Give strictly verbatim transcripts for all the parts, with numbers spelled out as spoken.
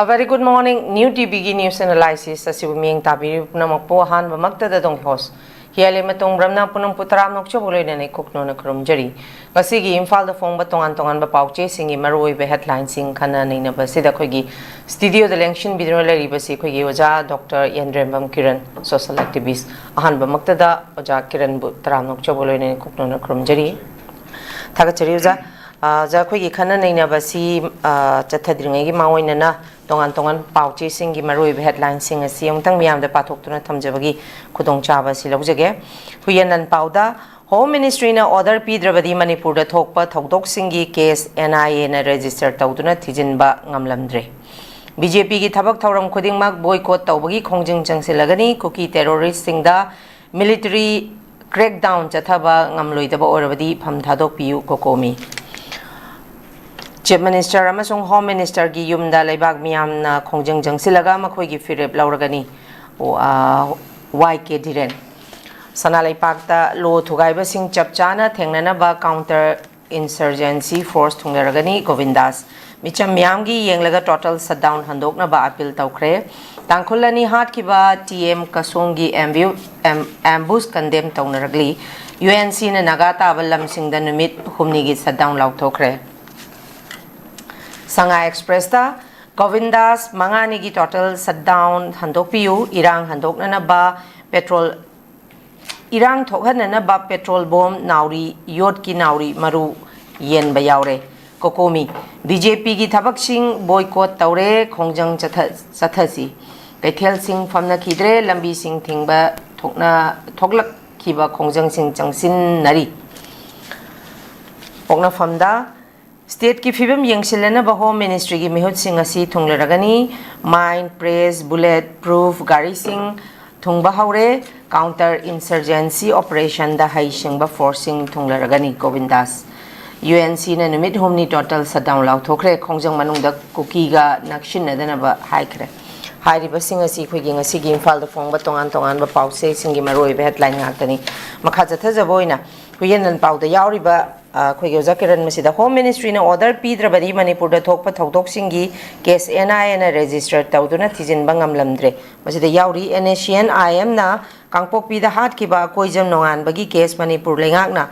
A very good morning. New T Vꯒꯤ news analysis ꯑꯁꯤꯕꯨ ꯃꯤꯠꯌꯦꯡ ꯇꯥꯕꯤꯔꯤꯕ ꯄꯨꯝꯅꯃꯛꯄꯨ ꯑꯍꯥꯟꯕꯃꯛꯇꯗ ꯗꯣꯡ ꯍꯣꯁ ꯍꯤꯌꯥꯂꯦ ꯃꯇꯣꯡ ꯕ꯭ꯔꯝꯅ ꯄꯨꯝꯅꯝꯄꯨ ꯇꯔꯥꯝꯅ ꯑꯣꯛꯆꯕ ꯂꯣꯏꯅꯅ ꯏꯀꯨꯛꯅꯣꯅ ꯈꯨꯔꯨꯝꯖꯔꯤ꯫ ꯉꯁꯤꯒꯤ ꯏꯝꯐꯥꯜꯗ ꯐꯣꯡꯕ ꯇꯣꯉꯥꯟ ꯇꯣꯉꯥꯟꯕ ꯄꯥꯎꯆꯦꯁꯤꯡꯒꯤ ꯃꯔꯨꯑꯣꯏꯕ headlineꯁꯤꯡ ꯈꯟꯅ ꯅꯩꯅꯕꯁꯤꯗ ꯑꯩꯈꯣꯏꯒꯤ studioꯗ ꯂꯦꯡꯁꯤꯟꯕꯤꯗꯨꯅ ꯂꯩꯔꯤꯕꯁꯤ ꯑꯩꯈꯣꯏꯒꯤ ꯑꯣꯖꯥ ꯗꯣꯛꯇꯔ ꯌꯦꯟꯗ꯭ꯔꯦꯝꯕꯝ ꯀꯤꯔꯟ, social activist꯫ ꯑꯍꯥꯟꯕꯃꯛꯇꯗ ꯑꯣꯖꯥ ꯀꯤꯔꯟꯕꯨ ꯇꯔꯥꯝꯅ ꯑꯣꯛꯆꯕ ꯂꯣꯏꯅꯅ ꯏꯀꯨꯛꯅꯣꯅ ꯈꯨꯔꯨꯝꯖꯔꯤ꯫ ꯊꯥꯒꯠꯆꯔꯤ ꯑꯣꯖꯥ꯫ ꯑ, ꯑꯣꯖꯥ, ꯑꯩꯈꯣꯏꯒꯤ ꯈꯟꯅ ꯅꯩꯅꯕꯁꯤ, ꯑ, ꯆꯠꯊꯗ꯭ꯔꯤꯉꯩꯒꯤ ꯃꯥꯡꯑꯣꯏꯅꯅ ꯇꯣꯉꯥꯟ ꯇꯣꯉꯥꯟꯕ ꯄꯥꯎꯆꯦꯁꯤꯡꯒꯤ ꯃꯔꯨꯑꯣꯏꯕ headlineꯁꯤꯡ ꯑꯁꯤ ꯑꯃꯨꯛꯇꯪ ꯃꯤꯌꯥꯝꯗ ꯄꯥꯊꯣꯛꯇꯨꯅ ꯊꯝꯖꯕꯒꯤ ꯈꯨꯗꯣꯡꯆꯥꯕ ꯑꯁꯤ ꯂꯧꯖꯒꯦ꯫ ꯍꯨꯏꯌꯦꯟ ꯂꯥꯟꯄꯥꯎꯗ, Home Ministryꯅ order ꯄꯤꯗ꯭ꯔꯕꯗꯤ ꯃꯅꯤꯄꯨꯔꯗ ꯊꯣꯛꯄ ꯊꯧꯗꯣꯛꯁꯤꯡꯒꯤ case NIAꯅ register ꯇꯧꯗꯨꯅ ꯊꯤꯖꯤꯟꯕ ꯉꯝꯂꯝꯗ꯭ꯔꯦ꯫ BJPꯒꯤ ꯊꯕꯛ ꯊꯧꯔꯝ ꯈꯨꯗꯤꯡꯃꯛ boycott ꯇꯧꯕꯒꯤ ꯈꯣꯡꯖꯪ ꯆꯪꯁꯤꯜꯂꯒꯅꯤ꯫ ꯀꯨꯀꯤ terroristꯁꯤꯡꯗ military crackdown ꯆꯠꯊꯕ ꯉꯝꯂꯣꯏꯗꯕ ꯑꯣꯏꯔꯕꯗꯤ ꯐꯝ ꯊꯥꯗꯣꯛꯄꯤꯌꯨ, ꯀꯣꯀꯣꯃꯤ꯫ Chief Minister ꯑꯃꯁꯨꯡ Home Ministerꯒꯤ ꯌꯨꯝꯗ ꯂꯩꯕꯥꯛ ꯃꯤꯌꯥꯝꯅ ꯈꯣꯡꯖꯪ ꯆꯪꯁꯤꯜꯂꯒ ꯃꯈꯣꯏꯒꯤ ꯐꯤꯔꯦꯞ ꯂꯧꯔꯒꯅꯤ꯫ ꯑꯣ, ꯑꯥ, ꯋꯥꯏ ꯀꯦ ꯙꯤꯔꯦꯟ꯫ ꯁꯅꯥ ꯂꯩꯄꯥꯛꯇ ꯂꯣ ꯊꯨꯒꯥꯏꯕꯁꯤꯡ ꯆꯞ ꯆꯥꯅ ꯊꯦꯡꯅꯅꯕ counter insurgency force ꯊꯨꯡꯂꯔꯒꯅꯤ, ꯒꯣꯕꯤꯟꯗꯥꯁ꯫ ꯃꯤꯆꯝ ꯃꯤꯌꯥꯝꯒꯤ ꯌꯦꯡꯂꯒ total shutdown ꯍꯟꯗꯣꯛꯅꯕ appeal ꯇꯧꯈ꯭ꯔꯦ꯫ ꯇꯥꯡꯈꯨꯜ ꯑꯅꯤ ꯍꯥꯠꯈꯤꯕ ꯇꯤ ꯑꯦꯝ ꯀꯁꯣꯡꯒꯤ ambu-, am-, ambush condemn ꯇꯧꯅꯔꯛꯂꯤ꯫ UNCꯅ ꯅꯥꯒꯥ ꯇꯥꯕ ꯂꯝꯁꯤꯡꯗ ꯅꯨꯃꯤꯠ ꯍꯨꯝꯅꯤꯒꯤ shutdown ꯂꯥꯎꯊꯣꯛꯈ꯭ꯔꯦ꯫ ꯁꯉꯥꯏ ꯑꯦꯛꯁꯄ꯭ꯔꯦꯁꯇ, ꯒꯣꯕꯤꯟꯗꯥꯁ, ꯃꯉꯥꯅꯤꯒꯤ total shutdown ꯍꯟꯗꯣꯛꯄꯤꯌꯨ, ꯏꯔꯥꯡ ꯍꯟꯗꯣꯛꯅꯅꯕ petrol, ꯏꯔꯥꯡ ꯊꯣꯛꯍꯟꯅꯅꯕ petrol bomb, ꯅꯥꯎꯔꯤ, ꯌꯣꯠꯀꯤ ꯅꯥꯎꯔꯤ ꯃꯔꯨ ꯌꯦꯟꯕ ꯌꯥꯎꯔꯦ꯫ ꯀꯣꯀꯣꯃꯤ, BJPꯒꯤ ꯊꯕꯛꯁꯤꯡ boycott ꯇꯧꯔꯦ, ꯈꯣꯡꯖꯪ ꯆꯠꯊ-, ꯆꯠꯊꯁꯤ꯫ ꯀꯩꯊꯦꯜꯁꯤꯡ ꯐꯝꯅꯈꯤꯗ꯭ꯔꯦ, ꯂꯝꯕꯤꯁꯤꯡ ꯊꯤꯡꯕ ꯊꯣꯛꯅ-, ꯊꯣꯛꯂꯛꯈꯤꯕ ꯈꯣꯡꯖꯪꯁꯤꯡ ꯆꯪꯁꯤꯟꯅꯔꯤ꯫ ꯄꯣꯛꯅꯐꯝꯗ, stateꯀꯤ ꯐꯤꯕꯝ ꯌꯦꯡꯁꯤꯜꯂꯅꯕ Home Ministryꯒꯤ ꯃꯤꯍꯨꯠꯁꯤꯡ ꯑꯁꯤ ꯊꯨꯡꯂꯔꯒꯅꯤ꯫ Mine, press, bullet proof ꯒꯥꯔꯤꯁꯤꯡ ꯊꯨꯡꯕ ꯍꯧꯔꯦ꯫ Counter insurgency operationꯗ ꯍꯩꯁꯤꯡꯕ forceꯁꯤꯡ ꯊꯨꯡꯂꯔꯒꯅꯤ, ꯒꯣꯕꯤꯟꯗꯥꯁ꯫ UNCꯅ ꯅꯨꯃꯤꯠ ꯍꯨꯝꯅꯤ total shutdown ꯂꯥꯎꯊꯣꯛꯈ꯭ꯔꯦ꯫ ꯈꯣꯡꯖꯪ ꯃꯅꯨꯡꯗ ꯀꯨꯀꯤꯒ ꯅꯛꯁꯤꯟꯅꯗꯅꯕ ꯍꯥꯏꯈ꯭ꯔꯦ꯫ ꯍꯥꯏꯔꯤꯕꯁꯤꯡ ꯑꯁꯤ ꯑꯩꯈꯣꯏꯒꯤ ꯉꯁꯤꯒꯤ ꯏꯝꯐꯥꯜꯗ ꯐꯣꯡꯕ ꯇꯣꯉꯥꯟ ꯇꯣꯉꯥꯟꯕ ꯄꯥꯎꯆꯦꯁꯤꯡꯒꯤ ꯃꯔꯨꯑꯣꯏꯕ headline ꯉꯥꯛꯇꯅꯤ꯫ ꯃꯈꯥ ꯆꯠꯊꯖꯕ ꯑꯣꯏꯅ ꯍꯨꯏꯌꯦꯟ ꯂꯥꯟꯄꯥꯎꯗ ꯌꯥꯎꯔꯤꯕ ꯑꯩꯈꯣꯏꯒꯤ ꯑꯣꯖꯥ ꯀꯤꯔꯟ, ꯃꯁꯤꯗ ꯍꯣꯝ ꯃꯤꯅꯤꯁꯇ꯭ꯔꯤꯅ ꯑꯣꯔꯗꯔ ꯄꯤꯗ꯭ꯔꯕꯗꯤ ꯃꯅꯤꯄꯨꯔꯗ ꯊꯣꯛꯄ ꯊꯧꯗꯣꯛꯁꯤꯡꯒꯤ ꯀꯦꯁ ꯑꯦꯟ ꯑꯥꯏ ꯑꯦꯅ ꯔꯦꯖꯤꯁꯇꯔ ꯇꯧꯗꯨꯅ ꯊꯤꯖꯤꯟꯕ ꯉꯝꯂꯝꯗ꯭ꯔꯦ꯫ ꯃꯁꯤꯗ ꯌꯥꯎꯔꯤ, ꯑꯦꯟ ꯑꯦꯁ ꯁꯤ ꯑꯦꯟ ꯑꯥꯏ ꯑꯦꯝꯅ ꯀꯥꯡꯄꯣꯛꯄꯤꯗ ꯍꯥꯠꯈꯤꯕ ꯑꯀꯣꯏꯖꯝ ꯅꯣꯡꯉꯥꯟꯕꯒꯤ ꯀꯦꯁ ꯃꯅꯤꯄꯨꯔ ꯂꯩꯉꯥꯛꯅ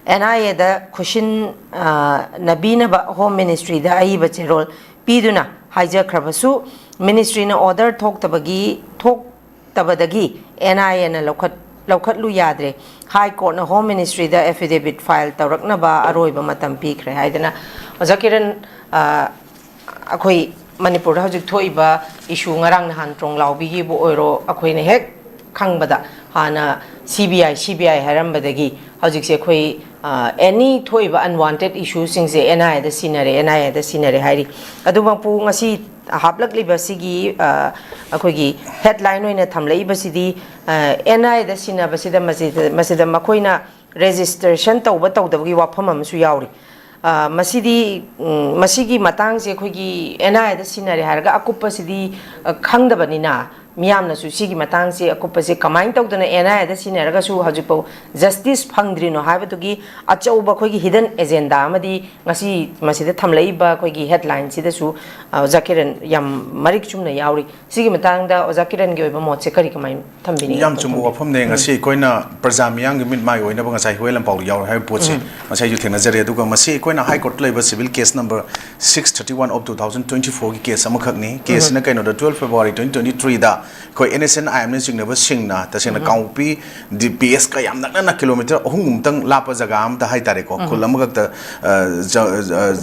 ꯑꯦꯟ ꯑꯥꯏ ꯑꯦꯗ ꯈꯨꯠꯁꯤꯟ, ꯑ, ꯅꯕꯤꯅꯕ ꯍꯣꯝ ꯃꯤꯅꯤꯁꯇ꯭ꯔꯤꯗ ꯑꯏꯕ ꯆꯦꯔꯣꯜ ꯄꯤꯗꯨꯅ ꯍꯥꯏꯖꯈ꯭ꯔꯕꯁꯨ, ꯃꯤꯅꯤꯁꯇ꯭ꯔꯤꯅ ꯑꯣꯔꯗꯔ ꯊꯣꯛꯇꯕꯒꯤ, ꯊꯣꯛꯇꯕꯗꯒꯤ ꯑꯦꯟ ꯑꯥꯏ ꯑꯦꯅ ꯂꯧꯈꯠ-, ꯂꯧꯈꯠꯂꯨ ꯌꯥꯗ꯭ꯔꯦ꯫ ꯍꯥꯏ ꯀꯣꯔꯠꯅ ꯍꯣꯝ ꯃꯤꯅꯤꯁꯇ꯭ꯔꯤꯗ ꯑꯦꯐꯤꯗꯦꯕꯤꯠ ꯐꯥꯏꯜ ꯇꯧꯔꯛꯅꯕ ꯑꯔꯣꯏꯕ ꯃꯇꯝ ꯄꯤꯈ꯭ꯔꯦ ꯍꯥꯏꯗꯅ, ꯑꯣꯖꯥ ꯀꯤꯔꯟ, ꯑ, ꯑꯩꯈꯣꯏ ꯃꯅꯤꯄꯨꯔꯗ ꯍꯧꯖꯤꯛ ꯊꯣꯛꯏꯕ ꯏꯁꯨ, ꯉꯔꯥꯡ ꯅꯍꯥꯟ ꯇ꯭ꯔꯣꯡꯂꯥꯎꯕꯤꯒꯤꯕꯨ ꯑꯣꯏꯔꯣ, ꯑꯩꯈꯣꯏꯅ ꯍꯦꯛ ꯈꯪꯕꯗ ꯍꯥꯟꯅ ꯁꯤ ꯕꯤ ꯑꯥꯏ, ꯁꯤ ꯕꯤ ꯑꯥꯏ ꯍꯥꯏꯔꯝꯕꯗꯒꯤ ꯍꯧꯖꯤꯛꯁꯦ ꯑꯩꯈꯣꯏ, ꯑ, ꯑꯦꯅꯤ ꯊꯣꯛꯏꯕ ꯑꯟꯋꯥꯟꯇꯦꯠ ꯏꯁꯨꯁꯤꯡꯁꯦ ꯑꯦꯟ ꯑꯥꯏ ꯑꯦꯗ ꯁꯤꯟꯅꯔꯦ, ꯑꯦꯟ ꯑꯥꯏ ꯑꯦꯗ ꯁꯤꯟꯅꯔꯦ ꯍꯥꯏꯔꯤ꯫ ꯑꯗꯨꯃꯛꯄꯨ ꯉꯁꯤ ꯍꯥꯞꯂꯛꯂꯤꯕ ꯁꯤꯒꯤ, ꯑ, ꯑꯩꯈꯣꯏꯒꯤ ꯍꯦꯗꯂꯥꯏꯟ ꯑꯣꯏꯅ ꯊꯝꯂꯛꯏꯕꯁꯤꯗꯤ, ꯑ, ꯑꯦꯟ ꯑꯥꯏ ꯑꯦꯗ ꯁꯤꯟꯅꯕꯁꯤꯗ ꯃꯁꯤꯗ, ꯃꯁꯤꯗ ꯃꯈꯣꯏꯅ ꯔꯦꯖꯤꯁꯇ꯭ꯔꯦꯁꯟ ꯇꯧꯕ ꯇꯧꯗꯕꯒꯤ ꯋꯥꯐꯝ ꯑꯃꯁꯨ ꯌꯥꯎꯔꯤ꯫ ꯑ, ꯃꯁꯤꯗꯤ, ꯎꯝ, ꯃꯁꯤꯒꯤ ꯃꯇꯥꯡꯁꯦ ꯑꯩꯈꯣꯏꯒꯤ ꯑꯦꯟ ꯑꯥꯏ ꯑꯦꯗ ꯁꯤꯟꯅꯔꯦ ꯍꯥꯏꯔꯒ ꯑꯀꯨꯞꯄꯁꯤꯗꯤ, ꯑ, ꯈꯪꯗꯕꯅꯤꯅ, ꯃꯤꯌꯥꯝꯅꯁꯨ ꯁꯤꯒꯤ ꯃꯇꯥꯡꯁꯦ ꯑꯀꯨꯞꯄꯁꯦ ꯀꯃꯥꯏꯅ ꯇꯧꯗꯅ ꯑꯦꯟ ꯑꯥꯏ ꯑꯦꯗ ꯁꯤꯟꯅꯔꯒꯁꯨ ꯍꯧꯖꯤꯛꯐꯥꯎ ꯖꯁꯇꯤꯁ ꯐꯪꯗ꯭ꯔꯤꯅꯣ ꯍꯥꯏꯕꯗꯨꯒꯤ ꯑꯆꯧꯕ ꯑꯩꯈꯣꯏꯒꯤ ꯍꯤꯗꯟ ꯑꯦꯖꯦꯟꯗꯥ ꯑꯃꯗꯤ ꯉꯁꯤ ꯃꯁꯤꯗ ꯊꯝꯂꯛꯏꯕ ꯑꯩꯈꯣꯏꯒꯤ ꯍꯦꯗꯂꯥꯏꯟꯁꯤꯗꯁꯨ, ꯑ, ꯑꯣꯖꯥ ꯀꯤꯔꯟ, ꯌꯥꯝ ꯃꯔꯤꯛ ꯆꯨꯝꯅ ꯌꯥꯎꯔꯤ꯫ ꯁꯤꯒꯤ ꯃꯇꯥꯡꯗ ꯑꯣꯖꯥ ꯀꯤꯔꯟꯒꯤ ꯑꯣꯏꯕ ꯃꯣꯠꯁꯦ ꯀꯔꯤ, ꯀꯃꯥꯏꯅ ꯊꯝꯕꯤꯅꯤꯡꯉꯤ? ꯌꯥꯝ ꯆꯨꯝꯕ ꯊꯝꯕꯤꯅꯤꯡꯉꯤ꯫ ꯋꯥꯐꯝꯅꯦ꯫ ꯎꯝ꯫ ꯉꯁꯤ ꯑꯩꯈꯣꯏꯅ ꯄ꯭ꯔꯖꯥ ꯃꯤꯌꯥꯝꯒꯤ ꯃꯤꯠ ꯃꯥꯏ ꯑꯣꯏꯅꯕ ꯉꯁꯥꯏ ꯍꯨꯋꯦ ꯂꯝꯄꯥꯎꯗ ꯌꯥꯎꯔꯦ ꯍꯥꯏꯕ ꯄꯣꯠꯁꯦ ꯎꯝ꯫ ꯉꯁꯥꯏꯁꯨ ꯊꯦꯡꯅꯖꯔꯦ꯫ ꯑꯗꯨꯒ ꯃꯁꯤ ꯑꯩꯈꯣꯏꯅ ꯍꯥꯏ ꯀꯣꯔꯠꯇ ꯂꯩꯕ civil case number six thirty one of two thousand twenty four ꯒꯤ ꯀꯦꯁ ꯑꯃꯈꯛꯅꯤ꯫ ꯎꯝ꯫ ꯀꯦꯁꯁꯤꯅ ꯀꯩꯅꯣꯗ, twelve February twenty twenty three ꯗ ꯑꯩꯈꯣꯏ ꯑꯦꯟ ꯑꯦꯁ ꯑꯦꯟ ꯑꯥꯏ ꯑꯦꯝꯅ ꯆꯤꯡꯅꯕꯁꯤꯡꯅ ꯇꯁꯦꯡꯅ ꯎꯝ꯫ ꯀꯥꯡꯄꯣꯛꯄꯤ ꯗꯤ ꯄꯤ ꯑꯦꯁꯀ ꯌꯥꯝ ꯅꯛꯅꯅ ꯀꯤꯂꯣꯃꯤꯇꯔ ꯑꯍꯨꯝꯃꯨꯛꯇꯪ ꯂꯥꯞꯄ ꯖꯒꯥ ꯑꯃꯗ ꯍꯥꯏꯇꯥꯔꯦꯀꯣ, ꯎꯝ꯫ ꯈꯨꯜ ꯑꯃꯈꯛꯇ, ꯑ, ꯖ-, ꯑ,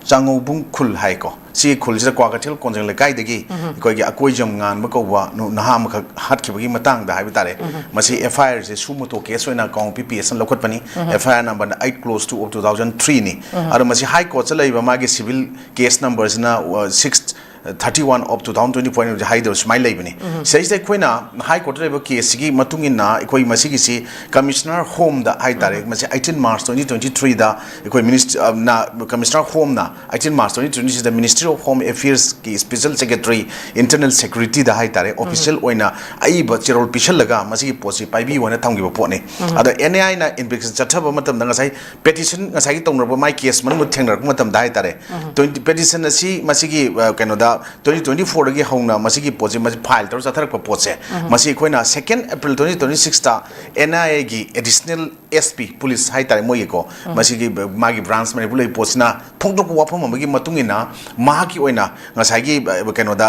ꯆꯥꯉꯧꯕꯨꯡ ꯈꯨꯜ ꯍꯥꯏꯀꯣ꯫ ꯁꯤꯒꯤ ꯈꯨꯜꯁꯤꯗ ꯀ꯭ꯋꯥꯀꯩꯊꯦꯜ ꯀꯣꯟꯖꯪ ꯂꯩꯀꯥꯏꯗꯒꯤ ꯎꯝ꯫ ꯑꯩꯈꯣꯏꯒꯤ ꯑꯀꯣꯏꯖꯝ ꯉꯥꯟꯕ ꯀꯧꯕ ꯅꯨ-, ꯅꯍꯥ ꯑꯃꯈꯛ ꯍꯥꯠꯈꯤꯕꯒꯤ ꯃꯇꯥꯡꯗ ꯍꯥꯏꯕ ꯇꯥꯔꯦ꯫ ꯎꯝ꯫ ꯃꯁꯤ ꯑꯦꯐ ꯑꯥꯏ ꯑꯥꯔꯁꯦ suo motu case ꯑꯣꯏꯅ ꯀꯥꯡꯄꯣꯛꯄꯤ ꯄꯤ ꯑꯦꯁꯅ ꯂꯧꯈꯠꯄꯅꯤ꯫ ꯎꯝ꯫ F I R number eight close two of two thousand three ꯅꯤ꯫ ꯎꯝ꯫ ꯑꯗꯣ ꯃꯁꯤ ꯍꯥꯏ ꯀꯣꯔꯠꯇ ꯂꯩꯕ ꯃꯥꯒꯤ civil case numberꯁꯤꯅ, ꯑ, six thirty one of two thousand twenty four ꯍꯥꯏꯗꯧ ꯁꯨꯃꯥꯏꯅ ꯂꯩꯕꯅꯤ꯫ ꯁꯤꯗꯩꯁꯤꯗ ꯑꯩꯈꯣꯏꯅ ꯍꯥꯏ ꯀꯣꯔꯠꯇ ꯂꯩꯕ ꯀꯦꯁꯁꯤꯒꯤ ꯃꯇꯨꯡ ꯏꯟꯅ ꯑꯩꯈꯣꯏ ꯃꯁꯤꯒꯤꯁꯤ ꯀꯃꯤꯁꯅꯔ ꯍꯣꯝꯗ ꯍꯥꯏꯇꯥꯔꯦ, ꯃꯁꯤ eighteen March twenty twenty threeꯗ ꯑꯩꯈꯣꯏ ꯃꯤꯅꯤꯁ-, ꯑ, ꯅ-, ꯀꯃꯤꯁꯅꯔ ꯍꯣꯝꯅ eighteen March twenty twenty threeꯗ Ministry of Home Affairsꯀꯤ special secretary, internal securityꯗ ꯍꯥꯏꯇꯥꯔꯦ, ꯑꯣꯐꯤꯁꯤꯌꯦꯜ ꯑꯣꯏꯅ ꯑꯏꯕ ꯆꯦꯔꯣꯜ ꯄꯤꯁꯜꯂꯒ ꯃꯁꯤꯒꯤ ꯄꯣꯠꯁꯤ ꯄꯥꯏꯕꯤꯌꯨ ꯍꯥꯏꯅ ꯊꯝꯈꯤꯕ ꯄꯣꯠꯅꯤ꯫ ꯑꯗꯣ ꯑꯦꯟ ꯑꯥꯏ ꯑꯥꯏꯅ ꯏꯟꯚꯦꯁꯇꯤꯒꯦꯁꯟ ꯆꯠꯊꯕ ꯃꯇꯝꯗ ꯉꯁꯥꯏ ꯄꯦꯇꯤꯁꯟ ꯉꯁꯥꯏꯒꯤ ꯇꯧꯅꯔꯛꯄ ꯃꯥꯏ ꯀꯦꯁ ꯃꯅꯨꯡꯗ ꯊꯦꯡꯅꯔꯛꯄ ꯃꯇꯝꯗ ꯍꯥꯏꯇꯥꯔꯦ, ꯇ꯭ꯋꯦꯟꯇꯤ ꯄꯦꯇꯤꯁꯟ ꯑꯁꯤ ꯃꯁꯤꯒꯤ, ꯑ, ꯀꯩꯅꯣꯗ twenty twenty fourꯗꯒꯤ ꯍꯧꯅ ꯃꯁꯤꯒꯤ ꯄꯣꯠꯁꯦ, ꯃꯁꯤ ꯐꯥꯏꯜ ꯇꯧꯔ ꯆꯠꯊꯔꯛꯄ ꯄꯣꯠꯁꯦ, ꯃꯁꯤ ꯑꯩꯈꯣꯏꯅ second April twenty twenty sixꯇ ꯑꯦꯟ ꯑꯥꯏ ꯑꯦꯒꯤ ꯑꯦꯗꯤꯁꯅꯦꯜ ꯑꯦꯁ ꯄꯤ ꯄꯨꯂꯤꯁ ꯍꯥꯏꯇꯥꯔꯦ ꯃꯣꯏꯒꯤꯀꯣ, ꯃꯁꯤꯒꯤ ꯃꯥꯒꯤ ꯕ꯭ꯔꯥꯟꯁ ꯃꯅꯤꯄꯨꯔ ꯂꯩꯕ ꯄꯣꯠꯁꯤꯅ ꯐꯣꯡꯗꯣꯛꯄ ꯋꯥꯐꯝ ꯑꯃꯒꯤ ꯃꯇꯨꯡ ꯏꯟꯅ ꯃꯍꯥꯛꯀꯤ ꯑꯣꯏꯅ ꯉꯁꯥꯏꯒꯤ, ꯑ, ꯀꯩꯅꯣꯗ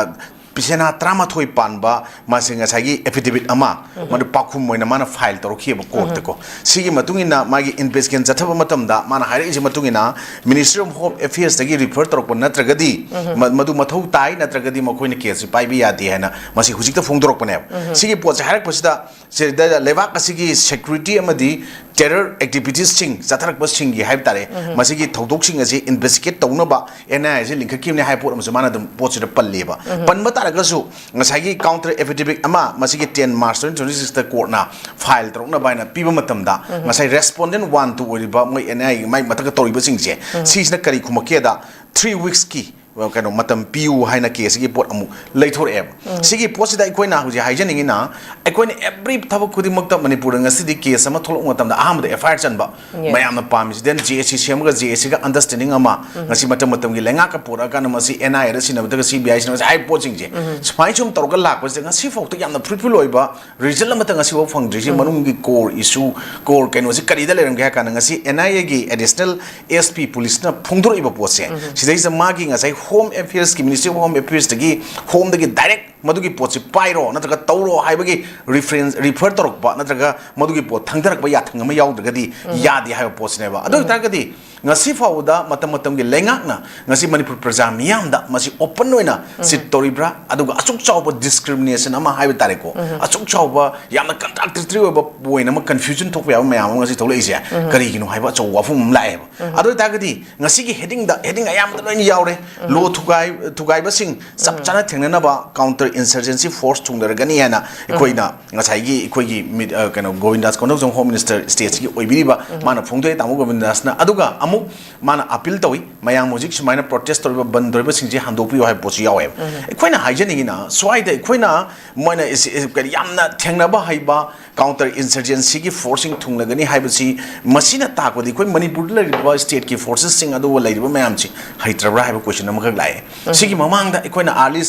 ꯄꯦꯅꯥ ꯇꯔꯥꯃꯥꯊꯣꯏ ꯄꯥꯟꯕ ꯃꯥꯁꯦ ꯉꯁꯥꯏꯒꯤ ꯑꯦꯐꯤꯗꯦꯕꯤꯠ ꯑꯃ, ꯃꯗꯨ ꯄꯥꯎꯈꯨꯝ ꯑꯣꯏꯅ ꯃꯥꯅ ꯐꯥꯏꯜ ꯇꯧꯔꯛꯈꯤꯑꯕ ꯀꯣꯔꯠꯇꯀꯣ꯫ ꯁꯤꯒꯤ ꯃꯇꯨꯡ ꯏꯟꯅ ꯃꯥꯒꯤ ꯏꯟꯚꯦꯁꯇꯤꯒꯦꯁꯟ ꯆꯠꯊꯕ ꯃꯇꯝꯗ ꯃꯥꯅ ꯍꯥꯏꯔꯛꯏꯁꯤ ꯃꯇꯨꯡ ꯏꯟꯅ Ministry of Home Affairsꯇꯒꯤ ꯔꯤꯐꯔ ꯇꯧꯔꯛꯄ ꯅꯠꯇ꯭ꯔꯒꯗꯤ, ꯃ-, ꯃꯗꯨ ꯃꯊꯧ ꯇꯥꯏ, ꯅꯠꯇ꯭ꯔꯒꯗꯤ ꯃꯈꯣꯏꯅ ꯀꯦꯁꯁꯤ ꯄꯥꯏꯕ ꯌꯥꯗꯦ ꯍꯥꯏꯅ ꯃꯁꯤ ꯍꯧꯖꯤꯛꯇ ꯐꯣꯡꯗꯣꯔꯛꯄꯅꯦꯕ꯫ ꯁꯤꯒꯤ ꯄꯣꯠꯁꯦ ꯍꯥꯏꯔꯛꯄꯁꯤꯗ ꯁꯤꯗ ꯂꯩꯕꯥꯛ ꯑꯁꯤꯒꯤ ꯁꯦꯀ꯭ꯌꯨꯔꯤꯇꯤ ꯑꯃꯗꯤ ꯇꯦꯔꯔ ꯑꯦꯛꯇꯤꯚꯤꯇꯤꯁꯁꯤꯡ ꯆꯠꯊꯔꯛꯄꯁꯤꯡꯒꯤ ꯍꯥꯏꯕ ꯇꯥꯔꯦ, ꯃꯁꯤꯒꯤ ꯊꯧꯗꯣꯛꯁꯤꯡ ꯑꯁꯤ ꯏꯟꯚꯦꯁꯇꯤꯒꯦꯠ ꯇꯧꯅꯕ ꯑꯦꯟ ꯑꯥꯏ ꯑꯦꯁꯤ ꯂꯤꯡꯈꯠꯈꯤꯕꯅꯤ ꯍꯥꯏꯕ ꯄꯣꯠ ꯑꯃꯁꯨ ꯃꯥꯅ ꯑꯗꯨꯝ ꯄꯣꯠꯁꯤꯗ ꯄꯜꯂꯤꯕ꯫ ꯄꯟꯕ ꯇꯥꯔꯒꯁꯨ ꯉꯁꯥꯏꯒꯤ ꯀꯥꯎꯟꯇꯔ ꯑꯦꯐꯤꯗꯦꯕꯤꯠ ꯑꯃ ꯃꯁꯤꯒꯤ ten March twenty twenty sixꯇ ꯀꯣꯔꯠꯅ ꯐꯥꯏꯜ ꯇꯧꯔꯛꯅꯕ ꯍꯥꯏꯅ ꯄꯤꯕ ꯃꯇꯝꯗ, ꯉꯁꯥꯏ ꯔꯦꯁꯄꯣꯟꯗꯦꯟ ꯋꯥꯟ ꯇꯨ ꯑꯣꯏꯔꯤꯕ ꯃꯣꯏ ꯑꯦꯟ ꯑꯥꯏ ꯑꯦꯒꯤ ꯃꯥꯏ ꯃꯊꯛꯇ ꯇꯧꯔꯤꯕꯁꯤꯡꯁꯦ, ꯁꯤꯁꯤꯅ ꯀꯔꯤ ꯈꯨꯝꯃꯛꯀꯦꯗ, ꯊ꯭ꯔꯤ ꯋꯤꯛꯁꯀꯤ ꯀꯩꯅꯣ ꯃꯇꯝ ꯄꯤꯌꯨ ꯍꯥꯏꯅ ꯀꯦꯁꯁꯤꯒꯤ ꯄꯣꯠ ꯑꯃꯨꯛ ꯂꯩꯊꯣꯔꯛꯑꯦꯕ꯫ ꯁꯤꯒꯤ ꯄꯣꯠꯁꯤꯗ ꯑꯩꯈꯣꯏꯅ ꯍꯧꯖꯤꯛ ꯍꯥꯏꯖꯅꯤꯡꯉꯤꯅ, ꯑꯩꯈꯣꯏꯅ ꯑꯦꯕ꯭ꯔꯤ ꯊꯕꯛ ꯈꯨꯗꯤꯡꯃꯛꯇ ꯃꯅꯤꯄꯨꯔꯗ ꯉꯁꯤꯗꯤ ꯀꯦꯁ ꯑꯃ ꯊꯣꯛꯂꯛꯄ ꯃꯇꯝꯗ ꯑꯍꯥꯟꯕꯗ ꯑꯦꯐ ꯑꯥꯏ ꯑꯥꯔ ꯆꯟꯕ ꯃꯌꯥꯝꯅ ꯄꯥꯝꯃꯤꯁꯤ, ꯗꯦꯟ ꯖꯦ ꯑꯦ ꯁꯤ ꯁꯦꯝꯃꯒ ꯖꯦ ꯑꯦ ꯁꯤꯒ ꯑꯟꯗꯔꯁꯇꯦꯟꯗꯤꯡ ꯑꯃ ꯉꯁꯤ ꯃꯇꯝ ꯃꯇꯝꯒꯤ ꯂꯩꯉꯥꯛꯀ ꯄꯨꯔꯛꯑꯀꯥꯟꯗ ꯃꯁꯤ and I aid ꯁꯤꯟꯅꯕꯗꯒ C B ꯑꯥꯏ ꯁꯤꯟꯅꯕꯁꯦ ꯍꯥꯏꯕ ꯄꯣꯠꯁꯤꯡꯁꯦ ꯁꯨꯃꯥꯏꯅ ꯁꯨꯝ ꯇꯧꯔꯒ ꯂꯥꯛꯄꯁꯤꯗ ꯉꯁꯤꯐꯥꯎꯗ ꯌꯥꯝꯅ ꯐ꯭ꯔꯨꯠꯐꯨꯜ ꯑꯣꯏꯕ ꯔꯤꯖꯜ ꯑꯃꯠꯇ ꯉꯁꯤꯐꯥꯎ ꯐꯪꯗ꯭ꯔꯤꯁꯤ ꯃꯅꯨꯡꯒꯤ ꯀꯣꯔ ꯏꯁꯨ, ꯀꯣꯔ ꯀꯩꯅꯣꯁꯤ ꯀꯔꯤꯗ ꯂꯩꯔꯝꯒꯦ ꯍꯥꯏ ꯀꯥꯟꯗ ꯉꯁꯤ ꯑꯦꯟ ꯑꯥꯏ ꯑꯦꯒꯤ ꯑꯦꯗꯤꯁꯅꯦꯜ ꯑꯦꯁ ꯄꯤ ꯄꯨꯂꯤꯁꯅ ꯐꯣꯡꯗꯣꯔꯛꯏꯕ ꯄꯣꯠꯁꯦ, ꯁꯤꯗꯩꯁꯤꯗ ꯃꯥꯒꯤ ꯉꯁꯥꯏ ꯍꯣꯝ ꯑꯦꯐꯤꯌꯔꯁꯀꯤ, ꯃꯤꯅꯤꯁꯇ꯭ꯔꯤ ꯑꯣꯐ ꯍꯣꯝ ꯑꯦꯐꯤꯌꯔꯁꯇꯒꯤ, ꯍꯣꯝꯗꯒꯤ ꯗꯥꯏꯔꯦꯛ ꯃꯗꯨꯒꯤ ꯄꯣꯠꯁꯤ ꯄꯥꯏꯔꯣ ꯅꯠꯇ꯭ꯔꯒ ꯇꯧꯔꯣ ꯍꯥꯏꯕꯒꯤ ꯔꯤꯐꯔꯦꯟꯁ, ꯔꯤꯐꯔ ꯇꯧꯔꯛꯄ ꯅꯠꯇ꯭ꯔꯒ ꯃꯗꯨꯒꯤ ꯄꯣꯠ ꯊꯥꯡꯊꯔꯛꯄ ꯌꯥꯊꯪ ꯑꯃ ꯌꯥꯎꯗ꯭ꯔꯒꯗꯤ ꯌꯥꯗꯦ ꯍꯥꯏꯕ ꯄꯣꯠꯁꯤꯅꯦꯕ꯫ ꯑꯗꯨ ꯑꯣꯏꯇꯥꯔꯒꯗꯤ ꯉꯁꯤ ꯐꯥꯎꯕꯗ ꯃꯇꯝ ꯃꯇꯝꯒꯤ ꯂꯩꯉꯥꯛꯅ ꯉꯁꯤ ꯃꯅꯤꯄꯨꯔ ꯄ꯭ꯔꯖꯥ ꯃꯤꯌꯥꯝꯗ ꯃꯁꯤ ꯑꯣꯄꯟ ꯑꯣꯏꯅ ꯆꯤꯠ ꯇꯧꯔꯤꯕ꯭ꯔꯥ, ꯑꯗꯨꯒ ꯑꯁꯨꯛ ꯆꯥꯎꯕ ꯗꯤꯁꯀ꯭ꯔꯤꯃꯤꯅꯦꯁꯟ ꯑꯃ ꯍꯥꯏꯕ ꯇꯥꯔꯦꯀꯣ, ꯑꯁꯨꯛ ꯆꯥꯎꯕ ꯌꯥꯝꯅ ꯀꯟꯇ꯭ꯔꯥꯗꯤꯛꯇꯔꯤ ꯑꯣꯏꯕ ꯄꯣꯏꯟ ꯑꯃ, ꯀꯟꯐ꯭ꯌꯨꯖꯟ ꯊꯣꯛꯄ ꯌꯥꯕ ꯃꯌꯥꯝ ꯑꯃ ꯉꯁꯤ ꯊꯣꯛꯂꯛꯏꯁꯦ ꯀꯔꯤꯒꯤꯅꯣ ꯍꯥꯏꯕ ꯑꯆꯧꯕ ꯋꯥꯐꯝ ꯑꯃ ꯂꯥꯛꯑꯦꯕ꯫ ꯑꯗꯨ ꯑꯣꯏꯇꯥꯔꯒꯗꯤ ꯉꯁꯤꯒꯤ ꯍꯦꯗꯤꯡꯗ, ꯍꯦꯗꯤꯡ ꯑꯌꯥꯝꯕꯗ ꯂꯣꯏꯅ ꯌꯥꯎꯔꯦ꯫ ꯂꯣ ꯊꯨꯒꯥꯏ-, ꯊꯨꯒꯥꯏꯕꯁꯤꯡ ꯆꯞ ꯆꯥꯅ ꯊꯦꯡꯅꯅꯕ ꯀꯥꯎꯟꯇꯔ ꯏꯟꯁꯔꯖꯦꯟꯁꯤ ꯐꯣꯔꯁ ꯊꯨꯡꯅꯔꯒꯅꯤ ꯍꯥꯏꯅ ꯑꯩꯈꯣꯏꯅ ꯉꯁꯥꯏꯒꯤ ꯑꯩꯈꯣꯏꯒꯤ ꯃꯤꯠ-, ꯑ, ꯀꯩꯅꯣ, ꯒꯣꯕꯤꯟꯗꯥꯁ ꯀꯣꯟꯊꯧꯖꯝ ꯍꯣꯝ ꯃꯤꯅꯤꯁꯇꯔ ꯁ꯭ꯇꯦꯠꯁꯤꯒꯤ ꯑꯣꯏꯕꯤꯔꯤꯕ ꯃꯥꯅ ꯐꯣꯡꯗꯣꯛꯑꯦ, ꯇꯥꯃꯣ ꯒꯣꯕꯤꯟꯗꯥꯁꯅ꯫ ꯑꯗꯨꯒ ꯑꯃꯨꯛ ꯃꯥꯅ ꯑꯄꯤꯜ ꯇꯧꯏ, ꯃꯌꯥꯝ ꯍꯧꯖꯤꯛ ꯁꯨꯃꯥꯏꯅ ꯄ꯭ꯔꯣꯇꯦꯁ ꯇꯧꯔꯤꯕ, ꯕꯟ ꯇꯧꯔꯤꯕꯁꯤꯡꯁꯦ ꯍꯟꯗꯣꯛꯄꯤꯌꯨ ꯍꯥꯏꯕ ꯄꯣꯠꯁꯨ ꯌꯥꯎꯋꯦꯕ꯫ ꯑꯩꯈꯣꯏꯅ ꯍꯥꯏꯖꯅꯤꯡꯉꯤꯅ ꯁ꯭ꯋꯥꯏꯗ ꯑꯩꯈꯣꯏꯅ ꯃꯣꯏꯅ ꯏꯁ-, ꯏꯁ-, ꯀꯔꯤ ꯌꯥꯝꯅ ꯊꯦꯡꯅꯕ ꯍꯩꯕ ꯀꯥꯎꯟꯇꯔ ꯏꯟꯁꯔꯖꯦꯟꯁꯤꯒꯤ ꯐꯣꯔꯁꯁꯤꯡ ꯊꯨꯡꯂꯒꯅꯤ ꯍꯥꯏꯕꯁꯤ, ꯃꯁꯤꯅ ꯇꯥꯛꯄꯗꯤ ꯑꯩꯈꯣꯏ ꯃꯅꯤꯄꯨꯔꯗ ꯂꯩꯔꯤꯕ ꯁ꯭ꯇꯦꯠꯀꯤ ꯐꯣꯔꯁꯦꯁꯁꯤꯡ ꯑꯗꯨꯒ ꯂꯩꯔꯤꯕ ꯃꯌꯥꯝꯁꯤ ꯍꯩꯇ꯭ꯔꯕ꯭ꯔꯥ ꯍꯥꯏꯕ ꯀꯣꯏꯁꯟ ꯑꯃꯈꯛ ꯂꯥꯛꯑꯦ꯫ ꯁꯤꯒꯤ ꯃꯃꯥꯡꯗ ꯑꯩꯈꯣꯏꯅ ꯑꯥꯔꯂꯤ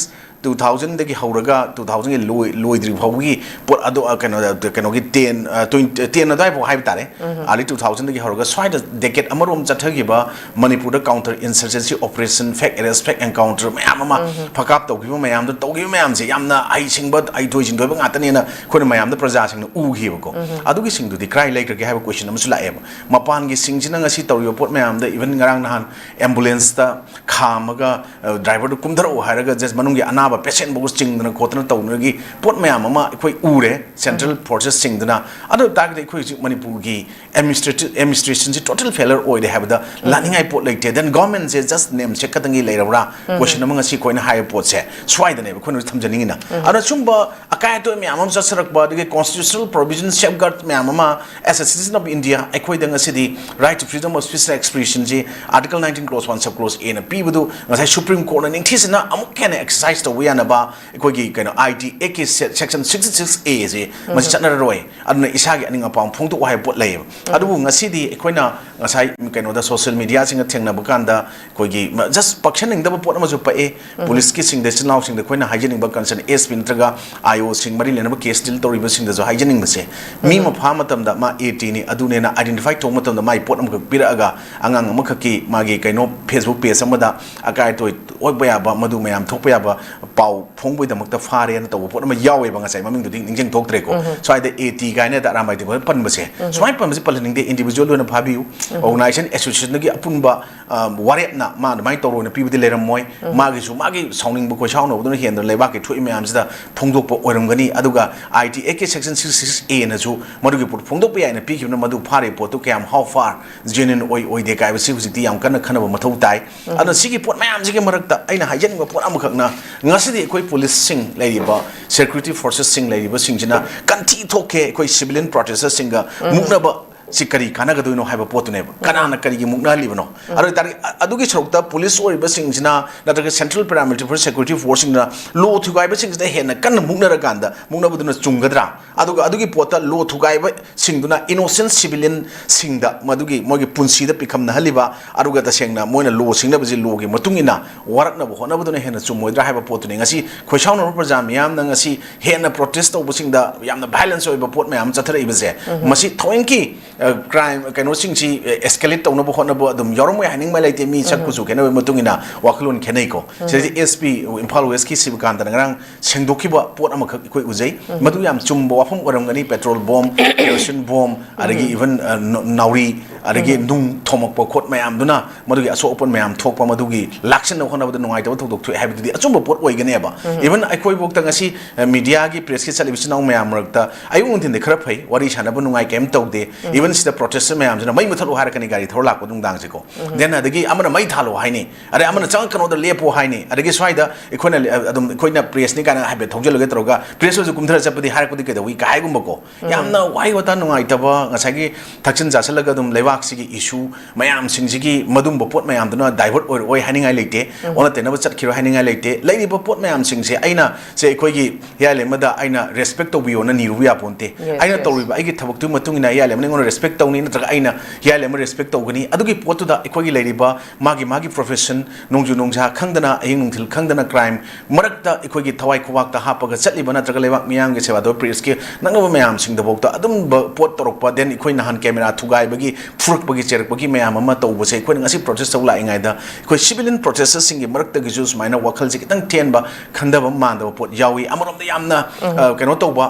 ꯇꯨ ꯊꯥꯎꯖꯟꯗꯒꯤ ꯍꯧꯔꯒ ꯇꯨ ꯊꯥꯎꯖꯟꯒꯤ ꯂꯣꯏ-, ꯂꯣꯏꯗ꯭ꯔꯤ ꯐꯥꯎꯕꯒꯤ ꯄꯣꯠ ꯑꯗꯣ, ꯑ, ꯀꯩꯅꯣꯗ, ꯀꯩꯅꯣꯒꯤ ꯇꯦꯟ, ꯑ, ꯇ꯭ꯋꯦꯟꯇꯤ, ꯇꯦꯟ ꯑꯗꯨꯋꯥꯏꯐꯥꯎ ꯍꯥꯏꯕ ꯇꯥꯔꯦ, ꯑꯥꯔꯂꯤ ꯇꯨ ꯊꯥꯎꯖꯟꯗꯒꯤ ꯍꯧꯔꯒ ꯁ꯭ꯋꯥꯏꯗ ꯗꯦꯀꯦꯠ ꯑꯃꯔꯣꯝ ꯆꯠꯊꯈꯤꯕ ꯃꯅꯤꯄꯨꯔꯗ ꯀꯥꯎꯟꯇꯔ ꯏꯟꯁꯔꯖꯦꯟꯁꯤ ꯑꯣꯄꯔꯦꯁꯟ, ꯐꯦꯛ ꯑꯦꯔꯦꯁ, ꯐꯦꯛ ꯑꯦꯟꯀꯥꯎꯟꯇꯔ ꯃꯌꯥꯝ ꯑꯃ ꯐꯀꯥꯞ ꯇꯧꯈꯤꯕ ꯃꯌꯥꯝꯗꯣ, ꯇꯧꯈꯤꯕ ꯃꯌꯥꯝꯁꯦ ꯌꯥꯝꯅ ꯍꯩꯁꯤꯡꯕ, ꯍꯩꯊꯣꯏ ꯁꯤꯡꯊꯣꯏꯕ ꯉꯥꯛꯇꯅꯦꯅ ꯑꯩꯈꯣꯏꯅ ꯃꯌꯥꯝꯗ, ꯄ꯭ꯔꯖꯥꯁꯤꯡꯅ ꯎꯈꯤꯕꯀꯣ꯫ ꯑꯗꯨꯒꯤ ꯁꯤꯡꯗꯨꯗꯤ ꯀꯔꯥꯏ ꯂꯩꯈ꯭ꯔꯒꯦ ꯍꯥꯏꯕ ꯀꯣꯏꯁꯟ ꯑꯃꯁꯨ ꯂꯥꯛꯑꯦꯕ꯫ ꯃꯄꯥꯟꯒꯤ ꯁꯤꯡꯁꯤꯅ ꯉꯁꯤ ꯇꯧꯔꯤꯕ ꯄꯣꯠ ꯃꯌꯥꯝꯗ, ꯏꯚꯟ ꯉꯔꯥꯡ ꯅꯍꯥꯟ ꯑꯦꯝꯕꯨꯂꯦꯟꯁꯇ ꯈꯥꯝꯃꯒ, ꯑ, ꯗ꯭ꯔꯥꯏꯚꯔꯗꯨ ꯀꯨꯝꯊꯔꯛꯎ ꯍꯥꯏꯔꯒ ꯖꯁ ꯃꯅꯨꯡꯒꯤ ꯑꯅꯥꯕ ꯄꯦꯁꯦꯟꯕꯨ ꯆꯤꯡꯗꯅ ꯈꯣꯠꯇꯅ ꯇꯧꯅꯕꯒꯤ ꯄꯣꯠ ꯃꯌꯥꯝ ꯑꯃ ꯑꯩꯈꯣꯏ ꯎꯔꯦ, ꯁꯦꯟꯇ꯭ꯔꯦꯜ ꯐꯣꯔꯁꯦꯁꯁꯤꯡꯗꯨꯅ꯫ ꯑꯗꯨ ꯑꯣꯏ ꯇꯥꯔꯒꯗꯤ ꯑꯩꯈꯣꯏ ꯍꯧꯖꯤꯛ ꯃꯅꯤꯄꯨꯔꯒꯤ ꯑꯦꯗꯃꯤꯅꯤꯁꯇ꯭ꯔꯦꯇꯤꯚ, ꯑꯦꯗꯃꯤꯅꯤꯁꯇ꯭ꯔꯦꯁꯟꯁꯤ ꯇꯣꯇꯦꯜ ꯐꯦꯂꯔ ꯑꯣꯏꯔꯦ ꯍꯥꯏꯕꯗ ꯂꯥꯛꯅꯤꯡꯉꯥꯏ ꯄꯣꯠ ꯂꯩꯇꯦ꯫ ꯗꯦꯟ ꯒꯣꯔꯃꯦꯟꯁꯦ ꯖꯁ ꯅꯦꯝ ꯁꯦꯛ ꯈꯛꯇꯪꯒꯤ ꯂꯩꯔꯕ꯭ꯔꯥ? ꯀꯣꯏꯁꯟ ꯑꯃ ꯉꯁꯤ ꯑꯩꯈꯣꯏꯅ ꯍꯥꯏꯔꯤꯕ ꯄꯣꯠꯁꯦ ꯁ꯭ꯋꯥꯏꯗꯅꯦꯕ ꯑꯩꯈꯣꯏꯅ ꯍꯧꯖꯤꯛ ꯊꯝꯖꯅꯤꯡꯉꯤꯅ꯫ ꯑꯗꯨꯅ ꯁꯨꯝꯕ ꯑꯀꯥꯏ ꯑꯇꯣꯏ ꯃꯌꯥꯝ ꯑꯃ ꯆꯠꯁꯤꯜꯂꯛꯄ, ꯑꯗꯒꯤ ꯀꯣꯟꯁꯇꯤꯇ꯭ꯌꯨꯁꯅꯦꯜ ꯄ꯭ꯔꯣꯕꯤꯖꯟ, ꯁꯦꯐꯒꯥꯔꯗ ꯃꯌꯥꯝ ꯑꯃ, as a citizen of India, ꯑꯩꯈꯣꯏꯗ ꯉꯁꯤꯗꯤ right to freedom of speech and expression ꯁꯤ Article nineteen clause one sub clause A ꯅ ꯄꯤꯕꯗꯨ ꯉꯁꯥꯏ ꯁꯨꯄ꯭ꯔꯤꯝ ꯀꯣꯔꯠꯅ ꯅꯤꯡꯊꯤꯖꯅ ꯑꯃꯨꯛ ꯍꯦꯟꯅ ꯑꯦꯛꯁꯔꯁꯥꯏꯁ ꯇꯧꯕ ꯌꯥꯅꯕ ꯑꯩꯈꯣꯏꯒꯤ, ꯀꯩꯅꯣ, ꯑꯥꯏ ꯇꯤ ꯑꯦꯛꯀꯤ ꯁꯦꯛꯁꯟ ꯁꯤꯛꯁꯇꯤ ꯁꯤꯛꯁ ꯑꯦ ꯁꯦ ꯃꯁꯤ ꯆꯠꯅꯔꯔꯣꯏ, ꯑꯗꯨꯅ ꯏꯁꯥꯒꯤ ꯑꯅꯤꯡ ꯑꯄꯥꯝ ꯐꯣꯡꯗꯣꯛꯑꯣ ꯍꯥꯏꯕ ꯄꯣꯠ ꯂꯩꯌꯦꯕ꯫ ꯑꯗꯨꯕꯨ ꯉꯁꯤꯗꯤ ꯑꯩꯈꯣꯏꯅ ꯉꯁꯥꯏ, ꯀꯩꯅꯣꯗ, ꯁꯣꯁꯤꯌꯦꯜ ꯃꯤꯗꯤꯌꯥꯁꯤꯡꯒ ꯊꯦꯡꯅꯕ ꯀꯥꯟꯗ ꯑꯩꯈꯣꯏꯒꯤ ꯃ-, ꯖꯁ ꯄꯛꯁꯟꯅꯤꯡꯗꯕ ꯄꯣꯠ ꯑꯃꯁꯨ ꯄꯛꯑꯦ꯫ ꯄꯨꯂꯤꯁꯀꯤꯁꯤꯡꯗ, ꯏꯆꯤꯜ ꯏꯅꯥꯎꯁꯤꯡꯗ ꯑꯩꯈꯣꯏꯅ ꯍꯥꯏꯖꯅꯤꯡꯕ, ꯀꯟꯁꯔꯟ ꯑꯦꯁ ꯄꯤ ꯅꯠꯇ꯭ꯔꯒ ꯑꯥꯏ ꯑꯣꯁꯤꯡ, ꯃꯔꯤ ꯂꯩꯅꯕ ꯀꯦꯁ ꯗꯤꯜ ꯇꯧꯔꯤꯕꯁꯤꯡꯗꯁꯨ ꯍꯥꯏꯖꯅꯤꯡꯕꯁꯦ, ꯃꯤ ꯑꯃ ꯐꯥ ꯃꯇꯝꯗ ꯃꯥ ꯑꯦ ꯇꯤꯅꯤ, ꯑꯗꯨꯅꯦꯅ ꯑꯥꯏꯗꯦꯟꯇꯤꯐꯥꯏ ꯇꯧꯕ ꯃꯇꯝꯗ ꯃꯥꯒꯤ ꯄꯣꯠ ꯑꯃꯈꯛ ꯄꯤꯔꯛꯑꯒ ꯑꯉꯥꯡ ꯑꯃꯈꯛꯀꯤ ꯃꯥꯒꯤ, ꯀꯩꯅꯣ, ꯐꯦꯁꯕꯨꯛ ꯄꯦꯖ ꯑꯃꯗ ꯑꯀꯥꯏ ꯑꯇꯣꯏ ꯑꯣꯏꯕ ꯌꯥꯕ, ꯃꯗꯨ ꯃꯌꯥꯝ ꯊꯣꯛꯄ ꯌꯥꯕ ꯄꯥꯎ ꯐꯣꯡꯕꯒꯤꯗꯃꯛꯇ ꯐꯥꯔꯦꯅ ꯇꯧꯕ ꯄꯣꯠ ꯑꯃ ꯌꯥꯎꯋꯦꯕ, ꯉꯁꯥꯏ ꯃꯃꯤꯡꯗꯨꯗꯤ ꯅꯤꯡꯁꯤꯡ ꯊꯣꯛꯇ꯭ꯔꯦꯀꯣ꯫ ꯁ꯭ꯋꯥꯏꯗ ꯑꯦ ꯇꯤ ꯀꯥꯏꯅ ꯑꯔꯥꯝꯕꯥꯏ ꯇꯦꯡꯈꯣꯜ ꯄꯟꯕꯁꯦ, ꯁꯨꯃꯥꯏꯅ ꯄꯟꯕꯁꯦ ꯄꯜꯍꯟꯅꯤꯡꯗꯦ꯫ ꯏꯟꯗꯤꯕꯤꯖꯨꯋꯦꯜ ꯑꯣꯏꯅ ꯐꯥꯕꯤꯌꯨ, ꯑꯣꯔꯒꯅꯥꯏꯖꯦꯁꯟ, ꯑꯦꯁꯣꯁꯤꯌꯦꯁꯟꯗꯒꯤ ꯑꯄꯨꯟꯕ, ꯑ, ꯋꯥꯔꯦꯞꯅ ꯃꯥ ꯑꯗꯨꯃꯥꯏꯅ ꯇꯧꯔꯣꯅ ꯄꯤꯕꯗꯤ ꯂꯩꯔꯝꯃꯣꯏ꯫ ꯃꯥꯒꯤꯁꯨ ꯃꯥꯒꯤ ꯁꯥꯎꯅꯤꯡꯕ ꯈꯣꯏꯁꯥꯎꯅꯕꯗꯨꯅ ꯍꯦꯟꯗꯅ ꯂꯩꯕꯥꯛꯀꯤ ꯊꯣꯛꯏ ꯃꯌꯥꯝꯁꯤꯗ ꯐꯣꯡꯗꯣꯛꯄ ꯑꯣꯏꯔꯝꯒꯅꯤ꯫ ꯑꯗꯨꯒ ꯑꯥꯏ T ꯑꯦꯛꯀꯤ section six six A ꯅꯁꯨ ꯃꯗꯨꯒꯤ ꯄꯣꯠ ꯐꯣꯡꯗꯣꯛꯄ ꯌꯥꯏꯅ ꯄꯤꯈꯤꯕꯅ, ꯃꯗꯨ ꯐꯥꯔꯤꯕ ꯄꯣꯠꯇꯨ ꯀꯌꯥꯝ, how far genuine ꯑꯣꯏ ꯑꯣꯏꯗꯦ ꯀꯥꯏꯕꯁꯤ ꯍꯧꯖꯤꯛꯇꯤ ꯌꯥꯝ ꯀꯟꯅ ꯈꯟꯅꯕ ꯃꯊꯧ ꯇꯥꯏ꯫ ꯑꯗꯨꯅ ꯁꯤꯒꯤ ꯄꯣꯠ ꯃꯌꯥꯝꯁꯤꯒꯤ ꯃꯔꯛꯇ ꯑꯩꯅ ꯍꯥꯏꯖꯅꯤꯡꯕ ꯄꯣꯠ ꯑꯃꯈꯛꯅ, ꯉꯁꯤꯗꯤ ꯑꯩꯈꯣꯏ ꯄꯨꯂꯤꯁꯁꯤꯡ ꯂꯩꯔꯤꯕ, ꯁꯦꯀ꯭ꯌꯨꯔꯤꯇꯤ ꯐꯣꯔꯁꯦꯁꯁꯤꯡ ꯂꯩꯔꯤꯕꯁꯤꯡꯁꯤꯅ ꯀꯟꯊꯤ ꯊꯣꯛꯀꯦ ꯑꯩꯈꯣꯏ ꯁꯤꯚꯤꯂꯤꯌꯟ ꯄ꯭ꯔꯣꯇꯦꯁꯇꯔꯁꯤꯡꯒ ꯃꯨꯛꯅꯕ ꯁꯤ ꯀꯔꯤ ꯀꯥꯟꯅꯒꯗꯣꯏꯅꯣ ꯍꯥꯏꯕ ꯄꯣꯠꯇꯨꯅꯦꯕ꯫ ꯀꯅꯥꯅ ꯀꯔꯤꯒꯤ ꯃꯨꯛꯅꯍꯜꯂꯤꯕꯅꯣ? ꯑꯗꯨ ꯑꯣꯏꯇꯥꯔꯗꯤ, ꯑ-, ꯑꯗꯨꯒꯤ ꯁꯔꯨꯛꯇ ꯄꯨꯂꯤꯁ ꯑꯣꯏꯔꯤꯕꯁꯤꯡꯁꯤꯅ ꯅꯠꯇ꯭ꯔꯒ ꯁꯦꯟꯇ꯭ꯔꯦꯜ ꯄꯦꯔꯥꯃꯤꯂꯤꯇꯔꯤ ꯐꯣꯔꯁ, ꯁꯦꯀ꯭ꯌꯨꯔꯤꯇꯤ ꯐꯣꯔꯁꯁꯤꯡꯅ ꯂꯣ ꯊꯨꯒꯥꯏꯕꯁꯤꯡꯁꯤꯗ ꯍꯦꯟꯅ ꯀꯟꯅ ꯃꯨꯛꯅꯔꯀꯥꯟꯗ ꯃꯨꯛꯅꯕꯗꯨꯅ ꯆꯨꯝꯒꯗ꯭ꯔꯥ? ꯑꯗꯨꯒ ꯑꯗꯨꯒꯤ ꯄꯣꯠꯇ ꯂꯣ ꯊꯨꯒꯥꯏꯕꯁꯤꯡꯗꯨꯅ ꯏꯅꯣꯁꯦꯟ ꯁꯤꯚꯤꯂꯤꯌꯟꯁꯤꯡꯗ ꯃꯗꯨꯒꯤ ꯃꯣꯏꯒꯤ ꯄꯨꯟꯁꯤꯗ ꯄꯤꯈꯝꯅꯍꯜꯂꯤꯕ, ꯑꯗꯨꯒ ꯇꯁꯦꯡꯅ ꯃꯣꯏꯅ ꯂꯣ ꯁꯤꯡꯅꯕꯁꯤ ꯂꯣꯒꯤ ꯃꯇꯨꯡ ꯏꯟꯅ ꯋꯥꯔꯛꯅꯕ ꯍꯣꯠꯅꯕꯗꯨꯅ ꯍꯦꯟꯅ ꯆꯨꯝꯃꯣꯏꯗ꯭ꯔꯥ ꯍꯥꯏꯕ ꯄꯣꯠꯇꯨꯅꯤ꯫ ꯉꯁꯤ ꯈꯣꯏꯁꯥꯎꯅꯔꯕ ꯄ꯭ꯔꯖꯥ ꯃꯤꯌꯥꯝꯅ ꯉꯁꯤ ꯍꯦꯟꯅ ꯄ꯭ꯔꯣꯇꯦꯁ ꯇꯧꯕꯁꯤꯡꯗ ꯌꯥꯝꯅ ꯚꯥꯏꯂꯦꯟꯁ ꯑꯣꯏꯕ ꯄꯣꯠ ꯃꯌꯥꯝ ꯑꯃ ꯆꯠꯊꯔꯛꯏꯕꯁꯦ, ꯃꯁꯤ ꯊꯑꯣꯏꯀꯤ, ꯑ, ꯀ꯭ꯔꯥꯏꯝ ꯀꯩꯅꯣꯁꯤꯡꯁꯤ, ꯑ, ꯑꯦꯁꯀꯦꯂꯦꯠ ꯇꯧꯅꯕ ꯍꯣꯠꯅꯕ ꯑꯗꯨꯝ ꯌꯥꯎꯔꯝꯃꯣꯏ ꯍꯥꯏꯅꯤꯡꯕ ꯂꯩꯇꯦ꯫ ꯃꯤ ꯁꯛ ꯀꯨꯆꯨ ꯈꯦꯠꯅꯕꯒꯤ ꯃꯇꯨꯡ ꯏꯟꯅ ꯋꯥꯈꯜꯂꯣꯟ ꯈꯦꯠꯅꯩꯀꯣ꯫ ꯁꯤꯗꯩꯗꯤ ꯑꯦꯁ ꯄꯤ ꯏꯝꯐꯥꯜ ꯋꯦꯁꯀꯤ ꯁꯤꯕꯀꯥꯟꯇꯅ ꯉꯔꯥꯡ ꯁꯦꯡꯗꯣꯛꯈꯤꯕ ꯄꯣꯠ ꯑꯃꯈꯛ ꯑꯩꯈꯣꯏ ꯎꯖꯩ꯫ ꯃꯗꯨ ꯌꯥꯝ ꯆꯨꯝꯕ ꯋꯥꯐꯝ ꯑꯣꯏꯔꯝꯒꯅꯤ꯫ ꯄꯦꯇ꯭ꯔꯣꯜ ꯕꯣꯝ, ꯀꯦꯔꯣꯁꯤꯟ ꯕꯣꯝ, ꯑꯗꯒꯤ ꯏꯚꯟ, ꯑ, ꯅ-, ꯅꯥꯎꯔꯤ, ꯑꯗꯒꯤ ꯅꯨꯡ ꯊꯣꯝꯃꯛꯄ ꯈꯣꯠ ꯃꯌꯥꯝꯗꯨꯅ ꯃꯗꯨꯒꯤ ꯑꯁꯣꯛ ꯑꯄꯟ ꯃꯌꯥꯝ ꯊꯣꯛꯄ, ꯃꯗꯨꯒꯤ ꯂꯥꯛꯁꯤꯟꯅꯕ ꯍꯣꯠꯅꯕꯗ ꯅꯨꯡꯉꯥꯏꯇꯕ ꯊꯧꯗꯣꯛ ꯊꯣꯛꯑꯦ ꯍꯥꯏꯕꯗꯨꯗꯤ ꯑꯆꯨꯝꯕ ꯄꯣꯠ ꯑꯣꯏꯒꯅꯦꯕ꯫ ꯏꯚꯟ ꯑꯩꯈꯣꯏꯐꯥꯎꯗ ꯉꯁꯤ, ꯑ, ꯃꯤꯗꯤꯌꯥꯒꯤ, ꯄ꯭ꯔꯦꯁꯀꯤ ꯆꯠꯂꯤꯕ ꯏꯆꯤꯟ ꯏꯅꯥꯎ ꯃꯌꯥꯝ ꯃꯔꯛꯇ ꯑꯌꯨꯛ ꯅꯨꯡꯊꯤꯟꯗꯤ ꯈꯔ ꯐꯩ, ꯋꯥꯔꯤ ꯁꯥꯟꯅꯕ ꯅꯨꯡꯉꯥꯏ, ꯀꯩꯝ ꯇꯧꯗꯦ꯫ ꯏꯚꯟ ꯁꯤꯗ ꯄ꯭ꯔꯣꯇꯦꯁꯇꯔ ꯃꯌꯥꯝꯁꯤꯅ ꯃꯩ ꯃꯨꯊꯠꯂꯣ ꯍꯥꯏꯔꯛꯀꯅꯤ ꯒꯥꯔꯤ ꯊꯧꯔ ꯂꯥꯛꯄ ꯅꯨꯡꯗꯥꯡꯁꯦꯀꯣ꯫ ꯗꯦꯟ ꯑꯗꯒꯤ ꯑꯃꯅ ꯃꯩ ꯊꯥꯜꯂꯣ ꯍꯥꯏꯅꯤ, ꯑꯗꯩ ꯑꯃꯅ ꯆꯪꯉꯛꯀꯅꯣꯗ ꯂꯦꯞꯄꯣ ꯍꯥꯏꯅꯤ, ꯑꯗꯒꯤ ꯁ꯭ꯋꯥꯏꯗ ꯑꯩꯈꯣꯏꯅ, ꯑ, ꯑꯗꯨꯝ ꯑꯩꯈꯣꯏꯅ ꯄ꯭ꯔꯦꯁꯅꯤ ꯀꯥꯏꯅ ꯍꯥꯏꯐꯦꯠ ꯊꯧꯖꯤꯜꯂꯒ ꯇꯧꯔꯒ ꯄ꯭ꯔꯦꯁ ꯑꯣꯏꯔꯁꯨ ꯀꯨꯝꯊꯔ ꯆꯠꯄꯗꯤ ꯍꯥꯏꯔꯛꯄꯗꯤ ꯀꯩꯗꯧꯏ ꯀꯥꯏꯒꯨꯝꯕꯀꯣ꯫ ꯌꯥꯝꯅ ꯋꯥꯍꯩ ꯋꯥꯇꯥ ꯅꯨꯡꯉꯥꯏꯇꯕ, ꯉꯁꯥꯏꯒꯤ ꯊꯛꯆꯤꯟ ꯆꯥꯁꯤꯜꯂꯒ ꯑꯗꯨꯝ ꯂꯩꯕꯥꯛꯁꯤꯒꯤ ꯏꯁꯨ ꯃꯌꯥꯝꯁꯤꯡꯁꯤꯒꯤ ꯃꯗꯨꯝꯕ ꯄꯣꯠ ꯃꯌꯥꯝꯗꯨꯅ ꯗꯥꯏꯚꯔꯠ ꯑꯣꯏꯔꯛꯑꯣꯏ ꯍꯥꯏꯅꯤꯡꯉꯥꯏ ꯂꯩꯇꯦ, ꯑꯣꯟꯅ ꯇꯩꯅꯕ ꯆꯠꯈꯤꯔꯣꯏ ꯍꯥꯏꯅꯤꯡꯉꯥꯏ ꯂꯩꯇꯦ꯫ ꯂꯩꯔꯤꯕ ꯄꯣꯠ ꯃꯌꯥꯝꯁꯤꯡꯁꯦ ꯑꯩꯅ, ꯁꯦ, ꯑꯩꯈꯣꯏꯒꯤ ꯍꯤꯌꯥꯂꯦ ꯑꯃꯗ ꯑꯩꯅ ꯔꯦꯁꯄꯦꯛ ꯇꯧꯕꯤꯌꯣꯅ ꯅꯤꯔꯨꯕ ꯌꯥꯄꯣꯟꯇꯦ꯫ Yes, ꯑꯩꯅ yes. ꯇꯧꯔꯤꯕ ꯑꯩꯒꯤ ꯊꯕꯛꯇꯨꯒꯤ ꯃꯇꯨꯡ ꯏꯟꯅ ꯍꯤꯌꯥꯂꯦ ꯑꯃꯅ ꯑꯩꯉꯣꯟꯗ ꯔꯦꯁꯄꯦꯛ ꯇꯧꯅꯤ, ꯅꯠꯇ꯭ꯔꯒ ꯑꯩꯅ ꯍꯤꯌꯥꯂꯦ ꯑꯃ ꯔꯦꯁꯄꯦꯛ ꯇꯧꯒꯅꯤ꯫ ꯑꯗꯨꯒꯤ ꯄꯣꯠꯇꯨꯗ ꯑꯩꯈꯣꯏꯒꯤ ꯂꯩꯔꯤꯕ ꯃꯥꯒꯤ ꯃꯥꯒꯤ ꯄ꯭ꯔꯣꯐꯦꯁꯟ, ꯅꯣꯡꯖꯨ ꯅꯣꯡꯖꯥ ꯈꯪꯗꯅ, ꯑꯍꯤꯡ ꯅꯨꯡꯊꯤꯜ ꯈꯪꯗꯅ ꯀ꯭ꯔꯥꯏꯝ ꯃꯔꯛꯇ ꯑꯩꯈꯣꯏꯒꯤ ꯊꯋꯥꯏ ꯈꯨꯕꯥꯛꯇ ꯍꯥꯞꯄꯒ ꯆꯠꯂꯤꯕ ꯅꯠꯇ꯭ꯔꯒ ꯂꯩꯕꯥꯛ ꯃꯤꯌꯥꯝꯒꯤ ꯁꯦꯕꯥ ꯇꯧꯕ ꯄ꯭ꯔꯦꯁꯀꯤ ꯅꯛꯅꯕ ꯃꯌꯥꯝꯁꯤꯡꯗꯐꯥꯎꯗ ꯑꯗꯨꯝꯕ ꯄꯣꯠ ꯇꯧꯔꯛꯄ, ꯗꯦꯟ ꯑꯩꯈꯣꯏ ꯅꯍꯥꯟ ꯀꯦꯃꯦꯔꯥ ꯊꯨꯒꯥꯏꯕꯒꯤ ꯐꯨꯔꯛꯄꯒꯤ ꯆꯩꯔꯛꯄꯒꯤ ꯃꯌꯥꯝ ꯑꯃ ꯇꯧꯕꯁꯦ ꯑꯩꯈꯣꯏꯅ ꯉꯁꯤ ꯄ꯭ꯔꯣꯇꯦꯁ ꯇꯧ ꯂꯥꯛꯏꯉꯩꯗ ꯑꯩꯈꯣꯏ ꯁꯤꯚꯤꯂꯤꯌꯟ ꯄ꯭ꯔꯣꯇꯦꯁꯇꯔꯁꯤꯡꯒꯤ ꯃꯔꯛꯇꯒꯤꯁꯨ ꯁꯨꯃꯥꯏꯅ ꯋꯥꯈꯜꯁꯦ ꯈꯤꯇꯪ ꯊꯦꯟꯕ, ꯈꯟꯊꯕ ꯃꯥꯟꯗꯕ ꯄꯣꯠ ꯌꯥꯎꯏ꯫ ꯑꯃꯔꯣꯝꯗ ꯌꯥꯝꯅ ꯑ, ꯀꯩꯅꯣ ꯇꯧꯕ,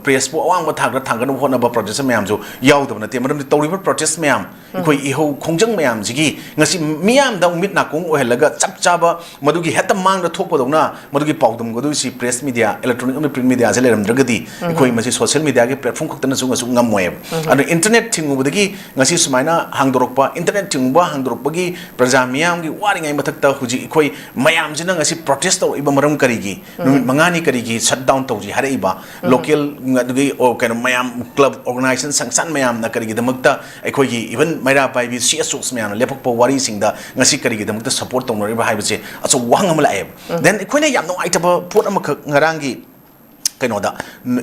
ꯄ꯭ꯔꯦꯁꯄꯨ ꯑꯋꯥꯡꯕ ꯊꯥꯛꯇ ꯊꯥꯡꯒꯠꯅꯕ ꯍꯣꯠꯅꯕ ꯄ꯭ꯔꯣꯇꯦꯁ ꯃꯌꯥꯝꯁꯨ ꯌꯥꯎꯗꯕ ꯅꯠꯇꯦ꯫ ꯃꯔꯝꯗꯤ ꯇꯧꯔꯤꯕ ꯄ꯭ꯔꯣꯇꯦꯁ ꯃꯌꯥꯝ, ꯑꯩꯈꯣꯏ ꯏꯍꯧ ꯈꯣꯡꯖꯪ ꯃꯌꯥꯝꯁꯤꯒꯤ ꯉꯁꯤ ꯃꯤꯌꯥꯝꯗ ꯑꯃꯨꯛ ꯃꯤꯠ ꯅꯥꯀꯣꯡ ꯑꯣꯏꯍꯜꯂꯒ ꯆꯞ ꯆꯥꯕ ꯃꯗꯨꯒꯤ ꯍꯦꯛꯇ ꯃꯥꯡꯗ ꯊꯣꯛꯄꯗꯧꯅ ꯃꯗꯨꯒꯤ ꯄꯥꯎꯗꯝꯒꯗꯣꯏꯁꯤ ꯄ꯭ꯔꯦꯁ ꯃꯤꯗꯤꯌꯥ, ꯏꯂꯦꯛꯇ꯭ꯔꯣꯅꯤꯛ ꯑꯃꯗꯤ ꯄ꯭ꯔꯤꯟꯠ ꯃꯤꯗꯤꯌꯥꯁꯦ ꯂꯩꯔꯝꯗ꯭ꯔꯒꯗꯤ ꯑꯩꯈꯣꯏ ꯃꯁꯤ ꯁꯣꯁꯤꯌꯦꯜ ꯃꯤꯗꯤꯌꯥꯒꯤ ꯄ꯭ꯂꯦꯠꯐꯣꯝ ꯈꯛꯇꯅꯁꯨ ꯉꯁꯨ ꯉꯝꯃꯣꯏꯕ꯫ ꯑꯗꯨꯅ ꯏꯟꯇꯔꯅꯦꯠ ꯊꯤꯡꯉꯨꯕꯗꯒꯤ ꯉꯁꯤ ꯁꯨꯃꯥꯏꯅ ꯍꯥꯡꯗꯣꯔꯛꯄ, ꯏꯟꯇꯔꯅꯦꯠ ꯊꯤꯡꯕ ꯍꯥꯡꯗꯣꯔꯛꯄꯒꯤ ꯄ꯭ꯔꯖꯥ ꯃꯤꯌꯥꯝꯒꯤ ꯋꯥꯔꯤꯉꯩ ꯃꯊꯛꯇ ꯍꯧꯖꯤꯛ ꯑꯩꯈꯣꯏ ꯃꯌꯥꯝꯁꯤꯅ ꯉꯁꯤ ꯄ꯭ꯔꯣꯇꯦꯁ ꯇꯧꯔꯛꯏꯕ ꯃꯔꯝ ꯀꯔꯤꯒꯤ? ꯅꯨꯃꯤꯠ ꯃꯉꯥꯅꯤ ꯀꯔꯤꯒꯤ ꯁꯠ ꯗꯥꯎꯟ ꯇꯧꯁꯤ ꯍꯥꯏꯔꯛꯏꯕ? ꯂꯣꯀꯦꯜ, ꯑꯗꯨꯒꯤ, ꯑꯣ, ꯀꯩꯅꯣ, ꯃꯌꯥꯝ, ꯀ꯭ꯂꯕ, ꯑꯣꯔꯒꯅꯥꯏꯖꯦꯁꯟ, ꯁꯪꯁꯊꯥꯟ ꯃꯌꯥꯝꯅ ꯀꯔꯤꯒꯤꯗꯃꯛꯇ ꯑꯩꯈꯣꯏꯒꯤ ꯏꯚꯟ ꯃꯩꯔꯥ ꯄꯥꯏꯕꯤ ꯁꯤ ꯑꯦꯁ ꯑꯣꯁ ꯃꯌꯥꯝꯅ ꯂꯦꯞꯄꯛꯄ ꯋꯥꯔꯤꯁꯤꯡꯗ ꯉꯁꯤ ꯀꯔꯤꯒꯤꯗꯃꯛꯇ ꯁꯄꯣꯔꯠ ꯇꯧꯅꯔꯤꯕ ꯍꯥꯏꯕꯁꯦ ꯑꯆꯧꯕ ꯋꯥꯍꯪ ꯑꯃ ꯂꯥꯛꯑꯦꯕ꯫ ꯗꯦꯟ ꯑꯩꯈꯣꯏꯅ ꯌꯥꯝ ꯅꯨꯡꯉꯥꯏꯇꯕ ꯄꯣꯠ ꯑꯃꯈꯛ ꯉꯔꯥꯡꯒꯤ ꯀꯩꯅꯣꯗ,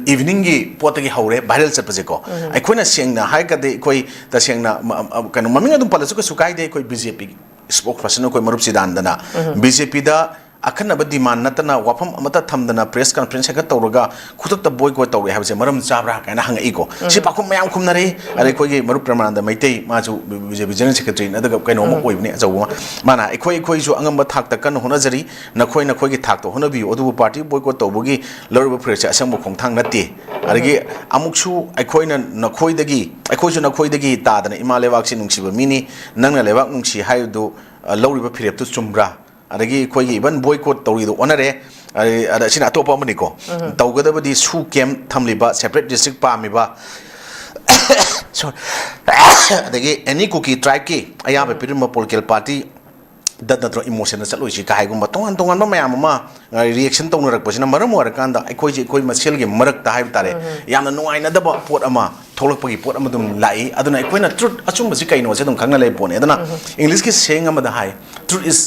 ꯏꯚꯤꯅꯤꯡꯒꯤ ꯄꯣꯠꯇꯒꯤ ꯍꯧꯔꯦ ꯚꯥꯏꯔꯦꯜ ꯆꯠꯄꯁꯦꯀꯣ꯫ ꯑꯩꯈꯣꯏꯅ ꯁꯦꯡꯅ ꯍꯥꯏꯔꯒꯗꯤ ꯑꯩꯈꯣꯏ ꯇꯁꯦꯡꯅ ꯃ-, ꯑ-, ꯀꯩꯅꯣ, ꯃꯃꯤꯡ ꯑꯗꯨꯝ ꯄꯜꯂꯁꯨ ꯀꯩꯁꯨ ꯀꯥꯏꯗꯦ꯫ ꯑꯩꯈꯣꯏ ꯕꯤ ꯖꯦ ꯄꯤ ꯁ꯭ꯄꯣꯛꯁ ꯄꯔꯁꯟ ꯑꯩꯈꯣꯏ ꯃꯔꯨꯞ ꯆꯤꯗꯥꯟꯗꯅ ꯕꯤ ꯖꯦ ꯄꯤꯗ ꯑꯈꯟꯅꯕ ꯗꯤꯃꯥꯟ ꯅꯠꯇꯅ ꯋꯥꯐꯝ ꯑꯃꯠꯇ ꯊꯝꯗꯅ ꯄ꯭ꯔꯦꯁ ꯀꯟꯐꯔꯦꯟꯁ ꯍꯦꯛꯇ ꯇꯧꯔꯒ ꯈꯨꯗꯛꯇ ꯕꯣꯏꯀꯣꯠ ꯇꯧꯔꯦ ꯍꯥꯏꯕꯁꯦ ꯃꯔꯝ ꯆꯥꯕ꯭ꯔꯥ ꯀꯥꯏꯅ ꯍꯪꯉꯛꯏꯀꯣ꯫ ꯁꯤ ꯄꯥꯎꯈꯨꯝ ꯃꯌꯥꯝ ꯈꯨꯝꯅꯔꯦ꯫ ꯑꯗꯩ ꯑꯩꯈꯣꯏꯒꯤ ꯃꯔꯨꯞ ꯄ꯭ꯔꯦꯃꯥꯅꯟꯗ ꯃꯩꯇꯩ, ꯃꯥꯁꯨ ꯕꯤ ꯖꯦ ꯄꯤ ꯖꯦꯅꯔꯦꯜ ꯁꯦꯀ꯭ꯔꯦꯇꯔꯤꯅꯤ, ꯑꯗꯨꯒ ꯀꯩꯅꯣ ꯑꯃ ꯑꯣꯏꯕꯅꯤ, ꯑꯆꯧꯕ ꯑꯃ꯫ ꯃꯥꯅ ꯑꯩꯈꯣꯏ, ꯑꯩꯈꯣꯏꯁꯨ ꯑꯉꯝꯕ ꯊꯥꯛꯇ ꯀꯟꯅ ꯍꯣꯠꯅꯖꯔꯤ, ꯅꯈꯣꯏ ꯅꯈꯣꯏꯒꯤ ꯊꯥꯛꯇ ꯍꯣꯠꯅꯕꯤꯌꯨ, ꯑꯗꯨꯕꯨ ꯄꯥꯔꯇꯤ ꯕꯣꯏꯀꯣꯠ ꯇꯧꯕꯒꯤ ꯂꯧꯔꯤꯕ ꯐꯤꯔꯦꯞꯁꯦ ꯑꯁꯦꯡꯕ ꯈꯣꯡꯊꯥꯡ ꯅꯠꯇꯦ꯫ ꯑꯗꯒꯤ ꯑꯃꯨꯛꯁꯨ ꯑꯩꯈꯣꯏꯅ ꯅꯈꯣꯏꯗꯒꯤ, ꯑꯩꯈꯣꯏꯁꯨ ꯅꯈꯣꯏꯗꯒꯤ ꯇꯥꯗꯅ ꯏꯃꯥ ꯂꯩꯕꯥꯛꯁꯤ ꯅꯨꯡꯁꯤꯕ ꯃꯤꯅꯤ, ꯅꯪꯅ ꯂꯩꯕꯥꯛ ꯅꯨꯡꯁꯤ ꯍꯥꯏꯕꯗꯨ, ꯑ, ꯂꯧꯔꯤꯕ ꯐꯤꯔꯦꯞꯇꯨ ꯆꯨꯝꯕ꯭ꯔꯥ? ꯑꯗꯒꯤ ꯑꯩꯈꯣꯏꯒꯤ ꯏꯚꯟ ꯕꯣꯏꯀꯣꯠ ꯇꯧꯔꯤꯗꯣ ꯑꯣꯟꯅꯔꯦ꯫ ꯑꯗꯩ, ꯑꯗ, ꯑꯁꯤꯅ ꯑꯇꯣꯞꯄ ꯑꯃꯅꯤꯀꯣ꯫ ꯇꯧꯒꯗꯕꯗꯤ ꯁꯨ ꯀꯦꯝ ꯊꯝꯂꯤꯕ, ꯁꯦꯄꯔꯦꯠ ꯗꯤꯁꯇ꯭ꯔꯤꯛ ꯄꯥꯝꯃꯤꯕ, sorry, ꯑꯗꯒꯤ ꯑꯦꯅꯤ ꯀꯨꯀꯤ ꯇ꯭ꯔꯥꯏꯕꯀꯤ ꯑꯌꯥꯕ ꯄꯤꯔꯝꯕ ꯄꯣꯂꯤꯇꯤꯀꯦꯜ ꯄꯥꯔꯇꯤ ꯗ ꯅꯠꯇ꯭ꯔꯣ ꯏꯃꯣꯁꯟꯗ ꯆꯠꯂꯣꯏꯁꯤ ꯀ ꯍꯥꯏꯒꯨꯝꯕ ꯇꯣꯉꯥꯟ ꯇꯣꯉꯥꯟꯕ ꯃꯌꯥꯝ ꯑꯃ, ꯑ, ꯔꯤꯌꯦꯛꯁꯟ ꯇꯧꯅꯔꯛꯄꯁꯤꯅ ꯃꯔꯝ ꯑꯣꯏꯔꯀꯥꯟꯗ ꯑꯩꯈꯣꯏꯁꯦ, ꯑꯩꯈꯣꯏ ꯃꯁꯦꯜꯒꯤ ꯃꯔꯛꯇ ꯍꯥꯏꯕ ꯇꯥꯔꯦ, ꯌꯥꯝꯅ ꯅꯨꯡꯉꯥꯏꯅꯗꯕ ꯄꯣꯠ ꯑꯃ ꯊꯣꯛꯂꯛꯄꯒꯤ ꯄꯣꯠ ꯑꯃ ꯑꯗꯨꯝ ꯂꯥꯛꯏ꯫ ꯑꯗꯨꯅ ꯑꯩꯈꯣꯏꯅ ꯇ꯭ꯔꯨꯠ ꯑꯆꯨꯝꯕꯁꯤ ꯀꯩꯅꯣꯁꯦ ꯑꯗꯨꯝ ꯈꯪꯅ ꯂꯩꯕ ꯄꯣꯠꯅꯤ꯫ ꯑꯗꯨꯅ ꯏꯪꯂꯤꯁꯀꯤ ꯁꯦꯡ ꯑꯃꯗ ꯍꯥꯏ, "Truth is,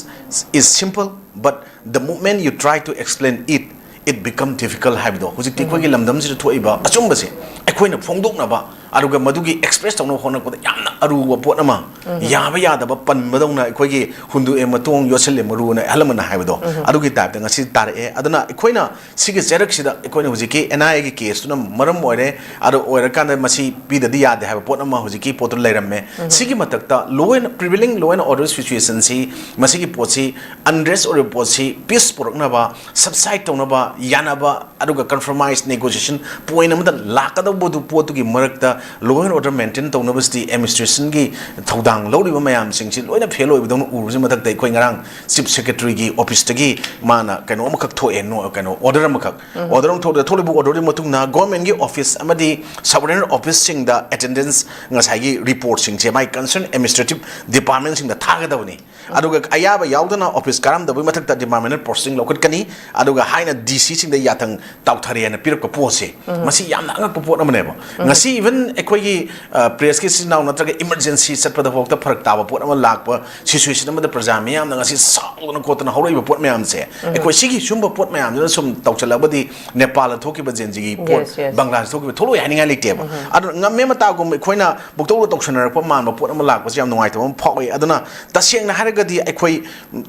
is simple, but the moment you try to explain it, it become difficult" ꯍꯥꯏꯕꯗꯣ꯫ ꯍꯧꯖꯤꯛꯇꯤ ꯑꯩꯈꯣꯏꯒꯤ ꯂꯝꯗꯝꯁꯤꯗ ꯊꯣꯛꯏꯕ ꯑꯆꯨꯝꯕꯁꯦ ꯑꯩꯈꯣꯏꯅ ꯐꯣꯡꯗꯣꯛꯅꯕ ꯑꯗꯨꯒ ꯃꯗꯨꯒꯤ ꯑꯦꯛꯁꯄ꯭ꯔꯦꯁ ꯇꯧꯅꯕ ꯍꯣꯠꯅꯔꯛꯄꯗ ꯌꯥꯝꯅ ꯑꯔꯨꯕ ꯄꯣꯠ ꯑꯃ, ꯌꯥꯕ ꯌꯥꯗꯕ ꯄꯟꯕꯗꯧꯅ, ꯑꯩꯈꯣꯏꯒꯤ "ꯍꯨꯟꯗꯣꯛꯑꯦ ꯃꯇꯣꯡ, ꯌꯣꯠꯁꯤꯜꯂꯦ ꯃꯔꯨ" ꯑꯅ ꯑꯍꯜ ꯂꯃꯟꯅ ꯍꯥꯏꯕꯗꯣ, ꯑꯗꯨꯒꯤ ꯇꯥꯏꯞꯇ ꯉꯁꯤ ꯇꯥꯔꯛꯑꯦ꯫ ꯑꯗꯨꯅ ꯑꯩꯈꯣꯏꯅ ꯁꯤꯒꯤ ꯆꯩꯔꯛꯁꯤꯗ ꯑꯩꯈꯣꯏꯅ ꯍꯧꯖꯤꯛꯀꯤ ꯑꯦꯟ ꯑꯥꯏ ꯑꯦꯒꯤ ꯀꯦꯁꯇꯨꯅ ꯃꯔꯝ ꯑꯣꯏꯔꯦ, ꯑꯗꯨ ꯑꯣꯏꯔꯀꯥꯟꯗ ꯃꯁꯤ ꯄꯤꯗꯗꯤ ꯌꯥꯗꯦ ꯍꯥꯏꯕ ꯄꯣꯠ ꯑꯃ ꯍꯧꯖꯤꯛꯀꯤ ꯄꯣꯠꯇꯨ ꯂꯩꯔꯝꯃꯦ꯫ ꯁꯤꯒꯤ ꯃꯊꯛꯇ law and, prevailing law and order situationꯁꯤ, ꯃꯁꯤꯒꯤ ꯄꯣꯠꯁꯤ, unrest ꯑꯣꯏꯔꯤꯕ ꯄꯣꯠꯁꯤ ꯄꯤꯁ ꯄꯨꯔꯛꯅꯕ, subside ꯇꯧꯅꯕ, ꯌꯥꯅꯕ, ꯑꯗꯨꯒ compromise, negotiation point ꯑꯃꯗ ꯂꯥꯛꯀꯗꯧꯕꯗꯨ, ꯄꯣꯠꯇꯨꯒꯤ ꯃꯔꯛꯇ law and order maintain ꯇꯧꯅꯕꯁꯤꯗꯤ administrationꯒꯤ ꯊꯧꯗꯥꯡ ꯂꯧꯔꯤꯕ ꯃꯌꯥꯝꯁꯤꯡꯁꯤ ꯂꯣꯏꯅ ꯐꯦꯜ ꯑꯣꯏꯕꯗꯧꯅ ꯎꯕꯁꯤ ꯃꯊꯛꯇ, ꯑꯩꯈꯣꯏ ꯉꯔꯥꯡ chief secretaryꯒꯤ officeꯇꯒꯤ ꯃꯥꯅ ꯀꯩꯅꯣ ꯑꯃꯈꯛ ꯊꯣꯛꯑꯦ, ꯅꯣ-, ꯀꯩꯅꯣ, order ꯑꯃꯈꯛ꯫ Order ꯑꯃ ꯊꯣꯛꯂꯦ꯫ ꯊꯣꯛꯂꯤꯕ orderꯗꯨꯒꯤ ꯃꯇꯨꯡꯗ governmentꯀꯤ office ꯑꯃꯗꯤ sovereign officeꯁꯤꯡꯗ attendance, ꯉꯁꯥꯏꯒꯤ reportꯁꯤꯡꯁꯦ ꯃꯥꯏ concern administrative departmentꯁꯤꯡꯗ ꯊꯥꯒꯗꯕꯅꯤ꯫ ꯑꯗꯨꯒ ꯑꯌꯥꯕ ꯌꯥꯎꯗꯅ office ꯀꯥꯔꯝꯗꯕꯒꯤ ꯃꯊꯛꯇ departmental proceeding ꯂꯧꯈꯠꯀꯅꯤ꯫ ꯑꯗꯨꯒ ꯍꯥꯏꯅ ꯗꯤ ꯁꯤꯁꯤꯡꯗ ꯌꯥꯊꯪ ꯇꯥꯎꯊꯔꯦꯅ ꯄꯤꯔꯛꯄ ꯄꯣꯠꯁꯦ, ꯃꯁꯤ ꯌꯥꯝꯅ ꯑꯉꯛꯄ ꯄꯣꯠ ꯑꯃꯅꯦꯕ꯫ ꯉꯁꯤ even ꯑꯩꯈꯣꯏꯒꯤ, ꯑ, pressꯀꯤ ꯏꯆꯤꯟ ꯏꯅꯥꯎ ꯅꯠꯇ꯭ꯔꯒ emergency ꯆꯠꯄꯗ ꯐꯥꯎꯗ ꯐꯔꯛ ꯇꯥꯕ ꯄꯣꯠ ꯑꯃ ꯂꯥꯛꯄ situation ꯑꯃꯗ ꯄ꯭ꯔꯖꯥ ꯃꯤꯌꯥꯝꯅ ꯉꯁꯤ ꯁꯥꯎꯗꯅ ꯈꯣꯠꯇꯅ ꯍꯧꯔꯛꯏꯕ ꯄꯣꯠ ꯃꯌꯥꯝꯁꯦ, ꯑꯩꯈꯣꯏ ꯁꯤꯒꯤ ꯁꯨꯝꯕ ꯄꯣꯠ ꯃꯌꯥꯝꯁꯤꯅ ꯁꯨꯝ ꯇꯧꯁꯤꯜꯂꯛꯑꯕꯗꯤ ꯅꯦꯄꯥꯜꯗ ꯊꯣꯛꯈꯤꯕ ꯖꯦꯟꯖꯤꯒꯤ ꯄꯣꯠ, Yes, yes. ꯕꯪꯒ꯭ꯂꯥꯗꯦꯁ ꯊꯣꯛꯈꯤꯕ ꯊꯣꯛꯂꯣꯏ ꯍꯥꯏꯅꯤꯡꯉꯥꯏ ꯂꯩꯇꯦꯕ꯫ ꯑꯗꯨꯅ ꯉꯝꯃꯦ ꯃꯇꯥꯒꯨꯝ ꯑꯩꯈꯣꯏꯅ ꯄꯨꯛꯇꯧꯗ ꯇꯧꯁꯟꯅꯔꯛꯄ ꯃꯥꯟꯕ ꯄꯣꯠ ꯑꯃ ꯂꯥꯛꯄꯁꯦ ꯌꯥꯝ ꯅꯨꯡꯉꯥꯏꯇꯕ ꯑꯃ ꯐꯥꯎꯏ꯫ ꯑꯗꯨꯅ ꯇꯁꯦꯡꯅ ꯍꯥꯏꯔꯒꯗꯤ ꯑꯩꯈꯣꯏ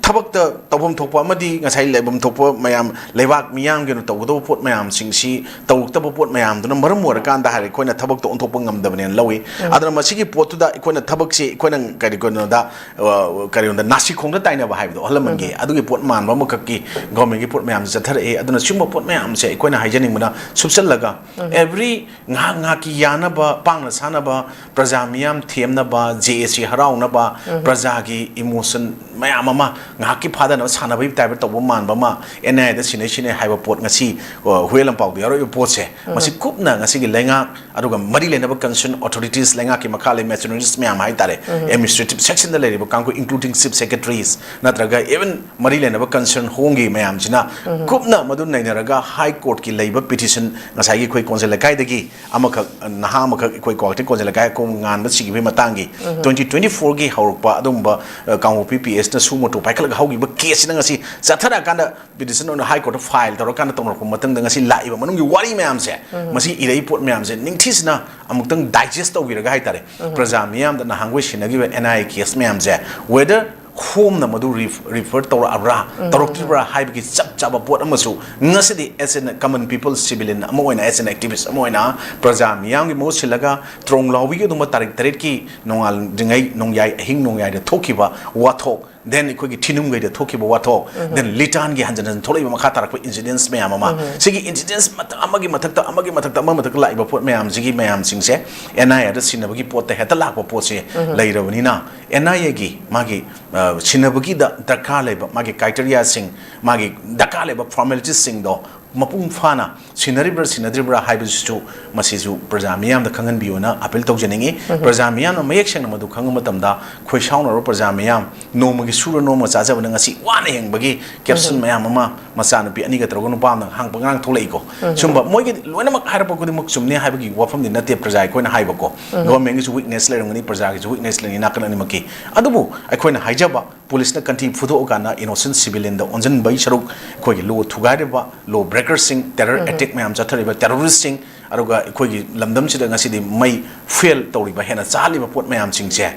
ꯊꯕꯛꯇ ꯇꯧꯐꯝ ꯊꯣꯛꯄ ꯑꯃꯗꯤ ꯉꯁꯥꯏ ꯂꯩꯐꯝ ꯊꯣꯛꯄ ꯃꯌꯥꯝ, ꯂꯩꯕꯥꯛ ꯃꯤꯌꯥꯝꯒꯤ ꯑꯣꯏꯅ ꯇꯧꯒꯗꯧꯕ ꯄꯣꯠ ꯃꯌꯥꯝꯁꯤꯡꯁꯤ ꯇꯧꯔꯛꯇꯕ ꯄꯣꯠ ꯃꯌꯥꯝꯗꯨꯅ ꯃꯔꯝ ꯑꯣꯏꯔꯀꯥꯟꯗ ꯍꯥꯏꯔꯦ ꯑꯩꯈꯣꯏꯅ ꯊꯕꯛꯇ ꯑꯣꯟꯊꯣꯛꯄ ꯉꯝꯗꯕꯅꯦꯅ ꯂꯧꯏ꯫ ꯑꯗꯨꯅ ꯃꯁꯤꯒꯤ ꯄꯣꯠꯇꯨꯗ ꯑꯩꯈꯣꯏꯅ ꯊꯕꯛꯁꯤ ꯑꯩꯈꯣꯏꯅ ꯀꯔꯤꯒꯤꯅꯣꯗ, ꯑ, ꯀꯔꯤꯒꯨꯝꯗ ꯅꯥꯁꯤꯈꯣꯡꯗ ꯇꯥꯏꯅꯕ ꯍꯥꯏꯕꯗꯣ ꯑꯍꯜ ꯂꯃꯟꯒꯤ, ꯑꯗꯨꯒꯤ ꯄꯣꯠ ꯃꯥꯟꯕ ꯑꯃꯈꯛꯀꯤ governmentꯀꯤ ꯄꯣꯠ ꯃꯌꯥꯝꯁꯤ ꯆꯠꯊꯔꯛꯑꯦ꯫ ꯑꯗꯨꯅ ꯁꯤꯒꯨꯝꯕ ꯄꯣꯠ ꯃꯌꯥꯝꯁꯦ ꯑꯩꯈꯣꯏꯅ ꯍꯥꯏꯖꯅꯤꯡꯕꯅ ꯁꯨꯞꯆꯜꯂꯒ every ꯉꯥꯏꯍꯥꯛ ꯉꯥꯏꯍꯥꯛꯀꯤ ꯌꯥꯅꯕ, ꯄꯥꯡꯅ ꯁꯥꯟꯅꯕ, ꯄ꯭ꯔꯖꯥ ꯃꯤꯌꯥꯝ ꯊꯦꯝꯅꯕ, ꯖꯦ ꯑꯦ ꯁꯤ ꯍꯔꯥꯎꯅꯕ, ꯄ꯭ꯔꯖꯥꯒꯤ emotion ꯃꯌꯥꯝ ꯑꯃ ꯉꯥꯏꯍꯥꯛꯀꯤ ꯐꯥꯗꯅꯕ ꯁꯥꯟꯅꯕꯒꯤ type ꯇꯧꯕ ꯃꯥꯟꯕ ꯑꯃ, ꯑꯦꯟ ꯑꯥꯏ ꯑꯦꯗ ꯁꯤꯟꯅꯩ ꯁꯤꯟꯅꯩ ꯍꯥꯏꯕ ꯄꯣꯠ ꯉꯁꯤ, ꯑ, ꯍꯨꯏꯌꯦꯟ ꯂꯥꯟꯄꯥꯎꯗ ꯌꯥꯎꯔꯛꯏꯕ ꯄꯣꯠꯁꯦ, ꯃꯁꯤ ꯀꯨꯞꯅ ꯉꯁꯤꯒꯤ ꯂꯩꯉꯥꯛ ꯑꯗꯨꯒ ꯃꯔꯤ ꯂꯩꯅꯕ concern authorities, ꯂꯩꯉꯥꯛꯀꯤ ꯃꯈꯥ ꯂꯩ machineries ꯃꯌꯥꯝ ꯍꯥꯏꯇꯥꯔꯦ, administrative sectionꯗ ꯂꯩꯔꯤꯕ ꯀꯥꯡꯕꯨ, including chief secretaries ꯅꯠꯇ꯭ꯔꯒ even ꯃꯔꯤ ꯂꯩꯅꯕ concern homeꯒꯤ ꯃꯌꯥꯝꯁꯤꯅ ꯀꯨꯞꯅ ꯃꯗꯨ ꯅꯩꯅꯔꯒ High Courtꯀꯤ ꯂꯩꯕ petition, ꯉꯁꯥꯏꯒꯤ ꯑꯩꯈꯣꯏ ꯀꯣꯟꯖꯦꯜ ꯂꯩꯀꯥꯏꯗꯒꯤ ꯑꯃꯈꯛ, ꯅꯍꯥ ꯑꯃꯈꯛ ꯑꯩꯈꯣꯏ ꯀ꯭ꯋꯥꯀꯩꯊꯦꯜ ꯀꯣꯟꯖꯦꯜ ꯂꯩꯀꯥꯏ ꯑꯩꯈꯣꯏ ꯉꯥꯟꯕ ꯁꯤꯈꯤꯕꯒꯤ ꯃꯇꯥꯡꯒꯤ twenty twenty fourꯒꯤ ꯍꯧꯔꯛꯄ ꯑꯗꯨꯒꯨꯝꯕ, ꯑ, ꯀꯥꯡꯄꯣꯛꯄꯤ ꯄꯤ ꯅ ꯁꯨ ꯃꯣꯇꯣ ꯄꯥꯏꯈꯠꯂꯒ ꯍꯧꯈꯤꯕ ꯀꯦꯁꯁꯤꯅ ꯉꯁꯤ ꯆꯠꯊꯔꯛꯑꯀꯥꯟꯗ ꯄꯤꯇꯤꯁꯟ ꯑꯣꯏꯅ ꯍꯥꯏ ꯀꯣꯔꯠꯇ ꯐꯥꯏꯜ ꯇꯧꯔꯀꯥꯟꯗ ꯇꯧꯅꯔꯛꯄ ꯃꯇꯨꯡꯗ ꯉꯁꯤ ꯂꯥꯛꯏꯕ ꯃꯅꯨꯡꯒꯤ ꯋꯥꯔꯤ ꯃꯌꯥꯝꯁꯦ, ꯃꯁꯤ ꯏꯔꯛꯏ ꯄꯣꯠ ꯃꯌꯥꯝꯁꯦ ꯅꯤꯡꯊꯤꯖꯅ ꯑꯃꯨꯛꯇꯪ ꯗꯥꯏꯖꯦꯁ ꯇꯧꯕꯤꯔꯒ ꯍꯥꯏꯇꯥꯔꯦ, ꯄ꯭ꯔꯖꯥ ꯃꯤꯌꯥꯝꯗ ꯅꯍꯥꯟꯈꯣꯏ ꯁꯤꯟꯅꯈꯤꯕ ꯑꯦꯟ ꯑꯥꯏ ꯑꯦ ꯀꯦꯁ ꯃꯌꯥꯝꯁꯦ whether ꯍꯣꯝꯅ ꯃꯗꯨ ꯔꯤꯐꯔ ꯇꯧꯔꯛꯑꯕ꯭ꯔꯥ, ꯇꯧꯔꯛꯇ꯭ꯔꯤꯕ꯭ꯔꯥ ꯍꯥꯏꯕꯒꯤ ꯆꯞ ꯆꯥꯕ ꯄꯣꯠ ꯑꯃꯁꯨ ꯉꯁꯤꯗꯤ as a common people, civilian ꯑꯃ ꯑꯣꯏꯅ, as an activist ꯑꯃ ꯑꯣꯏꯅ ꯄ꯭ꯔꯖꯥ ꯃꯤꯌꯥꯝꯒꯤ ꯃꯍꯨꯠ ꯁꯤꯜꯂꯒ ꯇ꯭ꯔꯣꯡ ꯂꯥꯎꯕꯤꯒꯤ ꯑꯗꯨꯒꯨꯝꯕ ꯇꯥꯔꯤꯛ ꯇꯔꯦꯠꯀꯤ ꯅꯣꯡꯉꯥꯜꯗ꯭ꯔꯤꯉꯩ ꯅꯣꯡꯌꯥꯏ, ꯑꯍꯤꯡ ꯅꯣꯡꯌꯥꯏꯗ ꯊꯣꯛꯈꯤꯕ ꯋꯥꯊꯣꯛ, then ꯑꯩꯈꯣꯏꯒꯤ ꯊꯤꯅꯨꯡꯒꯩꯗ ꯊꯣꯛꯈꯤꯕ ꯋꯥꯊꯣꯛ, then ꯂꯤꯇꯥꯟꯒꯤ ꯍꯟꯖꯤꯟ ꯍꯟꯖꯤꯟ ꯊꯣꯛꯂꯛꯏꯕ ꯃꯈꯥ ꯇꯥꯔꯛꯄ ꯏꯟꯁꯤꯗꯦꯟꯁ ꯃꯌꯥꯝ ꯑꯃ, ꯁꯤꯒꯤ ꯏꯟꯁꯤꯗꯦꯟꯁ ꯑꯃꯒꯤ ꯃꯊꯛꯇ ꯑꯃꯒꯤ ꯃꯊꯛꯇ ꯑꯃꯒꯤ ꯃꯊꯛꯇ ꯂꯥꯛꯏꯕ ꯄꯣꯠ ꯃꯌꯥꯝꯁꯤꯒꯤ ꯃꯌꯥꯝꯁꯤꯡꯁꯦ ꯑꯦꯟ ꯑꯥꯏ ꯑꯦꯗ ꯁꯤꯟꯅꯕꯒꯤ ꯄꯣꯠꯇ ꯍꯦꯛꯇ ꯂꯥꯛꯄ ꯄꯣꯠꯁꯦ ꯂꯩꯔꯕꯅꯤꯅ, ꯑꯦꯟ ꯑꯥꯏ ꯑꯦꯒꯤ ꯃꯥꯒꯤ ꯑ, ꯁꯤꯟꯅꯕꯒꯤꯗ ꯗꯔꯀꯥꯔ ꯂꯩꯕ ꯃꯥꯒꯤ ꯀ꯭ꯔꯥꯏꯇꯦꯔꯤꯌꯥꯁꯤꯡ, ꯃꯥꯒꯤ ꯗꯔꯀꯥꯔ ꯂꯩꯕ ꯐꯣꯔꯃꯦꯂꯤꯇꯤꯁꯁꯤꯡꯗꯣ ꯃꯄꯨꯡ ꯐꯥꯅ ꯁꯤꯟꯅꯔꯤꯕ꯭ꯔꯥ ꯁꯤꯟꯅꯗ꯭ꯔꯤꯕ꯭ꯔꯥ ꯍꯥꯏꯕꯁꯤꯁꯨ, ꯃꯁꯤꯁꯨ ꯄ꯭ꯔꯖꯥ ꯃꯤꯌꯥꯝꯗ ꯈꯪꯍꯟꯕꯤꯌꯨꯅ ꯑꯄꯤꯜ ꯇꯧꯖꯅꯤꯡꯏ꯫ ꯄ꯭ꯔꯖꯥ ꯃꯤꯌꯥꯝꯅ ꯃꯌꯦꯛ ꯁꯦꯡꯅ ꯃꯗꯨ ꯈꯪꯕ ꯃꯇꯝꯗ, ꯈꯣꯏ ꯁꯥꯎꯅꯔꯕ ꯄ꯭ꯔꯖꯥ ꯃꯤꯌꯥꯝ, ꯅꯣꯡꯃꯒꯤ ꯁꯨꯔ ꯅꯣꯡꯃ ꯆꯥꯖꯕꯅ ꯉꯁꯤ ꯋꯥꯅ ꯍꯤꯡꯕꯒꯤ ꯀꯦꯞꯁꯨꯟ ꯃꯌꯥꯝ ꯑꯃ, ꯃꯆꯥꯅꯨꯄꯤ ꯑꯅꯤꯒ ꯇꯧꯔꯒ ꯅꯨꯄꯥ ꯑꯃꯅ ꯍꯥꯡꯕ ꯉꯔꯥꯡ ꯊꯣꯛꯂꯛꯏꯀꯣ꯫ ꯁꯨꯝꯕ ꯃꯣꯏꯒꯤ ꯂꯣꯏꯅꯃꯛ ꯍꯥꯏꯔꯛꯄ ꯈꯨꯗꯤꯡꯃꯛ ꯆꯨꯝꯅꯤ ꯍꯥꯏꯕꯒꯤ ꯋꯥꯐꯝꯗꯤ ꯅꯠꯇꯦ ꯄ꯭ꯔꯖꯥ ꯑꯩꯈꯣꯏꯅ ꯍꯥꯏꯕꯀꯣ꯫ ꯒꯣꯔꯃꯦꯟꯒꯤꯁꯨ ꯋꯤꯛꯅꯦꯁ ꯂꯩꯔꯝꯒꯅꯤ, ꯄ꯭ꯔꯖꯥꯒꯤꯁꯨ ꯋꯤꯛꯅꯦꯁ ꯂꯩꯔꯝꯒꯅꯤ ꯅꯥꯀꯟ ꯑꯅꯤꯃꯛꯀꯤ꯫ ꯑꯗꯨꯕꯨ ꯑꯩꯈꯣꯏꯅ ꯍꯥꯏꯖꯕ, ꯄꯨꯂꯤꯁꯅ ꯀꯟꯊꯤ ꯐꯨꯗꯣꯛꯑꯀꯥꯟꯗ ꯏꯅꯣꯁꯦꯟ ꯁꯤꯚꯤꯂꯤꯌꯟꯗ ꯑꯣꯟꯁꯤꯟꯕꯒꯤ ꯁꯔꯨꯛ, ꯑꯩꯈꯣꯏꯒꯤ ꯂꯣ ꯊꯨꯒꯥꯏꯔꯤꯕ, ꯂꯣ ꯕ꯭ꯔꯦꯀꯔꯁꯤꯡ, ꯇꯦꯔꯔ ꯑꯦꯇꯦꯛ ꯃꯌꯥꯝ ꯆꯠꯊꯔꯤꯕ ꯇꯦꯔꯣꯔꯤꯁꯁꯤꯡ, ꯑꯗꯨꯒ ꯑꯩꯈꯣꯏꯒꯤ ꯂꯝꯗꯝꯁꯤꯗ ꯉꯁꯤꯗꯤ ꯃꯩ ꯐ꯭ꯌꯨꯑꯦꯜ ꯇꯧꯔꯤꯕ, ꯍꯦꯟꯅ ꯆꯥꯍꯜꯂꯤꯕ ꯄꯣꯠ ꯃꯌꯥꯝꯁꯤꯡꯁꯦ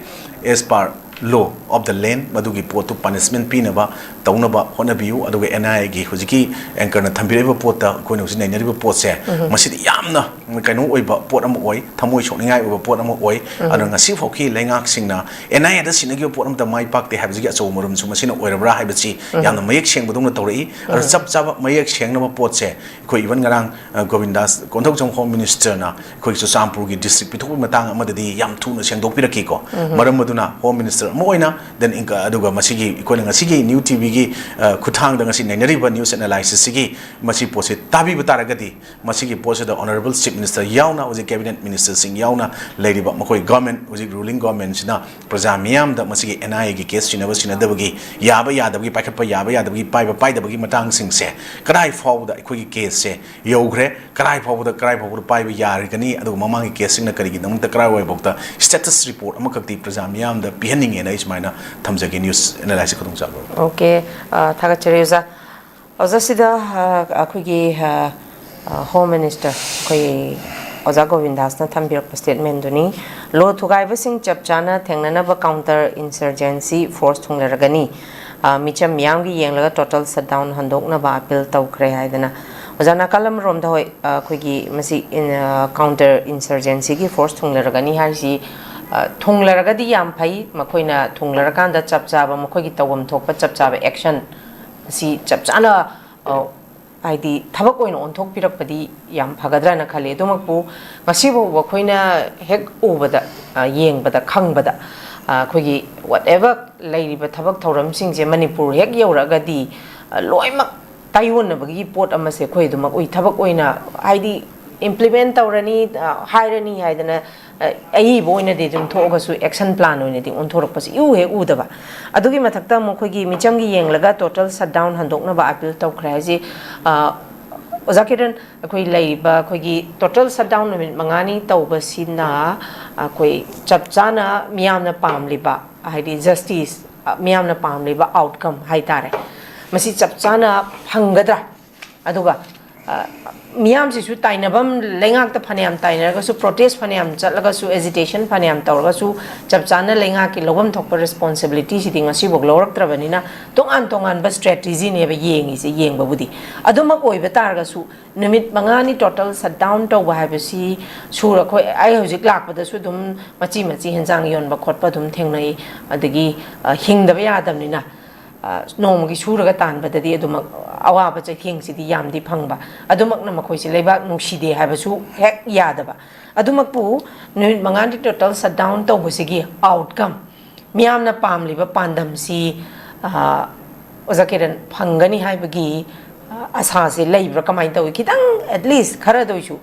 as per law of the land ꯃꯗꯨꯒꯤ ꯄꯣꯠꯇꯨ ꯄꯅꯤꯁꯃꯦꯟ ꯄꯤꯅꯕ ꯇꯧꯅꯕ ꯍꯣꯠꯅꯕꯤꯌꯨ꯫ ꯑꯗꯨꯒ ꯑꯦꯟ ꯑꯥꯏ ꯑꯦꯒꯤ ꯍꯧꯖꯤꯛꯀꯤ ꯑꯦꯡꯀꯔꯅ ꯊꯝꯕꯤꯔꯛꯏꯕ ꯄꯣꯠꯇ ꯑꯩꯈꯣꯏꯅ ꯍꯧꯖꯤꯛ ꯅꯩꯅꯔꯤꯕ ꯄꯣꯠꯁꯦ, ꯃꯁꯤꯗꯤ ꯌꯥꯝꯅ ꯀꯩꯅꯣ ꯑꯣꯏꯕ ꯄꯣꯠ ꯑꯃ ꯑꯣꯏ, ꯊꯃꯣꯏ ꯁꯣꯛꯅꯤꯡꯉꯥꯏ ꯑꯣꯏꯕ ꯄꯣꯠ ꯑꯃ ꯑꯣꯏ꯫ ꯑꯗꯨꯅ ꯉꯁꯤ ꯐꯥꯎꯒꯤ ꯂꯩꯉꯥꯛꯁꯤꯡꯅ ꯑꯦꯟ ꯑꯥꯏ ꯑꯦꯗ ꯁꯤꯟꯅꯈꯤꯕ ꯄꯣꯠ ꯑꯃꯠꯇ ꯃꯥꯏ ꯄꯥꯛꯇꯦ ꯍꯥꯏꯕꯁꯤꯒꯤ ꯑꯆꯧꯕ ꯃꯔꯝꯁꯨ ꯃꯁꯤꯅ ꯑꯣꯏꯔꯕ꯭ꯔꯥ ꯍꯥꯏꯕꯁꯤ ꯌꯥꯝꯅ ꯃꯌꯦꯛ ꯁꯦꯡꯕꯗꯧꯅ ꯇꯧꯔꯛꯏ꯫ ꯑꯗꯨ ꯆꯞ ꯆꯥꯕ ꯃꯌꯦꯛ ꯁꯦꯡꯅꯕ ꯄꯣꯠꯁꯦ ꯑꯩꯈꯣꯏ ꯏꯚꯟ ꯉꯔꯥꯡ, ꯑ, ꯒꯣꯕꯤꯟꯗꯥꯁ ꯀꯣꯟꯊꯧꯖꯝ ꯍꯣꯝ ꯃꯤꯅꯤꯁꯇꯔꯅ ꯑꯩꯈꯣꯏ ꯆꯨꯔꯆꯥꯟꯄꯨꯔꯒꯤ ꯗꯤꯁꯇ꯭ꯔꯤꯛ ꯄꯤꯊꯣꯛꯄꯒꯤ ꯃꯇꯥꯡ ꯑꯃꯗꯗꯤ ꯌꯥꯝ ꯊꯨꯅ ꯁꯦꯡꯗꯣꯛꯄꯤꯔꯛꯈꯤꯀꯣ꯫ ꯃꯔꯝ ꯑꯗꯨꯅ ꯍꯣꯝ ꯃꯤꯅꯤꯁꯇꯔ ꯑꯃ ꯑꯣꯏꯅ, then ꯏꯟꯀ-, ꯑꯗꯨꯒ ꯃꯁꯤꯒꯤ ꯑꯩꯈꯣꯏꯅ ꯉꯁꯤꯒꯤ ꯅ꯭ꯌꯨ ꯇꯤ ꯚꯤꯒꯤ, ꯑ, ꯈꯨꯠꯊꯥꯡꯗ ꯉꯁꯤ ꯅꯩꯅꯔꯤꯕ ꯅ꯭ꯌꯨꯁ ꯑꯦꯅꯥꯂꯥꯏꯁꯤꯁꯁꯤꯒꯤ ꯃꯁꯤ ꯄꯣꯠꯁꯤ ꯇꯥꯕꯤꯕ ꯇꯥꯔꯒꯗꯤ, ꯃꯁꯤꯒꯤ ꯄꯣꯠꯁꯤꯗ ꯑꯣꯅꯔꯦꯕꯜ ꯆꯤꯐ ꯃꯤꯅꯤꯁꯇꯔ ꯌꯥꯎꯅ, ꯍꯧꯖꯤꯛ ꯀꯦꯕꯤꯅꯦꯠ ꯃꯤꯅꯤꯁꯇꯔꯁꯤꯡ ꯌꯥꯎꯅ ꯂꯩꯔꯤꯕ ꯃꯈꯣꯏ ꯒꯣꯔꯃꯦꯟ, ꯍꯧꯖꯤꯛ ꯔꯨꯂꯤꯡ ꯒꯣꯔꯃꯦꯟꯁꯤꯅ ꯄ꯭ꯔꯖꯥ ꯃꯤꯌꯥꯝꯗ ꯃꯁꯤꯒꯤ ꯑꯦꯟ ꯑꯥꯏ ꯑꯦꯒꯤ ꯀꯦꯁ ꯁꯤꯟꯅꯕ ꯁꯤꯟꯅꯗꯕꯒꯤ, ꯌꯥꯕ ꯌꯥꯗꯕꯒꯤ, ꯄꯥꯏꯈꯠꯄ ꯌꯥꯕ ꯌꯥꯗꯕꯒꯤ, ꯄꯥꯏꯕ ꯄꯥꯏꯗꯕꯒꯤ ꯃꯇꯥꯡꯁꯤꯡꯁꯦ ꯀꯗꯥꯏ ꯐꯥꯎꯕꯗ ꯑꯩꯈꯣꯏꯒꯤ ꯀꯦꯁꯁꯦ ꯌꯧꯈ꯭ꯔꯦ, ꯀꯗꯥꯏ ꯐꯥꯎꯕꯗ, ꯀꯗꯥꯏ ꯐꯥꯎꯕꯗ ꯄꯥꯏꯕ ꯌꯥꯔꯒꯅꯤ, ꯑꯗꯨꯒ ꯃꯃꯥꯡꯒꯤ ꯀꯦꯁꯁꯤꯡꯅ ꯀꯔꯤꯒꯤꯗꯃꯛꯇ ꯀꯗꯥꯏꯋꯥꯏꯐꯥꯎꯗ ꯁ꯭ꯇꯦꯇꯁ ꯔꯤꯄꯣꯔꯠ ꯑꯃꯈꯛꯇꯤ ꯄ꯭ꯔꯖꯥ ꯃꯤꯌꯥꯝꯗ ꯄꯤꯍꯟꯅꯤꯡꯉꯦꯅ ꯑꯩ ꯁꯨꯃꯥꯏꯅ ꯊꯝꯖꯒꯦ꯫ ꯅ꯭ꯌꯨꯁ ꯑꯦꯅꯥꯂꯥꯏꯁꯤꯁ ꯈꯨꯗꯣꯡꯆꯥꯕ꯫ ꯑꯣꯀꯦ꯫ ꯑ, ꯊꯥꯒꯠꯆꯔꯤ ꯑꯣꯖꯥ꯫ ꯑꯣꯖꯥ, ꯁꯤꯗ, ꯑ, ꯑꯩꯈꯣꯏꯒꯤ, ꯑ, ꯑ, ꯍꯣꯝ ꯃꯤꯅꯤꯁꯇꯔ, ꯑꯩꯈꯣꯏ ꯑꯣꯖꯥ ꯒꯣꯕꯤꯟꯗꯥꯁꯅ ꯊꯝꯕꯤꯔꯛꯄ ꯁ꯭ꯇꯦꯠꯃꯦꯟꯗꯨꯅꯤ꯫ ꯂꯣ ꯊꯨꯒꯥꯏꯕꯁꯤꯡ ꯆꯞ ꯆꯥꯅ ꯊꯦꯡꯅꯅꯕ ꯀꯥꯎꯟꯇꯔ ꯏꯟꯁꯔꯖꯦꯟꯁꯤ ꯐꯣꯔꯁ ꯊꯨꯡꯂꯔꯒꯅꯤ꯫ ꯑ, ꯃꯤꯆꯝ ꯃꯤꯌꯥꯝꯒꯤ ꯌꯦꯡꯂꯒ ꯇꯣꯇꯦꯜ ꯁꯠꯗꯥꯎꯟ ꯍꯟꯗꯣꯛꯅꯕ ꯑꯄꯤꯜ ꯇꯧꯈ꯭ꯔꯦ ꯍꯥꯏꯗꯅ꯫ ꯑꯣꯖꯥ, ꯅꯥꯀꯜ ꯑꯃꯔꯣꯝꯗ, ꯍꯣꯏ, ꯑ, ꯑꯩꯈꯣꯏꯒꯤ ꯃꯁꯤ ꯏꯟ-, ꯑ, ꯀꯥꯎꯟꯇꯔ ꯏꯟꯁꯔꯖꯦꯟꯁꯤꯒꯤ ꯐꯣꯔꯁ ꯊꯨꯡꯂꯔꯒꯅꯤ ꯍꯥꯏꯔꯤꯁꯤ, ꯑ, ꯊꯨꯡꯂꯔꯒꯗꯤ ꯌꯥꯝ ꯐꯩ꯫ ꯃꯈꯣꯏꯅ ꯊꯨꯡꯂꯔꯀꯥꯟꯗ ꯆꯞ ꯆꯥꯕ, ꯃꯈꯣꯏꯒꯤ ꯇꯧꯐꯝ ꯊꯣꯛꯄ ꯆꯞ ꯆꯥꯕ ꯑꯦꯛꯁꯟ ꯑꯁꯤ ꯆꯞ ꯆꯥꯅ, ꯑ, ꯍꯥꯏꯗꯤ ꯊꯕꯛ ꯑꯣꯏꯅ ꯑꯣꯟꯊꯣꯛꯄꯤꯔꯛꯄꯗꯤ ꯌꯥꯝ ꯐꯒꯗ꯭ꯔꯥꯅ ꯈꯜꯂꯤ꯫ ꯑꯗꯨꯃꯛꯄꯨ ꯉꯁꯤ ꯐꯥꯎꯕ ꯑꯩꯈꯣꯏꯅ ꯍꯦꯛ ꯎꯕꯗ, ꯑ, ꯌꯦꯡꯕꯗ, ꯈꯪꯕꯗ, ꯑ, ꯑꯩꯈꯣꯏꯒꯤ whatever ꯂꯩꯔꯤꯕ ꯊꯕꯛ ꯊꯧꯔꯝꯁꯤꯡꯁꯦ ꯃꯅꯤꯄꯨꯔ ꯍꯦꯛ ꯌꯧꯔꯛꯑꯒꯗꯤ, ꯑ, ꯂꯣꯏꯅꯃꯛ ꯇꯥꯏꯌꯣꯟꯅꯕꯒꯤ ꯄꯣꯠ ꯑꯃꯁꯦ ꯑꯩꯈꯣꯏ ꯑꯗꯨꯃꯛ ꯎꯏ꯫ ꯊꯕꯛ ꯑꯣꯏꯅ, ꯍꯥꯏꯗꯤ, ꯏꯝꯄ꯭ꯂꯤꯃꯦꯟ ꯇꯧꯔꯅꯤ, ꯑ, ꯍꯥꯏꯔꯅꯤ ꯍꯥꯏꯗꯅ, ꯑ, ꯑꯏꯕ ꯑꯣꯏꯅꯗꯤ ꯑꯗꯨꯝ ꯊꯣꯛꯑꯒꯁꯨ ꯑꯦꯛꯁꯟ ꯄ꯭ꯂꯥꯟ ꯑꯣꯏꯅꯗꯤ ꯑꯣꯟꯊꯣꯔꯛꯄꯁꯤ ꯏꯎ ꯍꯦꯛ ꯎꯗꯕ꯫ ꯑꯗꯨꯒꯤ ꯃꯊꯛꯇ ꯑꯃꯨꯛ ꯑꯩꯈꯣꯏꯒꯤ ꯃꯤꯆꯝꯒꯤ ꯌꯦꯡꯂꯒ ꯇꯣꯇꯦꯜ ꯁꯠꯗꯥꯎꯟ ꯍꯟꯗꯣꯛꯅꯕ ꯑꯄꯤꯜ ꯇꯧꯈ꯭ꯔꯦ ꯍꯥꯏꯁꯤ, ꯑ, ꯑꯣꯖꯥ ꯀꯤꯔꯟ, ꯑꯩꯈꯣꯏ ꯂꯩꯔꯤꯕ ꯑꯩꯈꯣꯏꯒꯤ ꯇꯣꯇꯦꯜ ꯁꯠꯗꯥꯎꯟ ꯅꯨꯃꯤꯠ ꯃꯉꯥꯅꯤ ꯇꯧꯕꯁꯤꯅ ꯑꯩꯈꯣꯏ ꯆꯞ ꯆꯥꯅ ꯃꯤꯌꯥꯝꯅ ꯄꯥꯝꯂꯤꯕ, ꯍꯥꯏꯗꯤ ꯖꯁꯇꯤꯁ, ꯃꯤꯌꯥꯝꯅ ꯄꯥꯝꯂꯤꯕ ꯑꯥꯎꯠꯀꯝ ꯍꯥꯏꯇꯥꯔꯦ, ꯃꯁꯤ ꯆꯞ ꯆꯥꯅ ꯐꯪꯒꯗ꯭ꯔꯥ? ꯑꯗꯨꯒ, ꯑ, ꯃꯤꯌꯥꯝꯁꯤꯁꯨ ꯇꯥꯏꯅꯐꯝ, ꯂꯩꯉꯥꯛꯇ ꯐꯅꯌꯥꯝ ꯇꯥꯏꯅꯔꯒꯁꯨ, ꯄ꯭ꯔꯣꯇꯦꯁ ꯐꯅꯌꯥꯝ ꯆꯠꯂꯒꯁꯨ, ꯑꯦꯖꯤꯇꯦꯁꯟ ꯐꯅꯌꯥꯝ ꯇꯧꯔꯒꯁꯨ, ꯆꯞ ꯆꯥꯅ ꯂꯩꯉꯥꯛꯀꯤ ꯂꯧꯐꯝ ꯊꯣꯛꯄ ꯔꯦꯁꯄꯣꯟꯁꯤꯕꯤꯂꯤꯇꯤꯁꯤꯗꯤ ꯉꯁꯤꯐꯥꯎ ꯂꯧꯔꯛꯇ꯭ꯔꯕꯅꯤꯅ, ꯇꯣꯉꯥꯟ ꯇꯣꯉꯥꯟꯕ ꯁ꯭ꯇ꯭ꯔꯦꯇꯦꯖꯤꯅꯦꯕ ꯌꯦꯡꯉꯤꯁꯦ꯫ ꯌꯦꯡꯕꯕꯨꯗꯤ ꯑꯗꯨꯃꯛ ꯑꯣꯏꯕ ꯇꯥꯔꯒꯁꯨ, ꯅꯨꯃꯤꯠ ꯃꯉꯥꯅꯤ ꯇꯣꯇꯦꯜ ꯁꯠꯗꯥꯎꯟ ꯇꯧꯕ ꯍꯥꯏꯕꯁꯤ, ꯁꯨꯔ ꯑꯩꯈꯣꯏ, ꯑꯩ ꯍꯧꯖꯤꯛ ꯂꯥꯛꯄꯗꯁꯨ ꯑꯗꯨꯝ ꯃꯆꯤ ꯃꯆꯤ ꯍꯦꯟꯖꯥꯡ ꯌꯣꯟꯕ ꯈꯣꯠꯄ ꯑꯗꯨꯝ ꯊꯦꯡꯅꯩ꯫ ꯑꯗꯒꯤ, ꯑ, ꯍꯤꯡꯗꯕ ꯌꯥꯗꯕꯅꯤꯅ, ꯑ, ꯅꯣꯡꯃꯒꯤ ꯁꯨꯔꯒ ꯇꯥꯟꯕꯗꯗꯤ ꯑꯗꯨꯃꯛ ꯑꯋꯥꯕ ꯆꯩꯊꯦꯡꯁꯤꯗꯤ ꯌꯥꯝꯗꯤ ꯐꯪꯕ꯫ ꯑꯗꯨꯃꯛꯅ ꯃꯈꯣꯏꯁꯦ ꯂꯩꯕꯥꯛ ꯅꯨꯡꯁꯤꯗꯦ ꯍꯥꯏꯕꯁꯨ ꯍꯦꯛ ꯌꯥꯗꯕ꯫ ꯑꯗꯨꯃꯛꯄꯨ ꯅꯨꯃꯤꯠ ꯃꯉꯥꯅꯤ ꯇꯣꯇꯦꯜ ꯁꯠꯗꯥꯎꯟ ꯇꯧꯕꯁꯤꯒꯤ ꯑꯥꯎꯠꯀꯝ, ꯃꯤꯌꯥꯝꯅ ꯄꯥꯝꯂꯤꯕ ꯄꯥꯟꯗꯝꯁꯤ, ꯑ, ꯑꯣꯖꯥ ꯀꯤꯔꯟ, ꯐꯪꯒꯅꯤ ꯍꯥꯏꯕꯒꯤ, ꯑ, ꯑꯁꯥꯁꯦ ꯂꯩꯕ꯭ꯔꯥ? ꯀꯃꯥꯏꯅ ꯇꯧꯏ? ꯈꯤꯇꯪ, ꯑꯦꯠꯂꯤꯁ ꯈꯔꯗ ꯑꯣꯏꯁꯨ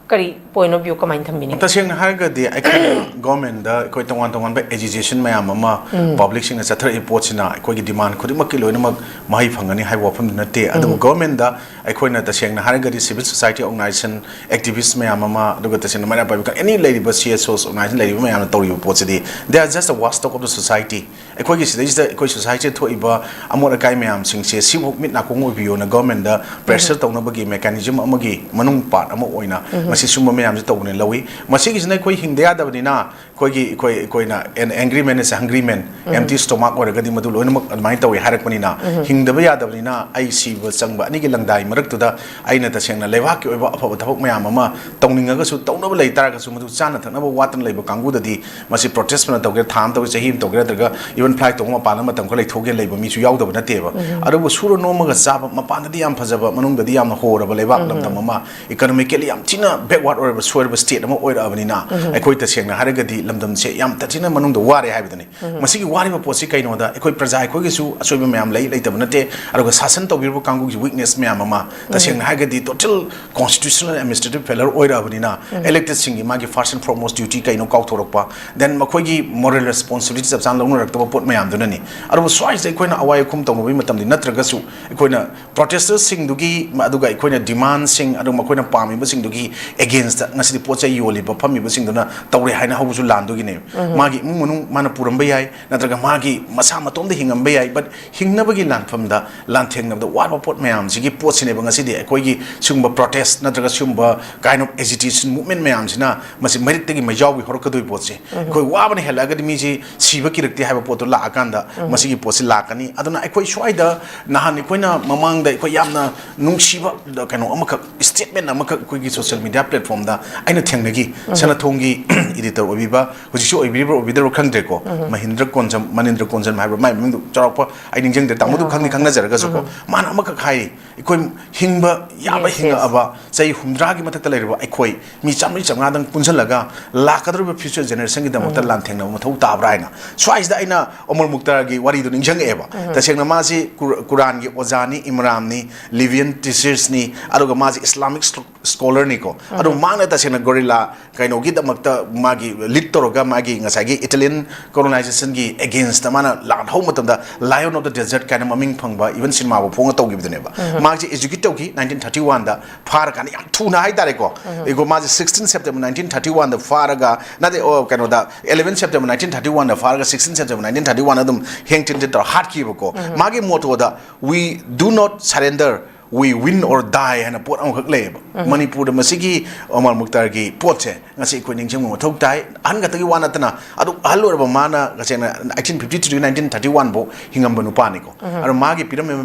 ꯀꯔꯤ point of view ꯀꯃꯥꯏꯅ ꯊꯝꯕꯤꯅꯤꯡꯉꯤ? ꯇꯁꯦꯡꯅ ꯍꯥꯏꯔꯒꯗꯤ ꯑꯩꯈꯣꯏꯅ ꯒꯣꯔꯃꯦꯟꯗ ꯑꯩꯈꯣꯏ ꯇꯣꯉꯥꯟ ꯇꯣꯉꯥꯟꯕ ꯑꯦꯖꯤꯇꯦꯁꯟ ꯃꯌꯥꯝ ꯑꯃ ꯄꯕ꯭ꯂꯤꯛꯁꯤꯡꯅ ꯆꯠꯊꯔꯛꯏ ꯄꯣꯠꯁꯤꯅ ꯑꯩꯈꯣꯏꯒꯤ ꯗꯤꯃꯥꯟ ꯈꯨꯗꯤꯡꯃꯛꯀꯤ ꯂꯣꯏꯅꯃꯛ ꯃꯍꯩ ꯐꯪꯒꯅꯤ ꯍꯥꯏꯕ ꯋꯥꯐꯝꯗꯤ ꯅꯠꯇꯦ꯫ ꯑꯗꯨꯕꯨ ꯒꯣꯔꯃꯦꯟꯗ ꯑꯩꯈꯣꯏꯅ ꯇꯁꯦꯡꯅ ꯍꯥꯏꯔꯒꯗꯤ ꯁꯤꯚꯤꯜ ꯁꯣꯁꯥꯏꯇꯤ ꯑꯣꯔꯒꯅꯥꯏꯖꯦꯁꯟ, ꯑꯦꯛꯇꯤꯚꯤꯁ ꯃꯌꯥꯝ ꯑꯃ, ꯑꯗꯨꯒ ꯇꯁꯦꯡꯅ ꯃꯩꯔꯥ ꯄꯥꯏꯕꯤ ꯑꯦꯅꯤ ꯂꯩꯔꯤꯕ ꯁꯤ ꯑꯦꯁ ꯑꯣꯁ ꯑꯣꯔꯒꯅꯥꯏꯖꯦꯁꯟ ꯂꯩꯔꯤꯕ ꯃꯌꯥꯝꯅ ꯇꯧꯔꯤꯕ ꯄꯣꯠꯁꯤꯗꯤ they are just a watchdog of the society꯫ ꯑꯩꯈꯣꯏꯒꯤ ꯁꯤꯗꯩꯁꯤꯗ ꯑꯩꯈꯣꯏ ꯁꯣꯁꯥꯏꯇꯤꯗ ꯊꯣꯛꯏꯕ ꯑꯃꯣꯠ ꯑꯀꯥꯏ ꯃꯌꯥꯝꯁꯤꯡꯁꯦ ꯁꯤꯕꯨ ꯃꯤꯠ ꯅꯥꯀꯣꯡ ꯑꯣꯏꯕꯤꯌꯣꯅ ꯒꯣꯔꯃꯦꯟꯗ ꯄ꯭ꯔꯦꯁꯔ ꯇꯧꯅꯕꯒꯤ ꯃꯦꯀꯥꯅꯤꯖꯝ ꯑꯃꯒꯤ ꯃꯅꯨꯡ ꯄꯥꯔꯠ ꯑꯃ ꯑꯣꯏꯅ ꯃꯁꯤ ꯁꯨꯝꯕ ꯃꯌꯥꯝꯁꯦ ꯇꯧꯕꯅꯦ ꯂꯧꯏ꯫ ꯃꯁꯤꯒꯤꯁꯤꯅ ꯑꯩꯈꯣꯏ ꯍꯤꯡꯗ ꯌꯥꯗꯕꯅꯤꯅ ꯑꯩꯈꯣꯏꯒꯤ ꯑꯩꯈꯣꯏ ꯑꯩꯈꯣꯏꯅ an angry man is a hungry man, empty stomach ꯑꯣꯏꯔꯒꯗꯤ ꯃꯗꯨ ꯂꯣꯏꯅꯃꯛ ꯑꯗꯨꯃꯥꯏꯅ ꯇꯧꯏ ꯍꯥꯏꯔꯛꯄꯅꯤꯅ ꯍꯤꯡꯗꯕ ꯌꯥꯗꯕꯅꯤꯅ ꯑꯩ ꯁꯤꯕ ꯆꯪꯕ ꯑꯅꯤꯒꯤ ꯂꯪꯗꯥꯏ ꯃꯔꯛꯇꯨꯗ ꯑꯩꯅ ꯇꯁꯦꯡꯅ ꯂꯩꯕꯥꯛꯀꯤ ꯑꯣꯏꯕ ꯑꯐꯕ ꯊꯕꯛ ꯃꯌꯥꯝ ꯑꯃ ꯇꯧꯅꯤꯡꯉꯒꯁꯨ ꯇꯧꯅꯕ ꯂꯩ ꯇꯥꯔꯒꯁꯨ ꯃꯗꯨ ꯆꯥꯅ ꯊꯛꯅꯕ ꯋꯥꯠꯇꯅ ꯂꯩꯕ ꯀꯥꯡꯕꯨꯗꯗꯤ ꯃꯁꯤ ꯄ꯭ꯔꯣꯇꯦꯁ ꯐꯅ ꯇꯧꯒꯦꯔꯥ, ꯊꯥ ꯑꯃ ꯇꯧꯒꯦꯔꯥ, ꯆꯍꯤ ꯑꯃ ꯇꯧꯒꯦꯔꯥ, ꯅꯠꯇ꯭ꯔꯒ even flight ꯇꯣꯡꯕ ꯃꯄꯥꯟꯗ ꯃꯇꯝ ꯈꯔ ꯂꯩꯊꯣꯛꯀꯦ ꯂꯩꯕ ꯃꯤꯁꯨ ꯌꯥꯎꯗꯕ ꯅꯠꯇꯦꯕ꯫ ꯑꯗꯨꯕꯨ ꯁꯨꯔ ꯅꯣꯝꯃꯒ ꯆꯥꯕ, ꯃꯄꯥꯟꯗꯗꯤ ꯌꯥꯝ ꯐꯖꯕ, ꯃꯅꯨꯡꯗꯗꯤ ꯌꯥꯝꯅ ꯍꯣꯔꯕ ꯂꯩꯕꯥꯛ ꯂꯝꯗꯝ ꯑꯃ, economically ꯌꯥꯝ ꯊꯤꯅ backward ꯑꯣꯏꯔꯕ, ꯁꯣꯏꯔꯕ state ꯑꯃ ꯑꯣꯏꯔꯛꯑꯕꯅꯤꯅ ꯑꯩꯈꯣꯏ ꯇꯁꯦꯡꯅ ꯍꯥꯏꯔꯒꯗꯤ ꯂꯝꯗꯝꯁꯦ ꯌꯥꯝ ꯇꯊꯤꯅ ꯃꯅꯨꯡꯗ ꯋꯥꯔꯦ ꯍꯥꯏꯕꯗꯨꯅꯤ꯫ ꯃꯁꯤꯒꯤ ꯋꯥꯔꯤꯕ ꯄꯣꯠꯁꯤ ꯀꯩꯅꯣꯗ ꯑꯩꯈꯣꯏ ꯄ꯭ꯔꯖꯥ ꯑꯩꯈꯣꯏꯒꯤꯁꯨ ꯑꯁꯣꯏꯕ ꯃꯌꯥꯝ ꯂꯩ, ꯂꯩꯇꯕ ꯅꯠꯇꯦ꯫ ꯑꯗꯨꯒ ꯁꯥꯁꯟ ꯇꯧꯕꯤꯔꯤꯕ ꯀꯥꯡꯕꯨꯒꯤ weakness ꯃꯌꯥꯝ ꯑꯃ, ꯇꯁꯦꯡꯅ ꯍꯥꯏꯔꯒꯗꯤ total constitutional administrative failure ꯑꯣꯏꯔꯛꯑꯕꯅꯤꯅ elected ꯁꯤꯡꯒꯤ ꯃꯥꯒꯤ first and foremost duty ꯀꯩꯅꯣ ꯀꯥꯎꯊꯣꯔꯛꯄ, then ꯃꯈꯣꯏꯒꯤ moral responsibility ꯆꯞ ꯆꯥꯅ ꯂꯧꯅꯔꯛꯇꯕ ꯄꯣꯠ ꯃꯌꯥꯝꯗꯨꯅꯅꯤ꯫ ꯑꯗꯨꯕꯨ ꯁ꯭ꯋꯥꯏꯁꯤꯗ ꯑꯩꯈꯣꯏꯅ ꯑꯋꯥꯏ ꯑꯈꯨꯝ ꯇꯧꯅꯕꯒꯤ ꯃꯇꯝꯗꯤ ꯅꯠꯇ꯭ꯔꯒꯁꯨ ꯑꯩꯈꯣꯏꯅ protesters ꯁꯤꯡꯗꯨꯒꯤ, ꯑꯗꯨꯒ ꯑꯩꯈꯣꯏꯅ demand ꯁꯤꯡ, ꯑꯗꯨꯒ ꯃꯈꯣꯏꯅ ꯄꯥꯝꯃꯤꯕꯁꯤꯡꯗꯨꯒꯤ against ꯉꯁꯤꯗꯤ ꯄꯣꯠ ꯆꯩ ꯌꯣꯜꯂꯤꯕ ꯐꯝꯃꯤꯕꯁꯤꯡꯗꯨꯅ ꯇꯧꯔꯦ ꯍꯥꯏꯅ ꯍꯧꯕꯁꯨ ꯂꯥꯟꯗꯨꯒꯤꯅꯦꯕ꯫ ꯃꯥꯒꯤ ꯏꯃꯨꯡ ꯃꯅꯨꯡ ꯃꯥꯅ ꯄꯨꯔꯝꯕ ꯌꯥꯏ, ꯅꯠꯇ꯭ꯔꯒ ꯃꯥꯒꯤ ꯃꯁꯥ ꯃꯇꯣꯝꯗ ꯍꯤꯡꯉꯝꯕ ꯌꯥꯏ, but ꯍꯤꯡꯅꯕꯒꯤ ꯂꯥꯟꯐꯝꯗ ꯂꯥꯟꯊꯦꯡꯅꯕꯗ ꯋꯥꯕ ꯄꯣꯠ ꯃꯌꯥꯝꯁꯤꯒꯤ ꯄꯣꯠꯁꯤꯅꯦꯕ ꯉꯁꯤꯗꯤ ꯑꯩꯈꯣꯏꯒꯤ ꯁꯤꯒꯨꯝꯕ protest ꯅꯠꯇ꯭ꯔꯒ ꯁꯤꯒꯨꯝꯕ kind of agitation movement ꯃꯌꯥꯝꯁꯤꯅ ꯃꯁꯤ ꯃꯔꯤꯛꯇꯒꯤ ꯃꯩꯖꯥꯎꯒꯤ ꯍꯧꯔꯛꯀꯗꯣꯏ ꯄꯣꯠꯁꯦ꯫ ꯑꯩꯈꯣꯏ ꯋꯥꯕꯅ ꯍꯦꯜꯂꯛꯑꯒꯗꯤ ꯃꯤꯁꯤ ꯁꯤꯕ ꯀꯤꯔꯛꯇꯦ ꯍꯥꯏꯕ ꯄꯣꯠꯇꯣ ꯂꯥꯛꯑꯀꯥꯟꯗ ꯃꯁꯤꯒꯤ ꯄꯣꯠꯁꯤ ꯂꯥꯛꯀꯅꯤ꯫ ꯑꯗꯨꯅ ꯑꯩꯈꯣꯏ ꯁ꯭ꯋꯥꯏꯗ ꯅꯍꯥꯟ ꯑꯩꯈꯣꯏꯅ ꯃꯃꯥꯡꯗ ꯑꯩꯈꯣꯏ ꯌꯥꯝꯅ ꯅꯨꯡꯁꯤꯕ ꯀꯩꯅꯣ ꯑꯃꯈꯛ, statement ꯑꯃꯈꯛ ꯑꯩꯈꯣꯏꯒꯤ social media platform ꯗ ꯑꯩꯅ ꯊꯦꯡꯅꯈꯤ꯫ ꯁꯅꯥꯊꯣꯡꯒꯤ editor ꯑꯣꯏꯕꯤꯕ, ꯍꯧꯖꯤꯛꯁꯨ ꯑꯣꯏꯕꯤꯔꯤꯕ꯭ꯔꯥ ꯑꯣꯏꯕꯤꯗꯕ꯭ꯔꯥ ꯈꯪꯗ꯭ꯔꯦꯀꯣ, ꯃꯍꯤꯟꯗ꯭ꯔ ꯀꯣꯟꯖꯝ, ꯃꯅꯤꯟꯗ꯭ꯔ ꯀꯣꯟꯖꯝ ꯍꯥꯏꯕ꯭ꯔꯥ, ꯃꯥꯏ ꯃꯃꯤꯡꯗꯣ ꯆꯥꯎꯔꯥꯛꯄ ꯑꯩ ꯅꯤꯡꯁꯤꯡꯗ꯭ꯔꯦ, ꯇꯥꯃꯣꯗꯨ ꯈꯪꯗꯤ ꯈꯪꯅꯖꯔꯒꯁꯨꯀꯣ꯫ ꯃꯥꯅ ꯑꯃꯈꯛ ꯍꯥꯏꯔꯤ, ꯑꯩꯈꯣꯏ ꯍꯤꯡꯕ ꯌꯥꯕ, yes, yes, ꯍꯤꯡꯉꯛꯑꯕ ꯆꯍꯤ ꯍꯨꯝꯗ꯭ꯔꯥꯒꯤ ꯃꯊꯛꯇ ꯂꯩꯔꯕ ꯑꯩꯈꯣꯏ ꯃꯤ ꯆꯥꯝꯃꯔꯤ ꯆꯥꯝꯃꯉꯥꯗꯪ ꯄꯨꯟꯁꯤꯜꯂꯒ ꯂꯥꯛꯀꯗꯧꯔꯤꯕ future generation ꯒꯤꯗꯃꯛꯇ ꯂꯥꯟꯊꯦꯡꯅꯕ ꯃꯊꯧ ꯇꯥꯕ꯭ꯔꯥ ꯍꯥꯏꯅ꯫ ꯁ꯭ꯋꯥꯏꯁꯤꯗ ꯑꯩꯅ ꯑꯣꯃꯔ ꯃꯨꯛꯇꯥꯔꯒꯤ ꯋꯥꯔꯤꯗꯣ ꯅꯤꯡꯁꯤꯡꯉꯛꯑꯦꯕ꯫ ꯇꯁꯦꯡꯅ ꯃꯥꯁꯤ ꯀꯨꯔ-, ꯀꯨꯔꯥꯟꯒꯤ ꯑꯣꯖꯥꯅꯤ, ꯏꯃꯔꯥꯝꯅꯤ, ꯂꯤꯕꯤꯌꯟ ꯇꯤꯆꯔꯁꯅꯤ, ꯑꯗꯨꯒ ꯃꯥꯁꯤ ꯏꯁꯂꯥꯃꯤꯛ ꯁ꯭ꯀꯣ-, ꯁ꯭ꯀꯣꯂꯔꯅꯤꯀꯣ꯫ ꯑꯗꯣ ꯃꯥꯅ ꯇꯁꯦꯡꯅ ꯒꯣꯔꯤꯂꯥ ꯀꯩꯅꯣꯒꯤꯗꯃꯛꯇ ꯃꯥꯒꯤ ꯂꯤꯗ ꯇꯧꯔꯒ ꯃꯥꯒꯤ ꯉꯁꯥꯏꯒꯤ ꯏꯇꯥꯂꯤꯌꯟ ꯀꯣꯂꯣꯅꯥꯏꯖꯦꯁꯟꯒꯤ ꯑꯦꯒꯦꯟꯁꯇ ꯃꯥꯅ ꯂꯥꯟ ꯍꯧꯕ ꯃꯇꯝꯗ Lion of the Desert ꯀꯥꯏꯅ ꯃꯃꯤꯡ ꯐꯪꯕ, ꯏꯚꯟ ꯁꯤꯅꯦꯃꯥꯕꯨ ꯐꯣꯡꯉ ꯇꯧꯈꯤꯕꯗꯨꯅꯦꯕ꯫ ꯃꯥꯁꯦ ꯑꯦꯖꯨꯀꯦꯠ ꯇꯧꯈꯤ ꯅꯥꯏꯟꯇꯤꯟ ꯊꯥꯔꯇꯤ ꯋꯥꯟꯗ, ꯐꯥꯔꯀꯥꯟꯗ ꯌꯥꯝ ꯊꯨꯅ ꯍꯥꯏꯇꯥꯔꯦꯀꯣ꯫ ꯏꯒꯣ ꯃꯥꯁꯦ ꯁꯤꯛꯁꯇꯤꯟ ꯁꯦꯞꯇꯦꯝꯕꯔ ꯅꯥꯏꯟꯇꯤꯟ ꯊꯥꯔꯇꯤ ꯋꯥꯟꯗ ꯐꯥꯔꯒ, ꯅꯠꯇꯦ, ꯑꯣ, ꯀꯩꯅꯣꯗ, ꯏꯂꯦꯚꯦꯟ ꯁꯦꯞꯇꯦꯝꯕꯔ ꯅꯥꯏꯟꯇꯤꯟ ꯊꯥꯔꯇꯤ ꯋꯥꯟꯗ ꯐꯥꯔꯒ, sixteen September nineteen thirty one ꯑꯗꯨꯝ ꯍꯦꯡ ꯇꯤꯟ ꯇꯤꯟ ꯇꯧꯔ ꯍꯥꯠꯈꯤꯕꯀꯣ꯫ ꯃꯥꯒꯤ ꯃꯣꯇꯣꯗ "We do not surrender, we win or die" ꯍꯥꯏꯅ ꯄꯣꯠ ꯑꯃꯈꯛ ꯂꯩꯌꯦꯕ꯫ ꯃꯅꯤꯄꯨꯔꯗ ꯃꯁꯤꯒꯤ ꯑꯣꯃꯔ ꯃꯨꯛꯇꯥꯔꯒꯤ ꯄꯣꯠꯁꯦ ꯉꯁꯤ ꯑꯩꯈꯣꯏ ꯅꯤꯡꯁꯤꯡꯕ ꯃꯊꯧ ꯇꯥꯏ꯫ ꯑꯍꯟ ꯈꯛꯇꯒꯤ ꯋꯥ ꯅꯠꯇꯅ, ꯑꯗꯨ ꯑꯍꯜ ꯑꯣꯏꯔꯕ ꯃꯥꯅ, ꯇꯁꯦꯡꯅ, ꯑꯩꯇꯤꯟ ꯐꯤꯐꯇꯤ ꯇꯨꯗꯒꯤ ꯅꯥꯏꯟꯇꯤꯟ ꯊꯥꯔꯇꯤ ꯋꯥꯟ ꯐꯥꯎ ꯍꯤꯡꯉꯝꯕ ꯅꯨꯄꯥꯅꯤꯀꯣ꯫ ꯑꯗꯣ ꯃꯥꯒꯤ ꯄꯤꯔꯝꯃꯤꯕ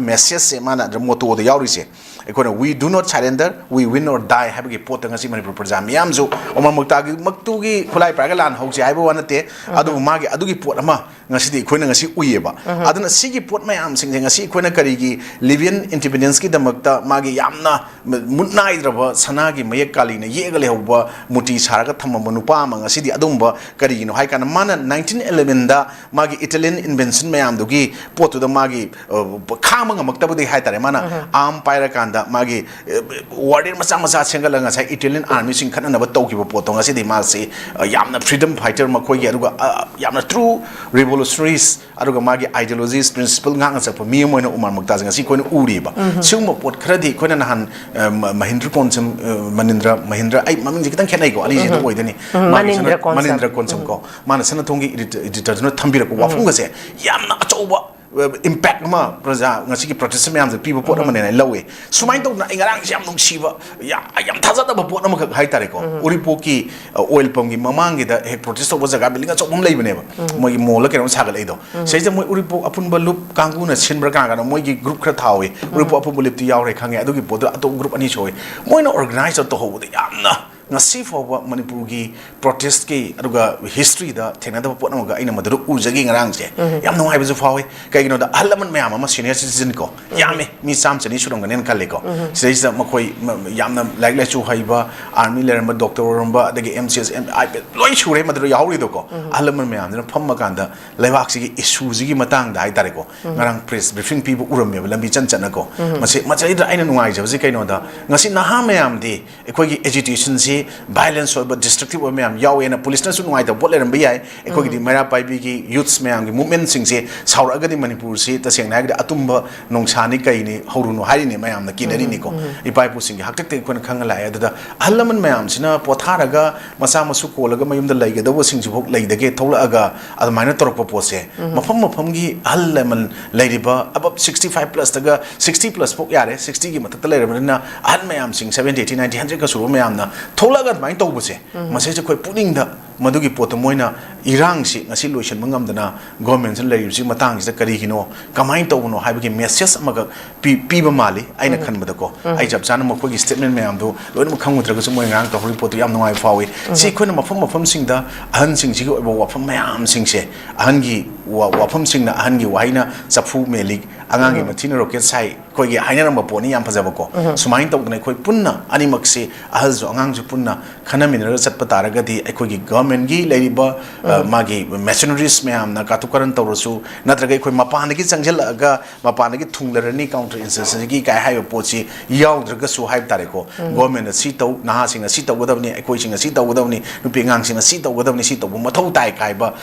ꯃꯦꯁꯦꯖꯁꯦ, ꯃꯥꯅ ꯑꯗꯨ ꯃꯣꯇꯣꯗ ꯌꯥꯎꯔꯤꯁꯦ, ꯑꯩꯈꯣꯏꯅ "We do not surrender, we win or die" ꯍꯥꯏꯕꯒꯤ ꯄꯣꯠꯇ ꯉꯁꯤ ꯃꯅꯤꯄꯨꯔ ꯄ꯭ꯔꯖꯥ ꯃꯤꯌꯥꯝꯁꯨ ꯑꯣꯃꯔ ꯃꯨꯛꯇꯥꯒꯤꯃꯛꯇꯨꯒꯤ ꯈꯨꯠꯂꯥꯏ ꯄꯥꯏꯔꯒ ꯂꯥꯟ ꯍꯧꯁꯦ ꯍꯥꯏꯕ ꯋꯥ ꯅꯠꯇꯦ꯫ ꯑꯗꯨꯕꯨ ꯃꯥꯒꯤ ꯑꯗꯨꯒꯤ ꯄꯣꯠ ꯑꯃ ꯉꯁꯤꯗꯤ ꯑꯩꯈꯣꯏꯅ ꯉꯁꯤ ꯎꯏꯌꯦꯕ꯫ ꯑꯗꯨꯅ ꯁꯤꯒꯤ ꯄꯣꯠ ꯃꯌꯥꯝꯁꯤꯡꯁꯦ ꯉꯁꯤ ꯑꯩꯈꯣꯏꯅ ꯀꯔꯤꯒꯤ ꯂꯤꯕꯤꯌꯟ ꯏꯟꯗꯤꯄꯦꯟꯗꯦꯟꯁꯀꯤꯗꯃꯛꯇ ꯃꯥꯒꯤ ꯌꯥꯝꯅ ꯃꯨꯠ ꯅꯥꯏꯗ꯭ꯔꯕ ꯁꯅꯥꯒꯤ ꯃꯌꯦꯛ ꯀꯥꯂꯤꯅ ꯌꯦꯛꯑꯒ ꯂꯩꯍꯧꯕ ꯃꯨꯔꯇꯤ ꯁꯥꯔꯒ ꯊꯝꯃꯝꯕ ꯅꯨꯄꯥ ꯑꯃ ꯉꯁꯤꯗꯤ ꯑꯗꯨꯒꯨꯝꯕ ꯀꯔꯤꯒꯤꯅꯣ ꯍꯥꯏ ꯀꯥꯟꯗ ꯃꯥꯅ ꯅꯥꯏꯟꯇꯤꯟ ꯏꯂꯦꯚꯦꯟꯗ ꯃꯥꯒꯤ ꯏꯇꯥꯂꯤꯌꯟ ꯏꯟꯚꯦꯟꯁꯟ ꯃꯌꯥꯝꯗꯨꯒꯤ ꯄꯣꯠꯇꯨꯗ ꯃꯥꯒꯤ, ꯑ, ꯈꯥꯡꯕ ꯉꯝꯃꯛꯇꯕꯗꯒꯤ ꯍꯥꯏ ꯇꯥꯔꯦ, ꯃꯥꯅ ꯑꯥꯔꯝ ꯄꯥꯏꯔꯀꯥꯟꯗ ꯃꯥꯒꯤ, ꯑ, ꯋꯥꯔꯤꯌꯔ ꯃꯆꯥ ꯃꯆꯥ ꯁꯦꯝꯒꯠꯂꯒ ꯉꯁꯥꯏ ꯏꯇꯥꯂꯤꯌꯟ ꯑꯥꯔꯃꯤꯁꯤꯡ ꯈꯠꯅꯅꯕ ꯇꯧꯈꯤꯕ ꯄꯣꯠꯇꯣ ꯉꯁꯤꯗꯤ ꯃꯥꯁꯤ, ꯑ, ꯌꯥꯝꯅ ꯐ꯭ꯔꯤꯗꯝ ꯐꯥꯏꯇꯔ ꯃꯈꯣꯏꯒꯤ, ꯑꯗꯨꯒ, ꯑ, ꯌꯥꯝꯅ ꯇ꯭ꯔꯨ ꯔꯤꯚꯣꯂꯨꯁꯅꯔꯤꯁ, ꯑꯗꯨꯒ ꯃꯥꯒꯤ ꯑꯥꯏꯗꯤꯌꯣꯂꯣꯖꯤꯁ, ꯄ꯭ꯔꯤꯟꯁꯤꯄꯜ ꯉꯥꯛꯅ ꯆꯠꯄ ꯃꯤ ꯑꯃ ꯑꯣꯏꯅ ꯎꯃꯔ ꯃꯨꯛꯇꯥꯖ ꯉꯁꯤ ꯑꯩꯈꯣꯏꯅ ꯎꯔꯤꯕ꯫ ꯁꯤꯒꯨꯝꯕ ꯄꯣꯠ ꯈꯔꯗꯤ ꯑꯩꯈꯣꯏꯅ ꯅꯍꯥꯟ, ꯑ, ꯃ-, ꯃꯍꯤꯟꯗ꯭ꯔ ꯀꯣꯟꯁꯝ, ꯑ, ꯃꯅꯤꯟꯗ꯭ꯔ, ꯃꯍꯤꯟꯗ꯭ꯔ, ꯑꯩ ꯃꯃꯤꯡꯁꯦ ꯈꯤꯇꯪ ꯈꯦꯠꯅꯩꯀꯣ, ꯑꯅꯤꯁꯦ ꯈꯤꯇꯪ ꯈꯦꯠꯅꯩꯀꯣ꯫ ꯃꯅꯤꯟꯗ꯭ꯔ ꯀꯣꯟꯁꯝ꯫ ꯃꯅꯤꯟꯗ꯭ꯔ ꯀꯣꯟꯁꯝ ꯀꯣ, ꯃꯥꯅ ꯁꯅꯥꯊꯣꯡꯒꯤ ꯏꯗꯤꯇꯔ-, ꯏꯗꯤꯇꯔꯗꯨꯅ ꯊꯝꯕꯤꯔꯛꯄ ꯋꯥꯐꯝꯒꯁꯦ ꯌꯥꯝꯅ ꯑꯆꯧꯕ, ꯑ, ꯏꯝꯄꯦꯛ ꯑꯃ ꯄ꯭ꯔꯖꯥ, ꯉꯁꯤꯒꯤ ꯄ꯭ꯔꯣꯇꯦꯁ ꯃꯌꯥꯝꯁꯦ ꯄꯤꯕ ꯄꯣꯠ ꯑꯃꯅꯦꯅ ꯑꯩ ꯂꯧꯋꯦ꯫ ꯁꯨꯃꯥꯏꯅ ꯇꯧꯗꯅ ꯑꯩ ꯉꯔꯥꯡꯁꯦ ꯌꯥꯝ ꯅꯨꯡꯁꯤꯕ, ꯌꯥꯝ, ꯌꯥꯝ ꯊꯥꯖꯗꯕ ꯄꯣꯠ ꯑꯃꯈꯛ ꯍꯥꯏꯇꯥꯔꯦꯀꯣ꯫ ꯎꯔꯤꯄꯣꯛꯀꯤ, ꯑ, ꯑꯣꯏꯜ ꯄꯝꯒꯤ ꯃꯃꯥꯡꯒꯤꯗ ꯍꯦꯛ ꯄ꯭ꯔꯣꯇꯦꯁ ꯇꯧꯕ ꯖꯒꯥ ꯕꯤꯜꯗꯤꯡ ꯑꯆꯧꯕ ꯑꯃ ꯂꯩꯕꯅꯦꯕ꯫ ꯃꯣꯏꯒꯤ ꯃꯣꯜꯂ ꯀꯩꯅꯣꯝ ꯁꯥꯒꯠꯂꯛꯏꯗꯣ꯫ ꯁꯤꯗꯩꯁꯤꯗ ꯃꯣꯏ ꯎꯔꯤꯄꯣꯛ ꯑꯄꯨꯟꯕ ꯂꯨꯞ ꯀꯥꯡꯕꯨꯅ ꯁꯤꯟꯕ꯭ꯔꯥ ꯀꯅꯥ ꯀꯅꯥ, ꯃꯣꯏꯒꯤ ꯒ꯭ꯔꯨꯞ ꯈꯔ ꯊꯥꯍꯧꯋꯤ꯫ ꯎꯔꯤꯄꯣꯛ ꯑꯄꯨꯟꯕ ꯂꯨꯞꯇꯤ ꯌꯥꯎꯔꯦ ꯈꯪꯉꯦ, ꯑꯗꯨꯒꯤ ꯄꯣꯠꯇꯨ ꯑꯇꯣꯞꯄ ꯒ꯭ꯔꯨꯞ ꯑꯅꯤ ꯁꯨꯍꯧꯋꯤ꯫ ꯃꯣꯏꯅ ꯑꯣꯔꯒꯅꯥꯏꯖ ꯇꯧꯔ ꯇꯧꯍꯧꯕꯗ ꯌꯥꯝꯅ ꯉꯁꯤ ꯐꯥꯎꯕ ꯃꯅꯤꯄꯨꯔꯒꯤ ꯄ꯭ꯔꯣꯇꯦꯁꯀꯤ ꯑꯗꯨꯒ ꯍꯤꯁꯇ꯭ꯔꯤꯗ ꯊꯦꯡꯅꯗꯕ ꯄꯣꯠ ꯑꯃꯒ ꯑꯩꯅ ꯃꯗꯨꯗ ꯎꯖꯈꯤ ꯉꯔꯥꯡꯁꯦ꯫ ꯌꯥꯝ ꯅꯨꯡꯉꯥꯏꯕꯁꯨ ꯐꯥꯎꯏ꯫ ꯀꯩꯒꯤꯅꯣꯗ, ꯑꯍꯜ ꯂꯃꯟ ꯃꯌꯥꯝ ꯑꯃ, ꯁꯤꯅꯤꯌꯔ ꯁꯤꯇꯤꯖꯟ ꯀꯣ, ꯌꯥꯝꯃꯦ, ꯃꯤ ꯆꯥꯝꯃ ꯆꯅꯤ ꯁꯨꯔꯝꯒꯅꯦꯅ ꯈꯜꯂꯦꯀꯣ꯫ ꯁꯤꯗꯩꯁꯤꯗ ꯃꯈꯣꯏ ꯃ-, ꯌꯥꯝꯅ ꯂꯥꯏꯔꯤꯛ ꯂꯥꯏꯁꯨ ꯍꯩꯕ, ꯑꯥꯔꯃꯤ ꯂꯩꯔꯝꯕ, ꯗꯣꯛꯇꯔ ꯑꯣꯏꯔꯝꯕ, ꯑꯗꯒꯤ M C S, M I P S, ꯂꯣꯏ ꯁꯨꯔꯦ ꯃꯗꯨꯗ ꯌꯥꯎꯔꯤꯗꯣꯀꯣ꯫ ꯑꯍꯜ ꯂꯃꯟ ꯃꯌꯥꯝꯗꯨꯅ ꯐꯝꯃꯀꯥꯟꯗ ꯂꯩꯕꯥꯛꯁꯤꯒꯤ ꯏꯁꯨꯁꯤꯒꯤ ꯃꯇꯥꯡꯗ ꯍꯥꯏꯇꯥꯔꯦꯀꯣ, ꯉꯔꯥꯡ ꯄ꯭ꯔꯦꯁ ꯕ꯭ꯔꯤꯐꯤꯡ ꯄꯤꯕ ꯎꯔꯝꯃꯦꯕ, ꯂꯝꯕꯤ ꯆꯟ ꯆꯠꯅꯀꯣ꯫ ꯃꯁꯤ, ꯃꯁꯤꯗ ꯑꯩꯅ ꯅꯨꯡꯉꯥꯏꯖꯕꯁꯤ ꯀꯩꯅꯣꯗ, ꯉꯁꯤ ꯅꯍꯥ ꯃꯌꯥꯝꯗꯤ ꯑꯩꯈꯣꯏꯒꯤ ꯑꯦꯖꯤꯇꯦꯁꯟꯁꯤ ꯚꯥꯏꯂꯦꯟꯁ ꯑꯣꯏꯕ, ꯗꯤꯁꯇ꯭ꯔꯛꯇꯤꯞ ꯑꯣꯏꯕ ꯃꯌꯥꯝ ꯌꯥꯎꯋꯦꯅ ꯄꯨꯂꯤꯁꯅꯁꯨ ꯅꯨꯡꯉꯥꯏꯇꯕ ꯄꯣꯠ ꯂꯩꯔꯝꯕ ꯌꯥꯏ꯫ ꯑꯩꯈꯣꯏꯒꯤꯗꯤ ꯃꯩꯔꯥ ꯄꯥꯏꯕꯤꯒꯤ ꯌꯨꯠꯁ ꯃꯌꯥꯝꯒꯤ ꯃꯨꯞꯃꯦꯟꯁꯤꯡꯁꯦ ꯁꯥꯎꯔꯛꯑꯒꯗꯤ ꯃꯅꯤꯄꯨꯔꯁꯤ ꯇꯁꯦꯡꯅ ꯍꯥꯏꯔꯒꯗꯤ ꯑꯇꯨꯝꯕ ꯅꯣꯡꯁꯥꯅꯤ ꯀꯩꯅꯤ ꯍꯧꯔꯨꯅꯨ ꯍꯥꯏꯔꯤꯅꯤ, ꯃꯌꯥꯝꯅ ꯀꯤꯅꯔꯤꯅꯤꯀꯣ꯫ ꯏꯄꯥ ꯏꯄꯨꯁꯤꯡꯒꯤ ꯍꯥꯛꯇꯛꯇꯒꯤ ꯑꯩꯈꯣꯏꯅ ꯈꯪꯉ ꯂꯥꯛꯑꯦ꯫ ꯑꯗꯨꯗ ꯑꯍꯜ ꯂꯃꯟ ꯃꯌꯥꯝꯁꯤꯅ ꯄꯣꯊꯥꯔꯒ ꯃꯆꯥ ꯃꯁꯨ ꯀꯣꯜꯂꯒ ꯃꯌꯨꯝꯗ ꯂꯩꯒꯗꯧꯕꯁꯤꯡꯁꯤꯐꯥꯎ ꯂꯩꯗꯒꯦ ꯊꯣꯛꯂꯛꯑꯒ ꯑꯗꯨꯃꯥꯏꯅ ꯇꯧꯔꯛꯄ ꯄꯣꯠꯁꯦ, ꯃꯐꯝ ꯃꯐꯝꯒꯤ ꯑꯍꯜ ꯂꯃꯟ ꯂꯩꯔꯤꯕ ꯑꯕꯞ ꯁꯤꯛꯁꯇꯤ ꯐꯥꯏꯚ ꯄ꯭ꯂꯁꯇꯒ, ꯁꯤꯛꯁꯇꯤ ꯄ꯭ꯂꯁ ꯐꯥꯎ ꯌꯥꯔꯦ, ꯁꯤꯛꯁꯇꯤꯒꯤ ꯃꯊꯛꯇ ꯂꯩꯔꯕꯅꯤꯅ ꯑꯍꯟ ꯃꯌꯥꯝꯁꯤꯡ, ꯁꯕꯦꯟꯇꯤ, ꯑꯩꯠꯇꯤ, ꯅꯥꯏꯟꯇꯤ, ꯍꯟꯗ꯭ꯔꯦꯠꯀ ꯁꯨꯔꯕ ꯃꯌꯥꯝꯅ ꯊꯣꯛꯂꯛꯑꯒ ꯑꯗꯨꯃꯥꯏꯅ ꯇꯧꯕꯁꯦ, ꯃꯁꯤꯁꯦ ꯑꯩꯈꯣꯏ ꯄꯨꯛꯅꯤꯡꯗ ꯃꯗꯨꯒꯤ ꯄꯣꯠꯇꯣ ꯃꯣꯏꯅ ꯏꯔꯥꯡꯁꯤ ꯉꯁꯤ ꯂꯣꯏꯁꯤꯟꯕ ꯉꯝꯗꯅ ꯒꯣꯔꯃꯦꯟꯁꯤꯅ ꯂꯩꯔꯤꯕꯁꯤꯒꯤ ꯃꯇꯥꯡꯁꯤꯗ ꯀꯔꯤꯒꯤꯅꯣ, ꯀꯃꯥꯏꯅ ꯇꯧꯕꯅꯣ ꯍꯥꯏꯕꯒꯤ ꯃꯦꯁꯦꯖ ꯑꯃꯈꯛ ꯄꯤ-, ꯄꯤꯕ ꯃꯥꯜꯂꯤ ꯑꯩꯅ ꯈꯟꯕꯗꯀꯣ꯫ ꯑꯩ ꯆꯞ ꯆꯥꯅ ꯃꯈꯣꯏꯒꯤ ꯁ꯭ꯇꯦꯠꯃꯦꯟ ꯃꯌꯥꯝꯗꯣ ꯂꯣꯏꯅꯃꯛ ꯈꯪꯉꯨꯗ꯭ꯔꯒꯁꯨ ꯃꯣꯏ ꯉꯔꯥꯡ ꯇꯧꯍꯧꯔꯤꯕ ꯄꯣꯠꯇꯣ ꯌꯥꯝ ꯅꯨꯡꯉꯥꯏꯕ ꯐꯥꯎꯏ꯫ ꯁꯤ ꯑꯩꯈꯣꯏꯅ ꯃꯐꯝ ꯃꯐꯝꯁꯤꯡꯗ ꯑꯍꯟꯁꯤꯡꯁꯤꯒꯤ ꯑꯣꯏꯕ ꯋꯥꯐꯝ ꯃꯌꯥꯝꯁꯤꯡꯁꯦ, ꯑꯍꯟꯒꯤ ꯋꯥ-, ꯋꯥꯐꯝꯁꯤꯡꯅ, ꯑꯍꯟꯒꯤ ꯋꯥꯍꯩꯅ ꯆꯐꯨ ꯃꯦꯜꯂꯤ, ꯑꯉꯥꯡꯒꯤ ꯃꯊꯤꯅ ꯔꯣꯀꯦꯠ ꯁꯥꯏ, ꯑꯩꯈꯣꯏꯒꯤ ꯍꯥꯏꯅꯔꯝꯕ ꯄꯣꯠꯅꯤ, ꯌꯥꯝ ꯐꯖꯕꯀꯣ꯫ ꯁꯨꯃꯥꯏꯅ ꯇꯧꯗꯅ ꯑꯩꯈꯣꯏ ꯄꯨꯟꯅ ꯑꯅꯤꯃꯛꯁꯦ, ꯑꯍꯜꯁꯨ ꯑꯉꯥꯡꯁꯨ ꯄꯨꯟꯅ ꯈꯟꯅꯃꯤꯟꯅꯔꯒ ꯆꯠꯄ ꯇꯥꯔꯒꯗꯤ ꯑꯩꯈꯣꯏꯒꯤ ꯒꯚꯔꯟꯃꯦꯟꯒꯤ ꯂꯩꯔꯤꯕ, ꯑ, ꯃꯥꯒꯤ ꯃꯦꯁꯤꯅꯔꯤꯁ ꯃꯌꯥꯝꯅ ꯀꯥꯇꯨ ꯀꯥꯔꯟ ꯇꯧꯔꯁꯨ, ꯅꯠꯇ꯭ꯔꯒ ꯑꯩꯈꯣꯏ ꯃꯄꯥꯟꯗꯒꯤ ꯆꯪꯁꯤꯜꯂꯛꯑꯒ ꯃꯄꯥꯟꯗꯒꯤ ꯊꯨꯡꯂꯔꯅꯤ ꯀꯥꯎꯟꯇꯔ ꯏꯟꯁꯔꯖꯦꯟꯁꯤꯒꯤ ꯀꯥꯏ ꯍꯥꯏꯕ ꯄꯣꯠꯁꯤ ꯌꯥꯎꯗ꯭ꯔꯒꯁꯨ ꯍꯥꯏꯕ ꯇꯥꯔꯦꯀꯣ꯫ ꯒꯣꯔꯃꯦꯟꯅ ꯁꯤ ꯇꯧ, ꯅꯍꯥꯁꯤꯡꯅ ꯁꯤ ꯇꯧꯒꯗꯕꯅꯤ, ꯑꯩꯈꯣꯏꯁꯤꯡꯅ ꯁꯤ ꯇꯧꯒꯗꯕꯅꯤ, ꯅꯨꯄꯤ ꯑꯉꯥꯡꯁꯤꯡꯅ ꯁꯤ ꯇꯧꯒꯗꯕꯅꯤ, ꯁꯤ ꯇꯧꯕ ꯃꯊꯧ ꯇꯥꯏ ꯀꯥꯏꯕ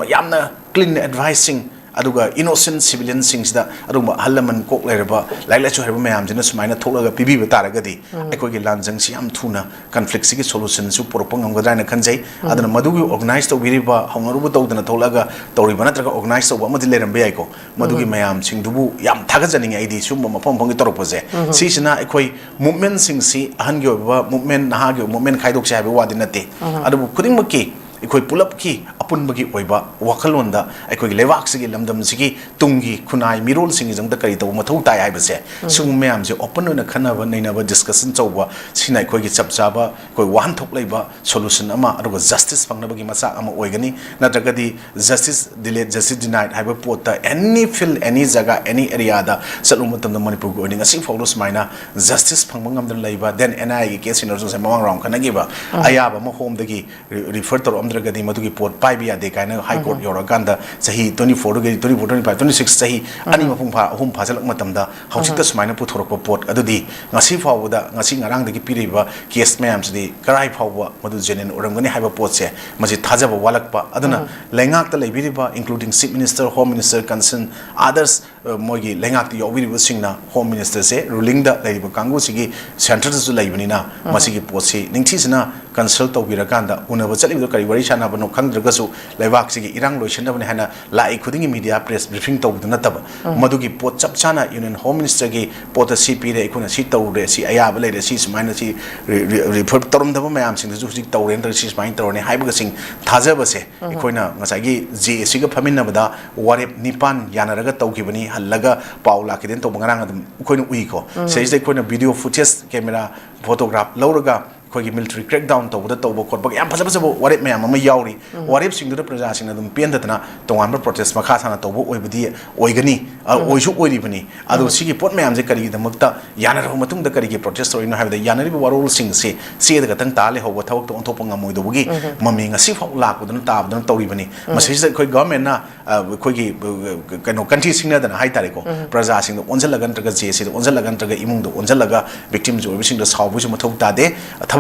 ꯌꯥꯝꯅ ꯀ꯭ꯂꯤꯟ ꯑꯦꯗꯚꯥꯏꯁꯁꯤꯡ, ꯑꯗꯨꯒ ꯏꯅꯣꯁꯦꯟ ꯁꯤꯚꯤꯂꯤꯌꯟꯁꯤꯡꯁꯤꯗ ꯑꯗꯨꯒꯨꯝꯕ ꯑꯍꯜ ꯂꯃꯟ ꯀꯣꯛ ꯂꯩꯔꯕ, ꯂꯥꯏꯔꯤꯛ ꯂꯥꯏꯁꯨ ꯍꯩꯔꯕ ꯃꯌꯥꯝꯁꯤꯅ ꯁꯨꯃꯥꯏꯅ ꯊꯣꯛꯂꯒ ꯄꯤꯕꯤꯕ ꯇꯥꯔꯒꯗꯤ ꯑꯩꯈꯣꯏꯒꯤ ꯂꯥꯟꯖꯪꯁꯤ ꯌꯥꯝ ꯊꯨꯅ, ꯀꯟꯐ꯭ꯂꯤꯛꯁꯤꯒꯤ ꯁꯣꯂꯨꯁꯟꯁꯨ ꯄꯨꯔꯛꯄ ꯉꯝꯒꯗ꯭ꯔꯥ ꯍꯥꯏꯅ ꯈꯟꯖꯩ꯫ ꯑꯗꯨꯅ ꯃꯗꯨꯒꯤ ꯑꯣꯔꯒꯅꯥꯏꯁ ꯇꯧꯕꯤꯔꯤꯕ, ꯍꯧꯅꯔꯨꯕ ꯇꯧꯗꯅ ꯊꯣꯛꯂꯛꯑꯒ ꯇꯧꯔꯤꯕ ꯅꯠꯇ꯭ꯔꯒ ꯑꯣꯔꯒꯅꯥꯏꯁ ꯇꯧꯕ ꯑꯃꯗꯤ ꯂꯩꯔꯝꯕ ꯌꯥꯏꯀꯣ꯫ ꯃꯗꯨꯒꯤ ꯃꯌꯥꯝꯁꯤꯡꯗꯨꯕꯨ ꯌꯥꯝ ꯊꯥꯒꯠꯆꯅꯤꯡꯉꯤ꯫ ꯑꯩꯗꯤ ꯁꯨꯝꯕ ꯃꯐꯝ ꯃꯐꯝꯒꯤ ꯇꯧꯔꯛꯄꯁꯦ, ꯁꯤꯁꯤꯅ ꯑꯩꯈꯣꯏ ꯃꯨꯞꯃꯦꯟꯁꯤꯡꯁꯤ, ꯑꯍꯟꯒꯤ ꯑꯣꯏꯕ ꯃꯨꯞꯃꯦꯟ, ꯅꯍꯥꯒꯤ ꯑꯣꯏꯕ ꯃꯨꯞꯃꯦꯟ ꯈꯥꯏꯗꯣꯛꯁꯦ ꯍꯥꯏꯕ ꯋꯥꯗꯤ ꯅꯠꯇꯦ꯫ ꯑꯗꯨꯕꯨ ꯈꯨꯗꯤꯡꯃꯛꯀꯤ ꯑꯩꯈꯣꯏ ꯄꯨꯂꯞꯀꯤ ꯑꯄꯨꯟꯕꯒꯤ ꯑꯣꯏꯕ ꯋꯥꯈꯜꯂꯣꯟꯗ ꯑꯩꯈꯣꯏꯒꯤ ꯂꯩꯕꯥꯛꯁꯤꯒꯤ ꯂꯝꯗꯝꯁꯤꯒꯤ ꯇꯨꯡꯒꯤ ꯈꯨꯟꯅꯥꯏ ꯃꯤꯔꯣꯜꯁꯤꯡꯒꯤꯗꯃꯛꯇ ꯀꯔꯤ ꯇꯧꯕ ꯃꯊꯧ ꯇꯥꯏ ꯍꯥꯏꯕꯁꯦ, ꯁꯤꯒꯨꯝꯕ ꯃꯌꯥꯝꯁꯦ open ꯑꯣꯏꯅ ꯈꯟꯅꯕ ꯅꯩꯅꯕ discussion ꯇꯧꯕ, ꯁꯤꯅ ꯑꯩꯈꯣꯏꯒꯤ ꯆꯞ ꯆꯥꯕ ꯑꯩꯈꯣꯏ ꯋꯥꯍꯟꯊꯣꯛ ꯂꯩꯕ solution ꯑꯃ, ꯑꯗꯨꯒ justice ꯐꯪꯅꯕꯒꯤ ꯃꯆꯥꯛ ꯑꯃ ꯑꯣꯏꯒꯅꯤ꯫ ꯅꯠꯇ꯭ꯔꯒꯗꯤ justice delayed, justice denied ꯍꯥꯏꯕ ꯄꯣꯠꯇ any field, any ꯖꯒꯥ, any areaꯗ ꯆꯠꯂꯨꯕ ꯃꯇꯝꯗ ꯃꯅꯤꯄꯨꯔꯒꯤ ꯑꯣꯏꯅ ꯉꯁꯤ ꯐꯥꯎꯕꯗ ꯁꯨꯃꯥꯏꯅ justice ꯐꯪꯕ ꯉꯝꯗꯅ ꯂꯩꯕ, then NIAꯒꯤ case ꯁꯤꯅꯁꯨ ꯉꯁꯥꯏ ꯃꯃꯥꯡ round ꯈꯟꯅꯈꯤꯕ ꯑꯌꯥꯕ ꯑꯃ homeꯗꯒꯤ re-, refer ꯇꯧꯔꯛꯑꯝꯗ꯭ꯔꯒꯗꯤ ꯃꯗꯨꯒꯤ ꯄꯣꯠ ꯄꯥꯏꯕ ꯌꯥꯗꯦ ꯀꯥꯏꯅ High Court ꯌꯧꯔꯀꯥꯟꯗ ꯆꯍꯤ twenty fourꯗꯒꯤ twenty four, twenty five, twenty six ꯆꯍꯤ ꯑꯅꯤ ꯃꯄꯨꯡ ꯐꯥ ꯑꯍꯨꯝ ꯐꯥꯖꯤꯜꯂꯛꯄ ꯃꯇꯝꯗ ꯍꯧꯖꯤꯛꯇ ꯁꯨꯃꯥꯏꯅ ꯄꯨꯊꯣꯔꯛꯄ ꯄꯣꯠ ꯑꯗꯨꯗꯤ ꯉꯁꯤ ꯐꯥꯎꯕꯗ, ꯉꯁꯤ ꯉꯔꯥꯡꯗꯒꯤ ꯄꯤꯔꯤꯕ case ꯃꯌꯥꯝꯁꯤꯗꯤ ꯀꯔꯥꯏ ꯐꯥꯎꯕ ꯃꯗꯨ genuine ꯑꯣꯏꯔꯝꯒꯅꯤ ꯍꯥꯏꯕ ꯄꯣꯠꯁꯦ, ꯃꯁꯤ ꯊꯥꯖꯕ ꯋꯥꯠꯂꯛꯄ꯫ ꯑꯗꯨꯅ ꯂꯩꯉꯥꯛꯇ ꯂꯩꯕꯤꯔꯤꯕ, including Chief Minister, Home Minister, concerned others, ꯑ, ꯃꯣꯏꯒꯤ ꯂꯩꯉꯥꯛꯇ ꯌꯥꯎꯕꯤꯔꯤꯕꯁꯤꯡꯅ, Home Ministerꯁꯦ rulingꯗ ꯂꯩꯔꯤꯕ ꯀꯥꯡꯕꯨꯁꯤꯒꯤ centreꯗꯁꯨ ꯂꯩꯕꯅꯤꯅ, ꯃꯁꯤꯒꯤ ꯄꯣꯠꯁꯤ ꯅꯤꯡꯊꯤꯖꯅ consult ꯇꯧꯕꯤꯔꯀꯥꯟꯗ, ꯎꯅꯕ ꯆꯠꯂꯤꯕꯗꯣ ꯀꯔꯤ ꯋꯥꯔꯤ ꯁꯥꯟꯅꯕꯅꯣ ꯈꯪꯗ꯭ꯔꯒꯁꯨ, ꯂꯩꯕꯥꯛꯁꯤꯒꯤ ꯏꯔꯥꯡ ꯂꯣꯏꯁꯤꯟꯅꯕꯅꯤ ꯍꯥꯏꯅ ꯂꯥꯛꯏ ꯈꯨꯗꯤꯡꯒꯤ media press briefing ꯇꯧꯕꯗꯨ ꯅꯠꯇꯕ, ꯃꯗꯨꯒꯤ ꯄꯣꯠ ꯆꯞ ꯆꯥꯅ Union Home Ministerꯒꯤ ꯄꯣꯠꯇ ꯁꯤ ꯄꯤꯔꯦ, ꯑꯩꯈꯣꯏꯅ ꯁꯤ ꯇꯧꯔꯨꯔꯦ, ꯁꯤ ꯑꯌꯥꯕ ꯂꯩꯔꯦ, ꯁꯤ ꯁꯨꯃꯥꯏꯅ ꯁꯤ re-, re-, refer ꯇꯧꯔꯝꯗꯕ ꯃꯌꯥꯝꯁꯤꯡꯗꯨꯁꯨ ꯍꯧꯖꯤꯛ ꯇꯧꯔꯦ, ꯅꯠꯇ꯭ꯔꯒ ꯁꯤ ꯁꯨꯃꯥꯏꯅ ꯇꯧꯔꯅꯤ ꯍꯥꯏꯕꯒꯁꯤꯡ ꯊꯥꯖꯕꯁꯦ ꯑꯩꯈꯣꯏꯅ ꯉꯁꯥꯏꯒꯤ JACꯒ ꯐꯝꯃꯤꯟꯅꯕꯗ ꯋꯥꯔꯦꯞ ꯅꯤꯄꯥꯟ ꯌꯥꯅꯔꯒ ꯇꯧꯈꯤꯕꯅꯤ, ꯍꯜꯂꯒ ꯄꯥꯎ ꯂꯥꯛꯈꯤꯗꯦꯅ ꯇꯧꯕ ꯉꯔꯥꯡ ꯑꯗꯨꯝ ꯑꯩꯈꯣꯏꯅ ꯎꯏꯀꯣ꯫ ꯁꯤꯗꯩꯁꯤꯗ ꯑꯩꯈꯣꯏꯅ video footage, camera, photograph ꯂꯧꯔꯒ ꯑꯩꯈꯣꯏꯒꯤ military crackdown ꯇꯧꯕꯗ ꯇꯧꯕ ꯈꯣꯠꯄꯒ ꯌꯥꯝ ꯐꯖ ꯐꯖꯕ ꯋꯥꯔꯦꯞ ꯃꯌꯥꯝ ꯑꯃ ꯌꯥꯎꯔꯤ꯫ ꯋꯥꯔꯦꯞꯁꯤꯡꯗꯨꯗ ꯄ꯭ꯔꯖꯥꯁꯤꯡꯅ ꯑꯗꯨꯝ ꯄꯦꯟꯗꯗꯅ ꯇꯣꯉꯥꯟꯕ protest ꯃꯈꯥ ꯁꯥꯡꯅ ꯇꯧꯕ ꯑꯣꯏꯕꯗꯤ ꯑꯣꯏꯒꯅꯤ, ꯑ, ꯑꯣꯏꯁꯨ ꯑꯣꯏꯔꯤꯕꯅꯤ꯫ ꯑꯗꯣ ꯁꯤꯒꯤ ꯄꯣꯠ ꯃꯌꯥꯝꯁꯦ ꯀꯔꯤꯒꯤꯗꯃꯛꯇ ꯌꯥꯅꯔꯕ ꯃꯇꯨꯡꯗ ꯀꯔꯤꯒꯤ protest ꯇꯧꯔꯤꯅꯣ ꯍꯥꯏꯕꯗ, ꯌꯥꯅꯔꯤꯕ ꯋꯥꯔꯣꯜꯁꯤꯡꯁꯦ ꯆꯦꯗ ꯈꯛꯇꯪ ꯇꯥ ꯂꯩꯍꯧꯕ, ꯊꯕꯛꯇ ꯑꯣꯟꯊꯣꯛꯄ ꯉꯝꯃꯣꯏꯗꯧꯕꯒꯤ ꯃꯃꯤ ꯉꯁꯤ ꯐꯥꯎ ꯂꯥꯛꯄꯗꯨꯅ ꯇꯥꯕꯗꯨꯅ ꯇꯧꯔꯤꯕꯅꯤ꯫ ꯃꯁꯤꯁꯤꯗ ꯑꯩꯈꯣꯏ governmentꯅ, ꯑ, ꯑꯩꯈꯣꯏꯒꯤ, ꯑ, ꯀꯩꯅꯣ, ꯀꯟꯊꯤ ꯁꯤꯡꯅꯗꯅ ꯍꯥꯏꯇꯥꯔꯦꯀꯣ, ꯄ꯭ꯔꯖꯥꯁꯤꯡꯗ ꯑꯣꯟꯁꯤꯜꯂꯒ ꯅꯠꯇ꯭ꯔꯒ JACꯗ ꯑꯣꯟꯁꯤꯜꯂꯒ ꯅꯠꯇ꯭ꯔꯒ ꯏꯃꯨꯡꯗ ꯑꯣꯟꯁꯤꯜꯂꯒ victims ꯑꯣꯏꯕꯁꯤꯡꯗ ꯁꯥꯎꯕꯒꯤꯁꯨ ꯃꯊꯧ ꯇꯥꯗꯦ꯫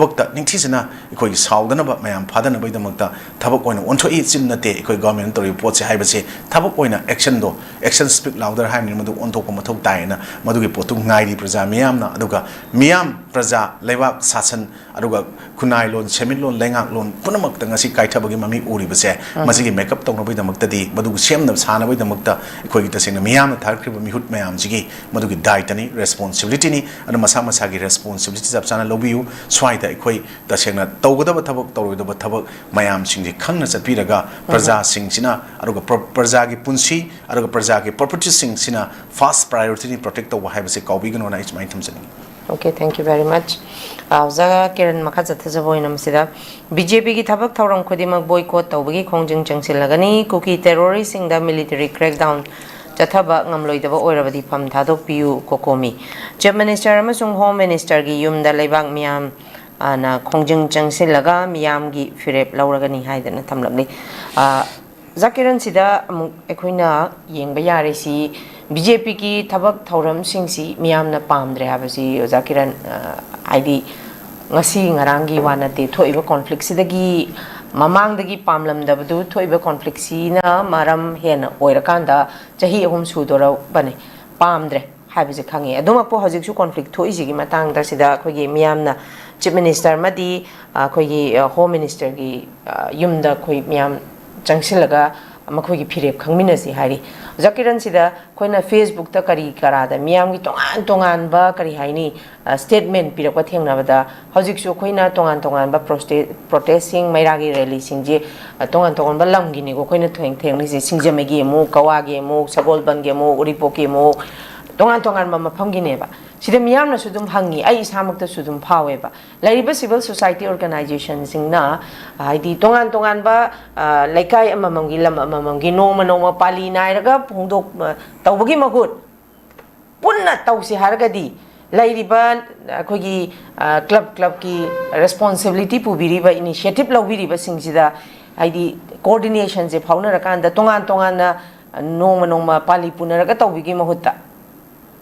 ꯊꯕꯛꯇ ꯅꯤꯡꯊꯤꯖꯅ ꯑꯩꯈꯣꯏꯒꯤ ꯁꯥꯎꯗꯅꯕ, ꯃꯌꯥꯝ ꯐꯥꯗꯅꯕꯒꯤꯗꯃꯛꯇ ꯊꯕꯛ ꯑꯣꯏꯅ ꯑꯣꯟꯊꯣꯛꯏ, ꯆꯤꯟ ꯅꯠꯇꯦ꯫ ꯑꯩꯈꯣꯏ governmentꯅ ꯇꯧꯔꯤꯕ ꯄꯣꯠꯁꯦ ꯍꯥꯏꯕꯁꯦ ꯊꯕꯛ ꯑꯣꯏꯅ actionꯗꯣ, action speak louder ꯍꯥꯏꯕꯅꯤꯅ, ꯃꯗꯨ ꯑꯣꯟꯊꯣꯛꯄ ꯃꯊꯧ ꯇꯥꯏꯌꯦꯅ ꯃꯗꯨꯒꯤ ꯄꯣꯠꯇꯨ ꯉꯥꯏꯔꯤ ꯄ꯭ꯔꯖꯥ ꯃꯤꯌꯥꯝꯅ꯫ ꯑꯗꯨꯒ ꯃꯤꯌꯥꯝ, ꯄ꯭ꯔꯖꯥ, ꯂꯩꯕꯥꯛ, ꯁꯥꯁꯟ, ꯑꯗꯨꯒ ꯈꯨꯟꯅꯥꯏꯂꯣꯟ, ꯁꯦꯟꯃꯤꯠꯂꯣꯟ, ꯂꯩꯉꯥꯛꯂꯣꯟ ꯄꯨꯝꯅꯃꯛꯇ ꯉꯁꯤ ꯀꯥꯏꯊꯕꯒꯤ ꯃꯃꯤ ꯎꯔꯤꯕꯁꯦ, ꯃꯁꯤꯒꯤ make up ꯇꯧꯅꯕꯒꯤꯗꯃꯛꯇꯗꯤ, ꯃꯗꯨ ꯁꯦꯝꯅꯕ ꯁꯥꯅꯕꯒꯤꯗꯃꯛꯇ ꯑꯩꯈꯣꯏꯒꯤ ꯇꯁꯦꯡꯅ ꯃꯤꯌꯥꯝꯅ ꯊꯥꯔꯛꯈ꯭ꯔꯤꯕ ꯃꯤꯍꯨꯠ ꯃꯌꯥꯝꯁꯤꯒꯤ ꯃꯗꯨꯒꯤ ꯗꯥꯏꯇꯅꯤ, responsibilityꯅꯤ꯫ ꯑꯗꯨꯅ ꯃꯁꯥ ꯃꯁꯥꯒꯤ responsibility ꯆꯞ ꯆꯥꯅ ꯂꯧꯕꯤꯌꯨ꯫ ꯁ꯭ꯋꯥꯏꯗ ꯑꯩꯈꯣꯏ ꯇꯁꯦꯡꯅ ꯇꯧꯒꯗꯕ ꯊꯕꯛ, ꯇꯧꯔꯣꯏꯗꯕ ꯊꯕꯛ ꯃꯌꯥꯝꯁꯤꯡꯁꯦ ꯈꯪꯅ ꯆꯠꯄꯤꯔꯒ, ꯄ꯭ꯔꯖꯥꯁꯤꯡꯁꯤꯅ, ꯑꯗꯨꯒ ꯄ꯭ꯔ-, ꯄ꯭ꯔꯖꯥꯒꯤ ꯄꯨꯟꯁꯤ, ꯑꯗꯨꯒ ꯄ꯭ꯔꯖꯥꯒꯤ ꯄ꯭ꯔꯣꯄꯔꯇꯤꯁꯤꯡꯁꯤꯅ ꯐꯥꯔꯁ ꯄ꯭ꯔꯥꯏꯌꯣꯔꯤꯇꯤꯅꯤ ꯄ꯭ꯔꯣꯇꯦꯛ ꯇꯧꯕ ꯍꯥꯏꯕꯁꯦ ꯀꯥꯎꯕꯤꯒꯅꯣꯅ ꯑꯩ ꯁꯨꯃꯥꯏꯅ ꯊꯝꯖꯅꯤꯡꯉꯤ꯫ Okay, thank you very much. ꯑ, ꯑꯣꯖꯥ ꯀꯤꯔꯟ, ꯃꯈꯥ ꯆꯠꯊꯖꯕ ꯑꯣꯏꯅ ꯃꯁꯤꯗ, ꯕꯤ ꯖꯦ ꯄꯤꯒꯤ ꯊꯕꯛ ꯊꯧꯔꯝ ꯈꯨꯗꯤꯡꯃꯛ ꯕꯣꯏꯀꯣꯠ ꯇꯧꯕꯒꯤ ꯈꯣꯡꯖꯪ ꯆꯪꯁꯤꯜꯂꯒꯅꯤ, ꯀꯨꯀꯤ ꯇꯦꯔꯣꯔꯤꯁꯁꯤꯡꯗ ꯃꯤꯂꯤꯇꯔꯤ ꯀ꯭ꯔꯦꯛꯗꯥꯎꯟ ꯆꯠꯊꯕ ꯉꯝꯂꯣꯏꯗꯕ ꯑꯣꯏꯔꯕꯗꯤ ꯐꯝ ꯊꯥꯗꯣꯛꯄꯤꯌꯨ, ꯀꯣꯀꯣꯃꯤ꯫ ꯆꯤꯐ ꯃꯤꯅꯤꯁꯇꯔ ꯑꯃꯁꯨꯡ ꯍꯣꯝ ꯃꯤꯅꯤꯁꯇꯔꯒꯤ ꯌꯨꯝꯗ ꯂꯩꯕꯥꯛ ꯃꯤꯌꯥꯝ ꯑꯅ ꯈꯣꯡꯖꯪ ꯆꯪꯁꯤꯜꯂꯒ ꯃꯤꯌꯥꯝꯒꯤ ꯐꯤꯔꯦꯞ ꯂꯧꯔꯒꯅꯤ ꯍꯥꯏꯗꯅ ꯊꯝꯂꯛꯂꯤ꯫ ꯑ, ꯑꯣꯖꯥ ꯀꯤꯔꯟ, ꯁꯤꯗ ꯑꯃꯨꯛ ꯑꯩꯈꯣꯏꯅ ꯌꯦꯡꯕ ꯌꯥꯔꯤꯁꯤ, ꯕꯤ ꯖꯦ ꯄꯤꯒꯤ ꯊꯕꯛ ꯊꯧꯔꯝꯁꯤꯡꯁꯤ ꯃꯤꯌꯥꯝꯅ ꯄꯥꯝꯗ꯭ꯔꯦ ꯍꯥꯏꯕꯁꯤ, ꯑꯣꯖꯥ ꯀꯤꯔꯟ, ꯑ, ꯍꯥꯏꯗꯤ ꯉꯁꯤ ꯉꯔꯥꯡꯒꯤ ꯋꯥ ꯅꯠꯇꯦ, ꯊꯣꯛꯏꯕ ꯀꯣꯟꯐ꯭ꯂꯤꯛꯁꯤꯗꯒꯤ, ꯃꯃꯥꯡꯗꯒꯤ ꯄꯥꯝꯂꯝꯗꯕꯗꯨ ꯊꯣꯛꯏꯕ ꯀꯣꯟꯐ꯭ꯂꯤꯛꯁꯤꯅ ꯃꯔꯝ ꯍꯦꯟꯅ ꯑꯣꯏꯔꯀꯥꯟꯗ ꯆꯍꯤ ꯑꯍꯨꯝ ꯁꯨꯗꯣꯔꯕꯅꯦ ꯄꯥꯝꯗ꯭ꯔꯦ ꯍꯥꯏꯕꯁꯦ ꯈꯪꯉꯤ꯫ ꯑꯗꯨꯃꯛꯄꯨ ꯍꯧꯖꯤꯛꯁꯨ ꯀꯣꯟꯐ꯭ꯂꯤꯛ ꯊꯣꯛꯏꯁꯤꯒꯤ ꯃꯇꯥꯡꯗ ꯁꯤꯗ ꯑꯩꯈꯣꯏꯒꯤ ꯃꯤꯌꯥꯝꯅ ꯆꯤꯐ ꯃꯤꯅꯤꯁꯇꯔ ꯑꯃꯗꯤ, ꯑ, ꯑꯩꯈꯣꯏꯒꯤ, ꯑ, ꯍꯣꯝ ꯃꯤꯅꯤꯁꯇꯔꯒꯤ, ꯑ, ꯌꯨꯝꯗ ꯑꯩꯈꯣꯏ ꯃꯤꯌꯥꯝ ꯆꯪꯁꯤꯜꯂꯒ ꯃꯈꯣꯏꯒꯤ ꯐꯤꯔꯦꯞ ꯈꯪꯃꯤꯟꯅꯁꯤ ꯍꯥꯏꯔꯤ꯫ ꯑꯣꯖꯥ ꯀꯤꯔꯟ, ꯁꯤꯗ ꯑꯩꯈꯣꯏꯅ ꯐꯦꯁꯕꯨꯛꯇ ꯀꯔꯤ ꯀꯔꯥꯗ ꯃꯤꯌꯥꯝꯒꯤ ꯇꯣꯉꯥꯟ ꯇꯣꯉꯥꯟꯕ, ꯀꯔꯤ ꯍꯥꯏꯅꯤ, ꯑ, ꯁ꯭ꯇꯦꯠꯃꯦꯟ ꯄꯤꯔꯛꯄ ꯊꯦꯡꯅꯕꯗ, ꯍꯧꯖꯤꯛꯁꯨ ꯑꯩꯈꯣꯏꯅ ꯇꯣꯉꯥꯟ ꯇꯣꯉꯥꯟꯕ ꯄ꯭ꯔꯣꯁꯇꯦ-, ꯄ꯭ꯔꯣꯇꯦꯁꯁꯤꯡ, ꯃꯩꯔꯥꯒꯤ ꯔꯦꯂꯤꯁꯤꯡꯁꯦ, ꯑ, ꯇꯣꯉꯥꯟ ꯇꯣꯉꯥꯟꯕ ꯂꯝꯒꯤꯅꯤꯀꯣ ꯑꯩꯈꯣꯏꯅ ꯊꯦꯡ-, ꯊꯦꯡꯅꯔꯤꯁꯦ꯫ ꯁꯤꯡꯖꯃꯩꯒꯤ ꯑꯃꯨꯛ, ꯀꯛꯋꯥꯒꯤ ꯑꯃꯨꯛ, ꯁꯒꯣꯜꯕꯟꯒꯤ ꯑꯃꯨꯛ, ꯎꯔꯤꯄꯣꯛꯀꯤ ꯑꯃꯨꯛ, ꯇꯣꯉꯥꯟ ꯇꯣꯉꯥꯟꯕ ꯃꯐꯝꯒꯤꯅꯦꯕ꯫ ꯁꯤꯗ ꯃꯤꯌꯥꯝꯅꯁꯨ ꯑꯗꯨꯝ ꯍꯪꯉꯤ, ꯑꯩ ꯏꯁꯥꯃꯛꯇꯁꯨ ꯑꯗꯨꯝ ꯐꯥꯎꯋꯦꯕ, ꯂꯩꯔꯤꯕ ꯁꯤꯚꯤꯜ ꯁꯣꯁꯥꯏꯇꯤ ꯑꯣꯔꯒꯅꯥꯏꯖꯦꯁꯟꯁꯤꯡꯅ, ꯍꯥꯏꯗꯤ, ꯇꯣꯉꯥꯟ ꯇꯣꯉꯥꯟꯕ, ꯑ, ꯂꯩꯀꯥꯏ ꯑꯃꯃꯝꯒꯤ, ꯂꯝ ꯑꯃꯃꯝꯒꯤ ꯅꯣꯡꯃ ꯅꯣꯡꯃ ꯄꯥꯂꯤ ꯅꯥꯏꯔꯒ ꯐꯣꯡꯗꯣꯛ-, ꯑ, ꯇꯧꯕꯒꯤ ꯃꯍꯨꯠ, ꯄꯨꯟꯅ ꯇꯧꯁꯤ ꯍꯥꯏꯔꯒꯗꯤ, ꯂꯩꯔꯤꯕ ꯑꯩꯈꯣꯏꯒꯤ, ꯑ, ꯀ꯭ꯂꯕ ꯀ꯭ꯂꯕꯀꯤ ꯔꯦꯁꯄꯣꯟꯁꯤꯕꯤꯂꯤꯇꯤ ꯄꯨꯕꯤꯔꯤꯕ, ꯏꯅꯤꯁꯤꯌꯦꯇꯤꯚ ꯂꯧꯕꯤꯔꯤꯕꯁꯤꯡꯁꯤꯗ, ꯍꯥꯏꯗꯤ, ꯀꯣꯑꯣꯔꯗꯤꯅꯦꯁꯟꯁꯦ ꯐꯥꯎꯅꯔꯀꯥꯟꯗ, ꯇꯣꯉꯥꯟ ꯇꯣꯉꯥꯟꯅ ꯅꯣꯡꯃ ꯅꯣꯡꯃ ꯄꯥꯂꯤ ꯄꯨꯅꯔꯒ ꯇꯧꯕꯒꯤ ꯃꯍꯨꯠꯇ,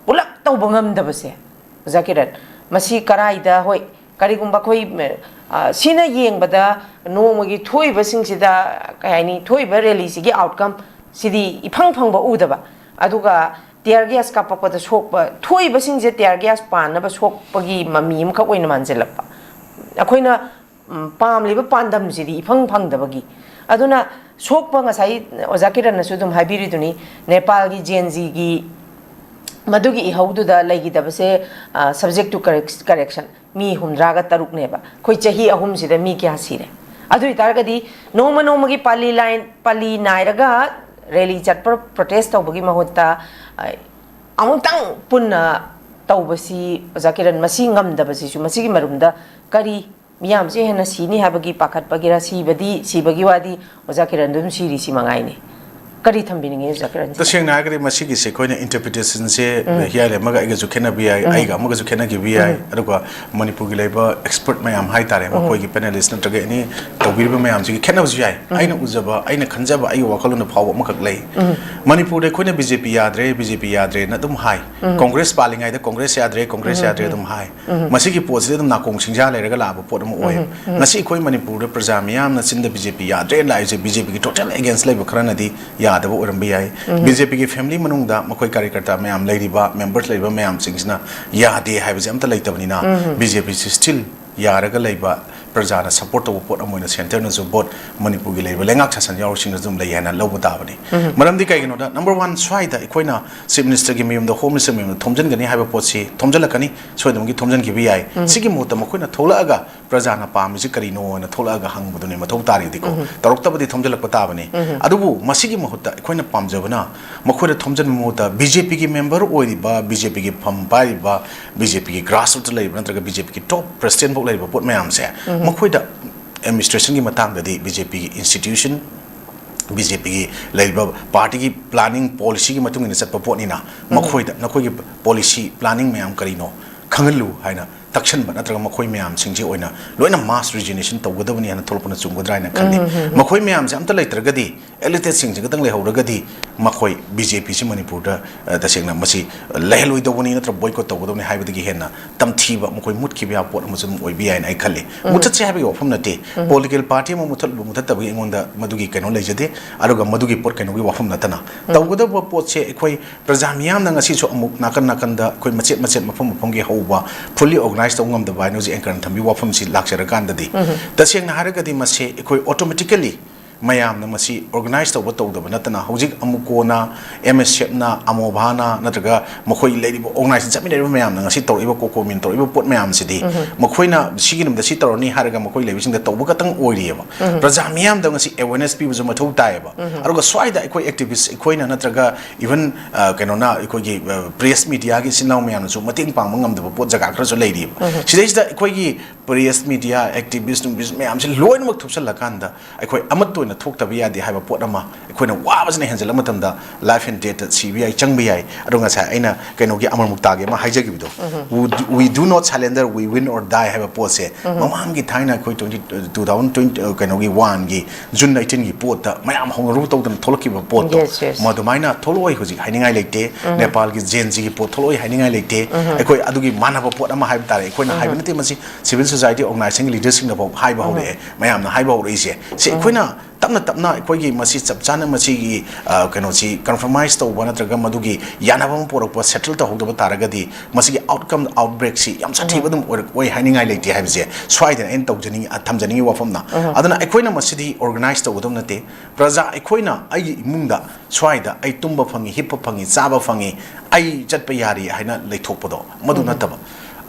ꯄꯨꯂꯞ ꯇꯧꯕ ꯉꯝꯗꯕꯁꯦ, ꯑꯣꯖꯥ ꯀꯤꯔꯟ, ꯃꯁꯤ ꯀꯔꯥꯏꯗ, ꯍꯣꯏ, ꯀꯔꯤꯒꯨꯝꯕ ꯑꯩꯈꯣꯏ, ꯑ, ꯁꯤꯅ ꯌꯦꯡꯕꯗ ꯅꯣꯡꯃꯒꯤ ꯊꯣꯛꯏꯕꯁꯤꯡꯁꯤꯗ, ꯀꯩ ꯍꯥꯏꯅꯤ, ꯊꯣꯛꯏꯕ ꯔꯦꯂꯤꯁꯤꯒꯤ ꯑꯥꯎꯠꯀꯝ ꯁꯤꯗꯤ ꯏꯐꯪ ꯐꯪꯕ ꯎꯗꯕ, ꯑꯗꯨꯒ ꯇꯤꯌꯔ ꯒ꯭ꯌꯥꯁ ꯀꯥꯞꯄꯛꯄꯗ ꯁꯣꯛꯄ, ꯊꯣꯛꯏꯕꯁꯤꯡꯁꯦ ꯇꯤꯌꯔ ꯒ꯭ꯌꯥꯁ ꯄꯥꯟꯅꯕ ꯁꯣꯛꯄꯒꯤ ꯃꯃꯤ ꯑꯃꯈꯛ ꯑꯣꯏꯅ ꯃꯥꯟꯁꯤꯜꯂꯛꯄ꯫ ꯑꯩꯈꯣꯏꯅ, ꯎꯝ, ꯄꯥꯝꯂꯤꯕ ꯄꯥꯟꯗꯝꯁꯤꯗꯤ ꯏꯐꯪ ꯐꯪꯗꯕꯒꯤ꯫ ꯑꯗꯨꯅ ꯁꯣꯛꯄ, ꯉꯁꯥꯏ ꯑꯣꯖꯥ ꯀꯤꯔꯟꯅꯁꯨ ꯑꯗꯨꯝ ꯍꯥꯏꯕꯤꯔꯤꯗꯨꯅꯤ, ꯅꯦꯄꯥꯜꯒꯤ ꯖꯦꯟ ꯖꯤꯒꯤ ꯃꯗꯨꯒꯤ ꯏꯍꯧꯗꯨꯗ ꯂꯩꯈꯤꯗꯕꯁꯦ, subject to correction, ꯃꯤ ꯍꯨꯝꯗ꯭ꯔꯥꯒ ꯇꯔꯨꯛꯅꯦꯕ꯫ ꯑꯩꯈꯣꯏ ꯆꯍꯤ ꯑꯍꯨꯝꯁꯤꯗ ꯃꯤ ꯀꯌꯥ ꯁꯤꯔꯦ? ꯑꯗꯨ ꯑꯣꯏꯇꯥꯔꯒꯗꯤ ꯅꯣꯡꯃ ꯅꯣꯡꯃꯒꯤ ꯄꯥꯂꯤ ꯂꯥꯏꯟ, ꯄꯥꯂꯤ ꯅꯥꯏꯔꯒ ꯔꯦꯂꯤ ꯆꯠꯄ, ꯄ꯭ꯔꯣꯇꯦꯁ ꯇꯧꯕꯒꯤ ꯃꯍꯨꯠꯇ, ꯑ, ꯑꯃꯨꯛꯇꯪ ꯄꯨꯟꯅ ꯇꯧꯕꯁꯤ, ꯑꯣꯖꯥ ꯀꯤꯔꯟ, ꯃꯁꯤ ꯉꯝꯗꯕꯁꯤꯁꯨ, ꯃꯁꯤꯒꯤ ꯃꯔꯨꯝꯗ ꯀꯔꯤ, ꯃꯤꯌꯥꯝꯁꯦ ꯍꯦꯟꯅ ꯁꯤꯅꯤ ꯍꯥꯏꯕꯒꯤ ꯄꯥꯈꯠꯄꯒꯤꯔ? ꯁꯤꯕꯗꯤ, ꯁꯤꯕꯒꯤ ꯋꯥꯗꯤ ꯑꯣꯖꯥ ꯀꯤꯔꯟ ꯑꯗꯨꯝ ꯁꯤꯔꯤꯁꯤ ꯃꯉꯥꯏꯅꯦ꯫ ꯀꯔꯤ ꯊꯝꯕꯤꯅꯤꯡꯉꯤ ꯑꯣꯖꯥ ꯀꯤꯔꯟꯁꯤꯗ? ꯇꯁꯦꯡꯅ ꯍꯥꯏꯔꯒꯗꯤ ꯃꯁꯤꯒꯤꯁꯦ ꯑꯩꯈꯣꯏꯅ interpretation ꯁꯦ ꯎꯝ꯫ ꯍꯤꯌꯥꯏ ꯑꯃꯒ ꯑꯩꯒꯁꯨ ꯈꯦꯠꯅꯕ ꯌꯥꯏ, ꯎꯝ꯫ ꯑꯩꯒ ꯑꯃꯒꯁꯨ ꯈꯦꯠꯅꯈꯤꯕ ꯌꯥꯏ, ꯎꯝ꯫ ꯑꯗꯨꯒ ꯃꯅꯤꯄꯨꯔꯒꯤ ꯂꯩꯕ expert ꯃꯌꯥꯝ ꯍꯥꯏꯇꯥꯔꯦ, ꯎꯝ꯫ ꯃꯈꯣꯏꯒꯤ panelist ꯅꯠꯇ꯭ꯔꯒ ꯑꯦꯅꯤ ꯇꯧꯕꯤꯔꯤꯕ ꯃꯌꯥꯝꯁꯤꯒꯤ ꯈꯦꯠꯅꯕꯁꯨ ꯌꯥꯏ꯫ ꯎꯝ꯫ ꯑꯩꯅ ꯎꯖꯕ, ꯑꯩꯅ ꯈꯟꯖꯕ, ꯑꯩꯒꯤ ꯋꯥꯈꯜꯂꯣꯟꯗ ꯐꯥꯎꯕ ꯑꯃꯈꯛ ꯂꯩ꯫ ꯎꯝ꯫ ꯃꯅꯤꯄꯨꯔꯗ ꯑꯩꯈꯣꯏꯅ B J P ꯌꯥꯗ꯭ꯔꯦ, B J P ꯌꯥꯗ꯭ꯔꯦꯅ ꯑꯗꯨꯝ ꯍꯥꯏ꯫ ꯎꯝ꯫ ꯀꯣꯡꯒ꯭ꯔꯦꯁ ꯄꯥꯜꯂꯤꯉꯩꯗ ꯀꯣꯡꯒ꯭ꯔꯦꯁ ꯌꯥꯗ꯭ꯔꯦ, ꯀꯣꯡꯒ꯭ꯔꯦꯁ ꯎꯝ, ꯌꯥꯗ꯭ꯔꯦ ꯎꯝ꯫ ꯑꯗꯨꯝ ꯍꯥꯏ꯫ ꯎꯝ꯫ ꯃꯁꯤꯒꯤ ꯄꯣꯠꯁꯤꯗꯤ ꯑꯗꯨꯝ ꯅꯥꯀꯣꯡ ꯁꯤꯡꯖꯥ ꯂꯩꯔꯒ ꯂꯥꯛꯑꯕ ꯄꯣꯠ ꯑꯃ ꯑꯣꯏ꯫ ꯎꯝ, ꯎꯝ꯫ ꯉꯁꯤ ꯑꯩꯈꯣꯏ ꯃꯅꯤꯄꯨꯔꯗ ꯄ꯭ꯔꯖꯥ ꯃꯤꯌꯥꯝꯅ ꯆꯤꯟꯗ BJ P ꯌꯥꯗ꯭ꯔꯦꯅ ꯂꯥꯛꯏꯁꯦ, B J P ꯒꯤ total against ꯂꯩꯕ ꯈꯔꯅꯗꯤ ꯌꯥꯗꯕ ꯑꯣꯏꯔꯝꯕ ꯌꯥꯏ꯫ ꯎꯝ꯫ B J P ꯒꯤ family ꯃꯅꯨꯡꯗ ꯃꯈꯣꯏ ꯀꯥꯔꯌꯀꯔꯇꯥ ꯃꯌꯥꯝ ꯂꯩꯔꯤꯕ, members ꯂꯩꯔꯤꯕ ꯃꯌꯥꯝꯁꯤꯡꯁꯤꯅ ꯌꯥꯗꯦ ꯍꯥꯏꯕꯁꯦ ꯑꯝꯇ ꯂꯩꯇꯕꯅꯤꯅ, ꯎꯝ꯫ B J P ꯁꯤ still ꯌꯥꯔꯒ ꯂꯩꯕ, ꯄ꯭ꯔꯖꯥꯅ support ꯇꯧꯕ ꯄꯣꯠ ꯑꯃ ꯑꯣꯏꯅ centre ꯅꯁꯨ vote, ꯃꯅꯤꯄꯨꯔꯒꯤ ꯂꯩꯔꯤꯕ ꯂꯩꯉꯥꯛ ꯁꯥꯁꯟ ꯌꯥꯎꯔꯤꯁꯤꯡꯅꯁꯨ ꯑꯗꯨꯝ ꯂꯩ ꯍꯥꯏꯅ ꯂꯧꯕ ꯇꯥꯕꯅꯤ꯫ ꯎꯝ꯫ ꯃꯔꯝꯗꯤ ꯀꯩꯒꯤꯅꯣꯗ, number one, ꯁ꯭ꯋꯥꯏꯗ ꯑꯩꯈꯣꯏꯅ Chief Minister ꯒꯤ ꯃꯌꯨꯝꯗ, Home Minister ꯃꯌꯨꯝꯗ ꯊꯣꯝꯖꯤꯟꯒꯅꯤ ꯍꯥꯏꯕ ꯄꯣꯠꯁꯤ ꯊꯣꯝꯖꯤꯜꯂꯛꯀꯅꯤ, ꯁꯣꯏꯗꯅꯃꯛꯀꯤ ꯊꯣꯝꯖꯤꯟꯈꯤꯕ ꯌꯥꯏ꯫ ꯎꯝ꯫ ꯁꯤꯒꯤ ꯃꯍꯨꯠꯇ ꯃꯈꯣꯏꯅ ꯊꯣꯛꯂꯛꯑꯒ ꯄ꯭ꯔꯖꯥꯅ ꯄꯥꯝꯃꯤꯁꯤ ꯀꯔꯤꯅꯣ ꯍꯥꯏꯅ ꯊꯣꯛꯂꯛꯑꯒ ꯍꯪꯕꯗꯨꯅꯤ ꯃꯊꯧ ꯇꯥꯔꯤꯗꯤꯀꯣ꯫ ꯎꯝ꯫ ꯇꯧꯔꯛꯇꯕꯗꯤ ꯊꯣꯝꯖꯤꯜꯂꯛꯄ ꯇꯥꯕꯅꯤ꯫ ꯎꯝ꯫ ꯑꯗꯨꯕꯨ ꯃꯁꯤꯒꯤ ꯃꯍꯨꯠꯇ ꯑꯩꯈꯣꯏꯅ ꯄꯥꯝꯖꯕꯅ ꯃꯈꯣꯏꯗ ꯊꯣꯝꯖꯤꯟꯕ ꯃꯍꯨꯠꯇ B J P ꯒꯤ member ꯑꯣꯏꯔꯤꯕ, B J P ꯒꯤ ꯐꯝ ꯄꯥꯏꯔꯤꯕ, B J P ꯒꯤ grassroot ꯂꯩꯔꯤꯕ ꯅꯠꯇ꯭ꯔꯒ B J P ꯒꯤ top president ꯐꯥꯎ ꯂꯩꯔꯤꯕ ꯄꯣꯠ ꯃꯌꯥꯝꯁꯦ, ꯎꯝ꯫ ꯃꯈꯣꯏꯗ administration ꯒꯤ ꯃꯇꯥꯡꯗꯗꯤ B J P ꯒꯤ institution, B J P ꯒꯤ ꯂꯩꯔꯤꯕ party ꯒꯤ planning policy ꯒꯤ ꯃꯇꯨꯡ ꯏꯟꯅ ꯆꯠꯄ ꯄꯣꯠꯅꯤꯅ, ꯎꯝ꯫ ꯃꯈꯣꯏꯗ ꯅꯈꯣꯏꯒꯤ policy planning ꯃꯌꯥꯝ ꯀꯔꯤꯅꯣ ꯈꯪꯍꯜꯂꯨ ꯍꯥꯏꯅ ꯇꯛꯁꯟꯕ ꯅꯠꯇ꯭ꯔꯒ ꯃꯈꯣꯏ ꯃꯌꯥꯝꯁꯤꯡꯁꯤ ꯑꯣꯏꯅ ꯂꯣꯏꯅ mass resignation ꯇꯧꯒꯗꯕꯅꯤ ꯍꯥꯏꯅ ꯊꯣꯛꯂꯛꯄꯅ ꯆꯨꯝꯒꯗ꯭ꯔꯥ ꯍꯥꯏꯅ ꯈꯜꯂꯤ꯫ ꯎꯝ, ꯎꯝ, ꯎꯝ꯫ ꯃꯈꯣꯏ ꯃꯌꯥꯝꯁꯦ ꯑꯝꯇ ꯂꯩꯇ꯭ꯔꯒꯗꯤ, elites ꯁꯤꯡꯁꯦ ꯈꯛꯇꯪ ꯂꯩꯍꯧꯔꯒꯗꯤ, ꯃꯈꯣꯏ B J P ꯁꯤ ꯃꯅꯤꯄꯨꯔꯗ, ꯑ, ꯇꯁꯦꯡꯅ ꯃꯁꯤ ꯂꯩꯍꯜꯂꯣꯏꯗꯧꯕꯅꯤ ꯅꯠꯇ꯭ꯔꯒ boycott ꯇꯧꯒꯗꯕꯅꯤ ꯍꯥꯏꯕꯗꯒꯤ ꯍꯦꯟꯅ ꯇꯝꯊꯤꯕ, ꯃꯈꯣꯏ ꯃꯨꯠꯈꯤꯕ ꯌꯥꯕ ꯄꯣꯠ ꯑꯃꯁꯨ ꯑꯗꯨꯝ ꯑꯣꯏꯕ ꯌꯥꯏꯅ ꯑꯩ ꯈꯜꯂꯤ꯫ ꯎꯝ꯫ ꯃꯨꯠꯊꯠꯁꯦ ꯍꯥꯏꯕꯒꯤ ꯋꯥꯐꯝ ꯅꯠꯇꯦ꯫ ꯎꯝ꯫ Political party ꯑꯃ ꯃꯨꯠꯊꯠꯂꯨꯕ ꯃꯨꯠꯊꯠꯇꯕꯒꯤ ꯑꯩꯉꯣꯟꯗ ꯃꯗꯨꯒꯤ ꯀꯩꯅꯣ ꯂꯩꯖꯗꯦ꯫ ꯑꯗꯨꯒ ꯃꯗꯨꯒꯤ ꯄꯣꯠ ꯀꯩꯅꯣꯒꯤ ꯋꯥꯐꯝ ꯅꯠꯇꯅ, ꯎꯝ꯫ ꯇꯧꯒꯗꯕ ꯄꯣꯠꯁꯦ ꯑꯩꯈꯣꯏ ꯄ꯭ꯔꯖꯥ ꯃꯤꯌꯥꯝꯅ ꯉꯁꯤꯁꯨ ꯑꯃꯨꯛ ꯅꯥꯀꯟ ꯅꯥꯀꯟꯗ ꯑꯩꯈꯣꯏ ꯃꯆꯦꯠ ꯃꯆꯦꯠ, ꯃꯐꯝ ꯃꯐꯝꯒꯤ ꯍꯧꯕ, fully organize ꯇꯧꯕ ꯉꯝꯗꯕ ꯍꯥꯏꯅ ꯍꯧꯖꯤꯛ anchor ꯅ ꯊꯝꯕꯤꯕ ꯋꯥꯐꯝꯁꯤ ꯂꯥꯛꯆꯔꯀꯥꯟꯗꯗꯤ, ꯎꯝ꯫ ꯇꯁꯦꯡꯅ ꯍꯥꯏꯔꯒꯗꯤ ꯃꯁꯦ ꯑꯩꯈꯣꯏ automatically ꯃꯌꯥꯝꯅ ꯃꯁꯤ organize ꯇꯧꯕ ꯇꯧꯗꯕ ꯅꯠꯇꯅ, ꯍꯧꯖꯤꯛ ꯑꯃꯨꯀꯣꯅ, ꯑꯦꯝ ꯑꯦꯁ ꯑꯦꯐꯅ, ꯑꯃꯣꯚꯥꯅ, ꯅꯠꯇ꯭ꯔꯒ ꯃꯈꯣꯏ ꯂꯩꯔꯤꯕ organization ꯆꯠꯃꯤꯟꯅꯔꯤꯕ ꯃꯌꯥꯝꯅ ꯉꯁꯤ ꯇꯧꯔꯛꯏꯕ, ꯀꯣꯀꯣꯃꯤꯟ ꯇꯧꯔꯛꯏꯕ ꯄꯣꯠ ꯃꯌꯥꯝꯁꯤꯗꯤ, ꯃꯈꯣꯏꯅ ꯁꯤꯒꯤ ꯅꯨꯃꯤꯠꯇ ꯁꯤ ꯇꯧꯔꯅꯤ ꯍꯥꯏꯔꯒ ꯃꯈꯣꯏ ꯂꯩꯕꯁꯤꯡꯗ ꯇꯧꯕ ꯈꯛꯇꯪ ꯑꯣꯏꯔꯤꯑꯕ꯫ ꯄ꯭ꯔꯖꯥ ꯃꯤꯌꯥꯝꯗ ꯉꯁꯤ awareness ꯄꯤꯕꯁꯨ ꯃꯊꯧ ꯇꯥꯏꯌꯦꯕ꯫ ꯑꯗꯨꯒ ꯁ꯭ꯋꯥꯏꯗ ꯑꯩꯈꯣꯏ activist ꯑꯩꯈꯣꯏꯅ, ꯅꯠꯇ꯭ꯔꯒ even, ꯑ, ꯀꯩꯅꯣꯅ, ꯑꯩꯈꯣꯏꯒꯤ, ꯑ, press mediaꯒꯤ ꯏꯆꯤꯟ ꯏꯅꯥꯎ ꯃꯌꯥꯝꯅꯁꯨ ꯃꯇꯦꯡ ꯄꯥꯡꯕ ꯉꯝꯗꯕ ꯄꯣꯠ ꯖꯒꯥ ꯈꯔꯁꯨ ꯂꯩꯔꯤꯕ꯫ ꯁꯤꯗꯩꯁꯤꯗ ꯑꯩꯈꯣꯏꯒꯤ press media, activist ꯅꯨꯡꯕꯤꯁ ꯃꯌꯥꯝꯁꯤ ꯂꯣꯏꯅꯃꯛ ꯊꯨꯞꯆꯜꯂꯀꯥꯟꯗ ꯑꯩꯈꯣꯏ ꯑꯃꯠꯇ ꯑꯣꯏꯅ ꯊꯣꯛꯇꯕ ꯌꯥꯗꯦ ꯍꯥꯏꯕ ꯄꯣꯠ ꯑꯃ, ꯑꯩꯈꯣꯏꯅ ꯋꯥꯕꯁꯤꯅ ꯍꯦꯟꯖꯜꯂꯛꯄ ꯃꯇꯝꯗ life and death ꯁꯤꯕ ꯌꯥꯏ, ꯆꯪꯕ ꯌꯥꯏ꯫ ꯑꯗꯣ ꯉꯁꯥꯏ ꯑꯩꯅ ꯀꯩꯅꯣꯒꯤ ꯑꯃꯔ ꯃꯨꯛꯇꯥꯒꯤ ꯑꯃ ꯍꯥꯏꯖꯈꯤꯕꯗꯣ, "We do, we do not surrender, we win or die" ꯍꯥꯏꯕ ꯄꯣꯠꯁꯦ, ꯃꯃꯥꯡꯒꯤ ꯊꯥꯏꯅ ꯑꯩꯈꯣꯏ twenty, two thousand twenty, ꯑ, ꯀꯩꯅꯣꯒꯤ oneꯒꯤ June eighteenꯒꯤ ꯄꯣꯠꯇ ꯃꯌꯥꯝ ꯍꯧꯅꯔꯨ ꯇꯧꯗꯅ ꯊꯣꯛꯂꯛꯈꯤꯕ ꯄꯣꯠꯇꯣ, Yes, yes. ꯃꯗꯨꯃꯥꯏꯅ ꯊꯣꯛꯂꯛꯑꯣꯏ ꯍꯧꯖꯤꯛ ꯍꯥꯏꯅꯤꯡꯉꯥꯏ ꯂꯩꯇꯦ꯫ ꯅꯦꯄꯥꯜꯒꯤ Gen Zꯒꯤ ꯄꯣꯠ ꯊꯣꯛꯂꯛꯑꯣꯏ ꯍꯥꯏꯅꯤꯡꯉꯥꯏ ꯂꯩꯇꯦ꯫ ꯑꯩꯈꯣꯏ ꯑꯗꯨꯒꯤ ꯃꯥꯟꯅꯕ ꯄꯣꯠ ꯑꯃ ꯍꯥꯏꯕ ꯇꯥꯔꯦ꯫ ꯑꯩꯈꯣꯏꯅ ꯍꯥꯏꯕ ꯅꯠꯇꯦ, ꯃꯁꯤ civil society organizationꯒꯤ leaderꯁꯤꯡꯅ ꯐꯥꯎ ꯍꯥꯏꯕ ꯍꯧꯔꯛꯑꯦ, ꯃꯌꯥꯝꯅ ꯍꯥꯏꯕ ꯍꯧꯔꯛꯏꯁꯦ꯫ ꯁꯤ ꯑꯩꯈꯣꯏꯅ ꯇꯞꯅ ꯇꯞꯅ ꯑꯩꯈꯣꯏꯒꯤ ꯃꯁꯤ ꯆꯞ ꯆꯥꯅ ꯃꯁꯤꯒꯤ, ꯑ, ꯀꯩꯅꯣꯁꯤ compromise ꯇꯧꯕ ꯅꯠꯇ꯭ꯔꯒ ꯃꯗꯨꯒꯤ ꯌꯥꯅꯕ ꯑꯃ ꯄꯨꯔꯛꯄ, settle ꯇꯧꯍꯧꯗꯕ ꯇꯥꯔꯒꯗꯤ ꯃꯁꯤꯒꯤ outcome, outbreakꯁꯤ ꯌꯥꯝ ꯁꯥꯊꯤꯕ ꯑꯗꯨꯝ ꯑꯣꯏꯔꯛꯑꯣꯏ ꯍꯥꯏꯅꯤꯡꯉꯥꯏ ꯂꯩꯇꯦ ꯍꯥꯏꯕꯁꯦ ꯁ꯭ꯋꯥꯏꯗꯅ ꯑꯩꯅ ꯇꯧꯖꯅꯤꯡꯉꯤ, ꯑ, ꯊꯝꯖꯅꯤꯡꯉꯤ ꯋꯥꯐꯝꯅ꯫ ꯑꯗꯨꯅ ꯑꯩꯈꯣꯏꯅ ꯃꯁꯤꯗꯤ organize ꯇꯧꯒꯗꯕ ꯅꯠꯇꯦ꯫ ꯄ꯭ꯔꯖꯥ ꯑꯩꯈꯣꯏꯅ ꯑꯩꯒꯤ ꯏꯃꯨꯡꯗ ꯁ꯭ꯋꯥꯏꯗ ꯑꯩ ꯇꯨꯝꯕ ꯐꯪꯉꯤ, ꯍꯤꯞꯄ ꯐꯪꯉꯤ, ꯆꯥꯕ ꯐꯪꯉꯤ, ꯑꯩ ꯆꯠꯄ ꯌꯥꯔꯤ ꯍꯥꯏꯅ ꯂꯩꯊꯣꯛꯄꯗꯣ, ꯃꯗꯨ ꯅꯠꯇꯕ꯫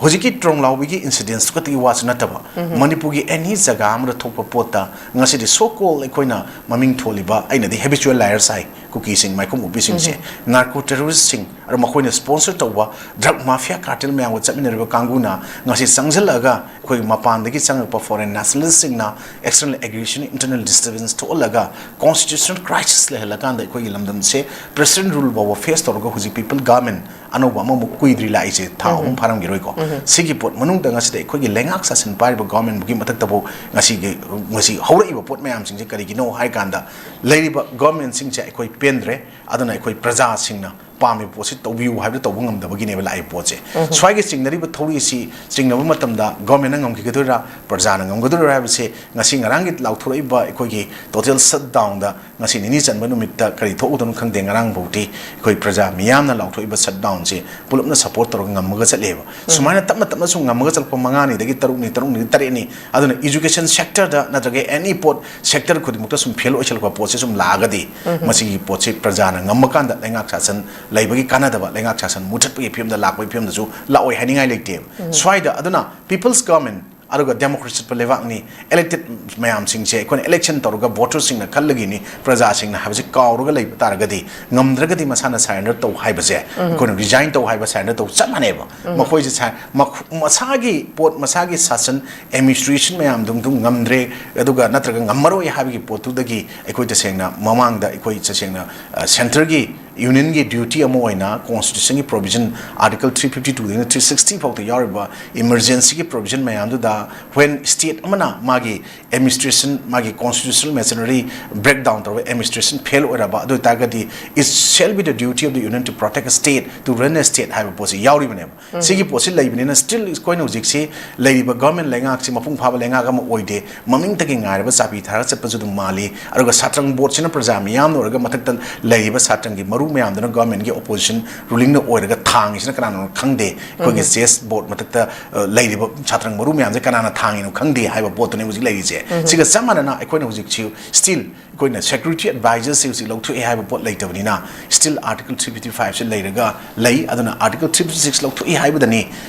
ꯍꯧꯖꯤꯛꯀꯤ ꯇ꯭ꯔꯣꯡꯂꯥꯎꯕꯤꯒꯤ incidents ꯈꯛꯇꯒꯤ ꯋꯥꯁꯨ ꯅꯠꯇꯕ, ꯃꯅꯤꯄꯨꯔꯒꯤ any ꯖꯒꯥ ꯑꯃꯗ ꯊꯣꯛꯄ ꯄꯣꯠꯇ ꯉꯁꯤꯗꯤ so called ꯑꯩꯈꯣꯏꯅ ꯃꯃꯤꯡ ꯊꯣꯜꯂꯤꯕ, ꯑꯩꯅꯗꯤ habitual liars ꯍꯥꯏ, ꯀꯨꯀꯤꯁꯤꯡ, ꯃꯥꯏꯈꯨꯝ ꯎꯞꯄꯤꯁꯤꯡꯁꯦ, narco terroristꯁꯤꯡ, ꯑꯗꯣ ꯃꯈꯣꯏꯅ sponsor ꯇꯧꯕ drug mafia cartel ꯃꯌꯥꯝꯒ ꯆꯠꯃꯤꯟꯅꯔꯤꯕ ꯀꯥꯡꯕꯨꯅ ꯉꯁꯤ ꯆꯪꯁꯤꯜꯂꯛꯑꯒ ꯑꯩꯈꯣꯏꯒꯤ ꯃꯄꯥꯟꯗꯒꯤ ꯆꯪꯉꯛꯄ foreign nationalistꯁꯤꯡꯅ external aggression, internal disturbance ꯊꯣꯛꯍꯜꯂꯒ constitutional crisis ꯂꯩꯍꯜꯂꯀꯥꯟꯗ ꯑꯩꯈꯣꯏꯒꯤ ꯂꯝꯗꯝꯁꯦ president rule ꯐꯥꯎꯕ face ꯇꯧꯔꯒ ꯍꯧꯖꯤꯛ people government ꯑꯅꯧꯕ ꯑꯃꯃꯨꯛ ꯀꯨꯏꯗ꯭ꯔꯤ ꯂꯥꯛꯏꯁꯦ, ꯊꯥ ꯑꯍꯨꯝ ꯐꯥꯔꯝꯈꯤꯔꯣꯏꯀꯣ꯫ ꯁꯤꯒꯤ ꯄꯣꯠ ꯃꯅꯨꯡꯗ ꯉꯁꯤꯗ ꯑꯩꯈꯣꯏꯒꯤ ꯂꯩꯉꯥꯛ ꯁꯥꯁꯟ ꯄꯥꯏꯔꯤꯕ governmentꯒꯤ ꯃꯊꯛꯇꯐꯥꯎ ꯉꯁꯤꯒꯤ, ꯉꯁꯤ ꯍꯧꯔꯛꯏꯕ ꯄꯣꯠ ꯃꯌꯥꯝꯁꯤꯡꯁꯦ ꯀꯔꯤꯒꯤꯅꯣ ꯍꯥꯏ ꯀꯥꯟꯗ ꯂꯩꯔꯤꯕ governmentꯁꯤꯡꯁꯦ ꯑꯩꯈꯣꯏ ꯄꯦꯟꯗ꯭ꯔꯦ꯫ ꯑꯗꯨꯅ ꯑꯩꯈꯣꯏ ꯄ꯭ꯔꯖꯥꯁꯤꯡꯅ ꯄꯥꯝꯃꯤꯕ ꯄꯣꯠꯁꯤ ꯇꯧꯕꯤꯌꯨ ꯍꯥꯏꯕꯗꯨ ꯇꯧꯕ ꯉꯝꯗꯕꯒꯤꯅꯦꯕ ꯂꯥꯛꯏꯕ ꯄꯣꯠꯁꯦ꯫ ꯁ꯭ꯋꯥꯏꯒꯤ ꯆꯤꯡꯅꯔꯤꯕ ꯊꯧꯔꯤ ꯑꯁꯤ ꯆꯤꯡꯅꯕ ꯃꯇꯝꯗ ꯒꯣꯔꯃꯦꯟꯅ ꯉꯝꯈꯤꯒꯗꯣꯏꯔꯥ, ꯄ꯭ꯔꯖꯥꯅ ꯉꯝꯒꯗꯣꯏꯔꯥ ꯍꯥꯏꯕꯁꯦ ꯉꯁꯤ ꯉꯔꯥꯡꯒꯤ ꯂꯥꯎꯊꯣꯔꯛꯏꯕ ꯑꯩꯈꯣꯏꯒꯤ ꯇꯣꯇꯦꯜ ꯁꯠ ꯗꯥꯎꯟꯗ ꯉꯁꯤ ꯅꯤꯅꯤ ꯆꯟꯕ ꯅꯨꯃꯤꯠꯇ ꯀꯔꯤ ꯊꯣꯛꯎꯗꯣꯏꯅꯣ ꯈꯪꯗꯦ꯫ ꯉꯔꯥꯡ ꯐꯥꯎꯗꯤ ꯑꯩꯈꯣꯏ ꯄ꯭ꯔꯖꯥ ꯃꯤꯌꯥꯝꯅ ꯂꯥꯎꯊꯣꯛꯏꯕ ꯁꯠ ꯗꯥꯎꯟꯁꯦ ꯄꯨꯂꯞꯅ ꯁꯄꯣꯔꯠ ꯇꯧꯔꯒ ꯉꯝꯃꯒ ꯆꯠꯂꯦꯕ꯫ ꯁꯨꯃꯥꯏꯅ ꯇꯞꯅ ꯇꯞꯅ ꯁꯨꯝ ꯉꯝꯃꯒ ꯆꯠꯂꯛꯄ ꯃꯉꯥꯅꯤꯗꯒꯤ ꯇꯔꯨꯛꯅꯤ, ꯇꯔꯨꯛꯅꯤꯗꯒꯤ ꯇꯔꯦꯠꯅꯤ, ꯑꯗꯨꯅ ꯏꯖꯨꯀꯦꯁꯟ ꯁꯦꯛꯇꯔꯗ ꯅꯠꯇ꯭ꯔꯒ ꯑꯦꯅꯤ ꯄꯣꯠ ꯁꯦꯛꯇꯔ ꯈꯨꯗꯤꯡꯃꯛꯇ ꯁꯨꯝ ꯐꯦꯜ ꯑꯣꯏꯁꯜꯂꯛꯄ ꯄꯣꯠꯁꯦ ꯁꯨꯝ ꯂꯥꯛꯑꯒꯗꯤ ꯃꯁꯤꯒꯤ ꯄꯣꯠꯁꯦ ꯄ꯭ꯔꯖꯥꯅ ꯉꯝꯃꯀꯥꯟꯗ ꯂꯩꯉꯥꯛ ꯁꯥꯁꯟ ꯂꯩꯕꯒꯤ ꯀꯥꯟꯅꯗꯕ, ꯂꯩꯉꯥꯛ ꯁꯥꯁꯟ ꯃꯨꯊꯠꯄꯒꯤ ꯐꯤꯕꯝꯗ ꯂꯥꯛꯄꯒꯤ ꯐꯤꯕꯝꯗꯁꯨ ꯂꯥꯛꯑꯣꯏ ꯍꯥꯏꯅꯤꯡꯉꯥꯏ ꯂꯩꯇꯦꯕ꯫ ꯁ꯭ꯋꯥꯏꯗ ꯑꯗꯨꯅ ꯄꯤꯄꯜꯁ ꯒꯚꯔꯟꯃꯦꯟꯠ ꯑꯗꯨꯒ ꯗꯦꯃꯣꯀ꯭ꯔꯦꯁꯤ ꯆꯠꯄ ꯂꯩꯕꯥꯛꯅꯤ, ꯏꯂꯦꯛꯇꯦꯗ ꯃꯌꯥꯝꯁꯤꯡꯁꯦ ꯑꯩꯈꯣꯏꯅ ꯏꯂꯦꯛꯁꯟ ꯇꯧꯔꯒ ꯚꯣꯇꯔꯁꯤꯡꯅ ꯈꯜꯂꯒꯤꯅꯤ, ꯄ꯭ꯔꯖꯥꯁꯤꯡꯅ ꯍꯥꯏꯕꯁꯤ ꯀꯥꯎꯔꯒ ꯂꯩꯕ ꯇꯥꯔꯒꯗꯤ, ꯉꯝꯗ꯭ꯔꯒꯗꯤ ꯃꯁꯥꯅ ꯁꯔꯦꯟꯗꯔ ꯇꯧ ꯍꯥꯏꯕꯁꯦ, ꯑꯩꯈꯣꯏꯅ ꯔꯤꯖꯥꯏꯟ ꯇꯧ ꯍꯥꯏꯕ ꯁꯔꯦꯟꯗꯔ ꯇꯧ ꯆꯞ ꯃꯥꯟꯅꯩꯕ꯫ ꯃꯈꯣꯏꯁꯦ ꯁ-, ꯃꯈ-, ꯃꯁꯥꯒꯤ ꯄꯣꯠ, ꯃꯁꯥꯒꯤ ꯁꯥꯁꯟ, ꯑꯦꯗꯃꯤꯅꯤꯁꯇ꯭ꯔꯦꯁꯟ ꯃꯌꯥꯝꯗꯨꯝ ꯉꯝꯗ꯭ꯔꯦ, ꯑꯗꯨꯒ ꯅꯠꯇ꯭ꯔꯒ ꯉꯝꯃꯔꯣꯏ ꯍꯥꯏꯕꯒꯤ ꯄꯣꯠꯇꯨꯗꯒꯤ ꯑꯩꯈꯣꯏ ꯇꯁꯦꯡꯅ ꯃꯃꯥꯡꯗ ꯑꯩꯈꯣꯏ ꯇꯁꯦꯡꯅ, ꯑ, ꯁꯦꯟꯇꯔꯒꯤ ꯌꯨꯅꯤꯌꯟꯒꯤ ꯗ꯭ꯌꯨꯇꯤ ꯑꯃ ꯑꯣꯏꯅ ꯀꯣꯟꯁꯇꯤꯇ꯭ꯌꯨꯁꯟꯒꯤ ꯄ꯭ꯔꯣꯚꯤꯖꯟ, ꯑꯥꯔꯇꯤꯀꯜ ꯊ꯭ꯔꯤ ꯐꯤꯐꯇꯤ ꯇꯨꯗꯒꯤꯅ ꯊ꯭ꯔꯤ ꯁꯤꯛꯁꯇꯤ ꯐꯥꯎꯗ ꯌꯥꯎꯔꯤꯕ ꯏꯃꯔꯖꯦꯟꯁꯤꯒꯤ ꯄ꯭ꯔꯣꯚꯤꯖꯟ ꯃꯌꯥꯝꯗꯨꯗ, when ꯁ꯭ꯇꯦꯠ ꯑꯃꯅ ꯃꯥꯒꯤ ꯑꯦꯗꯃꯤꯅꯤꯁꯇ꯭ꯔꯦꯁꯟ, ꯃꯥꯒꯤ ꯀꯣꯟꯁꯇꯤꯇ꯭ꯌꯨꯁꯅꯦꯜ ꯃꯦꯆꯤꯅꯔꯤ ꯕ꯭ꯔꯦꯛ ꯗꯥꯎꯟ ꯇꯧꯔꯒ ꯑꯦꯗꯃꯤꯅꯤꯁꯇ꯭ꯔꯦꯁꯟ ꯐꯦꯜ ꯑꯣꯏꯔꯕ ꯑꯗꯨ ꯑꯣꯏꯇꯥꯔꯒꯗꯤ, it shall be the duty of the union to protect a state, to run a state ꯍꯥꯏꯕ ꯄꯣꯠꯁꯤ ꯌꯥꯎꯔꯤꯕꯅꯦꯕ꯫ ꯁꯤꯒꯤ ꯄꯣꯠꯁꯤ ꯂꯩꯕꯅꯤꯅ still ꯑꯩꯈꯣꯏꯅ ꯍꯧꯖꯤꯛꯁꯤ ꯂꯩꯔꯤꯕ ꯒꯚꯔꯟꯃꯦꯟꯠ ꯂꯩꯉꯥꯛꯁꯤ ꯃꯄꯨꯡ ꯐꯥꯕ ꯂꯩꯉꯥꯛ ꯑꯃ ꯑꯣꯏꯗꯦ꯫ ꯃꯃꯤꯡꯇꯒꯤ ꯉꯥꯏꯔꯕ ꯆꯥꯕꯤ ꯊꯥꯔꯒ ꯆꯠꯄꯁꯨ ꯑꯗꯨꯝ ꯃꯥꯜꯂꯤ꯫ ꯑꯗꯨꯒ ꯁꯥꯇ꯭ꯔꯪ ꯕꯣꯔꯗꯁꯤꯅ ꯄ꯭ꯔꯖꯥ ꯃꯤꯌꯥꯝꯅ ꯑꯣꯏꯔꯒ ꯃꯊꯛꯇ ꯂꯩꯔꯤꯕ ꯁꯥꯇ꯭ꯔꯪꯒꯤ ꯃꯔꯨ ꯃꯌꯥꯝꯗꯨꯅ ꯒꯚꯔꯟꯃꯦꯟꯠꯀꯤ ꯑꯣꯄꯣꯖꯤꯁꯟ ꯔꯨꯂꯤꯡꯅ ꯑꯣꯏꯔꯒ ꯊꯥꯡꯉꯤꯁꯤꯅ ꯀꯅꯥꯅꯣ ꯈꯪꯗꯦ꯫ ꯑꯩꯈꯣꯏꯒꯤ ꯆꯦꯁ ꯕꯣꯔꯗ ꯃꯊꯛꯇ, ꯑ, ꯂꯩꯔꯤꯕ ꯁꯥꯇ꯭ꯔꯪ ꯃꯔꯨ ꯃꯌꯥꯝꯁꯦ ꯀꯅꯥꯅ ꯊꯥꯡꯉꯤꯅꯣ ꯈꯪꯗꯦ ꯍꯥꯏꯕ ꯄꯣꯠꯇꯨꯅꯦ ꯍꯧꯖꯤꯛ ꯂꯩꯔꯤꯁꯦ꯫ ꯁꯤꯒ ꯆꯞ ꯃꯥꯟꯅꯅ ꯑꯩꯈꯣꯏꯅ ꯍꯧꯖꯤꯛꯁꯤ still ꯑꯩꯈꯣꯏꯅ ꯁꯦꯀ꯭ꯌꯨꯔꯤꯇꯤ ꯑꯦꯗꯚꯥꯏꯖꯔꯁꯦ ꯍꯧꯖꯤꯛ ꯂꯧꯊꯣꯛꯑꯦ ꯍꯥꯏꯕ ꯄꯣꯠ ꯂꯩꯇꯕꯅꯤꯅ, still ꯑꯥꯔꯇꯤꯀꯜ ꯊ꯭ꯔꯤ ꯐꯤꯐꯇꯤ ꯐꯥꯏꯚꯁꯦ ꯂꯩꯔꯒ ꯂꯩ꯫ ꯑꯗꯨꯅ ꯑꯥꯔꯇꯤꯀꯜ ꯊ꯭ꯔꯤ ꯐꯤꯐꯇꯤ ꯁꯤꯛꯁ ꯂꯧꯊꯣꯛꯏ ꯍꯥꯏꯕꯗꯅꯤ,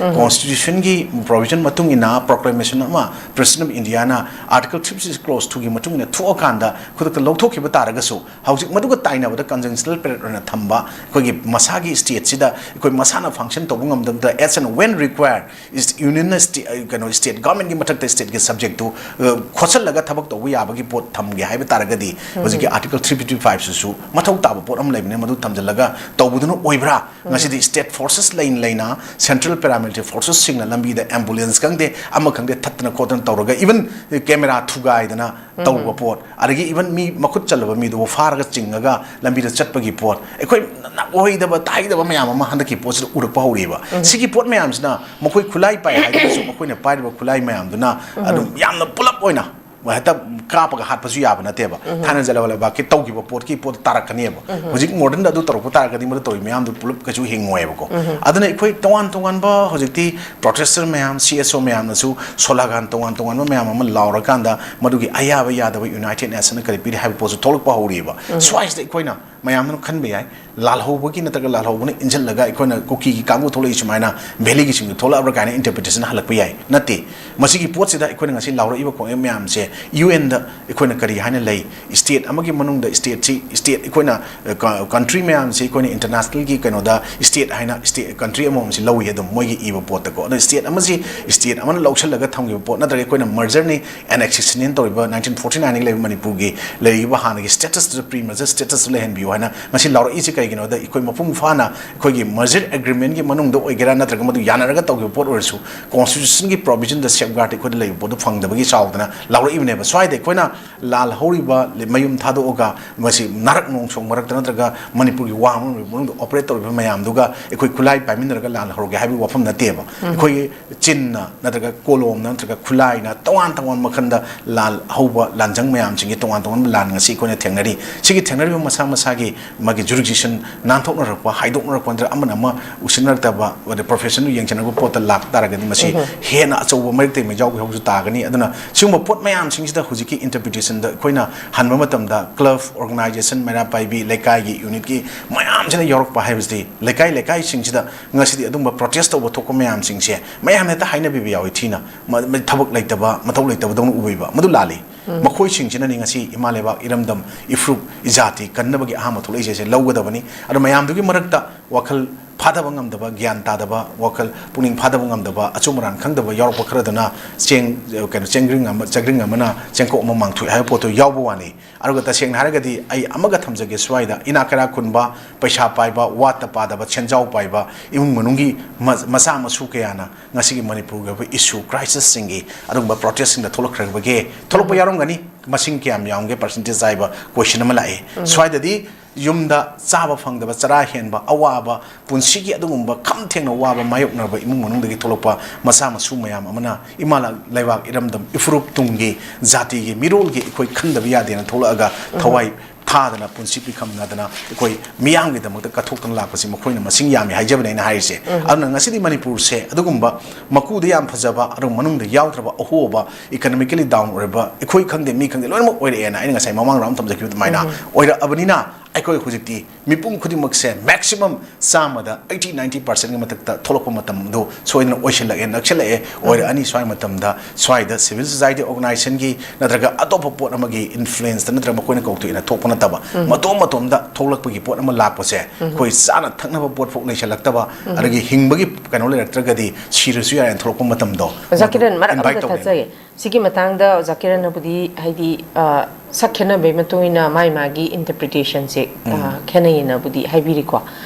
ꯀꯣꯟꯁꯇꯤꯇ꯭ꯌꯨꯁꯟꯒꯤ ꯄ꯭ꯔꯣꯚꯤꯖꯟ ꯃꯇꯨꯡ ꯏꯟꯅ ꯄ꯭ꯔꯣꯀ꯭ꯂꯦꯃꯦꯁꯟ ꯑꯃ president of Indian article three fifty six close ꯇꯨꯒꯤ ꯃꯇꯨꯡ ꯏꯟꯅ ꯊꯣꯛꯑꯀꯥꯟꯗ ꯈꯨꯗꯛꯇ ꯂꯧꯊꯣꯛꯈꯤꯕ ꯇꯥꯔꯒꯁꯨ, ꯍꯧꯖꯤꯛ ꯃꯗꯨꯒ ꯇꯥꯏꯅꯕꯗ ꯀꯟꯖꯪꯁꯅꯦꯜ ꯄꯦꯔꯦꯠ ꯑꯣꯏꯅ ꯊꯝꯕ ꯑꯩꯈꯣꯏꯒꯤ ꯃꯁꯥꯒꯤ ꯁ꯭ꯇꯦꯠꯁꯤꯗ ꯑꯩꯈꯣꯏ ꯃꯁꯥꯅ ꯐꯪꯁꯟ ꯇꯧꯕ ꯉꯝꯗꯕꯗ, as and when required, ꯏꯁ-, ꯌꯨꯅꯤꯌꯟꯅ ꯁ꯭ꯇꯦ-, ꯑ, ꯀꯩꯅꯣ, ꯁ꯭ꯇꯦꯠ ꯒꯚꯔꯟꯃꯦꯟꯠꯀꯤ ꯃꯊꯛꯇ ꯁ꯭ꯇꯦꯠꯀꯤ ꯁꯕꯖꯦꯛꯇꯨ, ꯑ, ꯈꯣꯠꯆꯜꯂꯒ ꯊꯕꯛ ꯇꯧꯕ ꯌꯥꯕꯒꯤ ꯄꯣꯠ ꯊꯝꯒꯦ ꯍꯥꯏꯕ ꯇꯥꯔꯒꯗꯤ, ꯍꯧꯖꯤꯛꯀꯤ ꯑꯥꯔꯇꯤꯀꯜ ꯊ꯭ꯔꯤ ꯐꯤꯐꯇꯤ ꯐꯥꯏꯚꯁꯤꯁꯨ ꯃꯊꯧ ꯇꯥꯕ ꯄꯣꯠ ꯑꯃ ꯂꯩꯕꯅꯤꯅ, ꯃꯗꯨ ꯊꯝꯖꯤꯜꯂꯒ ꯇꯧꯕꯗꯨꯅ ꯑꯣꯏꯕ꯭ꯔꯥ? ꯉꯁꯤꯗꯤ ꯁ꯭ꯇꯦꯠ ꯐꯣꯔꯁꯦꯁ ꯂꯩꯅ ꯂꯩꯅ, ꯁꯦꯟꯇ꯭ꯔꯦꯜ ꯄꯦꯔꯥꯃꯤꯂꯤꯇꯔꯤ ꯐꯣꯔꯁꯦꯁꯁꯤꯡꯅ ꯂꯝꯕꯤꯗ ꯑꯦꯝꯕꯨꯂꯦꯟꯁ ꯈꯪꯗꯦ, ꯑꯃ ꯈꯪꯗꯦ, ꯊꯠꯇꯅ ꯈꯣꯠꯇꯅ ꯇꯧꯔꯒ, ꯏꯚꯟ ꯀꯦꯃꯦꯔꯥ ꯊꯨꯒꯥꯏꯗꯅ ꯇꯧꯕ ꯄꯣꯠ, ꯑꯗꯒꯤ ꯏꯚꯟ ꯃꯤ ꯃꯈꯨꯠ ꯆꯜꯂꯕ ꯃꯤꯗꯨꯕꯨ ꯐꯥꯔꯒ ꯆꯤꯡꯉꯒ ꯂꯝꯕꯤꯗ ꯆꯠꯄꯒꯤ ꯄꯣꯠ, ꯑꯩꯈꯣꯏ ꯅꯥꯀꯣꯏꯗꯕ ꯇꯥꯏꯗꯕ ꯃꯌꯥꯝ ꯑꯃ ꯍꯟꯗꯛꯀꯤ ꯄꯣꯠꯁꯤꯗ ꯎꯔꯛꯄ ꯍꯧꯔꯤꯕ꯫ ꯁꯤꯒꯤ ꯄꯣꯠ ꯃꯌꯥꯝꯁꯤꯅ ꯃꯈꯣꯏ ꯈꯨꯠꯂꯥꯏ ꯄꯥꯏ ꯍꯥꯏꯗꯨꯅꯁꯨ ꯃꯈꯣꯏꯅ ꯄꯥꯏꯔꯤꯕ ꯈꯨꯠꯂꯥꯏ ꯃꯌꯥꯝꯗꯨꯅ ꯑꯗꯨꯝ ꯌꯥꯝꯅ ꯄꯨꯂꯞ ꯑꯣꯏꯅ ꯍꯦꯛꯇ ꯀꯥꯞꯄꯒ ꯍꯥꯠꯄꯁꯨ ꯌꯥꯕ ꯅꯠꯇꯦꯕ꯫ ꯊꯥꯏꯅ ꯖꯂꯤꯌꯥꯟꯋꯥꯂꯥ ꯕꯥꯒꯀꯤ ꯇꯧꯈꯤꯕ ꯄꯣꯠꯀꯤ ꯄꯣꯠꯇ ꯇꯥꯔꯛꯀꯅꯦꯕ꯫ ꯍꯧꯖꯤꯛ ꯃꯣꯗꯔꯟꯗ ꯑꯗꯨ ꯇꯧꯔꯛꯄ ꯇꯥꯔꯒꯗꯤ ꯃꯗꯨ ꯇꯧꯔꯤ ꯃꯌꯥꯝꯗꯨ ꯄꯨꯂꯞ ꯀꯩꯁꯨ ꯍꯤꯡꯉꯣꯏꯕꯀꯣ꯫ ꯑꯗꯨꯅ ꯑꯩꯈꯣꯏ ꯇꯣꯉꯥꯟ ꯇꯣꯉꯥꯟꯕ ꯍꯧꯖꯤꯛꯇꯤ ꯄ꯭ꯔꯣꯇꯦꯁꯇꯔ ꯃꯌꯥꯝ, ꯁꯤ ꯑꯦꯁ ꯑꯣ ꯃꯌꯥꯝꯅꯁꯨ ꯁꯣꯂꯥꯒꯥꯟ ꯇꯣꯉꯥꯟ ꯇꯣꯉꯥꯟꯕ ꯃꯌꯥꯝ ꯑꯃ ꯂꯥꯎꯔꯀꯥꯟꯗ ꯃꯗꯨꯒꯤ ꯑꯌꯥꯕ ꯌꯥꯗꯕ ꯌꯨꯅꯥꯏꯇꯦꯗ ꯅꯦꯁꯟꯅ ꯀꯔꯤ ꯄꯤꯔꯤ ꯍꯥꯏꯕ ꯄꯣꯠꯁꯨ ꯊꯣꯛꯂꯛꯄ ꯍꯧꯔꯤꯕ꯫ ꯁ꯭ꯋꯥꯏꯁꯤꯗ ꯑꯩꯈꯣꯏꯅ ꯃꯌꯥꯝꯗꯨꯅ ꯈꯟꯕ ꯌꯥꯏ, ꯂꯥꯜꯍꯧꯕꯒꯤ ꯅꯠꯇ꯭ꯔꯒ ꯂꯥꯜꯍꯧꯕꯅ ꯏꯟꯁꯤꯜꯂꯒ ꯑꯩꯈꯣꯏꯅ ꯀꯨꯀꯤꯒꯤ ꯀꯥꯡꯕꯨ ꯊꯣꯛꯂꯛꯏ ꯁꯨꯃꯥꯏꯅ ꯚꯦꯂꯤꯒꯤꯁꯤꯡꯗꯨ ꯊꯣꯛꯂꯛꯑꯕ꯭ꯔꯥ ꯀꯥꯏꯅ ꯏꯟꯇꯔꯄ꯭ꯔꯤꯇꯦꯁꯟ ꯍꯜꯂꯛꯄ ꯌꯥꯏ꯫ ꯅꯠꯇꯦ, ꯃꯁꯤꯒꯤ ꯄꯣꯠꯁꯤꯗ ꯑꯩꯈꯣꯏꯅ ꯉꯁꯤ ꯂꯥꯎꯔꯛꯏꯕ ꯈꯣꯡꯖꯪ ꯃꯌꯥꯝꯁꯦ ꯌꯨ ꯑꯦꯟꯗ ꯑꯩꯈꯣꯏꯅ ꯀꯔꯤ ꯍꯥꯏꯅ ꯂꯩ? ꯁ꯭ꯇꯦꯠ ꯑꯃꯒꯤ ꯃꯅꯨꯡꯗ ꯁ꯭ꯇꯦꯠꯁꯤ, ꯁ꯭ꯇꯦꯠ ꯑꯩꯈꯣꯏꯅ, ꯑ, ꯀ-, ꯀꯟꯇ꯭ꯔꯤ ꯃꯌꯥꯝꯁꯤ ꯑꯩꯈꯣꯏꯅ ꯏꯟꯇꯔꯅꯦꯁꯅꯦꯜꯒꯤ ꯀꯩꯅꯣꯗ ꯁ꯭ꯇꯦꯠ ꯍꯥꯏꯅ ꯁ꯭ꯇꯦꯠ, ꯀꯟꯇ꯭ꯔꯤ ꯑꯃꯃꯝꯁꯤ ꯂꯧꯏ ꯑꯗꯨꯝ ꯃꯣꯏꯒꯤ ꯏꯕ ꯄꯣꯠꯇꯀꯣ꯫ ꯑꯗꯣ ꯁ꯭ꯇꯦꯠ ꯑꯃꯁꯤ ꯁ꯭ꯇꯦꯠ ꯑꯃꯅ ꯂꯧꯁꯤꯜꯂꯒ ꯊꯝꯈꯤꯕ ꯄꯣꯠ ꯅꯠꯇ꯭ꯔꯒ ꯑꯩꯈꯣꯏꯅ ꯃꯔꯖꯔꯅꯤ ꯑꯦꯟ ꯑꯦꯛꯁꯤꯁꯟ ꯇꯧꯔꯤꯕ ꯅꯥꯏꯟꯇꯤꯟ ꯐꯣꯔꯇꯤ ꯅꯥꯏꯟꯗꯒꯤ ꯂꯩꯕ ꯃꯅꯤꯄꯨꯔꯒꯤ ꯂꯩꯔꯤꯕ ꯍꯥꯟꯅꯒꯤ ꯁ꯭ꯇꯦꯇꯁꯇꯨꯗ ꯄ꯭ꯔꯤ ꯃꯔꯖꯔ ꯁ꯭ꯇꯦꯇꯁꯇꯨ ꯂꯩꯍꯟꯕꯤꯌꯨ ꯍꯥꯏꯅ ꯉꯁꯤ ꯂꯥꯎꯔꯛꯏꯁꯦ ꯀꯩꯒꯤꯅꯣꯗ ꯑꯩꯈꯣꯏ ꯃꯄꯨꯡ ꯐꯥꯅ ꯑꯩꯈꯣꯏꯒꯤ ꯃꯔꯖꯔ ꯑꯦꯒ꯭ꯔꯤꯃꯦꯟꯒꯤ ꯃꯅꯨꯡꯗ ꯑꯣꯏꯒꯦꯔꯥ ꯅꯠꯇ꯭ꯔꯒ ꯃꯗꯨ ꯌꯥꯅꯔꯒ ꯇꯧꯈꯤꯕ ꯄꯣꯠ ꯑꯣꯏꯔꯁꯨ ꯀꯣꯟꯁꯇꯤꯇ꯭ꯌꯨꯁꯟꯒꯤ ꯄ꯭ꯔꯣꯚꯤꯖꯟꯗ ꯁꯦꯐꯒꯥꯔꯗ ꯑꯩꯈꯣꯏꯗ ꯂꯩꯕ ꯄꯣꯠꯇꯨ ꯐꯪꯗꯕꯒꯤ ꯆꯥꯎꯗꯅ ꯂꯥꯎꯔꯛꯏꯕꯅꯦꯕ꯫ ꯁ꯭ꯋꯥꯏꯗ ꯑꯩꯈꯣꯏꯅ ꯂꯥꯜ ꯍꯧꯔꯤꯕ ꯃꯌꯨꯝ ꯊꯥꯗꯣꯛꯑꯒ ꯃꯁꯤ ꯅꯥꯔꯛ ꯅꯣꯡꯁꯣꯡ ꯃꯔꯛꯇ ꯅꯠꯇ꯭ꯔꯒ ꯃꯅꯤꯄꯨꯔꯒꯤ ꯋꯥꯡꯃ ꯃꯅꯨꯡꯗ ꯑꯣꯄꯔꯦꯠ ꯇꯧꯔꯤꯕ ꯃꯌꯥꯝꯗꯨꯒ ꯑꯩꯈꯣꯏ ꯈꯨꯠꯂꯥꯏ ꯄꯥꯏꯃꯤꯟꯅꯔꯒ ꯂꯥꯜ ꯍꯧꯔꯒꯦ ꯍꯥꯏꯕꯒꯤ ꯋꯥꯐꯝ ꯅꯠꯇꯦꯕ꯫ ꯑꯩꯈꯣꯏꯒꯤ ꯆꯤꯟꯅ ꯅꯠꯇ꯭ꯔꯒ ꯀꯣꯂꯣꯝꯅ ꯅꯠꯇ꯭ꯔꯒ ꯈꯨꯠꯂꯥꯏꯅ ꯇꯣꯉꯥꯟ ꯇꯣꯉꯥꯟꯕ ꯃꯈꯜꯗ ꯂꯥꯜ ꯍꯧꯕ ꯂꯥꯟꯖꯪ ꯃꯌꯥꯝꯁꯤꯡꯒꯤ ꯇꯣꯉꯥꯟ ꯇꯣꯉꯥꯟꯕ ꯂꯥꯟ ꯉꯁꯤ ꯑꯩꯈꯣꯏꯅ ꯊꯦꯡꯅꯔꯤ꯫ ꯁꯤꯒꯤ ꯊꯦꯡꯅꯔꯤꯕ ꯃꯁꯥ ꯃꯁꯥꯒꯤ ꯃꯥꯒꯤ ꯖꯨꯔꯤꯁꯗꯤꯛꯁꯟ ꯅꯥꯟꯊꯣꯛꯅꯔꯛꯄ, ꯍꯥꯏꯗꯣꯛꯅꯔꯛꯄ ꯅꯠꯇ꯭ꯔꯒ ꯑꯃꯅ ꯑꯃ ꯎꯁꯤꯟꯅꯔꯛꯇꯕ, ꯑꯗꯩ ꯄ꯭ꯔꯣꯐꯦꯁꯟꯗꯨ ꯌꯦꯡꯁꯤꯟꯅꯔꯛꯄ ꯄꯣꯠꯇ ꯂꯥꯛ ꯇꯥꯔꯒꯗꯤ ꯃꯁꯤ ꯍꯦꯟꯅ ꯑꯆꯧꯕ ꯃꯩꯔꯩ ꯇꯩꯃꯩ ꯌꯥꯎꯕꯒꯤ ꯍꯧꯁꯨ ꯇꯥꯒꯅꯤ꯫ ꯑꯗꯨꯅ ꯁꯤꯒꯨꯝꯕ ꯄꯣꯠ ꯃꯌꯥꯝꯁꯤꯡꯁꯤꯗ ꯍꯧꯖꯤꯛꯀꯤ ꯏꯟꯇꯔꯄ꯭ꯔꯤꯇꯦꯁꯟꯗ ꯑꯩꯈꯣꯏꯅ ꯍꯟꯕ ꯃꯇꯝꯗ ꯀ꯭ꯂꯕ, ꯑꯣꯔꯒꯅꯥꯏꯖꯦꯁꯟ, ꯃꯩꯔꯥ ꯄꯥꯏꯕꯤ, ꯂꯩꯀꯥꯏꯒꯤ ꯌꯨꯅꯤꯠꯀꯤ ꯃꯌꯥꯝꯁꯤꯅ ꯌꯥꯎꯔꯛꯄ ꯍꯥꯏꯕꯁꯤꯗꯤ ꯂꯩꯀꯥꯏ ꯂꯩꯀꯥꯏꯁꯤꯡꯁꯤꯗ ꯉꯁꯤꯗꯤ ꯑꯗꯨꯝꯕ ꯄ꯭ꯔꯣꯇꯦꯁ ꯇꯧꯕ ꯊꯣꯛꯄ ꯃꯌꯥꯝꯁꯤꯡꯁꯦ ꯃꯌꯥꯝꯅ ꯍꯦꯛꯇ ꯍꯥꯏꯅꯕꯤꯕ ꯌꯥꯎꯏ ꯊꯤꯅ꯫ ꯃ-, ꯃ-, ꯊꯕꯛ ꯂꯩꯇꯕ, ꯃꯊꯧ ꯂꯩꯇꯕꯗꯧꯅ ꯎꯕꯤꯕ꯫ ꯃꯗꯨ ꯂꯥꯜꯂꯤ꯫ ꯃꯈꯣꯏꯁꯤꯡꯁꯤꯅꯅꯤ ꯉꯁꯤ ꯏꯃꯥ ꯂꯩꯕꯥꯛ, ꯏꯔꯝꯗꯝ, ꯏꯐ꯭ꯔꯨꯞ, ꯏꯖꯥꯇꯤ ꯀꯟꯅꯕꯒꯤ ꯑꯍꯥꯟꯕ ꯊꯣꯛꯂꯛꯏꯁꯦ, ꯁꯦ ꯂꯧꯒꯗꯕꯅꯤ꯫ ꯑꯗꯣ ꯃꯌꯥꯝꯗꯨꯒꯤ ꯃꯔꯛꯇ ꯋꯥꯈꯜ ꯐꯥꯗꯕ ꯉꯝꯗꯕ, ꯒ꯭ꯌꯥꯟ ꯇꯥꯗꯕ, ꯋꯥꯈꯜ ꯄꯨꯛꯅꯤꯡ ꯐꯥꯗꯕ ꯉꯝꯗꯕ, ꯑꯆꯨꯝ ꯑꯔꯥꯟ ꯈꯪꯗꯕ ꯌꯥꯎꯔꯛꯄ ꯈꯔꯗꯨꯅ ꯆꯦꯡ, ꯀꯩꯅꯣ, ꯆꯦꯡꯒ꯭ꯔꯤꯡ ꯑꯃ, ꯆꯒ꯭ꯔꯤꯡ ꯑꯃꯅ ꯆꯦꯡꯀꯣꯛ ꯑꯃ ꯃꯥꯡꯊꯣꯛꯏ ꯍꯥꯏꯕ ꯄꯣꯠꯇꯨ ꯌꯥꯎꯕ ꯋꯥꯅꯤ꯫ ꯑꯗꯨꯒ ꯇꯁꯦꯡꯅ ꯍꯥꯏꯔꯒꯗꯤ ꯑꯩ ꯑꯃꯒ ꯊꯝꯖꯒꯦ ꯁ꯭ꯋꯥꯏꯗ, ꯏꯅꯥꯛ ꯀꯩꯔꯥꯛ ꯈꯨꯟꯕ, ꯄꯩꯁꯥ ꯄꯥꯏꯕ, ꯋꯥꯠꯇ ꯄꯥꯗꯕ, ꯁꯦꯟꯖꯥꯎ ꯄꯥꯏꯕ ꯏꯃꯨꯡ ꯃꯅꯨꯡꯒꯤ ꯃ-, ꯃꯆꯥ ꯃꯁꯨ ꯀꯌꯥꯅ ꯉꯁꯤꯒꯤ ꯃꯅꯤꯄꯨꯔꯒꯤ ꯑꯣꯏꯕ ꯏꯁꯨ ꯀ꯭ꯔꯥꯏꯁꯤꯁꯁꯤꯡꯒꯤ ꯑꯗꯨꯒꯨꯝꯕ ꯄ꯭ꯔꯣꯇꯦꯁꯁꯤꯡꯗ ꯊꯣꯛꯂꯛꯈ꯭ꯔꯕꯒꯦ? ꯊꯣꯛꯂꯛꯄ ꯌꯥꯎꯔꯝꯒꯅꯤ꯫ ꯃꯁꯤꯡ ꯀꯌꯥꯝ ꯌꯥꯝꯒꯦ, ꯄꯥꯔꯁꯦꯟꯇꯦꯖ ꯍꯥꯏꯕ ꯀꯣꯏꯁꯟ ꯑꯃ ꯂꯥꯛꯑꯦ꯫ ꯁ꯭ꯋꯥꯏꯗꯗꯤ ꯌꯨꯝꯗ ꯆꯥꯕ ꯐꯪꯗꯕ, ꯆꯔꯥ ꯍꯦꯟꯕ, ꯑꯋꯥꯕ, ꯄꯨꯟꯁꯤꯒꯤ ꯑꯗꯨꯒꯨꯝꯕ ꯈꯝ ꯊꯦꯡꯅ ꯋꯥꯕ ꯃꯥꯌꯣꯛꯅꯔꯕ ꯏꯃꯨꯡ ꯃꯅꯨꯡꯗꯒꯤ ꯊꯣꯛꯂꯛꯄ ꯃꯆꯥ ꯃꯁꯨ ꯃꯌꯥꯝ ꯑꯃꯅ ꯏꯃꯥ ꯂꯩꯕꯥꯛ ꯏꯔꯝꯗꯝ ꯏꯐꯨꯔꯨꯞ ꯇꯨꯡꯒꯤ ꯖꯥꯇꯤꯒꯤ ꯃꯤꯔꯣꯜꯒꯤ ꯑꯩꯈꯣꯏ ꯈꯟꯗꯕ ꯌꯥꯗꯦꯅ ꯊꯣꯛꯂꯛꯑꯒ ꯎꯝ꯫ ꯊꯋꯥꯏ ꯊꯥꯗꯅ, ꯄꯨꯟꯁꯤ ꯄꯤꯈꯝꯅꯗꯅ ꯑꯩꯈꯣꯏ ꯃꯤꯌꯥꯝꯒꯤꯗꯃꯛꯇ ꯀꯠꯊꯣꯛꯇꯅ ꯂꯥꯛꯄꯁꯤ ꯃꯈꯣꯏꯅ ꯃꯁꯤꯡ ꯌꯥꯝꯃꯤ ꯍꯥꯏꯖꯕꯅꯦ ꯑꯩꯅ ꯍꯥꯏꯔꯤꯁꯦ꯫ ꯎꯝ꯫ ꯑꯗꯨꯅ ꯉꯁꯤꯗꯤ ꯃꯅꯤꯄꯨꯔꯁꯦ ꯑꯗꯨꯒꯨꯝꯕ ꯃꯀꯨꯗ ꯌꯥꯝ ꯐꯖꯕ, ꯑꯗꯨꯒ ꯃꯅꯨꯡꯗ ꯌꯥꯎꯗ꯭ꯔꯕ ꯑꯍꯣꯕ, economically down ꯑꯣꯏꯔꯕ, ꯑꯩꯈꯣꯏ ꯈꯪꯗꯦ, ꯃꯤ ꯈꯪꯗꯦ, ꯂꯣꯏꯅꯃꯛ ꯑꯣꯏꯔꯛꯑꯦꯅ ꯑꯩꯅ ꯉꯁꯥꯏ ꯃꯃꯥꯡ ꯔꯥꯎꯟ ꯊꯝꯖꯈꯤꯕ ꯑꯗꯨꯃꯥꯏꯅ ꯎꯝ꯫ ꯑꯣꯏꯔꯛꯑꯕꯅꯤꯅ, ꯑꯩꯈꯣꯏ ꯍꯧꯖꯤꯛꯇꯤ ꯃꯤꯄꯨꯝ ꯈꯨꯗꯤꯡꯃꯛꯁꯦ maximum ꯆꯥꯝꯃꯗ eighty ninety percent ꯒꯤ ꯃꯊꯛꯇ ꯊꯣꯛꯂꯛꯄ ꯃꯇꯝꯗꯣ ꯁꯣꯏꯗꯅ ꯑꯣꯏꯁꯤꯜꯂꯛꯑꯦ, ꯅꯛꯁꯤꯜꯂꯛꯑꯦ, ꯎꯝ꯫ ꯑꯣꯏꯔꯛꯑꯅꯤ꯫ ꯁ꯭ꯋꯥꯏ ꯃꯇꯝꯗ ꯁ꯭ꯋꯥꯏꯗ civil society organization ꯒꯤ ꯅꯠꯇ꯭ꯔꯒ ꯑꯇꯣꯞꯄ ꯄꯣꯠ ꯑꯃꯒꯤ influence ꯇ ꯅꯠꯇ꯭ꯔꯒ ꯃꯈꯣꯏꯅ ꯀꯧꯊꯣꯛꯑꯦꯅ ꯊꯣꯛꯄ ꯅꯠꯇꯕ, ꯎꯝ꯫ ꯃꯇꯣꯝ ꯃꯇꯣꯝꯗ ꯊꯣꯛꯂꯛꯄꯒꯤ ꯄꯣꯠ ꯑꯃ ꯂꯥꯛꯄꯁꯦ, ꯎꯝ꯫ ꯑꯩꯈꯣꯏ ꯆꯥꯅ ꯊꯛꯅꯕ ꯄꯣꯠꯐꯥꯎ ꯂꯩꯁꯜꯂꯛꯇꯕ, ꯎꯝ꯫ ꯑꯗꯒꯤ ꯍꯤꯡꯕꯒꯤ ꯀꯩꯅꯣ ꯂꯩꯔꯛꯇ꯭ꯔꯒꯗꯤ ꯁꯤꯔꯁꯨ ꯌꯥꯔꯦꯅ ꯊꯣꯛꯂꯛꯄ ꯃꯇꯝꯗꯣ, ꯎꯝ꯫ ꯑꯣꯖꯥ ꯃꯗꯨ ꯀꯤꯔꯟ, ꯃꯔꯛ invite ꯑꯃꯇ ꯇꯧꯒꯦ꯫ ꯊꯠꯆꯒꯦ꯫ ꯁꯤꯒꯤ ꯃꯇꯥꯡꯗ ꯑꯣꯖꯥ ꯀꯤꯔꯟꯅꯕꯨꯗꯤ, ꯍꯥꯏꯗꯤ, ꯑ, ꯁꯛ ꯈꯦꯠꯅꯕꯒꯤ ꯃꯇꯨꯡ ꯏꯟꯅ ꯃꯥꯏ ꯃꯥꯒꯤ interpretation ꯁꯦ, ꯑ, ꯎꯝ꯫ ꯈꯦꯠꯅꯩꯌꯦꯅꯕꯨꯗꯤ ꯍꯥꯏꯕꯤꯔꯤꯀꯣ꯫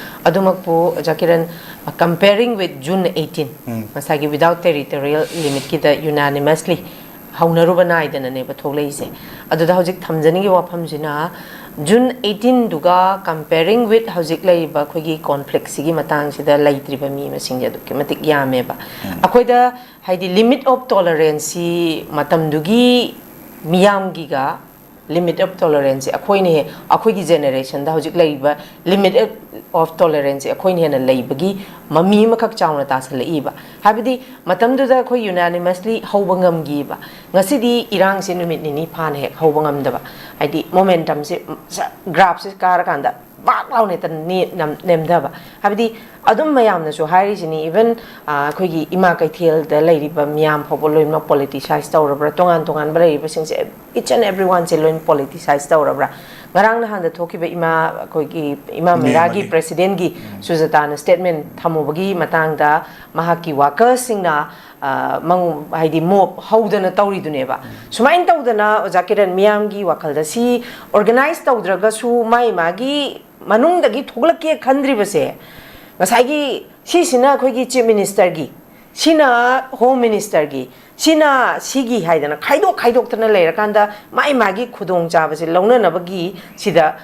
ꯑꯗꯨꯃꯛꯄꯨ ꯑꯣꯖꯥ ꯀꯤꯔꯟ, ꯑ, comparing with June eighteen, ꯎꯝ꯫ ꯉꯁꯥꯏꯒꯤ without territorial limit ꯀꯤꯗ unanimously ꯍꯧꯅꯔꯨꯕ ꯅꯥꯏꯗꯅꯅꯦꯕ ꯊꯣꯛꯂꯛꯏꯁꯦ꯫ ꯑꯗꯨꯗ ꯍꯧꯖꯤꯛ ꯊꯝꯖꯅꯤꯡꯉꯤꯕ ꯋꯥꯐꯝꯁꯤꯅ, June eighteen ꯗꯨꯒ comparing with ꯍꯧꯖꯤꯛ ꯂꯩꯔꯤꯕ ꯑꯩꯈꯣꯏꯒꯤ conflict ꯁꯤꯒꯤ ꯃꯇꯥꯡꯁꯤꯗ ꯂꯩꯇ꯭ꯔꯤꯕ ꯃꯤ ꯃꯁꯤꯡꯁꯦ ꯑꯗꯨꯛꯀꯤ ꯃꯇꯤꯛ ꯌꯥꯝꯃꯦꯕ꯫ ꯎꯝ꯫ ꯑꯩꯈꯣꯏꯗ ꯍꯥꯏꯗꯤ limit of tolerance ꯁꯤ ꯃꯇꯝꯗꯨꯒꯤ ꯃꯤꯌꯥꯝꯒꯤꯒ limit of tolerance ꯁꯦ ꯑꯩꯈꯣꯏꯅ ꯍꯦ-, ꯑꯩꯈꯣꯏꯒꯤ generation ꯗ ꯍꯧꯖꯤꯛ ꯂꯩꯔꯤꯕ limit of tolerance ꯁꯦ ꯑꯩꯈꯣꯏꯅ ꯍꯦꯟꯅ ꯂꯩꯕꯒꯤ ꯃꯃꯤ ꯑꯃꯈꯛ ꯆꯥꯎꯅ ꯇꯥꯁꯜꯂꯛꯏꯕ꯫ ꯍꯥꯏꯕꯗꯤ ꯃꯇꯝꯗꯨꯗ ꯑꯩꯈꯣꯏ unanimously ꯍꯧꯕ ꯉꯝꯈꯤꯕ꯫ ꯉꯁꯤꯗꯤ ꯏꯔꯥꯡꯁꯦ ꯅꯨꯃꯤꯠ ꯅꯤꯅꯤ ꯐꯥꯅ ꯍꯦꯛ ꯍꯧꯕ ꯉꯝꯗꯕ꯫ ꯍꯥꯏꯗꯤ momentum ꯁꯦ, ꯁ-, graph ꯁꯦ ꯀꯥꯔꯀꯥꯟꯗ ꯕꯥꯛ ꯂꯥꯎꯅ ꯍꯦꯛꯇ ꯅꯦ-, ꯅꯝ-, ꯅꯦꯝꯊꯕ꯫ ꯍꯥꯏꯕꯗꯤ ꯑꯗꯨꯝ ꯃꯌꯥꯝꯅꯁꯨ ꯍꯥꯏꯔꯤꯁꯤꯅꯤ, even, ꯑ, ꯑꯩꯈꯣꯏꯒꯤ ꯏꯃꯥ ꯀꯩꯊꯦꯜꯗ ꯂꯩꯔꯤꯕ ꯃꯤꯌꯥꯝ ꯐꯥꯎꯕ ꯂꯣꯏꯅꯃꯛ politicize ꯇꯧꯔꯕ꯭ꯔꯥ, ꯇꯣꯉꯥꯟ ꯇꯣꯉꯥꯟꯕ ꯂꯩꯔꯤꯕꯁꯤꯡꯁꯦ each and everyone ꯁꯦ ꯂꯣꯏꯅ politicize ꯇꯧꯔꯕ꯭ꯔꯥ? ꯉꯔꯥꯡ ꯅꯍꯥꯟꯗ ꯊꯣꯛꯈꯤꯕ ꯏꯃꯥ, ꯑꯩꯈꯣꯏꯒꯤ ꯏꯃꯥ ꯃꯦ ꯃꯦꯔꯥꯒꯤ ꯑꯃꯒꯤ꯫ President ꯀꯤ ꯎꯝ꯫ ꯁꯨꯖꯥꯇꯥꯅ statement ꯊꯝꯃꯨꯕꯒꯤ ꯃꯇꯥꯡꯗ ꯃꯍꯥꯛꯀꯤ workers ꯁꯤꯡꯅ, ꯑ, ꯃꯉꯣ-, ꯍꯥꯏꯗꯤ mob ꯍꯧꯗꯅ ꯇꯧꯔꯤꯗꯨꯅꯦꯕ꯫ ꯎꯝ꯫ ꯁꯨꯃꯥꯏꯅ ꯇꯧꯗꯅ ꯑꯣꯖꯥ ꯀꯤꯔꯟ, ꯃꯤꯌꯥꯝꯒꯤ ꯋꯥꯈꯜꯗ ꯁꯤ organize ꯇꯧꯗ꯭ꯔꯒꯁꯨ ꯃꯥꯏ ꯃꯥꯒꯤ ꯃꯅꯨꯡꯗꯒꯤ ꯊꯣꯛꯂꯛꯀꯦ ꯈꯟꯗ꯭ꯔꯤꯕꯁꯦ, ꯉꯁꯥꯏꯒꯤ ꯁꯤꯁꯤꯅ ꯑꯩꯈꯣꯏꯒꯤ Chief Minister ꯒꯤ, ꯁꯤꯅ Home Minister ꯒꯤ, ꯁꯤꯅ ꯁꯤꯒꯤ ꯍꯥꯏꯗꯅ ꯈꯥꯏꯗꯣꯛ ꯈꯥꯏꯗꯣꯛꯇꯅ ꯂꯩꯔꯀꯥꯟꯗ ꯃꯥꯏ ꯃꯥꯒꯤ ꯈꯨꯗꯣꯡꯆꯥꯕꯁꯦ ꯂꯧꯅꯅꯕꯒꯤ ꯁꯤꯗ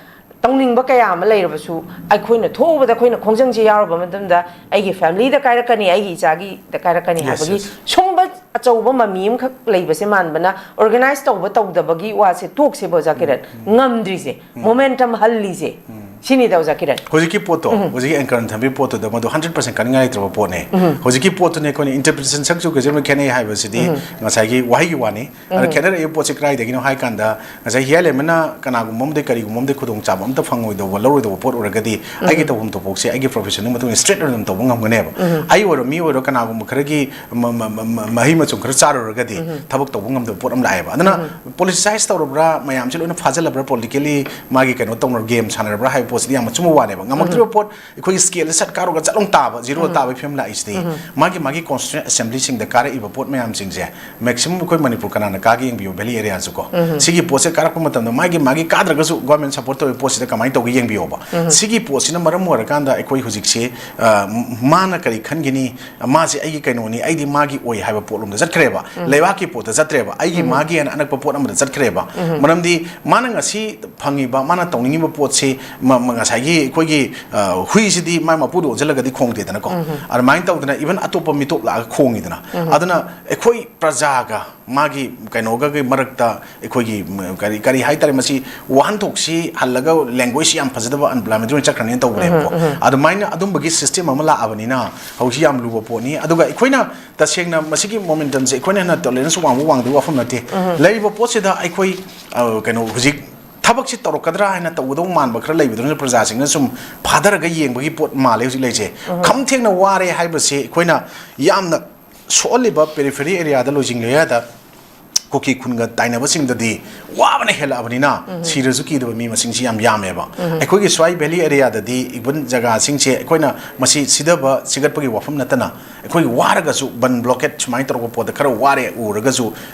ꯇꯧꯅꯤꯡꯕ ꯀꯌꯥ ꯑꯃ ꯂꯩꯔꯕꯁꯨ, ꯑꯩꯈꯣꯏꯅ ꯊꯣꯛꯎꯕꯗ ꯑꯩꯈꯣꯏꯅ ꯈꯣꯡꯖꯪꯁꯦ ꯌꯥꯎꯔꯕ ꯃꯇꯝꯗ ꯑꯩꯒꯤ ꯐꯦꯃꯤꯂꯤꯗ ꯀꯥꯏꯔꯛꯀꯅꯤ, ꯑꯩꯒꯤ ꯏꯆꯥꯒꯤꯗ ꯀꯥꯏꯔꯛꯀꯅꯤ ꯍꯥꯏꯕꯒꯤ ꯁꯨꯝꯕ ꯑꯆꯧꯕ ꯃꯃꯤ ꯑꯃꯈꯛ ꯂꯩꯕꯁꯦ ꯃꯥꯟꯕꯅ ꯑꯣꯔꯒꯅꯥꯏꯁ ꯇꯧꯕ ꯇꯧꯗꯕꯒꯤ ꯋꯥꯁꯦ ꯇꯣꯛꯁꯦꯕ, ꯑꯣꯖꯥ ꯀꯤꯔꯟ꯫ ꯉꯝꯗ꯭ꯔꯤꯁꯦ, ꯃꯣꯃꯦꯟꯇꯝ ꯍꯜꯂꯤꯁꯦ, ꯁꯤꯅꯤꯗ, ꯑꯣꯖꯥ ꯀꯤꯔꯟ꯫ ꯍꯧꯖꯤꯛꯀꯤ ꯄꯣꯠꯇꯣ, ꯍꯧꯖꯤꯛꯀꯤ ꯑꯦꯡꯀꯔꯅ ꯊꯝꯕꯤꯕ ꯄꯣꯠꯇꯨꯗ, ꯃꯗꯨ ꯍꯟꯗ꯭ꯔꯦꯠ ꯄꯥꯔꯁꯦꯟ ꯀꯥꯅꯤꯡꯉꯥꯏ ꯂꯩꯇ꯭ꯔꯕ ꯄꯣꯠꯅꯦ꯫ ꯍꯧꯖꯤꯛꯀꯤ ꯄꯣꯠꯇꯨꯅꯦ ꯑꯩꯈꯣꯏꯅ ꯏꯟꯇꯔꯄ꯭ꯔꯤꯇꯦꯁꯟ ꯁꯛꯁꯨ ꯀꯩꯁꯨ ꯈꯦꯠꯅꯩ ꯍꯥꯏꯕꯁꯤꯗꯤ ꯉꯁꯥꯏꯒꯤ ꯋꯥꯍꯩꯒꯤ ꯋꯥꯅꯤ꯫ ꯑꯗ ꯈꯦꯠꯅꯔꯛꯏꯕ ꯄꯣꯠꯁꯦ ꯀꯗꯥꯏꯗꯒꯤꯅꯣ ꯍꯥꯏ ꯀꯥꯟꯗ, ꯉꯁꯥꯏ ꯍꯤꯌꯥꯔ ꯂꯦꯝꯕꯅ ꯀꯅꯥꯒꯨꯝꯕ ꯑꯃꯗꯤ ꯀꯔꯤꯒꯨꯝꯕ ꯑꯃꯗꯤ ꯈꯨꯗꯣꯡꯆꯥꯕ ꯑꯝꯇ ꯐꯪꯉꯣꯏꯗꯧꯕ, ꯂꯧꯔꯣꯏꯗꯧꯕ ꯄꯣꯠ ꯑꯣꯏꯔꯒꯗꯤ, ꯑꯩꯒꯤ ꯇꯧꯐꯝ ꯊꯣꯛꯄꯁꯦ ꯑꯩꯒꯤ ꯄ꯭ꯔꯣꯐꯦꯁꯟꯒꯤ ꯃꯇꯨꯡ ꯏꯟꯅ ꯁ꯭ꯇ꯭ꯔꯦꯠ ꯑꯣꯏꯅ ꯑꯗꯨꯝ ꯇꯧꯕ ꯉꯝꯒꯅꯦꯕ꯫ ꯑꯩ ꯑꯣꯏꯔꯣ, ꯃꯤ ꯑꯣꯏꯔꯣ, ꯀꯅꯥꯒꯨꯝꯕ ꯈꯔꯒꯤ ꯃ- ꯃ- ꯃ- ꯃ- ꯃꯍꯩ ꯃꯆꯨꯝ ꯈꯔ ꯆꯥꯔꯨꯔꯒꯗꯤ ꯊꯕꯛ ꯇꯧꯕ ꯉꯝꯗꯕ ꯄꯣꯠ ꯑꯃ ꯂꯥꯛꯑꯦꯕ꯫ ꯑꯗꯨꯅ ꯄꯣꯂꯤꯇꯤꯁꯥꯏꯁ ꯇꯧꯔꯕ꯭ꯔꯥ, ꯃꯌꯥꯝꯁꯦ ꯂꯣꯏꯅ ꯐꯥꯖꯤꯜꯂꯕ꯭ꯔꯥ, ꯄꯣꯂꯤꯇꯤꯀꯦꯜꯂꯤ ꯃꯥꯒꯤ ꯀꯩꯅꯣ ꯇꯧꯅ ꯒꯦꯝ ꯁꯥꯟꯅꯔꯕ꯭ꯔꯥ ꯍꯥꯏꯕ ꯄꯣꯠꯁꯤꯗꯤ ꯌꯥꯝ ꯑꯆꯨꯝꯕ ꯋꯥꯅꯦꯕ꯫ ꯉꯝꯃꯛꯇ꯭ꯔꯤꯕ ꯄꯣꯠ, ꯑꯩꯈꯣꯏꯒꯤ ꯁ꯭ꯀꯦꯜꯁꯦ ꯁꯠ ꯀꯥꯔꯨꯔꯒ ꯆꯠꯂꯣꯡ ꯇꯥꯕ, ꯖꯤꯔꯣ ꯇꯥꯕꯒꯤ ꯐꯤꯕꯝ ꯂꯥꯛꯏꯁꯤꯗꯤ ꯃꯥꯒꯤ ꯃꯥꯒꯤ ꯀꯣꯟꯁꯇꯤꯇ꯭ꯌꯨꯁꯟ ꯑꯦꯁꯦꯝꯕ꯭ꯂꯤꯁꯤꯡꯗ ꯀꯥꯔꯛꯏꯕ ꯄꯣꯠ ꯃꯌꯥꯝꯁꯤꯡꯁꯦ, ꯃꯦꯛꯁꯤꯃꯝ ꯑꯩꯈꯣꯏ ꯃꯅꯤꯄꯨꯔ ꯀꯅꯥꯅ ꯀꯥꯒꯦ ꯌꯦꯡꯕꯤꯌꯨ, ꯚꯦꯂꯤ ꯑꯦꯔꯤꯌꯥꯁꯨ ꯀꯣ꯫ ꯁꯤꯒꯤ ꯄꯣꯠꯁꯦ ꯀꯥꯔꯛꯄ ꯃꯇꯝꯗ ꯃꯥꯒꯤ ꯃꯥꯒꯤ ꯀꯥꯗ꯭ꯔꯒꯁꯨ ꯒꯣꯔꯃꯦꯟ ꯁꯞꯄꯣꯔꯠ ꯇꯧꯔꯤꯕ ꯄꯣꯠꯁꯤꯗ ꯀꯃꯥꯏꯅ ꯇꯧꯒꯦ ꯌꯦꯡꯕꯤꯌꯣꯕ꯫ ꯁꯤꯒꯤ ꯄꯣꯠꯁꯤꯅ ꯃꯔꯝ ꯑꯣꯏꯔꯀꯥꯟꯗ ꯑꯩꯈꯣꯏ ꯍꯧꯖꯤꯛꯁꯦ, ꯑ, ꯃꯥꯅ ꯀꯔꯤ ꯈꯟꯒꯅꯤ, ꯃꯥꯁꯦ ꯑꯩꯒꯤ ꯀꯩꯅꯣꯅꯤ, ꯑꯩꯗꯤ ꯃꯥꯒꯤ ꯑꯣꯏ ꯍꯥꯏꯕ ꯄꯣꯠꯂꯣꯝꯗ ꯆꯠꯈ꯭ꯔꯦꯕ꯫ ꯂꯩꯕꯥꯛꯀꯤ ꯄꯣꯠꯇ ꯆꯠꯇ꯭ꯔꯦꯕ, ꯑꯩꯒꯤ ꯃꯥꯒꯤ ꯍꯥꯏꯅ ꯑꯅꯛꯄ ꯄꯣꯠ ꯑꯃꯗ ꯆꯠꯈ꯭ꯔꯦꯕ꯫ ꯃꯔꯝꯗꯤ ꯃꯥꯅ ꯉꯁꯤ ꯐꯪꯉꯤꯕ, ꯃꯥꯅ ꯇꯧꯅꯤꯡꯉꯤꯕ ꯄꯣꯠꯁꯤ ꯃ- ꯃ- ꯉꯁꯥꯏꯒꯤ ꯑꯩꯈꯣꯏꯒꯤ, ꯑ, ꯍꯨꯏꯁꯤꯗꯤ ꯃꯥꯏ ꯃꯄꯨꯗꯣ ꯑꯣꯟꯁꯤꯜꯂꯒꯗꯤ ꯈꯣꯡꯗꯦꯗꯅꯀꯣ꯫ ꯑꯗꯨꯃꯥꯏꯅ ꯇꯧꯗꯅ ꯏꯚꯟ ꯑꯇꯣꯞꯄ ꯃꯤꯇꯣꯞ ꯂꯥꯛꯑꯒ ꯈꯣꯡꯉꯤꯗꯅ꯫ ꯑꯗꯨꯅ ꯑꯩꯈꯣꯏ ꯄ꯭ꯔꯖꯥꯒ ꯃꯥꯒꯤ ꯀꯩꯅꯣꯒꯒꯤ ꯃꯔꯛꯇ ꯑꯩꯈꯣꯏꯒꯤ, ꯎꯝ, ꯀꯔꯤ ꯀꯔꯤ ꯍꯥꯏꯇꯥꯔꯦ, ꯃꯁꯤ ꯋꯥꯍꯟꯊꯣꯛꯁꯤ ꯍꯜꯂꯒ ꯂꯦꯡꯒ꯭ꯋꯦꯖꯁꯤ ꯌꯥꯝ ꯐꯖꯗꯕ ꯑꯟꯄ꯭ꯂꯣꯏꯃꯦꯟꯇ ꯑꯣꯏꯅ ꯆꯠꯈ꯭ꯔꯅꯤꯅ ꯇꯧꯕꯅꯦꯕꯀꯣ꯫ ꯑꯗꯨꯃꯥꯏꯅ ꯑꯗꯨꯝꯕꯒꯤ ꯁꯤꯁꯇꯦꯝ ꯑꯃ ꯂꯥꯛꯑꯕꯅꯤꯅ ꯍꯧꯖꯤꯛ ꯌꯥꯝ ꯂꯨꯕ ꯄꯣꯠꯅꯤ꯫ ꯑꯗꯨꯒ ꯑꯩꯈꯣꯏꯅ ꯇꯁꯦꯡꯅ ꯃꯁꯤꯒꯤ ꯃꯣꯃꯦꯟꯇꯝꯁꯦ ꯑꯩꯈꯣꯏꯅ ꯍꯦꯟꯅ ꯇꯣꯂꯔꯦꯟꯁ ꯋꯥꯡꯕ ꯋꯥꯡꯗꯕ ꯋꯥꯐꯝ ꯅꯠꯇꯦ꯫ ꯂꯩꯔꯤꯕ ꯄꯣꯠꯁꯤꯗ ꯑꯩꯈꯣꯏ, ꯑ, ꯀꯩꯅꯣ, ꯍꯧꯖꯤꯛ ꯊꯕꯛꯁꯤ ꯇꯧꯔꯛꯀꯗ꯭ꯔꯥ ꯍꯥꯏꯅ ꯇꯧꯒꯗꯧꯕ ꯃꯥꯟꯕ ꯈꯔ ꯂꯩꯕꯗꯨꯅ ꯄ꯭ꯔꯖꯥꯁꯤꯡꯅ ꯁꯨꯝ ꯐꯥꯊꯔꯒ ꯌꯦꯡꯕꯒꯤ ꯄꯣꯠ ꯃꯥꯜꯂꯦ ꯍꯧꯖꯤꯛ ꯂꯩꯔꯤꯁꯦ꯫ ꯈꯝ ꯊꯦꯡꯅ ꯋꯥꯔꯦ ꯍꯥꯏꯕꯁꯦ ꯑꯩꯈꯣꯏꯅ ꯌꯥꯝꯅ ꯁꯣꯛꯍꯜꯂꯤꯕ ꯄꯦꯔꯤꯐꯦꯔꯤ ꯑꯦꯔꯤꯌꯥꯗ ꯂꯣꯏꯁꯤꯡ ꯂꯣꯌꯥꯗ ꯀꯨꯀꯤ ꯈꯨꯟꯒ ꯇꯥꯏꯅꯕꯁꯤꯡꯗꯗꯤ ꯋꯥꯕꯅ ꯍꯦꯜꯂꯛꯑꯕꯅꯤꯅ ꯁꯤꯔꯁꯨ ꯀꯤꯗꯕ ꯃꯤ ꯃꯁꯤꯡꯁꯤ ꯌꯥꯝ ꯌꯥꯝꯃꯦꯕ꯫ ꯑꯩꯈꯣꯏꯒꯤ ꯁ꯭ꯋꯥꯏ ꯚꯦꯂꯤ ꯑꯦꯔꯤꯌꯥꯗꯗꯤ ꯏꯚꯟ ꯖꯒꯥꯁꯤꯡꯁꯦ ꯑꯩꯈꯣꯏꯅ ꯃꯁꯤ ꯁꯤꯊꯕ ꯁꯤꯒꯠꯄꯒꯤ ꯋꯥꯐꯝ ꯅꯠꯇꯅ ꯑꯩꯈꯣꯏ ꯋꯥꯔꯒꯁꯨ ꯕꯟ ꯕ꯭ꯂꯣꯀꯦꯠ ꯁꯨꯃꯥꯏꯅ ꯇꯧꯔꯛꯄ ꯄꯣꯠꯇ ꯈꯔ ꯋꯥꯔꯦ ꯎꯔꯒꯁꯨ,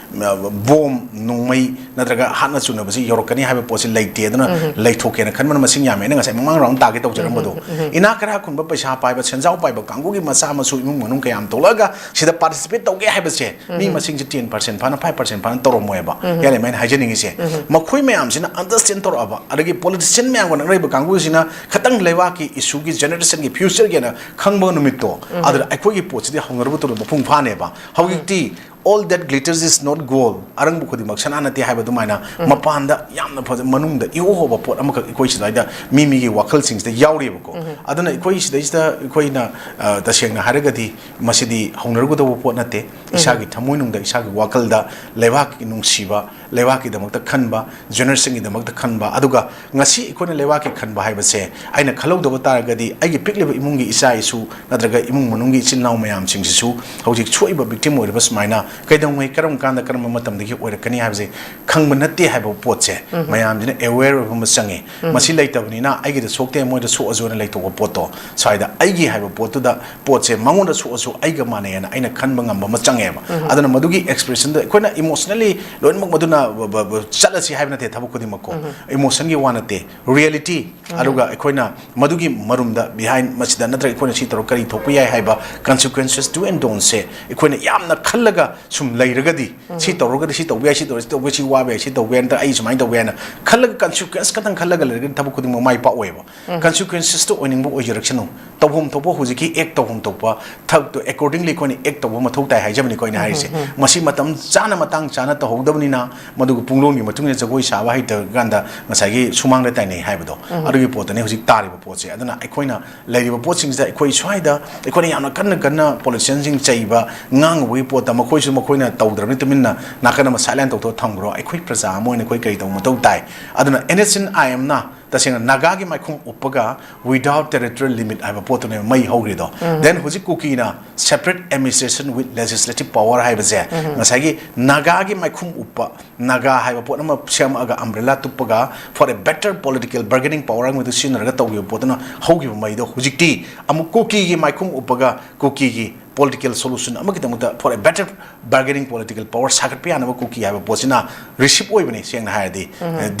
ꯑ, ꯕꯣꯝ, ꯅꯣꯡꯃꯩ ꯅꯠꯇ꯭ꯔꯒ ꯍꯥꯠꯅ ꯆꯨꯅꯕꯁꯤ ꯌꯧꯔꯛꯀꯅꯤ ꯍꯥꯏꯕ ꯄꯣꯠꯁꯤ ꯂꯩꯇꯦ꯫ ꯑꯗꯨꯅ ꯂꯩꯊꯣꯛꯀꯦꯅ ꯈꯟꯕꯅ ꯃꯁꯤꯡ ꯌꯥꯝꯃꯦ꯫ ꯑꯩꯅ ꯉꯁꯥꯏ ꯃꯃꯥꯡ ꯔꯥꯎꯟ ꯇꯥꯒꯦ ꯇꯧꯖꯔꯝꯕꯗꯣ, ꯏꯅꯥꯛ ꯈꯔ ꯈꯨꯟꯕ, ꯄꯩꯁꯥ ꯄꯥꯏꯕ, ꯁꯦꯟꯖꯥꯎ ꯄꯥꯏꯕ ꯀꯥꯡꯕꯨꯒꯤ ꯃꯆꯥ ꯃꯁꯨ ꯏꯃꯨꯡ ꯃꯅꯨꯡ ꯀꯌꯥꯝ ꯊꯣꯛꯂꯛꯑꯒ ꯁꯤꯗ ꯄꯥꯔꯇꯤꯁꯤꯄꯦꯠ ꯇꯧꯒꯦ ꯍꯥꯏꯕꯁꯦ ꯃꯤ ꯃꯁꯤꯡꯁꯦ ꯇꯦꯟ ꯄꯥꯔꯁꯦꯟ ꯐꯥꯅ, ꯐꯥꯏꯚ ꯄꯥꯔꯁꯦꯟ ꯇꯧꯔꯝꯃꯣꯏꯕ꯫ ꯌꯥꯔꯦ, ꯑꯩꯅ ꯍꯥꯏꯖꯅꯤꯡꯉꯤꯁꯦ, ꯃꯈꯣꯏ ꯃꯌꯥꯝꯁꯤꯅ ꯑꯟꯗꯔꯁ꯭ꯇꯦꯟ ꯇꯧꯔꯛꯑꯕ, ꯑꯗꯒꯤ ꯄꯣꯂꯤꯇꯤꯁꯤꯌꯟ ꯃꯌꯥꯝꯒ ꯅꯛꯅꯔꯤꯕ ꯀꯥꯡꯕꯨꯁꯤꯅ ꯈꯤꯇꯪ ꯂꯩꯕꯥꯛꯀꯤ ꯏꯁꯨꯒꯤ, ꯖꯦꯅꯦꯔꯦꯁꯟꯒꯤ ꯐ꯭ꯌꯨꯆꯔꯒꯤꯅ ꯈꯪꯕ ꯅꯨꯃꯤꯠꯇꯣ, ꯑꯗꯨꯗ ꯑꯩꯈꯣꯏꯒꯤ ꯄꯣꯠꯁꯤꯗꯤ ꯍꯧꯅꯔꯨꯕ ꯇꯨꯡꯗ ꯃꯄꯨꯡ ꯐꯥꯅꯦꯕ꯫ ꯍꯧꯖꯤꯛꯇꯤ "All that glitters is not gold", ꯑꯔꯪꯕ ꯈꯨꯗꯤꯡꯃꯛ ꯁꯅꯥ ꯅꯠꯇꯦ ꯍꯥꯏꯕ ꯑꯗꯨꯃꯥꯏꯅ, ꯃꯄꯥꯟꯗ ꯌꯥꯝꯅ ꯐꯖ, ꯃꯅꯨꯡꯗ ꯏꯍꯣ ꯍꯣꯕ ꯄꯣꯠ ꯑꯃꯈꯛ ꯑꯩꯈꯣꯏ ꯁꯤꯗꯩꯗ ꯃꯤ ꯃꯤꯒꯤ ꯋꯥꯈꯜꯁꯤꯡꯁꯤꯗ ꯌꯥꯎꯔꯤꯕꯀꯣ꯫ ꯑꯗꯨꯅ ꯑꯩꯈꯣꯏ ꯁꯤꯗꯩꯁꯤꯗ ꯑꯩꯈꯣꯏꯅ, ꯑ, ꯇꯁꯦꯡꯅ ꯍꯥꯏꯔꯒꯗꯤ ꯃꯁꯤꯗꯤ ꯍꯧꯅꯔꯨꯒꯗꯧꯕ ꯄꯣꯠ ꯅꯠꯇꯦ꯫ ꯏꯁꯥꯒꯤ ꯊꯃꯣꯏꯅꯨꯡꯗ, ꯏꯁꯥꯒꯤ ꯋꯥꯈꯜꯗ ꯂꯩꯕꯥꯛꯀꯤ ꯅꯨꯡꯁꯤꯕ, ꯂꯩꯕꯥꯛꯀꯤꯗꯃꯛꯇ ꯈꯟꯕ, ꯖꯦꯅꯦꯔꯦꯁꯟꯒꯤꯗꯃꯛꯇ ꯈꯟꯕ, ꯑꯗꯨꯒ ꯉꯁꯤ ꯑꯩꯈꯣꯏꯅ ꯂꯩꯕꯥꯛꯀꯤ ꯈꯟꯕ ꯍꯥꯏꯕꯁꯦ ꯑꯩꯅ ꯈꯜꯍꯧꯗꯕ ꯇꯥꯔꯒꯗꯤ ꯑꯩꯒꯤ ꯄꯤꯛꯂꯤꯕ ꯏꯃꯨꯡꯒꯤ ꯏꯆꯥ ꯏꯁꯨ ꯅꯠꯇ꯭ꯔꯒ ꯏꯃꯨꯡ ꯃꯅꯨꯡꯒꯤ ꯏꯆꯤꯜ ꯏꯅꯥꯎ ꯃꯌꯥꯝꯁꯤꯡꯁꯤꯁꯨ ꯍꯧꯖꯤꯛ ꯁꯣꯛꯏꯕ ꯕꯤꯛꯇꯤꯝ ꯑꯣꯏꯔꯤꯕ ꯁꯨꯃꯥꯏꯅ ꯀꯩꯗꯧꯉꯩ, ꯀꯔꯝ ꯀꯥꯟꯗ, ꯀꯔꯝꯕ ꯃꯇꯝꯗꯒꯤ ꯑꯣꯏꯔꯛꯀꯅꯤ ꯍꯥꯏꯕꯁꯦ ꯈꯪꯕ ꯅꯠꯇꯦ ꯍꯥꯏꯕ ꯄꯣꯠꯁꯦ ꯃꯌꯥꯝꯁꯤꯅ ꯑꯦꯋꯦꯌꯔ ꯑꯣꯏꯕ ꯑꯃ ꯆꯪꯉꯤ꯫ ꯃꯁꯤ ꯂꯩꯇꯕꯅꯤꯅ ꯑꯩꯒꯤꯗ ꯁꯣꯛꯇꯦ, ꯃꯣꯏꯗ ꯁꯣꯛꯑꯁꯨꯅ ꯂꯩꯊꯣꯛꯄ ꯄꯣꯠꯇꯣ, ꯁ꯭ꯋꯥꯏꯗ ꯑꯩꯒꯤ ꯍꯥꯏꯕ ꯄꯣꯠꯇꯨꯗ ꯄꯣꯠꯁꯦ ꯃꯉꯣꯟꯗ ꯁꯣꯛꯑꯁꯨ ꯑꯩꯒ ꯃꯥꯟꯅꯩ ꯍꯥꯏꯅ ꯑꯩꯅ ꯈꯟꯕ ꯉꯝꯕ ꯑꯃ ꯆꯪꯉꯦꯕ꯫ ꯑꯗꯨꯅ ꯃꯗꯨꯒꯤ ꯑꯦꯛꯁꯄ꯭ꯔꯦꯁꯟꯗꯣ ꯑꯩꯈꯣꯏꯅ ꯏꯃꯣꯁꯅꯦꯜꯂꯤ ꯂꯣꯏꯅꯃꯛ ꯃꯗꯨꯅ ꯕ-, ꯕ-, ꯕ-, ꯆꯠꯂꯁꯤ ꯍꯥꯏꯕ ꯅꯠꯇꯦ ꯊꯕꯛ ꯈꯨꯗꯤꯡꯃꯛꯀꯣ꯫ ꯏꯃꯣꯁꯟꯒꯤ ꯋꯥ ꯅꯠꯇꯦ, ꯔꯤꯌꯦꯂꯤꯇꯤ꯫ ꯑꯗꯨꯒ ꯑꯩꯈꯣꯏꯅ ꯃꯗꯨꯒꯤ ꯃꯔꯨꯝꯗ, ꯕꯤꯍꯥꯏꯟ ꯃꯁꯤꯗ ꯅꯠꯇ꯭ꯔꯒ ꯑꯩꯈꯣꯏꯅ ꯁꯤ ꯇꯧꯔ ꯀꯔꯤ ꯊꯣꯛꯄ ꯌꯥꯏ ꯍꯥꯏꯕ ꯀꯟꯁꯤꯀ꯭ꯋꯦꯟꯁꯦꯁ, ꯗꯨ ꯑꯦꯟ ꯗꯣꯟꯁꯦ ꯑꯩꯈꯣꯏꯅ ꯌꯥꯝꯅ ꯈꯜꯂꯒ ꯁꯨꯝ ꯂꯩꯔꯒꯗꯤ, ꯁꯤ ꯇꯧꯔꯒꯗꯤ ꯁꯤ ꯇꯧꯕ ꯌꯥꯏ, ꯁꯤ ꯇꯧꯔꯒꯗꯤ ꯁꯤ ꯇꯧꯕ ꯌꯥꯏ, ꯁꯤ ꯇꯧꯕ ꯌꯥꯏ, ꯁꯤ ꯇꯧꯕ ꯌꯥꯏ, ꯅꯠꯇ꯭ꯔꯒ ꯑꯩ ꯁꯨꯃꯥꯏꯅ ꯇꯧꯕ ꯌꯥꯏꯅ ꯈꯜꯂꯒ, ꯀꯟꯁꯤꯀ꯭ꯋꯦꯟꯁ ꯈꯛꯇꯪ ꯈꯜꯂꯒ ꯂꯩꯔꯒꯗꯤ ꯊꯕꯛ ꯈꯨꯗꯤꯡꯃꯛ ꯃꯥꯏ ꯄꯥꯛꯑꯣꯏꯕ꯫ ꯀꯟꯁꯤꯀ꯭ꯋꯦꯟꯁꯦꯁꯇꯣ ꯑꯣꯏꯅꯤꯡꯕ ꯑꯣꯏꯖꯔꯛꯁꯅꯨ꯫ ꯇꯧꯐꯝ ꯊꯣꯛꯄ ꯍꯧꯖꯤꯛꯀꯤ ꯑꯦꯛ ꯇꯧꯐꯝ ꯊꯣꯛꯄ ꯊꯕꯛꯇꯣ ꯑꯦꯀꯣꯔꯗꯤꯡꯂꯤ ꯑꯩꯈꯣꯏꯅ ꯑꯦꯛ ꯇꯧꯕ ꯃꯊꯧ ꯇꯥꯏ ꯍꯥꯏꯖꯕꯅꯤꯀꯣ ꯑꯩꯅ ꯍꯥꯏꯔꯤꯁꯦ꯫ ꯃꯁꯤ ꯃꯇꯝ ꯆꯥꯅ, ꯃꯇꯥꯡ ꯆꯥꯅ ꯇꯧꯍꯧꯗꯕꯅꯤꯅ, ꯃꯗꯨꯒ ꯄꯨꯡꯂꯣꯟꯒꯤ ꯃꯇꯨꯡ ꯏꯟꯅ ꯖꯒꯣꯏ ꯁꯥꯕ ꯍꯩꯇ꯭ꯔꯀꯥꯟꯗ ꯉꯁꯥꯏꯒꯤ ꯁꯨꯃꯥꯡꯗ ꯇꯥꯏꯅꯩ ꯍꯥꯏꯕꯗꯣ, ꯑꯗꯨꯒꯤ ꯄꯣꯠꯇꯅꯤ ꯍꯧꯖꯤꯛ ꯇꯥꯔꯤꯕ ꯄꯣꯠꯁꯦ꯫ ꯑꯗꯨꯅ ꯑꯩꯈꯣꯏꯅ ꯂꯩꯔꯤꯕ ꯄꯣꯠꯁꯤꯡꯁꯤꯗ ꯑꯩꯈꯣꯏ ꯁ꯭ꯋꯥꯏꯗ ꯑꯩꯈꯣꯏꯅ ꯌꯥꯝꯅ ꯀꯟꯅ ꯀꯟꯅ ꯄꯣꯂꯤꯇꯤꯁꯤꯌꯟꯁꯤꯡ ꯆꯩꯕ, ꯉꯥꯡꯉꯨꯕꯒꯤ ꯄꯣꯠꯇ ꯃꯈꯣꯏꯁꯨ ꯃꯈꯣꯏꯅ ꯇꯧꯗ꯭ꯔꯕꯅꯤ ꯇꯨꯃꯤꯟꯅ ꯅꯥꯀꯟ ꯑꯃ ꯁꯥꯏꯂꯦꯟ ꯇꯧꯊꯣꯛꯑ ꯊꯝꯈ꯭ꯔꯣ꯫ ꯑꯩꯈꯣꯏ ꯄ꯭ꯔꯖꯥ ꯑꯃ ꯑꯣꯏꯅ ꯑꯩꯈꯣꯏ ꯀꯔꯤ ꯇꯧꯕ ꯃꯊꯧ ꯇꯥꯏ? ꯑꯗꯨꯅ ꯑꯦꯟ ꯑꯦꯁ ꯑꯦꯟ ꯑꯥꯏ ꯑꯦꯝꯅ ꯇꯁꯦꯡꯅ ꯅꯥꯒꯥꯒꯤ ꯃꯥꯏꯈꯨꯝ ꯎꯞꯄꯒ without territorial limit ꯍꯥꯏꯕ ꯄꯣꯠꯇꯨꯅꯦꯕ ꯃꯩ ꯍꯧꯔꯤꯗꯣ꯫ Then ꯍꯧꯖꯤꯛ ꯀꯨꯀꯤꯅ separate administration with legislative power ꯍꯥꯏꯕꯁꯦ ꯉꯁꯥꯏꯒꯤ ꯅꯥꯒꯥꯒꯤ ꯃꯥꯏꯈꯨꯝ ꯎꯞꯄ, ꯅꯥꯒꯥ ꯍꯥꯏꯕ ꯄꯣꯠ ꯑꯃ ꯁꯦꯝꯃꯛꯑꯒ, umbrella ꯇꯨꯞꯄꯒ, for a better political bargaining power ꯍꯥꯏꯕꯗꯨ ꯁꯤꯖꯤꯟꯅꯔꯒ ꯇꯧꯈꯤꯕ ꯄꯣꯠꯇꯨꯅ ꯍꯧꯈꯤꯕ ꯃꯩꯗꯣ ꯍꯧꯖꯤꯛꯇꯤ ꯑꯃꯨꯛ ꯀꯨꯀꯤꯒꯤ ꯃꯥꯏꯈꯨꯝ ꯎꯞꯄꯒ ꯀꯨꯀꯤꯒꯤ political solution ꯑꯃꯒꯤꯗꯃꯛꯇ, for a better bargaining political power ꯁꯥꯒꯠꯄ ꯌꯥꯅꯕ ꯀꯨꯀꯤ ꯍꯥꯏꯕ ꯄꯣꯠꯁꯤꯅ receive ꯑꯣꯏꯕꯅꯤ꯫ ꯁꯦꯡꯅ ꯍꯥꯏꯔꯗꯤ,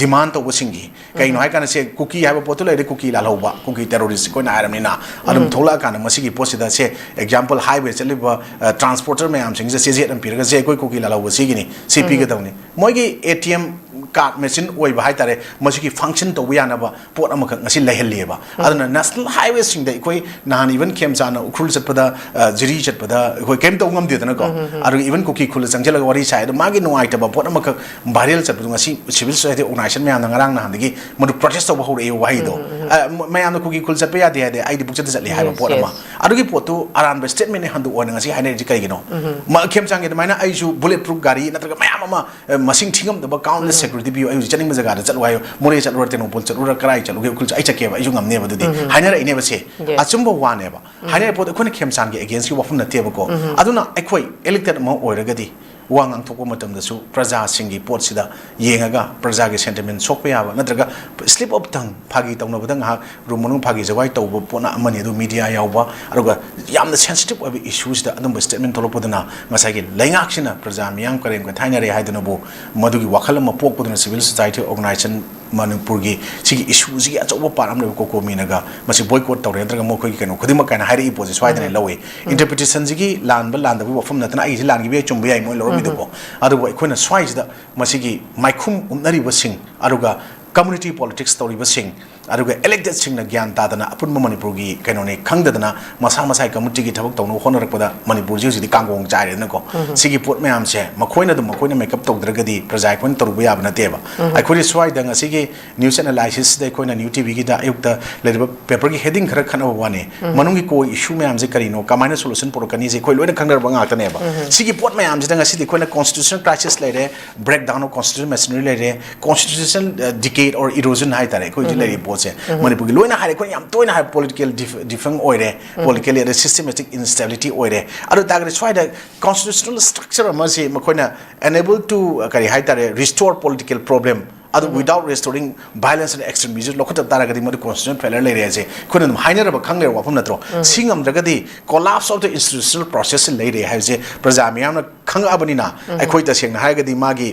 demand ꯇꯧꯕꯁꯤꯡꯒꯤ, ꯀꯩꯅꯣ ꯍꯥꯏꯀꯥꯟꯗ, ꯁꯦ, ꯀꯨꯀꯤ ꯍꯥꯏꯕ ꯄꯣꯠꯇꯨ ꯂꯩꯔꯗꯤ ꯀꯨꯀꯤ ꯂꯥꯜꯍꯧꯕ, ꯀꯨꯀꯤ terrorist ꯑꯩꯈꯣꯏꯅ ꯍꯥꯏꯔꯕꯅꯤꯅ, ꯑꯗꯨꯝ ꯊꯣꯛꯂꯛꯑꯀꯥꯟꯗ ꯃꯁꯤꯒꯤ ꯄꯣꯠꯁꯤꯗ, ꯁꯦ, example, highway ꯆꯠꯂꯤꯕ transporter ꯃꯌꯥꯝꯁꯤꯡꯁꯦ ꯆꯦꯖꯦꯠ ꯑꯃ ꯄꯤꯔꯒ, "ꯁꯦ, ꯑꯩꯈꯣꯏ ꯀꯨꯀꯤ ꯂꯥꯜꯍꯧꯕ ꯁꯤꯒꯤꯅꯤ, ꯁꯤ ꯄꯤꯒꯗꯕꯅꯤ"꯫ ꯃꯣꯏꯒꯤ ATM card machine ꯑꯣꯏꯕ ꯍꯥꯏꯇꯥꯔꯦ, ꯃꯁꯤꯒꯤ function ꯇꯧꯕ ꯌꯥꯅꯕ ꯄꯣꯠ ꯑꯃꯈꯛ ꯉꯁꯤ ꯂꯩꯍꯜꯂꯤꯑꯕ꯫ ꯑꯗꯨꯅ national highwayꯁꯤꯡꯗ ꯑꯩꯈꯣꯏ ꯅꯍꯥꯟ even ꯈꯦꯝꯆꯥꯟꯅ ꯎꯈ꯭ꯔꯨꯜ ꯆꯠꯄꯗ, ꯑ, ꯖꯤꯔꯤ ꯆꯠꯄꯗ ꯑꯩꯈꯣꯏ ꯀꯩꯝ ꯇꯧ ꯉꯝꯗꯦꯗꯅꯀꯣ꯫ ꯑꯗꯨꯒ even ꯀꯨꯀꯤ ꯈꯨꯜꯗ ꯆꯪꯁꯤꯜꯂꯒ ꯋꯥꯔꯤ ꯁꯥꯏ꯫ ꯑꯗꯣ ꯃꯥꯒꯤ ꯅꯨꯡꯉꯥꯏꯇꯕ ꯄꯣꯠ ꯑꯃꯈꯛ viral ꯆꯠꯄꯗꯣ ꯉꯁꯤ civil society organization ꯃꯌꯥꯝꯅ ꯉꯔꯥꯡ ꯅꯍꯥꯟꯗꯒꯤ ꯃꯗꯨ protest ꯇꯧꯕ ꯍꯧꯔꯛꯑꯦ, ꯋꯥꯍꯩꯗꯣ꯫ ꯑ, ꯃ-, ꯃꯌꯥꯝꯅ ꯀꯨꯀꯤ ꯈꯨꯜ ꯆꯠꯄ ꯌꯥꯗꯦ ꯍꯥꯏꯗꯦ, ꯑꯩꯗꯤ ꯄꯨꯛꯆꯠꯇ ꯆꯠꯂꯤ ꯍꯥꯏꯕ ꯄꯣꯠ ꯑꯃ꯫ ꯑꯗꯨꯒꯤ ꯄꯣꯠꯇꯨ ꯑꯔꯥꯟꯕ statement ꯍꯟꯗꯣꯛꯑꯣꯅ ꯉꯁꯤ ꯍꯥꯏꯅꯔꯤꯁꯤ ꯀꯩꯒꯤꯅꯣ? ꯃ-, ꯈꯦꯝꯆꯥꯟꯒꯤ ꯑꯗꯨꯃꯥꯏꯅ ꯑꯩꯁꯨ bullet proof ꯒꯥꯔꯤ ꯅꯠꯇ꯭ꯔꯒ ꯃꯌꯥꯝ ꯑꯃ ꯑ, ꯃꯁꯤꯡ ꯊꯤꯉꯝꯗꯕ countless security ꯄꯤꯌꯨ, ꯑꯩ ꯍꯧꯖꯤꯛ ꯆꯠꯅꯤꯡꯕ ꯖꯒꯥꯗ ꯆꯠꯂꯨ ꯍꯥꯏꯌꯨ, ꯃꯣꯔꯦ ꯆꯠꯂꯨꯔ, ꯇꯦꯡꯅꯧꯄꯜ ꯆꯠꯂꯨꯔ, ꯀꯔꯥꯏ ꯆꯠꯂꯨꯒꯦ, ꯎꯈ꯭ꯔꯨꯜ ꯆꯠ-, ꯑꯩ ꯆꯠꯀꯦꯕ, ꯑꯩꯁꯨ ꯉꯝꯅꯦꯕ ꯑꯗꯨꯗꯤ꯫ ꯍꯥꯏꯅꯔꯛꯏꯅꯦꯕ ꯁꯦ꯫ Yes. ꯑꯆꯨꯝꯕ ꯋꯥꯅꯦꯕ꯫ ꯍꯥꯏꯅꯔꯛꯄ ꯄꯣꯠꯇꯣ ꯑꯩꯈꯣꯏꯅ ꯈꯦꯝꯆꯥꯟꯒꯤ against ꯀꯤ ꯋꯥꯐꯝ ꯅꯠꯇꯦꯕꯀꯣ꯫ ꯑꯗꯨꯅ ꯑꯩꯈꯣꯏ elected ꯑꯃ ꯑꯣꯏꯔꯒꯗꯤ ꯋꯥ ꯉꯥꯡꯊꯣꯛꯄ ꯃꯇꯝꯗꯁꯨ ꯄ꯭ꯔꯖꯥꯁꯤꯡꯒꯤ ꯄꯣꯠꯁꯤꯗ ꯌꯦꯡꯉꯒ ꯄ꯭ꯔꯖꯥꯒꯤ sentiment ꯁꯣꯛꯄ ꯌꯥꯕ ꯅꯠꯇ꯭ꯔꯒ slip of tongue, ꯐꯥꯒꯤ ꯇꯧꯅꯕꯗ ꯉꯥꯏꯍꯥꯛ room ꯃꯅꯨꯡ ꯐꯥꯒꯤ ꯖꯒꯥꯏ ꯇꯧꯕ ꯄꯣꯠꯅ ꯑꯃꯅꯤ, ꯑꯗꯨ media ꯌꯥꯎꯕ, ꯑꯗꯨꯒ ꯌꯥꯝꯅ sensitive ꯑꯣꯏꯕ issue ꯁꯤꯗ ꯑꯗꯨꯝꯕ statement ꯊꯣꯛꯂꯛꯄꯗꯨꯅ ꯉꯁꯥꯏꯒꯤ ꯂꯩꯉꯥꯛꯁꯤꯅ ꯄ꯭ꯔꯖꯥ ꯃꯤꯌꯥꯝ ꯀꯔꯦꯝ ꯀꯊꯥꯏꯅꯔꯦ ꯍꯥꯏꯗꯨꯅꯕꯨ ꯃꯗꯨꯒꯤ ꯋꯥꯈꯜ ꯑꯃ ꯄꯣꯛꯄꯗꯨꯅ civil society organization ꯃꯅꯤꯄꯨꯔꯒꯤ ꯁꯤꯒꯤ issue ꯁꯤꯒꯤ ꯑꯆꯧꯕ part ꯑꯃ ꯂꯩꯕ ꯀꯣꯀꯣꯃꯤꯅꯒ ꯃꯁꯤ boycott ꯇꯧꯔꯦ ꯅꯠꯇ꯭ꯔꯒ ꯃꯈꯣꯏꯒꯤ ꯀꯩꯅꯣ ꯈꯨꯗꯤꯡꯃꯛ ꯀꯥꯏꯅ ꯍꯥꯏꯔꯛꯏ ꯄꯣꯠꯁꯦ ꯁ꯭ꯋꯥꯏꯗꯅ ꯂꯧꯏ꯫ Interpretation ꯁꯤꯒꯤ ꯂꯥꯟꯕ ꯂꯥꯟꯗꯕꯒꯤ ꯋꯥꯐꯝ ꯅꯠꯇꯅ ꯑꯩꯒꯤꯁꯤ ꯂꯥꯟꯈꯤꯕ ꯌꯥꯏ, ꯆꯨꯝꯕ ꯌꯥꯏ ꯃꯣꯏ ꯂꯧꯔꯝꯃꯤꯗꯨꯀꯣ꯫ ꯑꯗꯨꯕꯨ ꯑꯩꯈꯣꯏꯅ ꯁ꯭ꯋꯥꯏꯁꯤꯗ ꯃꯁꯤꯒꯤ ꯃꯥꯏꯈꯨꯝ ꯎꯞꯅꯔꯤꯕꯁꯤꯡ, ꯑꯗꯨꯒ community politics ꯇꯧꯔꯤꯕꯁꯤꯡ, ꯑꯗꯨꯒ elected ꯁꯤꯡꯅ ꯒ꯭ꯌꯥꯟ ꯇꯥꯗꯅ ꯑꯄꯨꯟꯕ ꯃꯅꯤꯄꯨꯔꯒꯤ ꯀꯩꯅꯣꯅꯤ ꯈꯪꯗꯗꯅ ꯃꯁꯥ ꯃꯁꯥꯒꯤ committee ꯒꯤ ꯊꯕꯛ ꯇꯧꯅꯕ ꯍꯣꯠꯅꯔꯛꯄꯗ ꯃꯅꯤꯄꯨꯔꯁꯤ ꯍꯧꯖꯤꯛꯇꯤ ꯀꯥꯡꯒꯣꯡ ꯆꯥꯏꯔꯦꯗꯅꯀꯣ꯫ ꯁꯤꯒꯤ ꯄꯣꯠ ꯃꯌꯥꯝꯁꯦ ꯃꯈꯣꯏꯅ ꯑꯗꯨꯝ ꯃꯈꯣꯏꯅ make up ꯇꯧꯗ꯭ꯔꯒꯗꯤ ꯄ꯭ꯔꯖꯥ ꯑꯩꯈꯣꯏꯅ ꯇꯧꯔꯨꯕ ꯌꯥꯕ ꯅꯠꯇꯦꯕ꯫ ꯑꯩꯈꯣꯏꯅ ꯁ꯭ꯋꯥꯏꯗ ꯉꯁꯤꯒꯤ news analysis ꯁꯤꯗ ꯑꯩꯈꯣꯏꯅ New T V ꯒꯤꯗ ꯑꯌꯨꯛꯇ ꯂꯩꯔꯤꯕ paper ꯒꯤ heading ꯈꯔ ꯈꯠꯅꯕ ꯋꯥꯅꯤ꯫ ꯃꯅꯨꯡꯒꯤ core issue ꯃꯌꯥꯝꯁꯦ ꯀꯔꯤꯅꯣ, ꯀꯃꯥꯏꯅ solution ꯄꯨꯔꯛꯀꯅꯤꯁꯦ ꯑꯩꯈꯣꯏ ꯂꯣꯏꯅ ꯈꯪꯅꯔꯕ ꯉꯥꯛꯇꯅꯦꯕ꯫ ꯁꯤꯒꯤ ꯄꯣꯠ ꯃꯌꯥꯝꯁꯤꯗ ꯉꯁꯤꯗꯤ ꯑꯩꯈꯣꯏꯅ constitutional crisis ꯂꯩꯔꯦ, breakdown of constitutional machinery ꯂꯩꯔꯦ, constitutional, ꯑ, decay or erosion ꯍꯥꯏꯇꯥꯔꯦ ꯑꯩꯈꯣꯏ ꯍꯧꯖꯤꯛ ꯂꯩꯔꯤꯕ ꯄꯣꯠꯁꯦ꯫ ꯃꯅꯤꯄꯨꯔꯒꯤ ꯂꯣꯏꯅ ꯍꯥꯏꯔꯦ, ꯑꯩꯈꯣꯏꯅ ꯌꯥꯝ ꯇꯣꯏꯅ ꯍꯥꯏꯕ political dif-, defunct ꯑꯣꯏꯔꯦ, politically ꯑꯗ systematic instability ꯑꯣꯏꯔꯦ꯫ ꯑꯗꯨ ꯇꯥꯔꯒꯗꯤ ꯁ꯭ꯋꯥꯏꯗ constitutional structure ꯑꯃꯁꯤ ꯃꯈꯣꯏꯅ unable to, ꯑ, ꯀꯔꯤ ꯍꯥꯏꯇꯥꯔꯦ, restore political problem ꯑꯗꯨ without restoring violence and extreme measures ꯂꯧꯈꯠꯇ ꯇꯥꯔꯒꯗꯤ ꯃꯗꯨ constitutional failure ꯂꯩꯔꯦ ꯍꯥꯏꯁꯦ ꯑꯩꯈꯣꯏꯅ ꯑꯗꯨꯝ ꯍꯥꯏꯅꯔꯕ ꯈꯪ ꯂꯩꯔꯕ ꯋꯥꯐꯝ ꯅꯠꯇ꯭ꯔꯣ? ꯁꯤ ꯉꯝꯗ꯭ꯔꯒꯗꯤ collapse of the institutional process ꯁꯤ ꯂꯩꯔꯦ ꯍꯥꯏꯕꯁꯦ ꯄ꯭ꯔꯖꯥ ꯃꯤꯌꯥꯝꯅ ꯈꯪꯉꯛꯑꯕꯅꯤꯅ ꯑꯩꯈꯣꯏ ꯇꯁꯦꯡꯅ ꯍꯥꯏꯔꯒꯗꯤ ꯃꯥꯒꯤ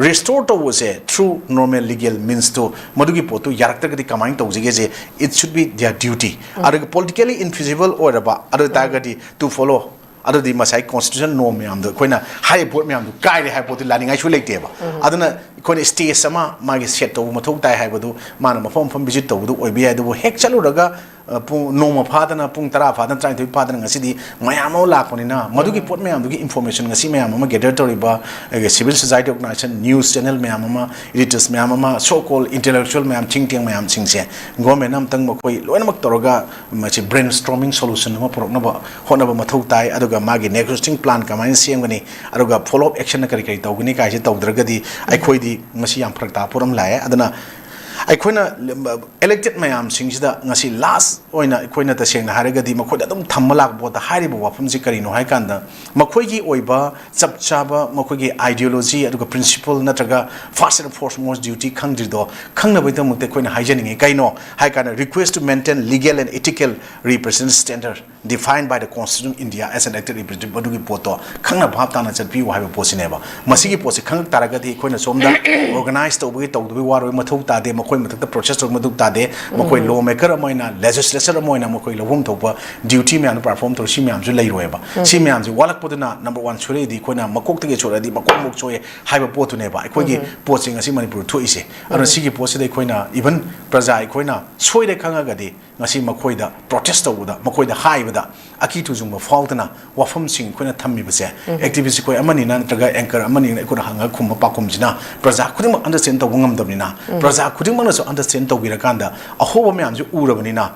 restore ꯇꯧꯕꯁꯦ through normal legal means ꯇꯣ ꯃꯗꯨꯒꯤ ꯄꯣꯠꯇꯨ ꯌꯥꯔꯛꯇ꯭ꯔꯒꯗꯤ ꯀꯃꯥꯏꯅ ꯇꯧꯁꯤꯒꯦꯁꯦ, it should be their duty. ꯑꯗꯨꯒ politically infeasible ꯑꯣꯏꯔꯕ ꯑꯗꯨ ꯑꯣꯏ ꯇꯥꯔꯒꯗꯤ to follow ꯑꯗꯨꯗꯤ ꯉꯁꯥꯏ constitutional norm ꯃꯌꯥꯝꯗꯣ ꯑꯩꯈꯣꯏꯅ ꯍꯥꯏꯔꯤꯕ ꯄꯣꯠ ꯃꯌꯥꯝꯗꯣ ꯀꯥꯏꯔꯦ ꯍꯥꯏꯕ ꯄꯣꯠꯇꯤ ꯂꯥꯅꯤꯡꯉꯥꯏꯁꯨ ꯂꯩꯇꯦꯕ꯫ ꯑꯗꯨꯅ ꯑꯩꯈꯣꯏꯅ stage ꯑꯃ ꯃꯥꯒꯤ set ꯇꯧꯕ ꯃꯊꯧ ꯇꯥꯏ ꯍꯥꯏꯕꯗꯨ ꯃꯥꯅ ꯃꯐꯝ ꯃꯐꯝ visit ꯇꯧꯕꯗꯨ ꯑꯣꯏꯕ ꯌꯥꯏ꯫ ꯑꯗꯨꯕꯨ ꯍꯦꯛ ꯆꯠꯂꯨꯔꯒ ꯑ, ꯄꯨꯡ ꯅꯣꯡꯃ ꯐꯥꯗꯅ ꯄꯨꯡ ꯇꯔꯥ ꯐꯥꯗꯅ ꯇꯔꯥꯅꯤꯊꯣꯏ ꯐꯥꯗꯅ ꯉꯁꯤꯗꯤ ꯃꯌꯥꯝ ꯑꯃ ꯂꯥꯛꯄꯅꯤꯅ ꯃꯗꯨꯒꯤ ꯄꯣꯠ ꯃꯌꯥꯝꯗꯨꯒꯤ information ꯉꯁꯤ ꯃꯌꯥꯝ ꯑꯃ gather ꯇꯧꯔꯤꯕ ꯑꯩꯒꯤ civil society organization, news channel ꯃꯌꯥꯝ ꯑꯃ, editors ꯃꯌꯥꯝ ꯑꯃ, so called intellectual ꯃꯌꯥꯝ, think tank ꯃꯌꯥꯝꯁꯤꯡꯁꯦ government ꯅ ꯑꯃꯨꯛꯇꯪ ꯃꯈꯣꯏ ꯂꯣꯏꯅꯃꯛ ꯇꯧꯔꯒ ꯃꯁꯤ brainstorming solution ꯑꯃ ꯄꯨꯔꯛꯅꯕ ꯍꯣꯠꯅꯕ ꯃꯊꯧ ꯇꯥꯏ꯫ ꯑꯗꯨꯒ ꯃꯥꯒꯤ negotiating plan ꯀꯃꯥꯏꯅ ꯁꯦꯝꯒꯅꯤ, ꯑꯗꯨꯒ follow up action ꯀꯔꯤ ꯀꯔꯤ ꯇꯧꯒꯅꯤ ꯀꯥꯏꯁꯦ ꯇꯧꯗ꯭ꯔꯒꯗꯤ ꯑꯩꯈꯣꯏꯗꯤ ꯃꯁꯤ ꯌꯥꯝ ꯐꯔꯛ ꯇꯥꯕ ꯄꯣꯠ ꯑꯃ ꯂꯥꯛꯑꯦ꯫ ꯑꯗꯨꯅ ꯑꯩꯈꯣꯏꯅ elected ꯃꯌꯥꯝꯁꯤꯡꯁꯤꯗ ꯉꯁꯤ last ꯑꯣꯏꯅ ꯑꯩꯈꯣꯏꯅ ꯇꯁꯦꯡꯅ ꯍꯥꯏꯔꯒꯗꯤ ꯃꯈꯣꯏꯗ ꯑꯗꯨꯝ ꯊꯝꯕ ꯂꯥꯛꯄ ꯄꯣꯠꯇ ꯍꯥꯏꯔꯤꯕ ꯋꯥꯐꯝꯁꯤ ꯀꯔꯤꯅꯣ ꯍꯥꯏ ꯀꯥꯟꯗ ꯃꯈꯣꯏꯒꯤ ꯑꯣꯏꯕ ꯆꯞ ꯆꯥꯕ ꯃꯈꯣꯏꯒꯤ ideology ꯑꯗꯨꯒ principle ꯅꯠꯇ꯭ꯔꯒ first and foremost duty ꯈꯪꯗ꯭ꯔꯤꯗꯣ ꯈꯪꯅꯕꯒꯤꯗꯃꯛꯇ ꯑꯩꯈꯣꯏꯅ ꯍꯥꯏꯖꯅꯤꯡꯉꯤ꯫ ꯀꯩꯅꯣ ꯍꯥꯏ ꯀꯥꯟꯗ request to maintain legal and ethical representative standard defined by the Constitution of India as an elected representative ꯑꯗꯨꯒꯤ ꯄꯣꯠꯇꯣ ꯈꯪꯅ ꯚꯥꯞ ꯇꯥꯅ ꯆꯠꯄꯤꯌꯨ ꯍꯥꯏꯕ ꯄꯣꯠꯁꯤꯅꯦꯕ꯫ ꯃꯁꯤꯒꯤ ꯄꯣꯠꯁꯤ ꯈꯪꯉꯛ ꯇꯥꯔꯒꯗꯤ ꯑꯩꯈꯣꯏꯅ ꯁꯣꯝꯗ organize ꯇꯧꯕꯒꯤ ꯇꯧꯗꯕꯒꯤ ꯋꯥꯔꯣꯏ ꯃꯊꯧ ꯇꯥꯗꯦ, ꯃꯈꯣꯏ ꯃꯊꯛꯇ protest ꯇꯧꯕꯒꯤ ꯃꯊꯧ ꯇꯥꯗꯦ, ꯃꯈꯣꯏ lawmaker ꯑꯃ ꯑꯣꯏꯅ, legislature ꯑꯃ ꯑꯣꯏꯅ ꯃꯈꯣꯏ ꯂꯧꯐꯝ ꯊꯣꯛꯄ duty ꯃꯌꯥꯝꯗꯣ perform ꯇꯧꯔ ꯁꯤ ꯃꯌꯥꯝꯁꯨ ꯂꯩꯔꯣꯏꯕ꯫ ꯁꯤ ꯃꯌꯥꯝꯁꯤ ꯋꯥꯠꯂꯛꯄꯗꯨꯅ number one ꯁꯣꯏꯔꯛꯏꯗꯤ ꯑꯩꯈꯣꯏꯅ ꯃꯀꯣꯛꯇꯒꯤ ꯁꯣꯏꯔꯛꯑꯗꯤ ꯃꯀꯣꯛꯃꯨꯛ ꯁꯣꯏ ꯍꯥꯏꯕ ꯄꯣꯠꯇꯨꯅꯦꯕ ꯑꯩꯈꯣꯏꯒꯤ ꯄꯣꯠꯁꯤ ꯉꯁꯤ ꯃꯅꯤꯄꯨꯔꯗ ꯊꯣꯛꯏꯁꯦ꯫ ꯑꯗꯨꯅ ꯁꯤꯒꯤ ꯄꯣꯠꯁꯤꯗ ꯑꯩꯈꯣꯏꯅ even ꯄ꯭ꯔꯖꯥ ꯑꯩꯈꯣꯏꯅ ꯁꯣꯏꯔꯦ ꯈꯪꯉꯒꯗꯤ ꯉꯁꯤ ꯃꯈꯣꯏꯗ protest ꯇꯧꯕꯗ, ꯃꯈꯣꯏꯗ ꯍꯥꯏꯕꯗ ꯑꯀꯤ ꯊꯨꯖꯨꯡꯕ ꯐꯥꯎꯗꯅ ꯋꯥꯐꯝꯁꯤꯡ ꯑꯩꯈꯣꯏꯅ ꯊꯝꯃꯤꯕꯁꯦ, activist ꯑꯩꯈꯣꯏ ꯑꯃꯅꯤꯅ ꯅꯠꯇ꯭ꯔꯒ anchor ꯑꯃꯅꯤꯅ ꯑꯩꯈꯣꯏꯅ ꯍꯪꯉꯒ ꯈꯨꯝꯕ ꯄꯥꯎꯈꯨꯝꯁꯤꯅ ꯄ꯭ꯔꯖꯥ ꯈꯨꯗꯤꯡꯃꯛ understand ꯇꯧꯕ ꯉꯝꯗꯕꯅꯤꯅ, ꯄ꯭ꯔꯖꯥ ꯈꯨꯗꯤꯡꯃꯛꯅꯁꯨ understand ꯇꯧꯕꯤꯔꯀꯥꯟꯗ ꯑꯍꯣꯕ ꯃꯌꯥꯝꯁꯤ ꯎꯔꯕꯅꯤꯅ,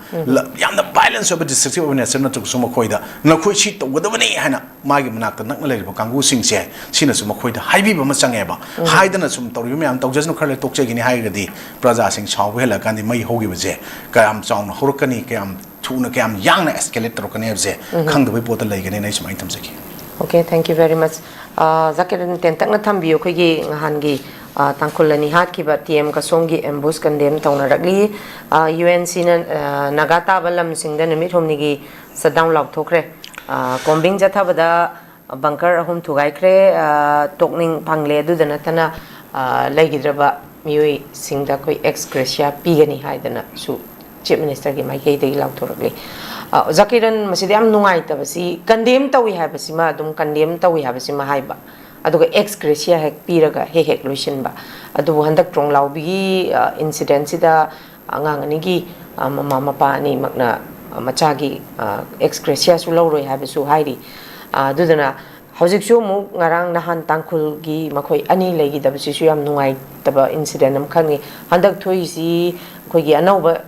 ꯌꯥꯝꯅ violence ꯑꯣꯏꯕ destructive ꯑꯣꯏꯕ nature ꯅꯠꯇ꯭ꯔꯒꯁꯨ ꯃꯈꯣꯏꯗ ꯅꯈꯣꯏ ꯁꯤ ꯇꯧꯒꯗꯕꯅꯤ ꯍꯥꯏꯅ ꯃꯥꯒꯤ ꯃꯅꯥꯛꯇ ꯅꯛꯅ ꯂꯩꯔꯤꯕ ꯀꯥꯡꯕꯨꯁꯤꯡꯁꯦ ꯁꯤꯅꯁꯨ ꯃꯈꯣꯏꯗ ꯍꯥꯏꯕꯤꯕ ꯑꯃ ꯆꯪꯉꯦꯕ꯫ ꯍꯥꯏꯗꯅ ꯁꯨꯝ ꯇꯧꯔꯤꯕ ꯃꯌꯥꯝ ꯇꯧꯖꯁꯅꯨ, ꯈꯔ ꯂꯩꯔ ꯇꯣꯛꯆꯒꯤꯅꯤ ꯍꯥꯏꯔꯒꯗꯤ ꯄ꯭ꯔꯖꯥꯁꯤꯡ ꯁꯥꯎꯕ ꯍꯦꯜꯂꯛꯑꯀꯥꯟꯗꯤ ꯃꯩ ꯍꯧꯈꯤꯕꯁꯦ ꯀꯌꯥꯝ ꯆꯥꯎꯅ ꯍꯧꯔꯛꯀꯅꯤ, ꯀꯌꯥꯝ ꯊꯨꯅ, ꯀꯌꯥꯝ ꯌꯥꯡꯅ escalate ꯇꯧꯔꯛꯀꯅꯤ ꯍꯥꯏꯕꯁꯦ ꯈꯪꯗꯕꯩ ꯄꯣꯠꯇ ꯂꯩꯒꯅꯤꯅ ꯑꯩ ꯁꯨꯃꯥꯏꯅ ꯊꯝꯖꯒꯦ꯫ Okay, thank you very much. Zakir, ꯇꯦꯟꯇꯛꯅ ꯊꯝꯕꯤꯌꯨ ꯑꯩꯈꯣꯏꯒꯤ ꯅꯍꯥꯟꯒꯤ ꯑ, ꯇꯥꯡꯈꯨꯜ ꯑꯅꯤ ꯍꯥꯠꯈꯤꯕ ꯇꯤ ꯑꯦꯝ ꯀꯁꯣꯝꯒꯤ ꯑꯦꯝꯕꯨꯁ ꯀꯟꯗꯦꯝ ꯇꯧꯅꯔꯛꯂꯤ꯫ ꯑ, ꯌꯨ ꯑꯦꯟ ꯁꯤꯅ, ꯑ, ꯅꯥꯒꯥ ꯇꯥꯕ ꯂꯝꯁꯤꯡꯗ ꯅꯨꯃꯤꯠ ꯍꯨꯝꯅꯤꯒꯤ ꯁꯠꯗꯥꯎꯟ ꯂꯥꯎꯊꯣꯛꯈ꯭ꯔꯦ꯫ ꯑ, ꯀꯣꯝꯕꯤꯡ ꯆꯠꯊꯕꯗ ꯕꯪꯀꯔ ꯑꯍꯨꯝ ꯊꯨꯒꯥꯏꯈ꯭ꯔꯦ꯫ ꯑ, ꯇꯣꯛꯅꯤꯡ ꯐꯪꯂꯦ꯫ ꯑꯗꯨꯗ ꯅꯠꯇꯅ, ꯑ, ꯂꯩꯈꯤꯗ꯭ꯔꯕ ꯃꯤꯑꯣꯏꯁꯤꯡꯗ ꯑꯩꯈꯣꯏ ꯑꯦꯛꯁ ꯒ꯭ꯔꯦꯁꯤꯌꯥ ꯄꯤꯒꯅꯤ ꯍꯥꯏꯗꯅꯁꯨ ꯆꯤꯐ ꯃꯤꯅꯤꯁꯇꯔꯒꯤ ꯃꯥꯏꯀꯩꯗꯒꯤ ꯂꯥꯎꯊꯣꯔꯛꯂꯤ꯫ ꯑ, ꯑꯣꯖꯥ ꯀꯤꯔꯟ, ꯃꯁꯤꯗ ꯌꯥꯝ ꯅꯨꯡꯉꯥꯏꯇꯕꯁꯤ, ꯀꯟꯗꯦꯝ ꯇꯧꯏ ꯍꯥꯏꯕꯁꯤꯃ, ꯑꯗꯨꯝ ꯀꯟꯗꯦꯝ ꯇꯧꯏ ꯍꯥꯏꯕꯁꯤꯃ ꯍꯥꯏꯕ, ꯑꯗꯨꯒ ꯑꯦꯛꯁ ꯒ꯭ꯔꯦꯁꯤꯌꯥ ꯍꯦꯛ ꯄꯤꯔꯒ ꯍꯦꯛ ꯍꯦꯛ ꯂꯣꯏꯁꯤꯟꯕ꯫ ꯑꯗꯨꯕꯨ ꯍꯟꯗꯛ ꯇ꯭ꯔꯣꯡꯂꯥꯎꯕꯤꯒꯤ, ꯑ, ꯏꯟꯁꯤꯗꯦꯟꯁꯤꯗ ꯑꯉꯥꯡ ꯑꯅꯤꯒꯤ, ꯑ, ꯃꯃꯥ ꯃꯄꯥ ꯑꯅꯤꯃꯛꯅ, ꯑ, ꯃꯆꯥꯒꯤ, ꯑ, ꯑꯦꯛꯁ ꯒ꯭ꯔꯦꯁꯤꯌꯥꯁꯨ ꯂꯧꯔꯣꯏ ꯍꯥꯏꯕꯁꯨ ꯍꯥꯏꯔꯤ꯫ ꯑ, ꯑꯗꯨꯗꯨꯅ ꯍꯧꯖꯤꯛꯁꯨ ꯑꯃꯨꯛ ꯉꯔꯥꯡ ꯅꯍꯥꯟ ꯇꯥꯡꯈꯨꯜꯒꯤ ꯃꯈꯣꯏ ꯑꯅꯤ ꯂꯩꯈꯤꯗꯕꯁꯤꯁꯨ ꯌꯥꯝ ꯅꯨꯡꯉꯥꯏꯇꯕ ꯏꯟꯁꯤꯗꯦꯟ ꯑꯃꯈꯛꯅꯤ꯫ ꯍꯟꯗꯛ ꯊꯣꯛꯏꯁꯤ ꯑꯩꯈꯣꯏꯒꯤ ꯑꯅꯧꯕ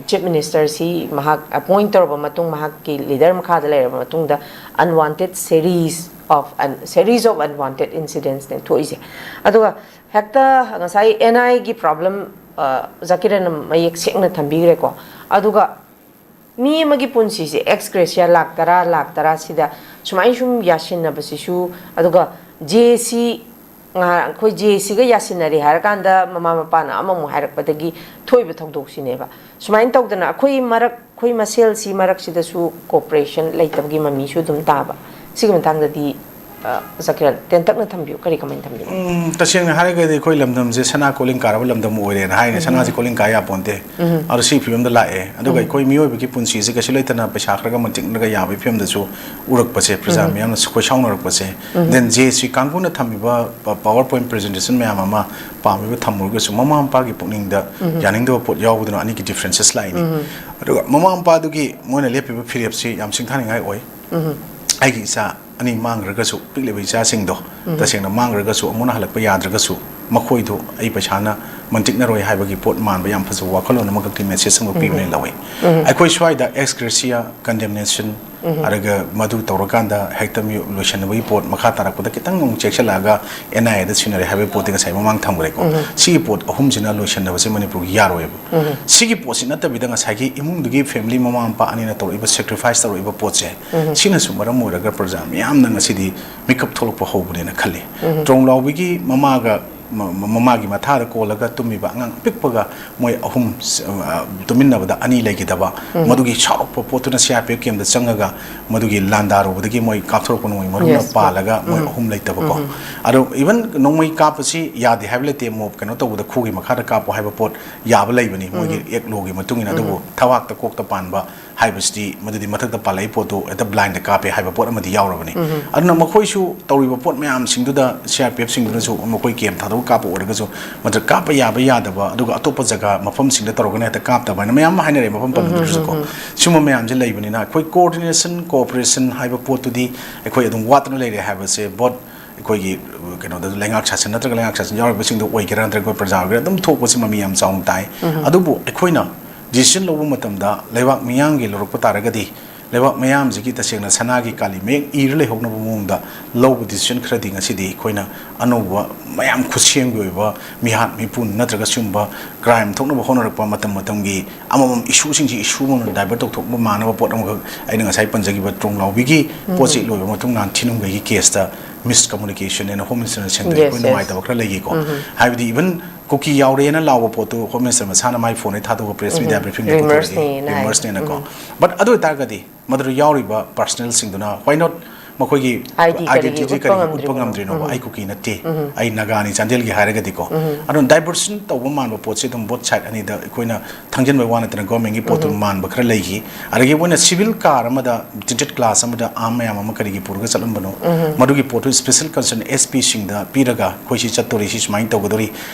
ꯆꯤꯐ ꯃꯤꯅꯤꯁꯇꯔꯁꯤ ꯃꯍꯥꯛ ꯑꯦꯄꯣꯏꯟ ꯇꯧꯔꯕ ꯃꯇꯨꯡ, ꯃꯍꯥꯛꯀꯤ ꯂꯤꯗꯔ ꯃꯈꯥꯗ ꯂꯩꯔꯕ ꯃꯇꯨꯡꯗ unwanted series of, series of unwanted incidents ꯅꯦ ꯊꯣꯛꯏꯁꯦ꯫ ꯑꯗꯨꯒ ꯍꯦꯛꯇ ꯉꯁꯥꯏ ꯑꯦꯟ ꯑꯥꯏꯒꯤ ꯄ꯭ꯔꯣꯕ꯭ꯂꯦꯝ, ꯑ, ꯑꯣꯖꯥ ꯀꯤꯔꯟꯅ ꯃꯌꯦꯛ ꯁꯦꯡꯅ ꯊꯝꯕꯤꯈ꯭ꯔꯦꯀꯣ꯫ ꯑꯗꯨꯒ ꯃꯤ ꯑꯃꯒꯤ ꯄꯨꯟꯁꯤꯁꯦ ꯑꯦꯛꯁ ꯒ꯭ꯔꯦꯁꯤꯌꯥ ꯂꯥꯛ ꯇꯔꯥ, ꯂꯥꯛ ꯇꯔꯥ ꯁꯤꯗ ꯁꯨꯃꯥꯏꯅ ꯁꯨꯝ ꯌꯥꯁꯤꯟꯅꯕꯁꯤꯁꯨ, ꯑꯗꯨꯒ ꯖꯦ ꯁꯤ ꯉꯥ-, ꯑꯩꯈꯣꯏ ꯖꯦ ꯁꯤꯒ ꯌꯥꯁꯤꯟꯅꯔꯦ ꯍꯥꯏꯔꯀꯥꯟꯗ ꯃꯃꯥ ꯃꯄꯥꯅ ꯑꯃꯃꯨꯛ ꯍꯥꯏꯔꯛꯄꯗꯒꯤ ꯊꯣꯛꯏꯕ ꯊꯧꯗꯣꯛꯁꯤꯅꯦꯕ꯫ ꯁꯨꯃꯥꯏꯅ ꯇꯧꯗꯅ ꯑꯩꯈꯣꯏ ꯃꯔꯛ, ꯑꯩꯈꯣꯏ ꯃꯁꯦꯜꯁꯤ ꯃꯔꯛꯁꯤꯗꯁꯨ ꯀꯣꯑꯣꯄꯔꯦꯁꯟ ꯂꯩꯇꯕꯒꯤ ꯃꯃꯤꯁꯨ ꯑꯗꯨꯝ ꯇꯥꯕ꯫ ꯁꯤꯒꯤ ꯃꯇꯥꯡꯗꯗꯤ, ꯑ, ꯑꯣꯖꯥ ꯀꯤꯔꯟ, ꯇꯦꯟꯇꯛꯅ ꯊꯝꯕꯤꯌꯨ, ꯀꯔꯤ ꯀꯃꯥꯏꯅ ꯊꯝꯕꯤꯅꯤ? ꯎꯝ, ꯇꯁꯦꯡꯅ ꯍꯥꯏꯔꯒꯗꯤ ꯑꯩꯈꯣꯏ ꯂꯝꯗꯝꯁꯦ ꯁꯅꯥ ꯀꯣꯂꯤꯡ ꯀꯥꯔꯕ ꯂꯝꯗꯝ ꯑꯣꯏꯔꯦꯅ ꯍꯥꯏꯅꯦ꯫ ꯎꯝ꯫ ꯁꯅꯥꯁꯤ ꯀꯣꯂꯤꯡ ꯀꯥ ꯌꯥꯄꯣꯟꯇꯦ꯫ ꯎꯝ꯫ ꯑꯗꯣ ꯁꯤꯒꯤ ꯐꯤꯕꯝꯗ ꯂꯥꯛꯑꯦ꯫ ꯑꯗꯨꯒ ꯎꯝ꯫ ꯑꯩꯈꯣꯏ ꯃꯤꯑꯣꯏꯕꯒꯤ ꯄꯨꯟꯁꯤꯁꯦ ꯀꯩꯁꯨ ꯂꯩꯇꯅ ꯄꯩꯁꯥ ꯈꯔꯒ ꯃꯟꯇꯤꯛꯅꯔꯒ ꯌꯥꯕꯒꯤ ꯐꯤꯕꯝꯗꯁꯨ ꯎꯔꯛꯄꯁꯦ ꯄ꯭ꯔꯖꯥ ꯎꯝ꯫ ꯃꯤꯌꯥꯝꯅꯁꯨ ꯈꯣꯏꯁꯥꯎꯅꯔꯛꯄꯁꯦ꯫ ꯎꯝ꯫ Then ꯖꯦ ꯁꯤ ꯀꯥꯡꯕꯨꯅ ꯊꯝꯃꯤꯕ ꯄ-, PowerPoint presentation ꯃꯌꯥꯝ ꯑꯃ ꯄꯥꯝꯃꯤꯕ ꯊꯝꯃꯨꯔꯒꯁꯨ ꯃꯃꯥ ꯃꯄꯥꯒꯤ ꯄꯨꯛꯅꯤꯡꯗ ꯎꯝ꯫ ꯌꯥꯅꯤꯡꯗꯕ ꯄꯣꯠ ꯌꯥꯎꯕꯗꯨꯅ ꯑꯅꯤꯒꯤ differences ꯂꯥꯛꯏꯅꯤ꯫ ꯎꯝ꯫ ꯑꯗꯨꯒ ꯃꯃꯥ ꯃꯄꯥꯗꯨꯒꯤ ꯃꯣꯏꯅ ꯂꯦꯞꯄꯤꯕ ꯐꯤꯔꯦꯞꯁꯤ ꯌꯥꯝ ꯁꯤꯡꯊꯥꯅꯤꯡꯉꯥꯏ ꯑꯣꯏ꯫ ꯎꯝ꯫ ꯑꯩꯒꯤ ꯏꯆꯥ ꯑꯅꯤ ꯃꯥꯡꯈ꯭ꯔꯒꯁꯨ, ꯄꯤꯛꯂꯤꯕ ꯏꯆꯥꯁꯤꯡꯗꯣ, ꯎꯝ꯫ ꯇꯁꯦꯡꯅ ꯃꯥꯡꯈ꯭ꯔꯒꯁꯨ, ꯑꯃꯨꯛ ꯍꯜꯂꯛꯄ ꯌꯥꯗ꯭ꯔꯒꯁꯨ, ꯃꯈꯣꯏꯗꯣ ꯑꯩ ꯄꯩꯁꯥꯅ ꯃꯟꯇꯤꯛꯅꯔꯣꯏ ꯍꯥꯏꯕꯒꯤ ꯄꯣꯠ ꯃꯥꯟꯕ ꯌꯥꯝ ꯐꯖꯕ ꯋꯥꯈꯜꯂꯣꯟ ꯑꯃꯈꯛꯀꯤ message ꯑꯃꯈꯛ ꯄꯤꯕꯅꯦ ꯎꯝ꯫ ꯂꯧꯏ꯫ ꯎꯝ꯫ ꯑꯩꯈꯣꯏ ꯁ꯭ꯋꯥꯏꯗ ex gratia condemnation, ꯎꯝ꯫ ꯑꯗꯨꯒ ꯃꯗꯨ ꯇꯧꯔꯀꯥꯟꯗ ꯍꯦꯛꯇ ꯃꯤ ꯂꯣꯏꯁꯤꯟꯅꯕꯒꯤ ꯄꯣꯠ ꯃꯈꯥ ꯇꯥꯔꯛꯄꯗ ꯈꯤꯇꯪ ꯑꯃꯨꯛ ꯆꯦꯛꯁꯤꯜꯂꯛꯑꯒ ꯑꯦꯟ ꯑꯥꯏ ꯑꯦꯗ ꯁꯤꯟꯅꯔꯦ ꯍꯥꯏꯕꯒꯤ ꯄꯣꯠꯇꯤ ꯉꯁꯥꯏ ꯃꯃꯥꯡ ꯊꯝꯈ꯭ꯔꯦꯀꯣ꯫ ꯎꯝ꯫ ꯁꯤꯒꯤ ꯄꯣꯠ ꯑꯍꯨꯝꯁꯤꯅ ꯂꯣꯏꯁꯤꯟꯅꯕꯁꯦ ꯃꯅꯤꯄꯨꯔꯒꯤ ꯌꯥꯔꯣꯏꯕ꯫ ꯎꯝ꯫ ꯁꯤꯒꯤ ꯄꯣꯠꯁꯤ ꯅꯠꯇꯕꯤꯗ ꯉꯁꯥꯏꯒꯤ ꯏꯃꯨꯡꯗꯨꯒꯤ family ꯃꯃꯥ ꯃꯄꯥ ꯑꯅꯤꯅ ꯇꯧꯔꯛꯏꯕ sacrifice ꯇꯧꯔꯛꯏꯕ ꯄꯣꯠꯁꯦ, ꯎꯝ꯫ ꯁꯤꯅꯁꯨ ꯃꯔꯝ ꯑꯣꯏꯔꯒ ꯄ꯭ꯔꯖꯥ ꯃꯤꯌꯥꯝꯅ ꯉꯁꯤꯗꯤ ꯃꯤꯀꯞ ꯊꯣꯛꯂꯛꯄ ꯍꯧꯕꯅꯦꯅ ꯈꯜꯂꯤ꯫ ꯎꯝ꯫ ꯇ꯭ꯔꯣꯡꯂꯥꯎꯕꯤꯒꯤ ꯃꯃꯥꯒ ꯃ- ꯃ- ꯃꯃꯥꯒꯤ ꯃꯊꯥꯗ ꯀꯣꯜꯂꯒ ꯇꯨꯝꯃꯤꯕ ꯑꯉꯥꯡ ꯑꯄꯤꯛꯄꯒ ꯃꯣꯏ ꯑꯍꯨꯝ ꯁ- ꯑ, ꯇꯨꯃꯤꯟꯅꯕꯗ ꯑꯅꯤ ꯂꯩꯈꯤꯗꯕ, ꯃꯗꯨꯒꯤ ꯁꯥꯎꯔꯛꯄ ꯄꯣꯠꯇꯨꯅ ꯁꯤ ꯑꯥꯔ ꯄꯤ ꯑꯦꯐ ꯀꯦꯝꯗ ꯆꯪꯉꯒ ꯃꯗꯨꯒꯤ ꯂꯥꯟꯗꯥꯔꯨꯕꯗꯒꯤ ꯃꯣꯏ ꯀꯥꯞꯊꯣꯔꯛꯄ ꯅꯣꯡꯃꯩ ꯃꯔꯨꯅ Yes, ꯄꯥꯜꯂꯒ ꯃꯣꯏ ꯎꯝ꯫ ꯑꯍꯨꯝ ꯂꯩꯇꯕꯀꯣ꯫ ꯎꯝ꯫ ꯑꯗꯣ ꯏꯚꯟ ꯅꯣꯡꯃꯩ ꯀꯥꯞꯄꯁꯤ ꯌꯥꯗꯦ ꯍꯥꯏꯕ ꯂꯩꯇꯦ, ꯃꯣꯞ ꯀꯩꯅꯣ ꯇꯧꯕꯗ ꯈꯨꯒꯤ ꯃꯈꯥꯗ ꯀꯥꯞꯄꯣ ꯍꯥꯏꯕ ꯄꯣꯠ ꯌꯥꯕ ꯂꯩꯕꯅꯤ ꯃꯣꯏꯒꯤ ꯎꯝ꯫ ꯑꯦꯛ ꯂꯣꯒꯤ ꯃꯇꯨꯡ ꯏꯟꯅ꯫ ꯎꯝ꯫ ꯑꯗꯨꯕꯨ ꯊꯕꯥꯛꯇ ꯀꯣꯛꯇ ꯄꯥꯟꯕ ꯍꯥꯏꯕꯁꯤꯗꯤ ꯃꯗꯨꯗꯤ ꯃꯊꯛꯇ ꯄꯥꯜꯂꯛꯏ ꯄꯣꯠꯇꯨ ꯍꯦꯛꯇ ꯕ꯭ꯂꯥꯏꯟꯗ ꯀꯥꯞꯄꯦ ꯍꯥꯏꯕ ꯄꯣꯠ ꯑꯃꯗꯤ ꯌꯥꯎꯔꯕꯅꯤ꯫ ꯎꯝ꯫ ꯑꯗꯨꯅ ꯃꯈꯣꯏꯁꯨ ꯇꯧꯔꯤꯕ ꯄꯣꯠ ꯃꯌꯥꯝꯁꯤꯡꯗꯨꯗ ꯁꯤ ꯑꯥꯔ ꯄꯤ ꯑꯦꯐꯁꯤꯡꯗꯨꯅꯁꯨ ꯃꯈꯣꯏ ꯀꯦꯝ ꯊꯥꯗꯣꯛꯑ ꯀꯥꯞꯄ ꯑꯣꯏꯔꯒꯁꯨ ꯃꯗꯨ ꯀꯥꯞꯄ ꯌꯥꯕ ꯌꯥꯗꯕ, ꯑꯗꯨꯒ ꯑꯇꯣꯞꯄ ꯖꯒꯥ ꯃꯐꯝꯁꯤꯡꯗ ꯇꯧꯔꯒꯅ ꯍꯦꯛꯇ ꯀꯥꯞꯇꯕ ꯍꯥꯏꯅ ꯃꯌꯥꯝ ꯑꯃ ꯍꯥꯏꯅꯔꯦ ꯃꯐꯝ ꯄꯟꯕꯗꯨꯗꯁꯨꯀꯣ꯫ ꯎꯝ, ꯎꯝ, ꯎꯝ꯫ ꯁꯤꯒꯨꯝꯕ ꯃꯌꯥꯝꯁꯦ ꯂꯩꯕꯅꯤꯅ ꯑꯩꯈꯣꯏ ꯀꯣꯑꯣꯔꯗꯤꯅꯦꯁꯟ, ꯀꯣꯑꯣꯄꯔꯦꯁꯟ ꯍꯥꯏꯕ ꯄꯣꯠꯇꯨꯗꯤ ꯑꯩꯈꯣꯏ ꯑꯗꯨꯝ ꯋꯥꯠꯇꯅ ꯂꯩꯔꯦ ꯍꯥꯏꯕꯁꯦ ꯕꯣꯠ ꯑꯩꯈꯣꯏꯒꯤ ꯀꯩꯅꯣꯗ ꯂꯩꯉꯥꯛ ꯁꯥꯁꯟ ꯅꯠꯇ꯭ꯔꯒ ꯂꯩꯉꯥꯛ ꯁꯥꯁꯟ ꯌꯥꯎꯔꯤꯕꯁꯤꯡꯗ ꯑꯣꯏꯒꯦꯔꯥ ꯅꯠꯇ꯭ꯔꯒ ꯑꯩꯈꯣꯏ ꯄ꯭ꯔꯖꯥ ꯑꯣꯏꯒꯦꯔꯥ ꯑꯗꯨꯝ ꯊꯣꯛꯄꯁꯤ ꯃꯃꯤ ꯌꯥꯝ ꯆꯥꯎꯅ ꯇꯥꯏ꯫ ꯎꯝ꯫ ꯑꯗꯨꯕꯨ ꯑꯩꯈꯣꯏꯅ ꯗꯤꯁꯤꯖꯟ ꯂꯧꯕ ꯃꯇꯝꯗ ꯂꯩꯕꯥꯛ ꯃꯤꯌꯥꯝꯒꯤ ꯂꯧꯔꯛꯄ ꯇꯥꯔꯒꯗꯤ ꯂꯩꯕꯥꯛ ꯃꯤꯌꯥꯝꯁꯤꯒꯤ ꯇꯁꯦꯡꯅ ꯁꯅꯥꯒꯤ ꯀꯥꯂꯤ ꯃꯌꯦꯛ ꯏꯔ ꯂꯩꯍꯧꯅꯕ ꯃꯑꯣꯡꯗ ꯂꯧꯕ ꯗꯤꯁꯤꯖꯟ ꯈꯔꯗꯤ ꯉꯁꯤꯗꯤ ꯑꯩꯈꯣꯏꯅ ꯑꯅꯧꯕ ꯃꯌꯥꯝ ꯈꯨꯠꯁꯦꯝꯒꯤ ꯑꯣꯏꯕ ꯃꯤꯍꯥꯠ ꯃꯤꯄꯨꯟ ꯅꯠꯇ꯭ꯔꯒ ꯁꯤꯒꯨꯝꯕ ꯀ꯭ꯔꯥꯏꯝ ꯊꯣꯛꯅꯕ ꯍꯣꯠꯅꯔꯛꯄ ꯃꯇꯝ ꯃꯇꯝꯒꯤ ꯑꯃꯃꯝ ꯏꯁꯨꯁꯤꯡꯁꯤ ꯏꯁꯨ ꯑꯃꯃꯝ ꯗꯥꯏꯚꯔꯠ ꯇꯧꯊꯣꯛꯄ ꯃꯥꯟꯅꯕ ꯄꯣꯠ ꯑꯃꯈꯛ ꯑꯩꯅ ꯉꯁꯥꯏ ꯄꯟꯖꯈꯤꯕ ꯇ꯭ꯔꯣꯡꯂꯥꯎꯕꯤꯒꯤ ꯎꯝ꯫ ꯄꯣꯠ ꯆꯩ ꯂꯣꯏꯕ ꯃꯇꯨꯡ ꯂꯥꯟ ꯊꯤꯅꯨꯡꯒꯩꯒꯤ ꯀꯦꯁꯇ ꯃꯤꯁ ꯀꯝꯃꯨꯅꯤꯀꯦꯁꯟ ꯑꯅ ꯍꯣꯝ ꯃꯤꯅꯤꯁꯇꯔꯅ ꯁꯦꯝꯗꯣꯛꯑꯦ꯫ Yes, ꯑꯩꯈꯣꯏ yes. ꯅꯨꯡꯉꯥꯏꯇꯕ ꯈꯔ ꯂꯩꯈꯤꯀꯣ꯫ ꯎꯝ꯫ ꯍꯥꯏꯕꯗꯤ ꯏꯚꯟ ꯀꯨꯀꯤ ꯌꯥꯎꯔꯦꯅ ꯂꯥꯎꯕ ꯄꯣꯠꯇꯨ ꯍꯣꯝ ꯃꯤꯅꯤꯁꯇꯔ ꯃꯁꯥꯅ ꯃꯥꯏ ꯐꯣꯟꯗꯩ ꯊꯥꯗꯣꯛꯑꯒ ꯄ꯭ꯔꯦꯁ ꯎꯝ꯫ ꯃꯤꯗꯤꯌꯥ ꯕ꯭ꯔꯤꯐꯤꯡꯗ ꯔꯤꯃꯔꯁꯅꯦꯅ ꯍꯥꯏ꯫ ꯔꯤꯃꯔꯁꯅꯦꯅꯀꯣ꯫ ꯎꯝ꯫ But ꯑꯗꯨ ꯑꯣꯏꯇꯥꯔꯒꯗꯤ ꯃꯗꯨꯗ ꯌꯥꯎꯔꯤꯕ ꯄꯥꯔꯁꯅꯦꯜꯁꯤꯡꯗꯨꯅ why not ID ꯀꯔꯤꯒꯤ identity ꯎꯠꯄ ꯀꯔꯤꯒꯤ ꯎꯠꯄ ꯉꯝꯗ꯭ꯔꯤꯅꯣꯕ? ꯉꯝꯗ꯭ꯔꯤꯅꯣꯕ? ꯎꯝ꯫ ꯑꯩ ꯀꯨꯀꯤ ꯅꯠꯇꯦ, ꯎꯝ꯫ ꯑꯩ ꯅꯥꯒꯥꯅꯤ ꯆꯥꯟꯗꯦꯜꯒꯤ ꯍꯥꯏꯔꯒꯗꯤꯀꯣ꯫ ꯎꯝ꯫ ꯑꯗꯨꯅ ꯗꯥꯏꯚꯔꯁꯟ ꯇꯧꯕ ꯃꯥꯟꯕ ꯄꯣꯠꯁꯦ ꯑꯗꯨꯝ ꯕꯣꯠ ꯁꯥꯏꯠ ꯑꯅꯤꯗ ꯑꯩꯈꯣꯏꯅ ꯊꯥꯡꯖꯤꯟꯕꯩ ꯋꯥ ꯅꯠꯇꯅ ꯒꯣꯔꯃꯦꯟꯒꯤ ꯄꯣꯠꯇꯨ ꯎꯝ꯫ ꯃꯥꯟꯕ ꯈꯔ ꯂꯩꯈꯤ꯫ ꯑꯗꯒꯤ ꯃꯣꯏꯅ ꯁꯤꯚꯤꯜ ꯀꯥꯔ ꯑꯃꯗ ꯇꯤꯟꯇꯦꯠ ꯒ꯭ꯂꯥꯁ ꯑꯃꯗ ꯑꯥꯔꯝ ꯃꯌꯥꯝ ꯑꯃ ꯀꯔꯤꯒꯤ ꯄꯨꯔꯒ ꯆꯠꯂꯝꯕꯅꯣ? ꯎꯝ꯫ ꯃꯗꯨꯒꯤ ꯄꯣꯠꯇꯨ ꯁ꯭ꯄꯦꯁꯦꯜ ꯀꯟꯁꯔꯟ ꯑꯦꯁ ꯄꯤꯁꯤꯡꯗ ꯄꯤꯔꯒ ꯑꯩꯈꯣꯏ ꯁꯤ ꯆꯠꯇꯣꯔꯤ, ꯁꯤ ꯁꯨꯃꯥꯏꯅ ꯇꯧꯒꯗꯧꯔꯤ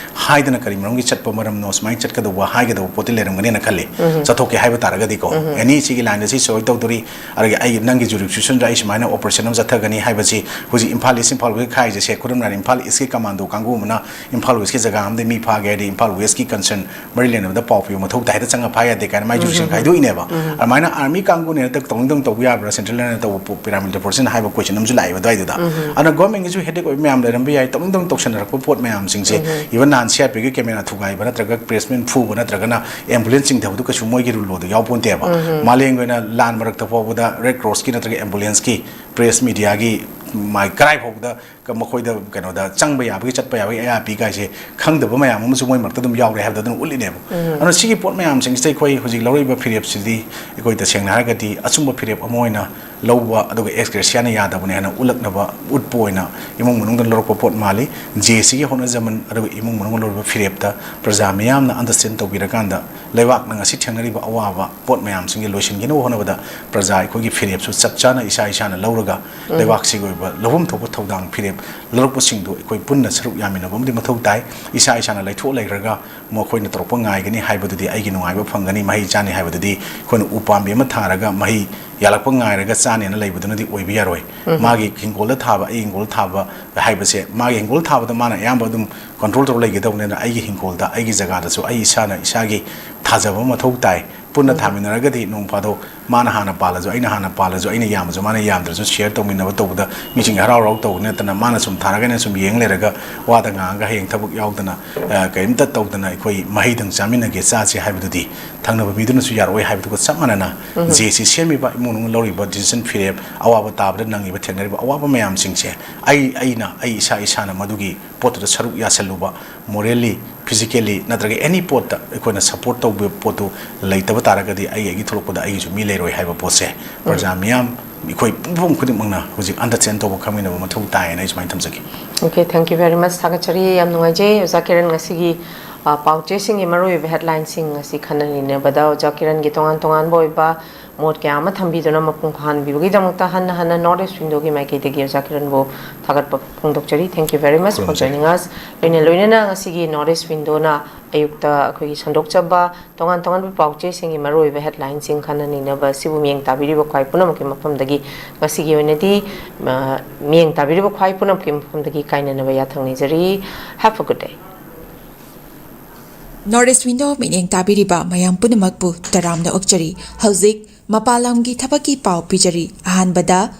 ꯍꯥꯏꯗꯅ ꯀꯔꯤ ꯃꯔꯝꯒꯤ ꯆꯠꯄ ꯃꯔꯝꯅꯣ, ꯁꯨꯃꯥꯏꯅ ꯆꯠꯀꯗꯧꯕ ꯍꯥꯏꯒꯗꯧꯕ ꯄꯣꯠꯇꯤ ꯂꯩꯔꯝꯒꯅꯦꯅ ꯈꯜꯂꯤ꯫ ꯎꯝ꯫ ꯆꯠꯊꯣꯛꯀꯦ ꯍꯥꯏꯕ ꯇꯥꯔꯒꯗꯤꯀꯣ, ꯎꯝ꯫ ꯑꯦꯅꯤ ꯁꯤꯒꯤ ꯂꯥꯏꯟꯗ ꯁꯤ ꯁꯣꯏ ꯇꯧꯗꯣꯔꯤ, ꯑꯗꯒꯤ ꯑꯩ ꯅꯪꯒꯤ ꯖꯨꯔꯤꯁꯗꯤꯛꯁꯟꯗ ꯑꯩ ꯁꯨꯃꯥꯏꯅ ꯑꯣꯄꯔꯦꯁꯟ ꯑꯃ ꯆꯠꯊꯒꯅꯤ ꯍꯥꯏꯕꯁꯤ ꯍꯧꯖꯤꯛ ꯏꯝꯐꯥꯜ ꯏꯁ, ꯏꯝꯐꯥꯜ ꯋꯦꯁ ꯈꯥꯏꯔꯤꯁꯦ ꯁꯦ ꯈꯨꯗꯝ ꯑꯣꯏꯅ ꯏꯝꯐꯥꯜ ꯏꯁꯀꯤ ꯀꯃꯥꯟꯗꯣ ꯀꯥꯡꯕꯨ ꯑꯃꯅ ꯏꯝꯐꯥꯜ ꯋꯦꯁꯀꯤ ꯖꯒꯥ ꯑꯃꯗ ꯃꯤ ꯐꯥꯒꯦ ꯍꯥꯏꯔꯗꯤ ꯏꯝꯐꯥꯜ ꯋꯦꯁꯀꯤ ꯀꯟꯁꯔꯟ ꯃꯔꯤ ꯂꯩꯅꯕꯗ ꯄꯥꯎ ꯄꯤꯌꯨ ꯃꯊꯧ ꯇꯥꯏ, ꯍꯦꯛꯇ ꯆꯪꯉ ꯐꯥ ꯌꯥꯗꯦ ꯀꯥꯏꯅ ꯃꯥꯏ ꯎꯝ, ꯖꯨꯔꯤꯁꯗꯤꯛꯁꯟ ꯎꯝ, ꯎꯝ꯫ ꯈꯥꯏꯗꯣꯛꯏꯅꯦꯕ꯫ ꯎꯝ꯫ ꯑꯗꯨꯃꯥꯏꯅ ꯑꯥꯔꯃꯤ ꯀꯥꯡꯕꯨꯅ ꯍꯦꯛꯇ ꯇꯧꯅꯤꯡ ꯇꯧꯅꯤꯡ ꯇꯧꯕ ꯌꯥꯕ꯭ꯔꯥ, ꯁꯦꯟꯇ꯭ꯔꯦꯜꯅ ꯇꯧꯕ ꯄꯣ-, ꯄꯦꯔꯥꯃꯤꯂꯤꯇꯔꯤ ꯐꯣꯔꯁꯁꯤꯅ ꯍꯥꯏꯕ ꯀꯣꯏꯁꯟ ꯑꯃꯁꯨ ꯂꯥꯛꯑꯦꯕ ꯑꯗꯨꯋꯥꯏꯗꯨꯗ꯫ ꯎꯝ꯫ ꯑꯗꯨꯅ ꯒꯣꯔꯃꯦꯟꯒꯤꯁꯨ ꯍꯦꯗꯦꯛ ꯑꯣꯏꯕ ꯃꯌꯥꯝ ꯂꯩꯔꯝꯕ ꯌꯥꯏ, ꯇꯧꯅꯤꯡ ꯇꯧꯅꯤꯡ ꯇꯧꯁꯟꯅꯔꯛꯄ ꯄꯣꯠ ꯃꯌꯥꯝꯁꯤꯡꯁꯦ꯫ ꯎꯝ꯫ ꯏꯚꯟ ꯅꯍꯥꯟ ꯁꯤ ꯑꯥꯔ ꯄꯤ ꯑꯦꯐꯀꯤ ꯀꯦꯃꯦꯔꯥ ꯊꯨꯒꯥꯏꯕ ꯅꯠꯇ꯭ꯔꯒ ꯄ꯭ꯔꯦꯁꯃꯦꯟ ꯐꯨꯕ ꯅꯠꯇ꯭ꯔꯒꯅ ꯑꯦꯝꯕꯨꯂꯦꯟꯁ ꯆꯤꯡꯊꯕꯗꯨ ꯀꯩꯁꯨ ꯃꯣꯏꯒꯤ ꯔꯨꯜ ꯂꯣꯗ ꯌꯥꯎꯄꯣꯟꯇꯦꯕ꯫ ꯎꯝ꯫ ꯃꯥꯂꯦꯝꯒꯤ ꯑꯣꯏꯅ ꯂꯥꯟ ꯃꯔꯛꯇ ꯐꯥꯎꯕꯗ ꯔꯦꯗ ꯀ꯭ꯔꯣꯁꯀꯤ ꯅꯠꯇ꯭ꯔꯒ ꯑꯦꯝꯕꯨꯂꯦꯟꯁꯀꯤ ꯄ꯭ꯔꯦꯁ ꯃꯤꯗꯤꯌꯥꯒꯤ ꯃꯥꯏ ꯀꯔꯥꯏ ꯐꯥꯎꯕꯗ ꯀ-, ꯃꯈꯣꯏꯗ ꯀꯩꯅꯣꯗ ꯆꯪꯕ ꯌꯥꯕꯒꯤ, ꯆꯠꯄ ꯌꯥꯕꯒꯤ ꯑꯌꯥ ꯄꯤ ꯀꯥꯏꯁꯦ ꯈꯪꯗꯕ ꯃꯌꯥꯝ ꯑꯃꯁꯨ ꯃꯣꯏ ꯃꯔꯛꯇ ꯑꯗꯨꯝ ꯌꯥꯎꯔꯦ ꯍꯥꯏꯕꯗꯣ ꯑꯗꯨꯝ ꯎꯠꯂꯤꯅꯦꯕ꯫ ꯑꯗꯨꯅ ꯁꯤꯒꯤ ꯄꯣꯠ ꯃꯌꯥꯝꯁꯤꯡꯁꯤꯗ ꯑꯩꯈꯣꯏ ꯍꯧꯖꯤꯛ ꯂꯧꯔꯛꯏꯕ ꯐꯤꯔꯦꯞꯁꯤꯗꯤ ꯑꯩꯈꯣꯏ ꯇꯁꯦꯡꯅ ꯍꯥꯏꯔꯒꯗꯤ ꯑꯆꯨꯝꯕ ꯐꯤꯔꯦꯞ ꯑꯃ ꯑꯣꯏꯅ ꯂꯧꯕ, ꯑꯗꯨꯒ ꯑꯦꯛꯁ ꯒ꯭ꯔꯦꯁꯤꯌꯥꯅ ꯌꯥꯗꯕꯅꯦ ꯍꯥꯏꯅ ꯎꯠꯂꯛꯅꯕ, ꯎꯠꯄ ꯑꯣꯏꯅ ꯏꯃꯨꯡ ꯃꯅꯨꯡꯗ ꯂꯧꯔꯛꯄ ꯄꯣꯠ ꯃꯥꯜꯂꯤ꯫ ꯖꯦ ꯑꯦ ꯁꯤꯒꯤ ꯍꯣꯠꯅꯖꯃꯟ ꯑꯗꯨꯒ ꯏꯃꯨꯡ ꯃꯅꯨꯡꯗ ꯂꯧꯔꯤꯕ ꯐꯤꯔꯦꯞꯇ ꯄ꯭ꯔꯖꯥ ꯃꯤꯌꯥꯝꯅ ꯑꯟꯗꯔꯁ꯭ꯇꯦꯟ ꯇꯧꯕꯤꯔꯀꯥꯟꯗ, ꯂꯩꯕꯥꯛꯅ ꯉꯁꯤ ꯊꯦꯡꯅꯔꯤꯕ ꯑꯋꯥꯕ ꯄꯣꯠ ꯃꯌꯥꯝꯁꯤꯡꯁꯦ ꯂꯣꯏꯁꯤꯟꯈꯤꯅꯕ ꯍꯣꯠꯅꯕꯗ ꯄ꯭ꯔꯖꯥ ꯑꯩꯈꯣꯏꯒꯤ ꯐꯤꯔꯦꯞꯁꯨ ꯆꯞ ꯆꯥꯅ ꯏꯁꯥ ꯏꯁꯥꯅ ꯂꯧꯔꯒ, ꯂꯩꯕꯥꯛꯁꯤꯒꯤ ꯑꯣꯏꯕ ꯂꯧꯐꯝ ꯊꯣꯛꯄ ꯊꯧꯗꯥꯡ ꯐꯤꯔꯦꯞ ꯂꯧꯔꯛꯄꯁꯤꯡꯗꯨ ꯑꯩꯈꯣꯏ ꯄꯨꯟꯅ ꯁꯔꯨꯛ ꯌꯥꯃꯤꯟꯅꯕ ꯑꯃꯗꯤ ꯃꯊꯧ ꯇꯥꯏ꯫ ꯏꯁꯥ ꯏꯁꯥꯅ ꯂꯩꯊꯣꯛ ꯂꯩꯈ꯭ꯔꯒ ꯃꯈꯣꯏꯅ ꯇꯧꯔꯛꯄ ꯉꯥꯏꯒꯅꯤ ꯍꯥꯏꯕꯗꯨꯗꯤ, ꯑꯩꯒꯤ ꯅꯨꯡꯉꯥꯏꯕ ꯐꯪꯒꯅꯤ, ꯃꯍꯩ ꯆꯥꯅꯤ ꯍꯥꯏꯕꯗꯨꯗꯤ ꯑꯩꯈꯣꯏꯅ ꯎ ꯄꯥꯝꯕꯤ ꯑꯃ ꯊꯥꯔꯒ ꯃꯍꯩ ꯌꯥꯜꯂꯛꯄ ꯉꯥꯏꯔꯒ ꯆꯥꯅꯦꯅ ꯂꯩꯕꯗꯨꯅꯗꯤ ꯑꯣꯏꯕ ꯌꯥꯔꯣꯏ꯫ ꯃꯥꯒꯤ ꯍꯤꯡꯒꯣꯜꯗ ꯊꯥꯕ, ꯑꯩ ꯍꯤꯡꯒꯣꯜ ꯊꯥꯕ ꯍꯥꯏꯕꯁꯦ, ꯃꯥꯒꯤ ꯍꯤꯡꯒꯣꯜ ꯊꯥꯕꯗ ꯃꯥꯅ ꯑꯌꯥꯝꯕ ꯑꯗꯨꯝ ꯀꯟꯇ꯭ꯔꯣꯜ ꯇꯧꯔ ꯂꯩꯒꯗꯧꯕꯅꯤꯅ, ꯑꯩꯒꯤ ꯍꯤꯡꯒꯣꯜꯗ, ꯑꯩꯒꯤ ꯖꯒꯥꯗꯁꯨ ꯑꯩ ꯏꯁꯥꯅ ꯏꯁꯥꯒꯤ ꯊꯥꯖꯕ ꯑꯃ ꯃꯊꯧ ꯇꯥꯏ꯫ ꯄꯨꯟꯅ ꯊꯥꯃꯤꯟꯅꯔꯒꯗꯤ ꯅꯣꯡ ꯐꯥꯗꯣꯛ ꯃꯥꯅ ꯍꯥꯟꯅ ꯄꯥꯜꯂꯁꯨ, ꯑꯩꯅ ꯍꯥꯟꯅ ꯄꯥꯜꯂꯁꯨ, ꯑꯩꯅ ꯌꯥꯝꯗ꯭ꯔꯁꯨ ꯃꯥꯅ ꯌꯥꯝꯗ꯭ꯔꯁꯨ ꯁꯤꯌꯔ ꯇꯧꯃꯤꯟꯅꯕ ꯇꯧꯕꯗ ꯃꯤꯁꯤꯡ ꯍꯔꯥꯎ ꯍꯔꯥꯎ ꯇꯧꯕ ꯅꯠꯇꯅ, ꯃꯥꯅ ꯁꯨꯝ ꯊꯥꯔꯒ ꯑꯩꯅ ꯁꯨꯝ ꯌꯦꯡ ꯂꯩꯔꯒ ꯋꯥꯗ ꯉꯥꯡꯉꯒ ꯍꯌꯦꯡ ꯊꯕꯛ ꯌꯥꯎꯗꯅ, ꯑ, ꯀꯔꯤꯝꯇ ꯇꯧꯗꯅ ꯑꯩꯈꯣꯏ ꯃꯍꯩꯗꯪ ꯆꯥꯃꯤꯟꯅꯒꯦ, ꯆꯥꯁꯦ ꯍꯥꯏꯕꯗꯨꯗꯤ ꯊꯪꯅꯕ ꯃꯤꯗꯨꯅꯁꯨ ꯌꯥꯔꯛꯑꯣꯏ ꯍꯥꯏꯕꯗꯨꯒ ꯆꯞ ꯃꯥꯟꯅꯅ, ꯖꯦ ꯑꯦ ꯁꯤ ꯁꯦꯝꯃꯤꯕ ꯏꯃꯨꯡ ꯃꯅꯨꯡ ꯂꯧꯔꯤꯕ ꯗꯤꯁꯤꯖꯟ ꯐꯤꯔꯦꯞ, ꯑꯋꯥꯕ ꯇꯥꯕꯗ ꯅꯪꯉꯤꯕ, ꯊꯦꯡꯅꯔꯤꯕ ꯑꯋꯥꯕ ꯃꯌꯥꯝꯁꯤꯡꯁꯦ ꯑꯩ, ꯑꯩꯅ, ꯑꯩ ꯏꯁꯥ ꯏꯁꯥꯅ ꯃꯗꯨꯒꯤ ꯄꯣꯠꯇꯨꯗ ꯁꯔꯨꯛ ꯌꯥꯁꯜꯂꯨꯕ, ꯃꯣꯔꯦꯜꯂꯤ, ꯐꯤꯖꯤꯀꯦꯜꯂꯤ ꯅꯠꯇ꯭ꯔꯒ ꯑꯦꯅꯤ ꯄꯣꯠꯇ ꯑꯩꯈꯣꯏꯅ ꯁꯄꯣꯔꯠ ꯇꯧꯕ ꯄꯣꯠꯇꯨ ꯂꯩꯇꯕ ꯇꯥꯔꯒꯗꯤ ꯑꯩ ꯑꯩꯒꯤ ꯊꯣꯛꯂꯛꯄꯗ ꯑꯩꯒꯤꯁꯨ ꯃꯤ ꯂꯩꯔꯣꯏ ꯍꯥꯏꯕ ꯄꯣꯠꯁꯦ ꯄ꯭ꯔꯖꯥ ꯃꯤꯌꯥꯝ, ꯑꯩꯈꯣꯏ ꯄꯨꯝꯕ ꯈꯨꯗꯤꯡꯃꯛꯅ ꯍꯧꯖꯤꯛ ꯑꯟꯗꯔꯁ꯭ꯇꯦꯟ ꯇꯧꯕ, ꯈꯪꯃꯤꯟꯅꯕ ꯃꯊꯧ ꯇꯥꯏ ꯍꯥꯏꯅ ꯑꯩ ꯁꯨꯃꯥꯏꯅ ꯊꯝꯖꯒꯦ꯫ Okay, thank you very much. ꯊꯥꯒꯠꯆꯔꯤ꯫ ꯌꯥꯝ ꯅꯨꯡꯉꯥꯏꯖꯩ ꯑꯣꯖꯥ ꯀꯤꯔꯟ, ꯉꯁꯤꯒꯤ, ꯑ, ꯄꯥꯎ ꯆꯦꯁꯤꯡꯒꯤ ꯃꯔꯨꯑꯣꯏꯕ ꯍꯦꯗꯂꯥꯏꯟꯁꯤꯡ ꯑꯁꯤ ꯈꯟꯅ ꯅꯩꯅꯕꯗ ꯑꯣꯖꯥ ꯀꯤꯔꯟꯒꯤ ꯇꯣꯉꯥꯟ ꯇꯣꯉꯥꯟꯕ ꯑꯣꯏꯕ ꯃꯣꯠ ꯀꯌꯥ ꯑꯃ ꯊꯝꯕꯤꯗꯨꯅ ꯃꯄꯨꯡ ꯐꯥꯍꯟꯕꯤꯕꯒꯤꯗꯃꯛꯇ ꯍꯟꯅ ꯍꯟꯅ North East Window ꯒꯤ ꯃꯥꯏꯀꯩꯗꯒꯤ ꯑꯣꯖꯥ ꯀꯤꯔꯟꯕꯨ ꯊꯥꯒꯠꯄ ꯐꯣꯡꯗꯣꯛꯆꯔꯤ꯫ Thank you very much for ꯈꯨꯔꯨꯝꯖꯔꯤ꯫ Joining us. ꯂꯣꯏꯅ ꯂꯣꯏꯅꯅ ꯉꯁꯤꯒꯤ North East Window ꯅ ꯑꯌꯨꯛꯇ ꯑꯩꯈꯣꯏꯒꯤ ꯁꯟꯗꯣꯛꯆꯕ ꯇꯣꯉꯥꯟ ꯇꯣꯉꯥꯟꯕ ꯄꯥꯎ ꯆꯦꯁꯤꯡꯒꯤ ꯃꯔꯨꯑꯣꯏꯕ ꯍꯦꯗꯂꯥꯏꯟꯁꯤꯡ ꯈꯟꯅ ꯅꯩꯅꯕ ꯑꯁꯤꯕꯨ ꯃꯤꯠꯌꯦꯡ ꯇꯥꯕꯤꯔꯤꯕ ꯈ꯭ꯋꯥꯏ ꯄꯨꯝꯅꯃꯛꯀꯤ ꯃꯐꯝꯗꯒꯤ ꯉꯁꯤꯒꯤ ꯑꯣꯏꯅꯗꯤ, ꯑ, ꯃꯤꯠꯌꯦꯡ ꯇꯥꯕꯤꯔꯤꯕ ꯈ꯭ꯋꯥꯏ ꯄꯨꯝꯅꯃꯛꯀꯤ ꯃꯐꯝꯗꯒꯤ ꯀꯥꯏꯅꯅꯕ ꯌꯥꯊꯪ ꯅꯤꯖꯔꯤ꯫ Have a good day. North East Window ꯃꯤꯠꯌꯦꯡ ꯇꯥꯕꯤꯔꯤꯕ ꯃꯌꯥꯝ ꯄꯨꯝꯅꯃꯛꯄꯨ ꯇꯔꯥꯝꯅ ꯑꯣꯛꯆꯔꯤ꯫ ꯍꯧꯖꯤꯛ ꯃꯄꯥꯟ ꯂꯝꯒꯤ ꯊꯕꯛꯀꯤ ꯄꯥꯎ ꯄꯤꯖꯔꯤ꯫ ꯑꯍꯥꯟꯕꯗ,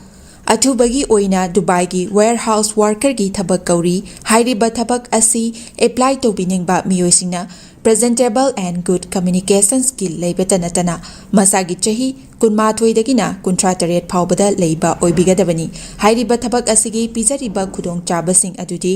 ꯑꯊꯨꯕꯒꯤ ꯑꯣꯏꯅ ꯗꯨꯕꯥꯏꯒꯤ warehouse worker ꯒꯤ ꯊꯕꯛ ꯀꯧꯔꯤ꯫ ꯍꯥꯏꯔꯤꯕ ꯊꯕꯛ ꯑꯁꯤ apply ꯇꯧꯕꯤꯅꯤꯡꯕ ꯃꯤꯑꯣꯏꯁꯤꯡꯅ presentable and good communication skill ꯂꯩꯕꯇ ꯅꯠꯇꯅ ꯃꯁꯥꯒꯤ ꯆꯍꯤ ꯀꯨꯟꯃꯥꯊꯣꯏꯗꯒꯤꯅ ꯀꯨꯟꯊ꯭ꯔꯥ ꯇꯔꯦꯠ ꯐꯥꯎꯕꯗ ꯂꯩꯕ ꯑꯣꯏꯕꯤꯒꯗꯕꯅꯤ꯫ ꯍꯥꯏꯔꯤꯕ ꯊꯕꯛ ꯑꯁꯤꯒꯤ ꯄꯤꯖꯔꯤꯕ ꯈꯨꯗꯣꯡꯆꯥꯕꯁꯤꯡ ꯑꯗꯨꯗꯤ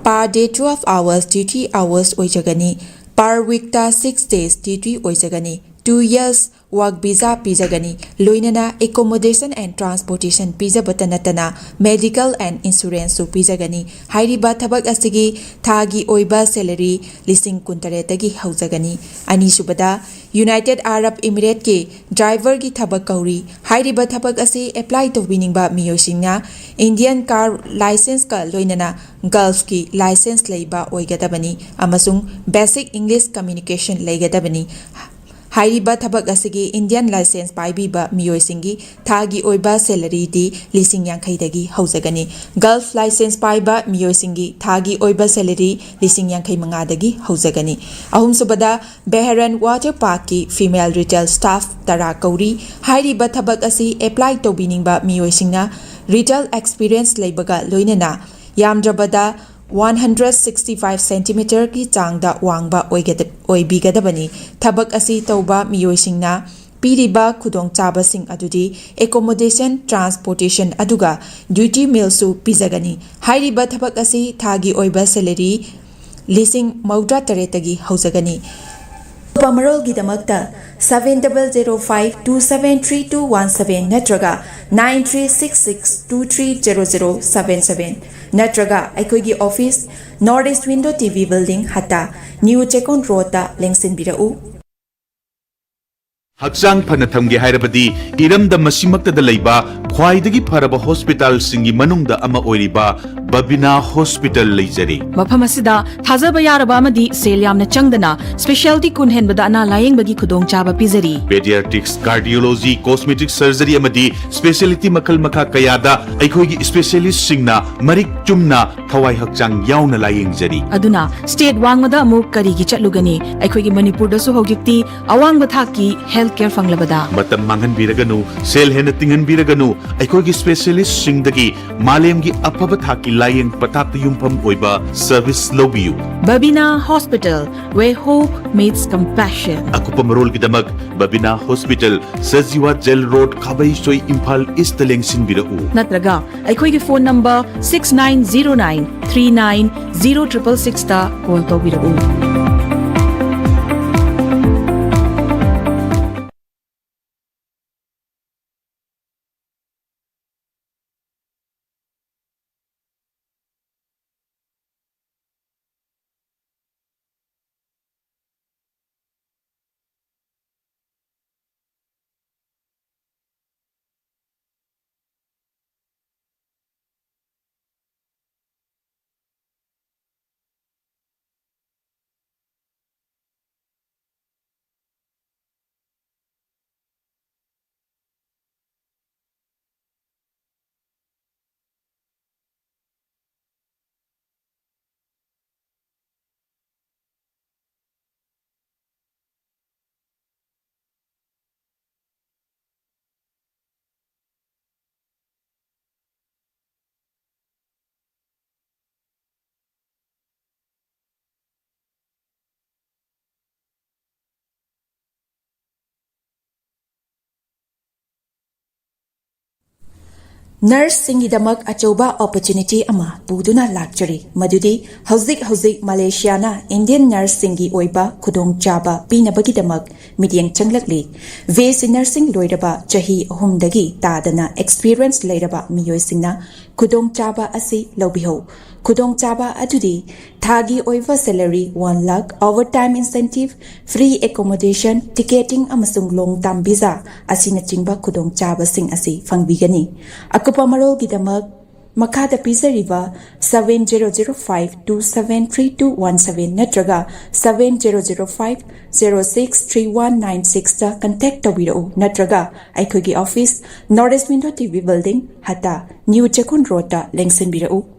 per day twelve hours duty hours ꯑꯣꯏꯖꯒꯅꯤ꯫ Per weekꯇ six days duty ꯑꯣꯏꯖꯒꯅꯤ꯫ Two years work visa ꯄꯤꯖꯒꯅꯤ꯫ ꯂꯣꯏꯅꯅ accommodation and transportation ꯄꯤꯖꯕꯇ ꯅꯠꯇꯅ medical and insuranceꯁꯨ ꯄꯤꯖꯒꯅꯤ꯫ ꯍꯥꯏꯔꯤꯕ ꯊꯕꯛ ꯑꯁꯤꯒꯤ ꯊꯥꯒꯤ ꯑꯣꯏꯕ salary ꯂꯤꯁꯤꯡ ꯀꯨꯟꯇꯔꯦꯠꯇꯒꯤ ꯍꯧꯖꯒꯅꯤ꯫ ꯑꯅꯤꯁꯨꯕꯗ, United Arab Emirateꯀꯤ driverꯒꯤ ꯊꯕꯛ ꯀꯧꯔꯤ꯫ ꯍꯥꯏꯔꯤꯕ ꯊꯕꯛ ꯑꯁꯤ apply ꯇꯧꯕꯤꯅꯤꯡꯕ ꯃꯤꯑꯣꯏꯁꯤꯡꯅ Indian car licenceꯀ ꯂꯣꯏꯅꯅ Gulfꯀꯤ license ꯂꯩꯕ ꯑꯣꯏꯒꯗꯕꯅꯤ ꯑꯃꯁꯨꯡ basic English communication ꯂꯩꯒꯗꯕꯅꯤ꯫ ꯍꯥꯏꯔꯤꯕ ꯊꯕꯛ ꯑꯁꯤꯒꯤ Indian license ꯄꯥꯏꯕꯤꯕ ꯃꯤꯑꯣꯏꯁꯤꯡꯒꯤ ꯊꯥꯒꯤ ꯑꯣꯏꯕ salaryꯗꯤ ꯂꯤꯁꯤꯡ ꯌꯥꯡꯈꯩꯗꯒꯤ ꯍꯧꯖꯒꯅꯤ꯫ Gulf license ꯄꯥꯏꯕ ꯃꯤꯑꯣꯏꯁꯤꯡꯒꯤ ꯊꯥꯒꯤ ꯑꯣꯏꯕ salary ꯂꯤꯁꯤꯡ ꯌꯥꯡꯈꯩ ꯃꯉꯥꯗꯒꯤ ꯍꯧꯖꯒꯅꯤ꯫ ꯑꯍꯨꯝꯁꯨꯕꯗ, Bahrain Water Parkꯀꯤ female retail staff ꯇꯔꯥ ꯀꯧꯔꯤ꯫ ꯍꯥꯏꯔꯤꯕ ꯊꯕꯛ ꯑꯁꯤ apply ꯇꯧꯕꯤꯅꯤꯡꯕ ꯃꯤꯑꯣꯏꯁꯤꯡꯅ retail experience ꯂꯩꯕꯒ ꯂꯣꯏꯅꯅ ꯌꯥꯝꯗ꯭ꯔꯕꯗ one hundred sixty five centimeterꯒꯤ ꯆꯥꯡꯗ ꯋꯥꯡꯕ ꯑꯣꯏꯒꯗ-, ꯑꯣꯏꯕꯤꯒꯗꯕꯅꯤ꯫ ꯊꯕꯛ ꯑꯁꯤ ꯇꯧꯕ ꯃꯤꯑꯣꯏꯁꯤꯡꯅ ꯄꯤꯔꯤꯕ ꯈꯨꯗꯣꯡꯆꯥꯕꯁꯤꯡ ꯑꯗꯨꯗꯤ accommodation, transportation ꯑꯗꯨꯒ duty mealꯁꯨ ꯄꯤꯖꯒꯅꯤ꯫ ꯍꯥꯏꯔꯤꯕ ꯊꯕꯛ ꯑꯁꯤ ꯊꯥꯒꯤ ꯑꯣꯏꯕ salary ꯂꯤꯁꯤꯡ ꯃꯧꯗ꯭ꯔꯥ ꯇꯔꯦꯠꯇꯒꯤ ꯍꯧꯖꯒꯅꯤ꯫ ꯑꯀꯨꯞꯄ ꯃꯔꯣꯜꯒꯤꯗꯃꯛꯇ seven double zero five two seven three two one seven ꯅꯠꯇ꯭ꯔꯒ nine three six six two three zero zero seven seven ꯅꯠꯇ꯭ꯔꯒ ꯑꯩꯈꯣꯏꯒꯤ office, North East Window TV Building, ꯍꯠꯇꯥ, New Chekon Roadꯇ ꯂꯦꯡꯁꯤꯟꯕꯤꯔꯛꯎ꯫ ꯍꯛꯆꯥꯡ ꯐꯅ ꯊꯝꯒꯦ ꯍꯥꯏꯔꯕꯗꯤ ꯏꯔꯝꯗꯝ ꯑꯁꯤꯃꯛꯇꯗ ꯂꯩꯕ ꯈ꯭ꯋꯥꯏꯗꯒꯤ ꯐꯔꯕ ꯍꯣꯁꯄꯤꯇꯥꯜꯁꯤꯡꯒꯤ ꯃꯅꯨꯡꯗ ꯑꯃ ꯑꯣꯏꯔꯤꯕ ꯕꯕꯤꯅꯥ ꯍꯣꯁꯄꯤꯇꯥꯜ ꯂꯩꯖꯔꯤ꯫ ꯃꯐꯝ ꯑꯁꯤꯗ ꯊꯥꯖꯕ ꯌꯥꯔꯕ ꯑꯃꯗꯤ ꯁꯦꯜ ꯌꯥꯝꯅ ꯆꯪꯗꯅ specialty ꯀꯨꯟ ꯍꯦꯟꯕꯗ ꯑꯅꯥ ꯂꯥꯌꯦꯡꯕꯒꯤ ꯈꯨꯗꯣꯡꯆꯥꯕ ꯄꯤꯖꯔꯤ꯫ Pediatrics, cardiology, cosmetic surgery ꯑꯃꯗꯤ specialty ꯃꯈꯜ ꯃꯈꯥ ꯀꯌꯥꯗ ꯑꯩꯈꯣꯏꯒꯤ specialistꯁꯤꯡꯅ ꯃꯔꯤꯛ ꯆꯨꯝꯅ ꯊꯋꯥꯏ ꯍꯛꯆꯥꯡ ꯌꯥꯎꯅ ꯂꯥꯌꯦꯡꯖꯔꯤ꯫ ꯑꯗꯨꯅ state ꯋꯥꯡꯃꯗ ꯑꯃꯨꯛ ꯀꯔꯤꯒꯤ ꯆꯠꯂꯨꯒꯅꯤ? ꯑꯩꯈꯣꯏꯒꯤ ꯃꯅꯤꯄꯨꯔꯗꯁꯨ ꯍꯧꯖꯤꯛꯇꯤ ꯑꯋꯥꯡꯕ ꯊꯥꯛꯀꯤ health ꯀꯦꯌꯔ ꯐꯪꯂꯕꯗ꯫ ꯃꯇꯝ ꯃꯥꯡꯍꯟꯕꯤꯔꯒꯅꯨ, ꯁꯦꯜ ꯍꯦꯟꯅ ꯇꯤꯡꯍꯟꯕꯤꯔꯒꯅꯨ, ꯑꯩꯈꯣꯏꯒꯤ ꯁ꯭ꯄꯦꯁꯤꯌꯦꯂꯤꯁꯁꯤꯡꯗꯒꯤ ꯃꯥꯂꯦꯝꯒꯤ ꯑꯐꯕ ꯊꯥꯛꯀꯤ ꯂꯥꯌꯦꯡ ꯄꯊꯥꯞꯇ ꯌꯨꯝꯐꯝ ꯑꯣꯏꯕ ꯁꯔꯚꯤꯁ ꯂꯧꯕꯤꯌꯨ꯫ Babina Hospital, where hope meets compassion. ꯑꯀꯨꯞꯄ ꯃꯔꯣꯜꯒꯤꯗꯃꯛ Babina hospital, Sajiwa jail road, Khabeisoi, Imphal east ꯂꯦꯡꯁꯤꯟꯕꯤꯔꯛꯎ꯫ ꯅꯠꯇ꯭ꯔꯒ ꯑꯩꯈꯣꯏꯒꯤ phone number six nine zero nine three nine zero triple six ꯇ ꯀꯣꯜ ꯇꯧꯕꯤꯔꯛꯎ꯫ ꯅꯔꯁꯁꯤꯡꯒꯤꯗꯃꯛ ꯑꯆꯧꯕ ꯑꯣꯄꯣꯔꯆꯨꯅꯤꯇꯤ ꯑꯃ ꯄꯨꯗꯨꯅ ꯂꯥꯛꯆꯔꯤ, ꯃꯗꯨꯗꯤ ꯍꯧꯖꯤꯛ ꯍꯧꯖꯤꯛ ꯃꯂꯦꯁꯤꯌꯥꯅ ꯏꯟꯗꯤꯌꯟ ꯅꯔꯁꯁꯤꯡꯒꯤ ꯑꯣꯏꯕ ꯈꯨꯗꯣꯡꯆꯥꯕ ꯄꯤꯅꯕꯒꯤꯗꯃꯛ ꯃꯤꯠꯌꯦꯡ ꯆꯪꯂꯛꯂꯤ꯫ ꯕꯤ ꯑꯦꯁ ꯁꯤ ꯅꯔꯁꯤꯡ ꯂꯣꯏꯔꯕ ꯆꯍꯤ ꯑꯍꯨꯝꯗꯒꯤ ꯇꯥꯗꯅ ꯑꯦꯛꯁꯄꯤꯔꯤꯌꯦꯟꯁ ꯂꯩꯔꯕ ꯃꯤꯑꯣꯏꯁꯤꯡꯅ ꯈꯨꯗꯣꯡꯆꯥꯕ ꯑꯁꯤ ꯂꯧꯕꯤꯍꯧ꯫ ꯈꯨꯗꯣꯡꯆꯥꯕ ꯑꯗꯨꯗꯤ ꯊꯥꯒꯤ ꯑꯣꯏꯕ salary one lakh, overtime incentive, free accommodation, ticketing ꯑꯃꯁꯨꯡ ꯂꯣꯡ ꯇꯥꯝ ꯚꯤꯖꯥ ꯑꯁꯤꯅꯆꯤꯡꯕ ꯈꯨꯗꯣꯡꯆꯥꯕꯁꯤꯡ ꯑꯁꯤ ꯐꯪꯕꯤꯒꯅꯤ꯫ ꯑꯀꯨꯞꯄ ꯃꯔꯣꯜꯒꯤꯗꯃꯛ ꯃꯈꯥꯗ ꯄꯤꯖꯔꯤꯕ seven zero zero five two seven three two one seven ꯅꯠꯇ꯭ꯔꯒ seven zero zero five zero six three one nine six ꯇ ꯀꯟꯇꯦꯛ ꯇꯧꯕꯤꯔꯛꯎ, ꯅꯠꯇ꯭ꯔꯒ ꯑꯩꯈꯣꯏꯒꯤ office, north east window T V building, ꯍꯠꯇꯥ, ꯅ꯭ꯌꯨ ꯆꯦꯛꯀꯣꯟ ꯔꯣꯗꯇ ꯂꯦꯡꯁꯤꯟꯕꯤꯔꯛꯎ꯫